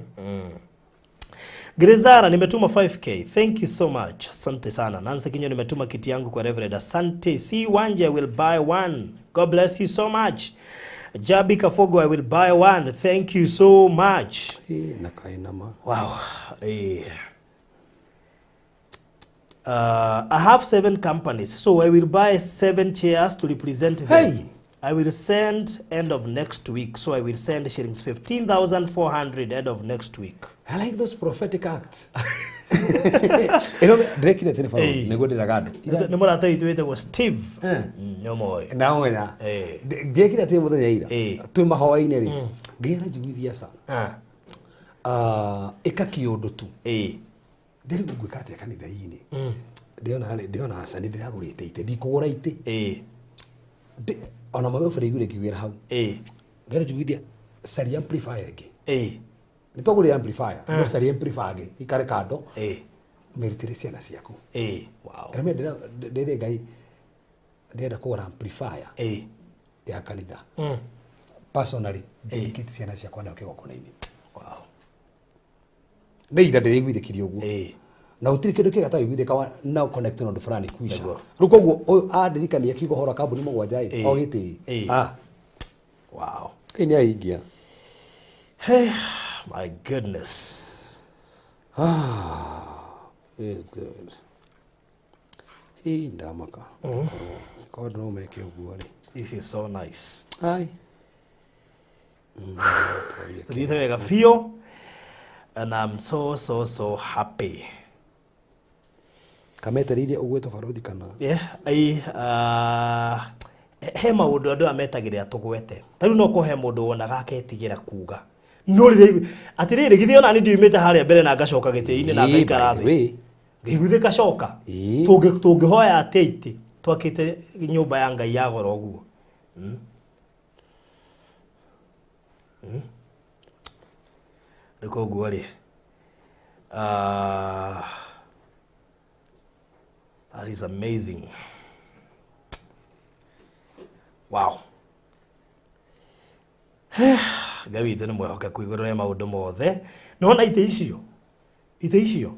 S3: Grace Dara, nimetuma 5K. Thank you so much. Asante sana. Nancy Kinyo, nimetuma kiti yangu kwa Reverend. Asante. C Wanja will buy one. God bless you so much. Jabi Kafogo, I will buy one. Thank you so much.
S2: Eh, na kainama.
S3: Wow. Eh. I have seven companies, so I will buy seven chairs to represent them.
S2: Hey!
S3: I will send end of next week, so I will send shillings 15,400 end of next week.
S2: I like those prophetic acts. Ĩno ndĩrekire atĩ nĩ baro nĩguo ndĩraga andũ.
S3: Nĩ mũrata witũ wĩtagwo Steve.
S2: Eh.
S3: Nĩũmũĩ.
S2: Ndamũmenya.
S3: Eh.
S2: Ndĩrekire atĩ mũthenya ira.
S3: Eh.
S2: Twĩ mahoya-inĩ rĩ. Ngai aranjiguithia ca.
S3: Ah,
S2: Ah, ĩka kĩũndũ tu. Ndĩrĩ ngwĩka atĩa kanitha-inĩ. Ndĩona ndĩona aca nĩ ndĩragũrĩte itĩ ndikũgũra itĩ. Ona mawe igure ngiugĩra hau. Ngai aranjiguithia caria amplifier ĩngĩ. Nĩ twagũrire amplifier. No caria amplifier ĩngĩ ikare kando. Mĩrutĩre ciana ciaku.
S3: Wow.
S2: Rĩmwe ndĩrĩ Ngai ndĩrenda kũgũra amplifier ya kanitha. Personally ndĩkĩte ciana ciakwa nayo kĩgongona-inĩ. Nĩ ira ndĩraiguithĩkirie ũguo. Na gũtirĩ kĩndũ kĩega ta wĩiguithĩka na connect na ũndũ fulani kwisha.
S3: Nĩguo.
S2: Rĩu koguo ũyũ andirikania kiugo hora kambuni mũgwanja ĩ o gĩtĩ. Ah, Ngai nĩ aingia.
S3: Hey, my goodness.
S2: Ah, is good. Hii ndamaka. Korwo no meke ũguo rĩ.
S3: This is so nice.
S2: Ai. Twarie.
S3: Tuthiĩte wega biũ and I'm so so so happy.
S2: Kametereire ũgwĩtwo barothi kana?
S3: Yeah, ai he maũndũ andũ aya metagĩrĩra tũgwete. Ta rĩu no korwo he mũndũ wonaga aketigĩra kuga, no rĩrĩa atĩrĩrĩ, githĩ ona niĩ ndiumĩte harĩa mbere na ngacoka gĩtĩ-inĩ na
S2: Ĩĩ,
S3: ngaikara
S2: by the
S3: thĩ
S2: way.
S3: ngaiguithĩka coka.
S2: Ĩĩ.
S3: Tũngĩhoya atĩa itĩ twakĩte nyũmba ya Ngai ya goro ũguo? Rĩu koguo rĩ, that is amazing. Wow. Ngai witũ nĩ mwĩhokeku igũrũ rĩa maũndũ mothe. Nĩwona itĩ icio, itĩ icio?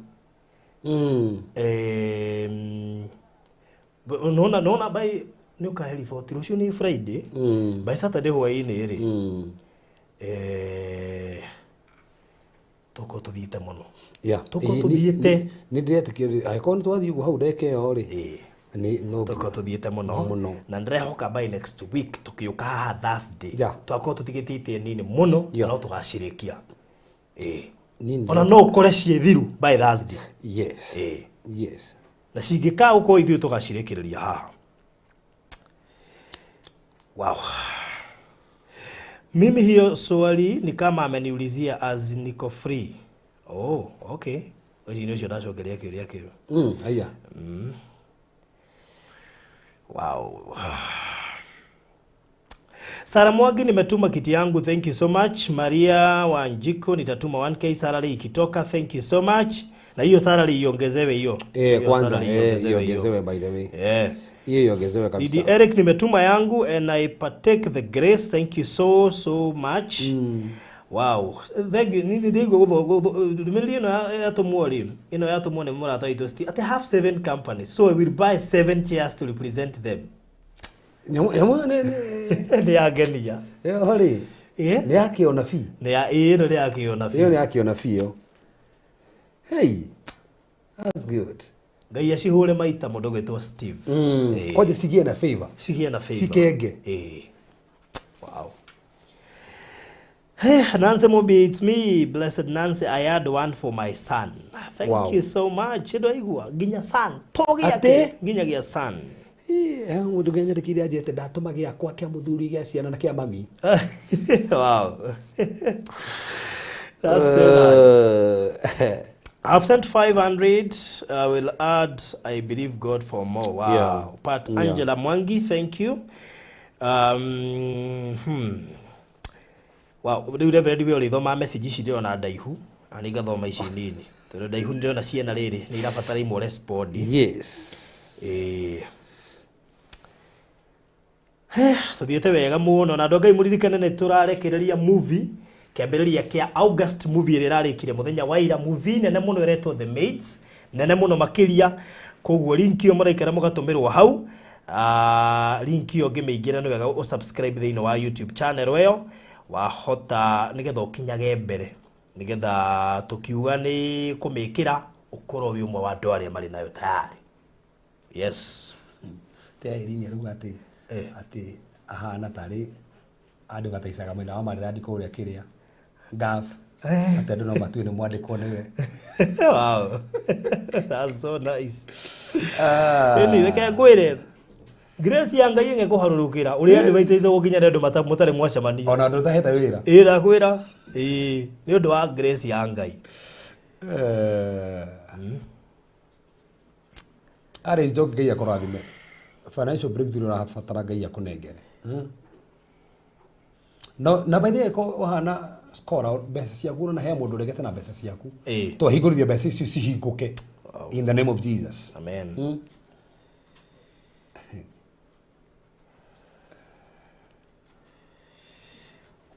S3: Nona by nĩ ũkahe riboti rũciũ nĩ Friday. By Saturday hwaĩ-inĩ rĩ, tũkorwo tũthiĩte mũno. Tũkorwo tũthiĩte.
S2: Nĩ ndĩretĩkia angĩkorwo nĩ twathiĩ ũguo hau ndeke ĩyo rĩ, nĩ no
S3: Tũkorwo tũthiĩte mũno.
S2: Mũno.
S3: Na ndĩrehoka by next week tũkĩũka haha Thursday, twakorwo tũtigĩte itĩ nini mũno na no tũgacirĩkia. Ĩĩ.
S2: Niĩ
S3: Ona no ũkore ciĩ thiru by Thursday. Ĩĩ. Na cingĩkaga gũkorwo ithuĩ tũgacirĩkĩrĩria haha. Wow. Mimi hiyo swali ni kama ameniulizia as niko free. Oh, okay. Ũcio nĩ ũcio ndacokeria kĩũria kĩu.
S2: Aya.
S3: Wow. Sara Mwangi, nimetuma kiti yangu, thank you so much. Maria Wanjiko, nitatuma 1K salary ikitoka, thank you so much. Na hiyo salary iongezewe hiyo.
S2: Eh,
S3: Hiyo
S2: kwanza
S3: salary iongezewe hiyo.
S2: iongezewe, by the way. Hiyo iongezewe kabisa.
S3: Didi Eric, nimetuma yangu and I partake the grace. Thank you so so much. Wow. Thank you. Nini ndigo ndũmĩrĩri ĩno yatũmwo rĩ, ĩno yatũmwo nĩ mũrata witũ Steve. Ati have seven companies, so I will buy seven chairs to represent them.
S2: Nyamũ ĩyo
S3: Nĩ yangenia.
S2: Ĩyo rĩ nĩ yakĩona bi.
S3: Nĩ ya ĩno nĩ yakĩona
S2: Ĩyo
S3: biũ.
S2: nĩ yakĩona bi ĩyo. Hey, that's good.
S3: Ngai acihũre maita mũndũ gwĩtwo Steve.
S2: Kwanja cigĩe na favor.
S3: Cigĩe na favor.
S2: Cikenge.
S3: Wow. Hey, Nancy Mumbi, it's me, Blessed Nancy. I had one for my son. Thank you so much. Ndo aigua nginya son. Togi
S2: Atĩ?
S3: yake nginya gia son.
S2: Mundu ngenyandĩkĩire anjĩte ndatũma gĩakwa kĩa mũthuri gĩa ciana na kĩa mami.
S3: Wow. That's so nice. I've sent 500. I will add, I believe God for more. Wow.
S2: Yeah.
S3: Pat
S2: Yeah.
S3: Angela Mwangi, thank you. Wow, rĩu Reverend we ũrĩthoma message ici ndĩrona ndaihu na nĩ ngathoma ici nini tondũ ndaihu ndĩrona ciena rĩrĩ nĩ irabatara imwe respond.
S2: Yes.
S3: Ĩĩ. Tũthiĩte wega mũno na andũ a Ngai mũririkane nĩ tũrarekereria movie kĩambĩrĩria kĩa August, movie ĩrĩa ĩrarĩkire mũthenya wa ira, movie nene mũno ĩretwo The Maids, nene mũno makĩria. Koguo link ĩyo mũraikara mũgatũmĩrwo hau. Link ĩyo ũngĩmĩingĩra nĩ wega ũsubscribe thĩinĩ wa YouTube channel ĩyo wahota nĩgetha ũkinyage mbere, nĩgetha tũkiuga nĩ kũmĩkĩra ũkorwo wĩ ũmwe wa andũ arĩa marĩ nayo tayari. Yes.
S2: Te Irene arauga atĩ atĩ ahana tarĩ advertisaga mwena wa Maryland kũrĩa kĩrĩa Gulf, atĩ andũ no matue nĩ mwandĩkwo nĩwe.
S3: Wow. That's so nice. Ĩni reke ngwĩre Grace ya Ngai ĩngĩkũharũrũkĩra ũrĩa advertise gũkinya andũ mũtarĩ mwacemania.
S2: Ona andũ ũtahete wĩra.
S3: Ĩĩ ndakwĩra. Ĩĩ nĩ ũndũ wa Grace ya Ngai.
S2: Arĩ Njoki, Ngai akũrathime. Financial breakthrough ũrabatara Ngai akũnengere. No na by the way, ko ũhana scholar mbeca ciaku na he mũndũ ũregete na mbeca ciaku. Twahingũrithia mbeca icio cihingũke in the name of Jesus.
S3: Amen.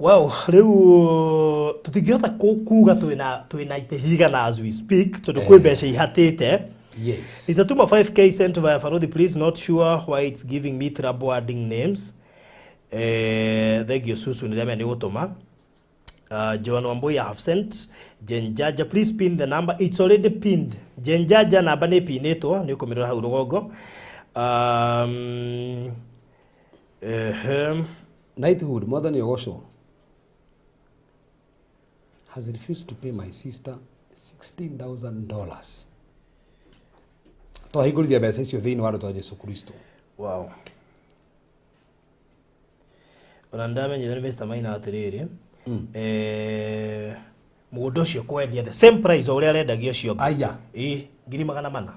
S3: Well, rĩu tũtingĩhota kuga twĩna itĩ cigana as we speak tondũ kwĩ mbeca ihatĩte.
S2: Yes.
S3: Nitatuma 5K sent via Farodi, please. Not sure why it's giving me trouble adding names. Thank you, Susu. Nĩndamenya nĩ gũtũma. Joan Wambui, I have sent. Jenjaja, please pin the number. It's already pinned. Jenjaja namba nĩ pinĩtwo, nĩ ũkũmĩrora hau rũgongo.
S2: Knighthood, Mwathani ogocwo, has refused to pay my sister $16,000. Twahingũrithia mbeca icio thĩinĩ wa rĩtwa Jesu Kristo.
S3: Wow. Ona ndamenyire nĩ Mr. Maina atĩrĩrĩ, mũgũnda ũcio kwendia the same price o ũrĩa arendagia ũcio ũngĩ.
S2: Aya.
S3: Ĩĩ, 400,000.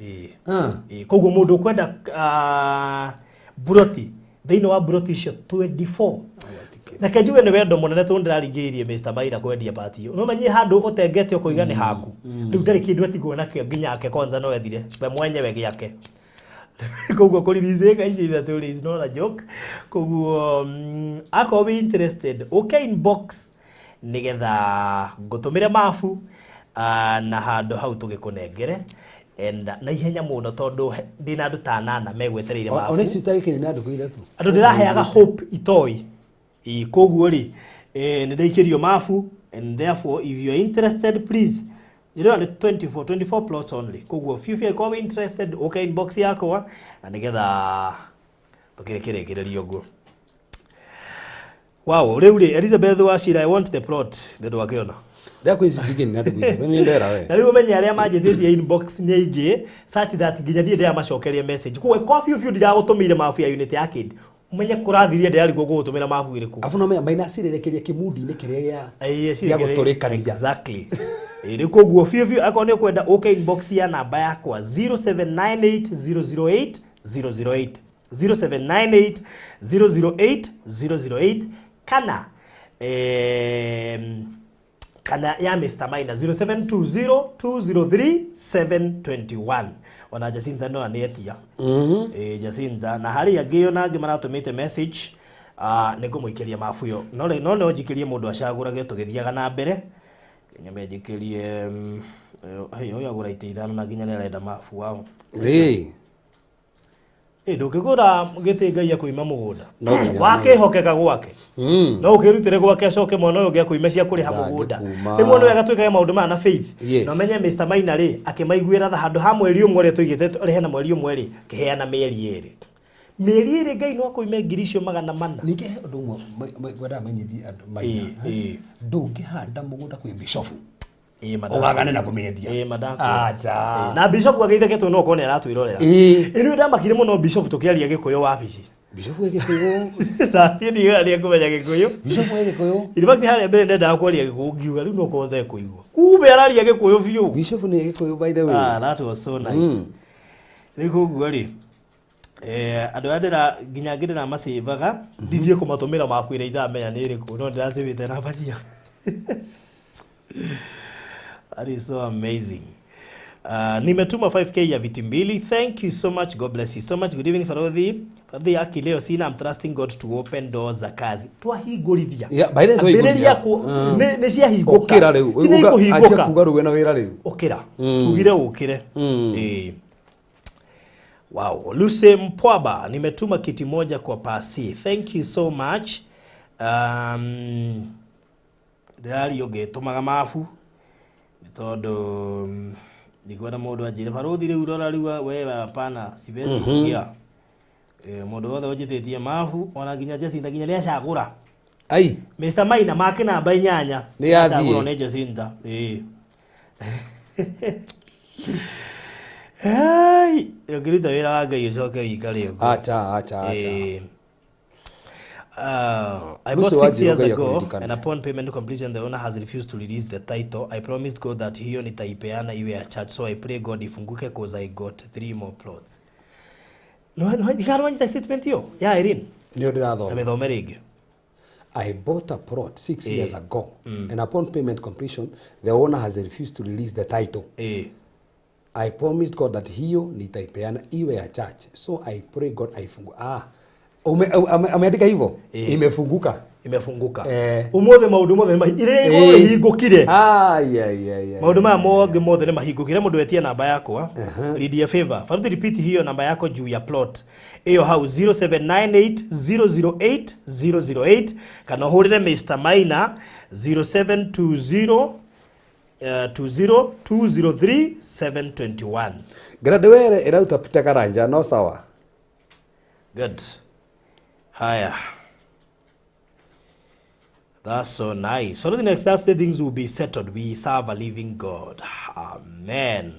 S3: Ĩĩ.
S2: Ah.
S3: Ĩĩ, koguo mũndũ ũkwenda buroti thĩinĩ wa buroti icio 24, reke njuge nĩ wendo mũnene tondũ ndĩraringĩrĩirie Mr. Maina kwendia part ĩyo. No menye handũ ũtengete ũkoiga nĩ haku, rĩu ndarĩ kĩndũ atigwo nakĩo nginya ake kwanza no ethire we mwenyewe gĩake. Koguo kũriricĩka icio ithatũ rĩ is not a joke. Koguo akorwo wĩ interested ũke inbox nĩgetha ngũtũmĩre mabu na handũ hau tũgĩkũnengere and na ihenya mũno tondũ ndĩna andũ ta anana megwetereire
S2: Ona
S3: mabu.
S2: icio itagĩkinya na ndukũ ithatũ.
S3: Andũ ndĩraheaga hope itoi. Ĩ koguo rĩ nĩ ndaikĩrio mabu and therefore if you are interested please, ndĩrona nĩ 24 plots only. Koguo if you are interested ũke inbox yakwa na nĩgetha tũkĩrĩkĩrĩkĩrĩria ũguo. Wow, rĩu rĩ Elizabeth Wachira, I want the plot nĩ ndwakĩona.
S2: Ndakũ ici cingĩ na ndukũ ithatũ nĩ ndera we.
S3: Na rĩu ũmenye arĩa manjĩtĩtie inbox nĩ aingĩ such that nginya niĩ ndĩramacokeria message. Koguo kwa biũ biũ ndiragũtũmĩire mabu ya unit ya kid, ũmenye kũrathirie ndĩrarigwo gũgũtũmĩra mabu ĩrĩkũ.
S2: Afu no menya maina cirerekeria kĩmundi-inĩ kĩrĩa gĩa
S3: Ĩĩ,
S2: gĩa gũtũrĩkania.
S3: Exactly. Ĩĩ, rĩu koguo biũ biũ akorwo nĩ ũkwenda ũke inbox ya namba yakwa 0798 008 008, 0798 008 008 kana kana ya Mr. Maina 0720 203 721. Ona Jacinta no anetia. Jacinta na harĩ angĩ ona angĩ maratũmĩte message, nĩ ngũmũikĩria mabu ĩyo no rĩ no no njikĩrie mũndũ acagũrage tũgĩthiaga na mbere nyambe njikĩrie ũyũ agũra itĩ ithano na nginya nĩ arenda mabu wao.
S2: Ĩĩ.
S3: Ndũngĩgũra gĩtĩ Ngai akũima mũgũnda.
S2: No nginya.
S3: Wakĩhokeka gwake no ũkĩrutĩre gwake acoke mwana ũyũ ũngĩ akũime cia kũrĩha mũgũnda.
S2: Ndangĩkuma.
S3: Rĩmwe nĩ wega twĩkage maũndũ maya na faith.
S2: Yes.
S3: Na ũmenye Mr. Maina rĩ akĩmaiguĩra tha handũ ha mweri ũmwe ũrĩa tũigĩte rĩhe na mweri ũmwe rĩ kĩheana mĩeri ĩrĩ. Mĩeri ĩrĩ Ngai no akũime 400,000.
S2: Ningĩ he ũndũ ũmwe ngwendaga menyithie andũ maina.
S3: Ĩĩ.
S2: Ndũngĩhanda mũgũnda kwĩ bishofu.
S3: Ĩĩ, ma
S2: Ũgagane na kũmĩendia.
S3: Ĩĩ, ma ndakwĩra.
S2: Acha.
S3: Ĩĩ, na bishop agĩitheketwo no okorwo nĩ aratwĩrorera.
S2: Ĩĩ.
S3: Ĩĩ, nĩ ndamakire mũno bishop tũkĩaria gĩkũyũ wabici.
S2: Bishop wĩ Gĩkũyũ.
S3: Taniĩ ndiugaga nĩ ekũmenya gĩkũyũ.
S2: Bishop wĩ Gĩkũyũ.
S3: In fact harĩa mbere ndendaga kwaria gĩkũyũ ngiuga rĩu no korwo ndekũigua. Kumbe araria gĩkũyũ biũ.
S2: Bishop nĩ Gĩkũyũ by the way.
S3: Ah, that was so nice. Rĩu koguo rĩ, andũ aya ndĩra nginya angĩ ndĩramacĩvaga ndithiĩ kũmatũmĩra makwĩra itaramenya nĩ ĩrĩkũ no ndĩracĩvĩte namba ciao. That is so amazing. Nimetuma 5K ya viti mbili. Thank you so much. God bless you so much. Good evening Farodhi. Farodhi aki leo sina I'm trusting God to open doors za kazi. Twahingũrithia.
S2: Yeah, by the way,
S3: Ambĩrĩria
S2: twahingũrithia.
S3: ku nĩ ciahingũka.
S2: Ũkĩra rĩu.
S3: Ti nĩ
S2: Uga-
S3: ikũhingũka.
S2: anjia kuga rĩu wĩna wĩra rĩu.
S3: Ũkĩra. Tugire ũkĩre. Eh. Wow. Lucy Mpwaba, nimetuma kiti moja kwa pasi. Thank you so much. Ndĩrario ngĩtũmaga mabu nĩ tondũ ndikuona mũndũ anjĩre barũthi rĩu rora rĩu we hapana siwezi kuingia. Mũndũ wothe ũnjĩtĩtie mabu ona nginya Jacinta nginya nĩacagũra.
S2: Ai.
S3: Mr. Maina make namba inyanya.
S2: Nĩ yathiĩ.
S3: Acagũrwo nĩ Jacinta. Ĩĩ. Ai, ũngĩruta wĩra wa Ngai ũcoke ũikare ũguo.
S2: Acha, acha, acha.
S3: I
S2: Lucy
S3: bought 6
S2: Wanjiru
S3: years
S2: Ngai
S3: ago
S2: akuririkane.
S3: and upon payment completion the owner has refused to release the title. I promised God that hiyo nitaipeana iwe ya church, so I pray God ifunguke cause I got 3 more plots. No, no, ikarwanyita statement hiyo ya Irene.
S2: Nĩyo ndĩrathoma.
S3: Tamĩthome rĩngĩ.
S2: I bought a plot 6 years ago and upon payment completion the owner has refused to release the title. I promised God that hiyo nitaipeana iwe ya church, so I pray God aifungue. Ah, ameandika hivyo imefunguka.
S3: Imefunguka.
S2: Eh.
S3: Umuthi maundu mothe nĩ iria igũrũ ihingũkire.
S2: Ah, yeah, yeah, yeah.
S3: Maundu maya mothe mothe nĩ mahingũkire. Mũndũ wetie namba yakwa Lydia Favor. Faruthi, repeat hiyo namba yako juu ya plot ĩyo hau 0798 008 008 kana ũhũrĩre Mr. Maina 0720 20 203 721.
S2: Graduere ĩraruta Peter Karanja no sawa.
S3: Good. Haya. That's so nice. For the next Thursday, things will be settled. We serve a living God. Amen.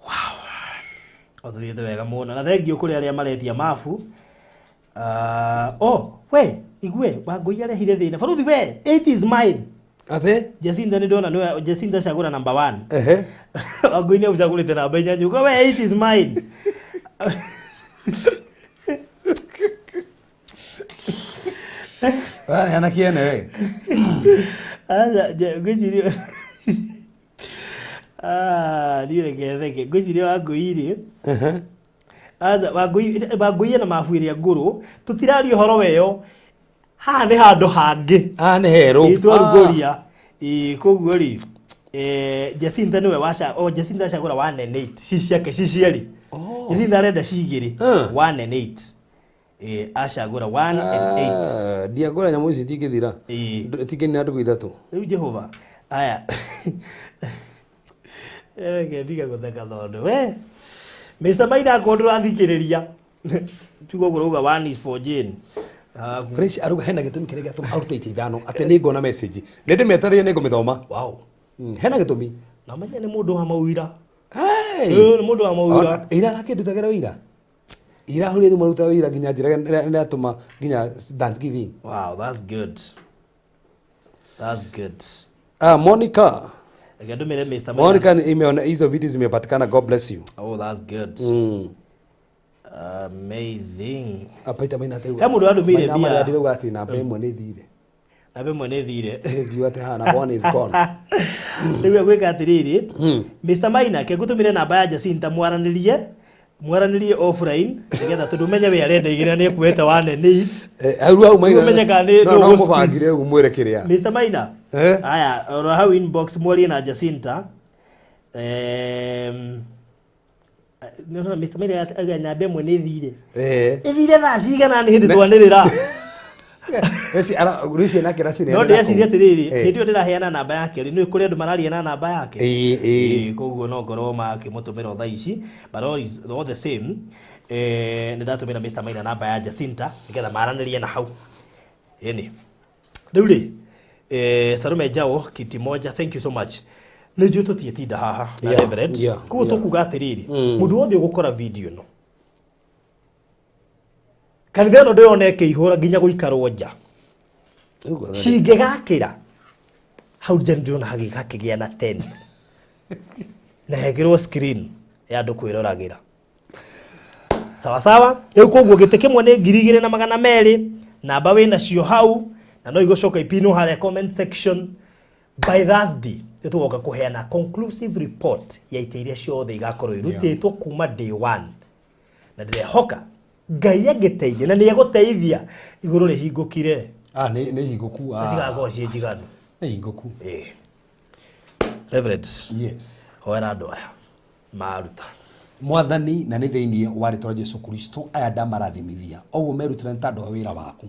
S3: Wow. Othiĩte wega mũno. Na thengiũ kũrĩ arĩa maretia mabu. Oh, we, igue, Wangũi arehire thĩna. Baruthi we, 8 is mine.
S2: Atĩ?
S3: Jacinta nĩ ndona nĩwe Jacinta cagũra number 1.
S2: Ehe.
S3: Wangũi nĩ ũcagũrĩte namba inya nyuga we 8 is mine.
S2: Ũraneana kĩene we.
S3: Aca, ngwĩciria Ah, niĩ reke theke. Ngwĩciria Wangũi rĩ. Aca, Wangũi Wangũi ena mabu ĩrĩa ngũrũ. Tũtiraria ũhoro weyo. Haha nĩ handũ hangĩ.
S2: Ah, nĩ herũ.
S3: Ĩĩ, twarugũria. Ĩĩ, koguo rĩ, Jacinta nĩwe waca, oh, Jacinta acagũra 1 and 8. Ci ciake ci cierĩ.
S2: Oh.
S3: Jacinta arenda ci igĩrĩ. 1 and 8. Ĩĩ, acagũra 1 and 8.
S2: Ah, ndiangũra nyamũ ici itingĩthira.
S3: Ĩĩ.
S2: Itingĩnina ndukũ ithatũ.
S3: Rĩu Jehova aya reke ndiga gũtheka tondũ we Mr. Maina akorwo ndũrathikĩrĩria tiga ũguo ũrauga one is for Jane. Ah,
S2: Fresh aruga hena gĩtũmi kĩrĩa gĩatũma arute itĩ ithano atĩ nĩ ngona message. Nĩ ndĩmetereire nĩ ngũmĩthoma.
S3: Wow.
S2: Hena gĩtũmi.
S3: Na ũmenye nĩ mũndũ wa mawĩra.
S2: Hey!
S3: Ĩĩ, nĩ mũndũ wa mawĩra.
S2: Ona- Ira arakĩndutagĩra wĩira. Ira ahũrire thimũ aruta wĩira nginya njĩra nĩratũma nginya Thanksgiving.
S3: Wow, that's good. That's good.
S2: Ah, Monica.
S3: Reke ndũmĩre Mr. Maina.
S2: Monica imeona hizo vitu zimepatikana. God bless you.
S3: Oh, that's good. Amazing.
S2: Apaita maina atĩ
S3: He mũndũ wandũmĩire
S2: Maina
S3: mbia.
S2: marĩa ndĩrauga atĩ namba ĩmwe nĩ thire.
S3: Namba ĩmwe nĩ thire.
S2: Nĩ thiu atĩ haha namba one is gone.
S3: Rĩu gwĩka atĩrĩrĩ, Mr. Maina ke ngũtũmĩre namba ya Jacinta mwaranĩrie mwaranĩrie offline nĩgetha tondũ ũmenye we arenda igĩrĩ na nĩekuete one and eight.
S2: Hau hau maina.
S3: Ũmenye kana nĩ
S2: No no
S3: nĩ ũgũ-squeeze.
S2: mũbangire ũguo mwĩre kĩrĩa.
S3: Mr. Maina.
S2: Eh?
S3: Aya, oro hau inbox mwarie na Jacinta. Nĩũrona Mr. Maina auga namba ĩmwe nĩ thire. Ĩthire thaa cigana nĩ hĩndĩ twanĩrĩra.
S2: Rĩci ara rĩci nake racine.
S3: No ndĩreciria atĩrĩrĩ, hĩndĩ ĩyo ndĩraheana namba yake rĩ, nĩ kũrĩ andũ mararia na namba yake.
S2: Ĩĩ, ĩĩ.
S3: Ĩĩ, koguo no ngorwo makĩmũtũmĩra o thaa ici, but all is all the same, nĩ ndatũmĩra Mr. Maina namba ya Jacinta nĩgetha maranĩrie na hau. Ĩni. Rĩu rĩ, Sarume Njau kiti moja, thank you so much. Nĩ njũĩ tũtiĩtinda haha na Reverend. Koguo tũkuga atĩrĩrĩ, mũndũ wothe ũgũkora video ĩno, kanitha ĩno ndĩrona ĩkĩihũra nginya gũikarwo nja, cingĩgakĩra hau nja nĩ ndĩrona hakĩgĩa na tent na hekĩrwo screen ya andũ kwĩroragĩra. Sawa sawa. Rĩu koguo gĩtĩ kĩmwe nĩ 2,200. Namba wĩ nacio hau na no igũcoka ipinwo harĩa comment section. By Thursday nĩ tũgoka kũheana conclusive report ya itĩ iria ciothe igakorwo irutĩtwo kuma day one, na ndĩrehoka Ngai angĩteithia na nĩ egũteithia, igũrũ rĩhingũkire.
S2: Ah, nĩ hingũku.
S3: Na cigakorwo ciĩ njiganu.
S2: Nĩ hingũku.
S3: Ĩĩ. Reverend,
S2: Yes.
S3: hoera andũ aya maruta.
S2: Mwathani, na nĩ thĩinĩ wa rĩtwa rĩa Jesu Kristo, aya ndamarathimithia ũguo merutĩra nĩ tondũ wa wĩra waku,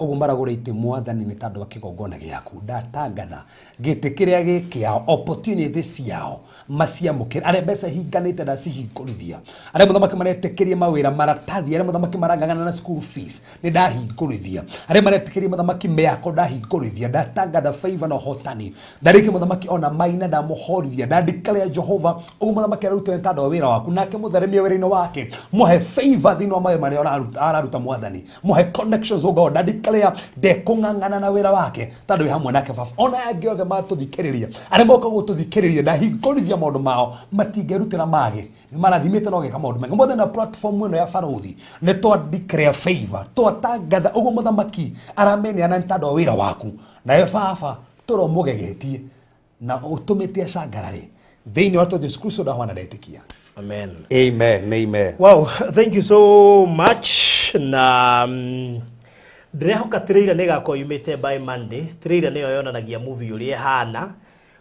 S2: ũguo maragũra itĩ, Mwathani, nĩ tondũ wa kĩgongona gĩaku. Ndatangatha gĩtĩ kĩrĩa gĩ kĩao, opportunity ciao maciamũkĩre. Arĩa mbeca ihinganĩte, ndacihingũrithia. Arĩa, mũthamaki, maretĩkĩria mawĩra, maratathi, arĩa, mũthamaki, marang'ang'ana na school fees, nĩ ndahingũrithia. Arĩa maretĩkĩria, mũthamaki, mĩako, ndahingũrithia. Ndatangatha favor na ũhotani. Ndarĩkia, mũthamaki, ona maina ndamũhorithia. Ndandikarea Jehova ũguo, mũthamaki, ararutĩra nĩ tondũ wa wĩra waku, nake mũtheremia wĩra-inĩ wake, mũhe favor thĩinĩ wa mawĩra marĩa araruta. Mwathani, mũhe connections. Oh God, ndandikarea ndekũng'ang'ana na wĩra wake tondũ wĩ hamwe nake. Baba, ona angĩ othe matũthikĩrĩria, arĩa moka gũtũthikĩrĩria, ndahingũrithia maũndũ mao, matingĩrutĩra mage nĩ marathimĩte no geka maũndũ maingĩ mothe. Na platform ĩno ya Barũthi nĩ twa declare favor, twatangatha ũguo mũthamaki arameneana nĩ tondũ wa wĩra waku, nawe Baba tũro mũgegetie na ũtũmĩte acangarare thĩinĩ wa Jesu Kristo ndahwana ndetĩkia.
S3: Amen.
S2: Amen, amen.
S3: Wow, thank you so much. Na ndĩrehoka trailer nĩ ĩgakorwo yumĩte by Monday. Trailer nĩyo yonanagia movie ũrĩa ĩhana,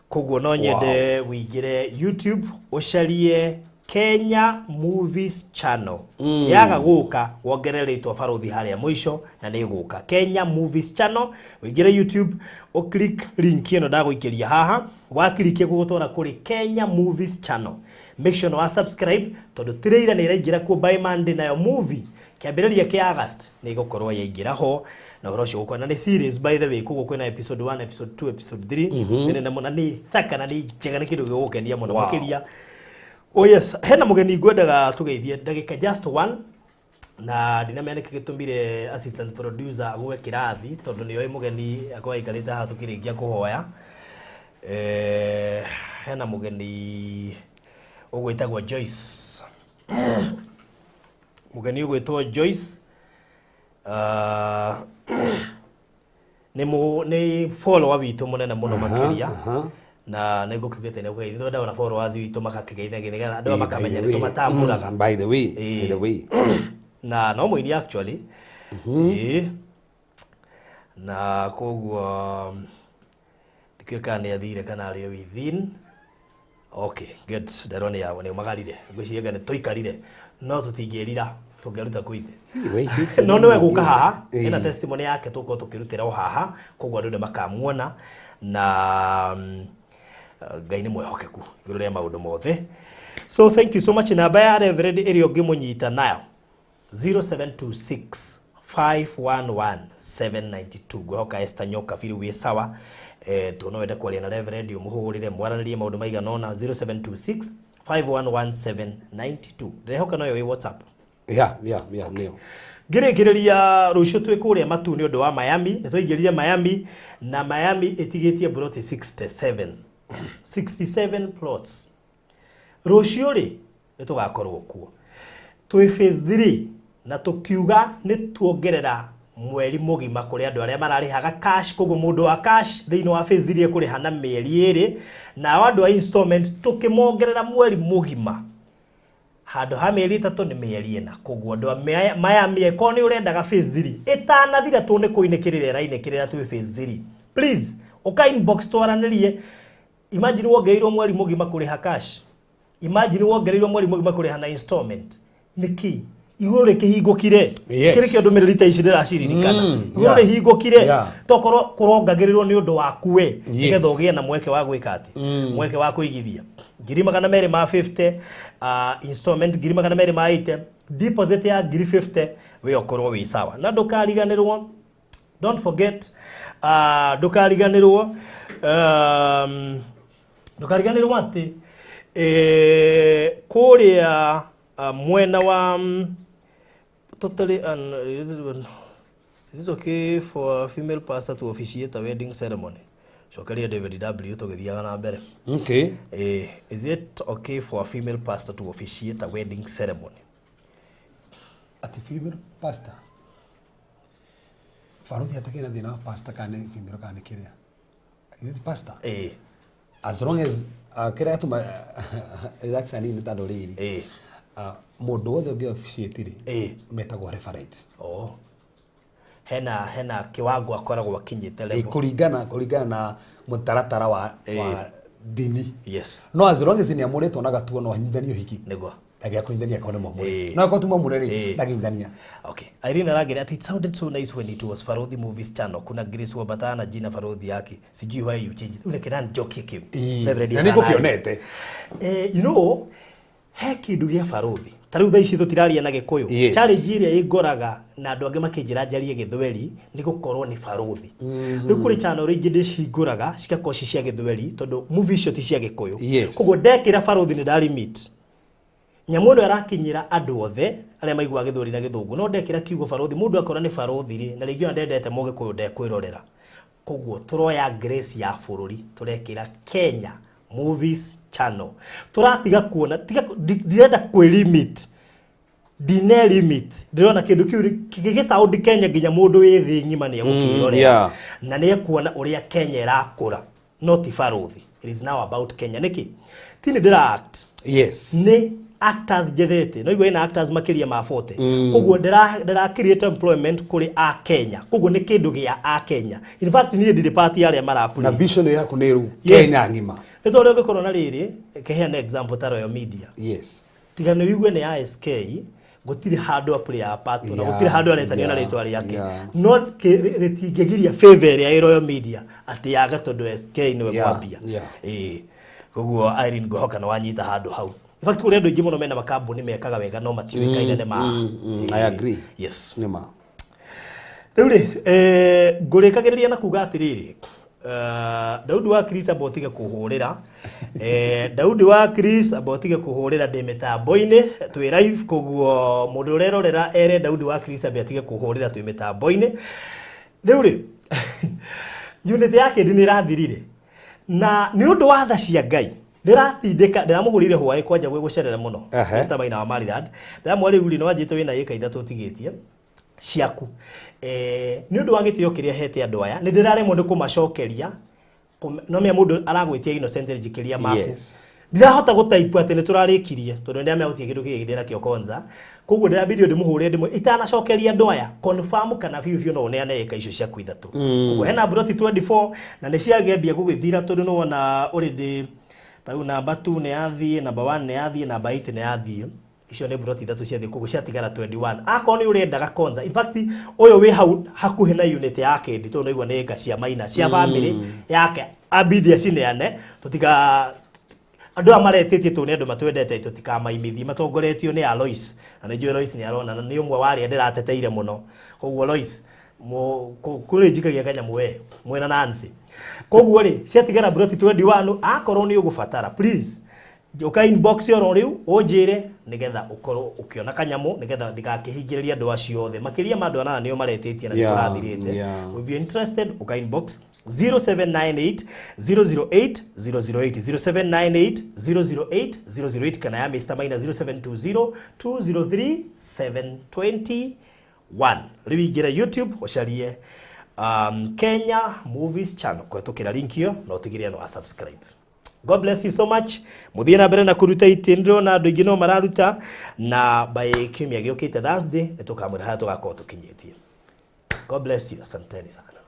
S3: koguo no nyende wĩingĩre YouTube ũcarie Kenya Movies Channel. Yaga gũka, wongerere rĩtwa Barũthi harĩa mũico na nĩ ĩgũka. Kenya Movies Channel, ũingĩre YouTube, ũclick link ĩno ndagũikĩria haha. Waclick, gũgũtwara kũrĩ Kenya Movies Channel. Make sure nĩ wa subscribe tondũ trailer nĩ ĩraingĩra kuo by Monday, nayo movie kĩambĩrĩria kĩa August nĩ ĩgũkorwo yaingĩra ho, na ũhoro ũcio gũkorwo na nĩ series, by the way. Koguo kwĩna episode 1, episode 2, episode 3. Nĩ nene mũno, nĩ thaka na nĩ njega, nĩ kĩndũ gĩgũgũkenia mũno makĩria. Oh yes, hena mũgeni ngwendaga tũgeithie ndagĩka just one, na ndinamenya nĩkĩ gĩtũmire assistant producer agwe kĩrathi tondũ nĩoĩ mũgeni akorwo aikarĩte haha tũkĩrĩkia kũhoya. Hena mũgeni ũgwĩtagwo Joyce, mũgeni ũgwĩtwo Joyce, nĩ follower witũ mũnene mũno makĩria, na nĩ ngũkiugĩte nĩ ũkũgeithia twendaga na followers witũ makakĩgeithagia nĩgetha andũ aya makamenya nĩ tũmatambũraga.
S2: By the way, by the way.
S3: Na no mũini actually. Ĩĩ. Na koguo ndikĩũĩ kana nĩ athire kana arĩ o within. Okay, good. Nderwo nĩ umagarire, ngwĩciria anga nĩ tũikarire, no tũtingĩrira tũngĩruta kũ ithe. No nĩwe gũka haha ena testimony yake tũkorwo tũkĩrutĩra o haha, koguo andũ nĩ makamuona. Na Ngai nĩ mwĩhokeku igũrũ rĩa maũndũ mothe. So thank you so much. Namba ya Reverend ĩrĩa ũngĩmũnyita nayo, 0726 511 792. Ngwĩhoka Esther Nyoka biũ wĩ sawa. To no wende kwaria na Reverend, ũmũhũrĩre mwaranĩrie maũndũ maigana ũna, 0726 511 792. Ndĩrehoka noyo wĩ WhatsApp.
S2: Yeah, nĩyo.
S3: Ngĩrĩkĩrĩria, rũciũ twĩ kũrĩa Matu nĩ ũndũ wa Miami. Nĩ twaingĩrire Miami, na Miami ĩtigĩtie broti 67, 67 plots. Rũciũ rĩ, nĩ tũgakorwo kuo twĩ phase 3, na tũkiuga nĩ tuongerera mweri mũgima kũrĩ andũ arĩa mararĩhaga cash. Koguo mũndũ wa cash thĩinĩ wa phase 3 ekũrĩha na mĩeri 2, nao andũ a installment tũkĩmongerera mweri mũgima, handũ ha mĩeri 3 nĩ mĩeri 4. Koguo andũ a Miami, ĩkorwo nĩ ũrendaga phase 3 ĩtanathira, tũ nĩ kũinĩkĩrĩra ĩrainĩkĩrĩra twĩ phase 3, please ũka inbox twaranĩrie. Imagine wongereirwo mweri mũgima kũrĩha cash, imagine wongereirwo mweri mũgima kũrĩha na installment. Nĩkĩ igũrũ rĩkĩhingũkire? Kĩrĩ kĩo ndũmĩrĩri ta ici ndĩraciririkana. Igũrũ rĩhingũkire, tokorwo kũrongagĩrĩrwo nĩ ũndũ waku we, nĩgetha ũgĩe na mweke wa gwĩka atĩ mweke wa kũigithia 250,000, installment 280,000, deposit ya 50,000, we ũkorwo wĩ sawa. Na ndũkariganĩrwo, don't forget, Ah, ndũkariganĩrwo ndũkariganĩrwo atĩ kũrĩa mwena wa totally is it okay for a female pastor to officiate a wedding ceremony? Cokeria David W tũgĩthiaga na mbere.
S2: Okay.
S3: Is it okay for a female pastor to officiate a wedding ceremony?
S2: Ati female pastor baruthi atakĩ na thĩna wa pastor kana nĩ female kana nĩ kĩrĩa. Is it pastor? As long as kĩrĩa gĩtũma relax hanini tondũ rĩrĩ mũndũ wothe ũngĩ officiate rĩ metagwo referent.
S3: Oh. Hena kiwango akoragwo akinyĩte level.
S2: Kũringana na mũtaratara wa dini.
S3: Yes.
S2: No as long as nĩ amũrĩtwo na gatuo no anyithanie ũhiki.
S3: Nĩguo.
S2: Ndangĩaga kũnyithania akorwo nĩ mwamũre. No akorwo ti mwamũre rĩ ndangĩnyithania.
S3: Okay. Irene Aragere ati it sounded so nice when it was Farodhi Movies channel. Kuna Grace Wabatana na jina Farodhi yake. Sijui why you changed. Ule kĩrani njokie kĩu. Reverend
S2: Na nĩ ngũkĩonete.
S3: You know, he kĩndũ gĩa Farodhi. Ta rĩu thaa ici tũtiraria na Gĩkũyũ.
S2: Yes.
S3: Challenge ĩrĩa ĩngoraga na andũ angĩ makĩnjĩra njarie Gĩthweri nĩ gũkorwo nĩ Farodhi. Rĩu kũrĩ channel ingĩ ndĩcihingũraga cigakorwo ci cia Gĩthweri tondũ movie icio ti cia Gĩkũyũ.
S2: Yes.
S3: Koguo ndekĩra Farodhi nĩ ndalimit. Nyamũ ĩno ĩrakinyĩra andũ othe arĩa maiguaga Gĩthweri na Gĩthũngũ. No ndekĩra kiugo Farodhi, mũndũ akora nĩ Farodhi rĩ, na rĩngĩ ona ndendete Mũgĩkũyũ ndekwĩrorera. Koguo tũroya grace ya bũrũri, tũrekĩra Kenya Movies Channel. Tũratiga kuona, tiga ndirenda kwĩ-limit. Ndine limit. Ndĩrona kĩndũ kĩu gĩgĩsound Kenya nginya mũndũ wĩ thĩ ng'ima nĩ egũkĩrorera. Na nĩ ekuona ũrĩa Kenya ĩrakũra. No ti Farodhi. It is now about Kenya. Nĩkĩ? Ti nĩ ndĩra act.
S2: Yes.
S3: Nĩ actors njethete. No igua ĩna actors makĩria ma 40. Koguo ndĩra create employment kũrĩ a Kenya. Koguo nĩ kĩndũ gĩa a Kenya. In fact niĩ ndirĩ part ya arĩa maraplay.
S2: Na vision yaku nĩ rĩu
S3: Yes.
S2: Kenya ng'ima.
S3: Nĩ tondũ ũngĩkorwo na rĩrĩ, kĩheane example ta Royal Media.
S2: Yes.
S3: Tiga nĩ ũigue nĩ ASK, gũtirĩ handũ a play a part na gũtirĩ handũ aretanio na rĩtwa rĩake. No rĩtingĩgiria favor ĩrĩa ĩ Royal Media atĩ yage tondũ SK nĩwe mwambia. Koguo Irene ngũhoka nĩ wanyita handũ hau. In fact kũrĩ andũ aingĩ mũno mena makambuni mekaga wega no matiũĩkaine nĩ ma.
S2: I agree.
S3: Yes.
S2: Nĩ ma.
S3: Rĩu rĩ, ngũrĩkagĩrĩria na kuga atĩrĩrĩ, Daudi wa Chris amba ũtige kũhũrĩra. Daudi wa Chris amba ũtige kũhũrĩra ndĩ mĩtambo-inĩ twĩ live, koguo mũndũ ũrerorera ere Daudi wa Chris ambe atige kũhũrĩra twĩ mĩtambo-inĩ. Rĩu rĩ, unit ya kĩndĩ nĩ ĩrathirire. Na nĩ ũndũ wa tha cia Ngai, ndĩratindĩka, ndĩramũhũrĩire hwaĩ kwanja gwĩ gũcerere mũno. Mr. Maina wa Maryland. Ndĩramwĩra rĩu rĩ, nĩ wanjĩte wĩna ĩka ithatũ ũtigĩtie ciaku. Nĩ ũndũ wa gĩtĩo kĩrĩa hete andũ aya, nĩ ndĩraremwo nĩ kũmacokeria. No mĩa mũndũ aragwĩtia Innocent njikĩria mabu.
S2: Yes.
S3: Ndirahota gũtaipu atĩ nĩ tũrarĩkirie, tondũ nĩ ndĩramenya gũtirĩ kĩndũ kĩngĩ ndĩnakĩo konza. Koguo ndĩrambirie ndĩmũhũre ndĩmwe itanacokeria andũ aya confirm kana biũ biũ no ũneane ĩka icio ciaku ithatũ. Koguo hena broti 24 na nĩ ciagĩambia gũgĩthira tondũ nĩ wona already ta rĩu namba 2 nĩ yathiĩ, namba 1 nĩ yathiĩ, namba 8 nĩ yathiĩ. Icio nĩ broti ithatũ ciathiĩ, koguo ciatigara 21. Akorwo nĩ ũrendaga konza, in fact ũyũ wĩ hau hakuhĩ na unit ya Kendi tondũ nĩguo nĩ ĩka cia Maina cia family yake ambidi acineane, tũtiga andũ aya maretĩtie tondũ nĩ andũ matwendete tũtikamaimithie, matongoretio nĩ Alois. Na nĩ njũĩ Lois nĩ arona na nĩ ũmwe wa arĩa ndĩrateteire mũno. Koguo Lois, kũrĩ njikagia kanyamũ we mwena Nancy. Koguo rĩ, ciatigara broti 21, akorwo nĩ ũgũbatara please ũka inbox oro rĩu ũnjĩre nĩgetha ũkorwo ũkĩona kanyamũ nĩgetha ndigakĩhingĩrĩrie andũ acio othe. Makĩria ma andũ anana nĩo maretĩtie na nĩkũrathirĩte. If you're interested, ũka inbox 0798 008 008, 0798 008 008 kana ya Mr. Maina 0720 203 721. Rĩu ingĩra YouTube ũcarie Kenya Movies Channel kũhetũkĩra link ĩyo na ũtigĩrĩre no subscribe. God bless you so much. Mũthiĩ na mbere na kũruta itĩ, ndĩrona andũ aingĩ no mararuta, na by kiumia gĩũkĩte Thursday nĩ tũkamwĩra harĩa tũgakorwo tũkinyĩtie. God bless you. Asanteni sana.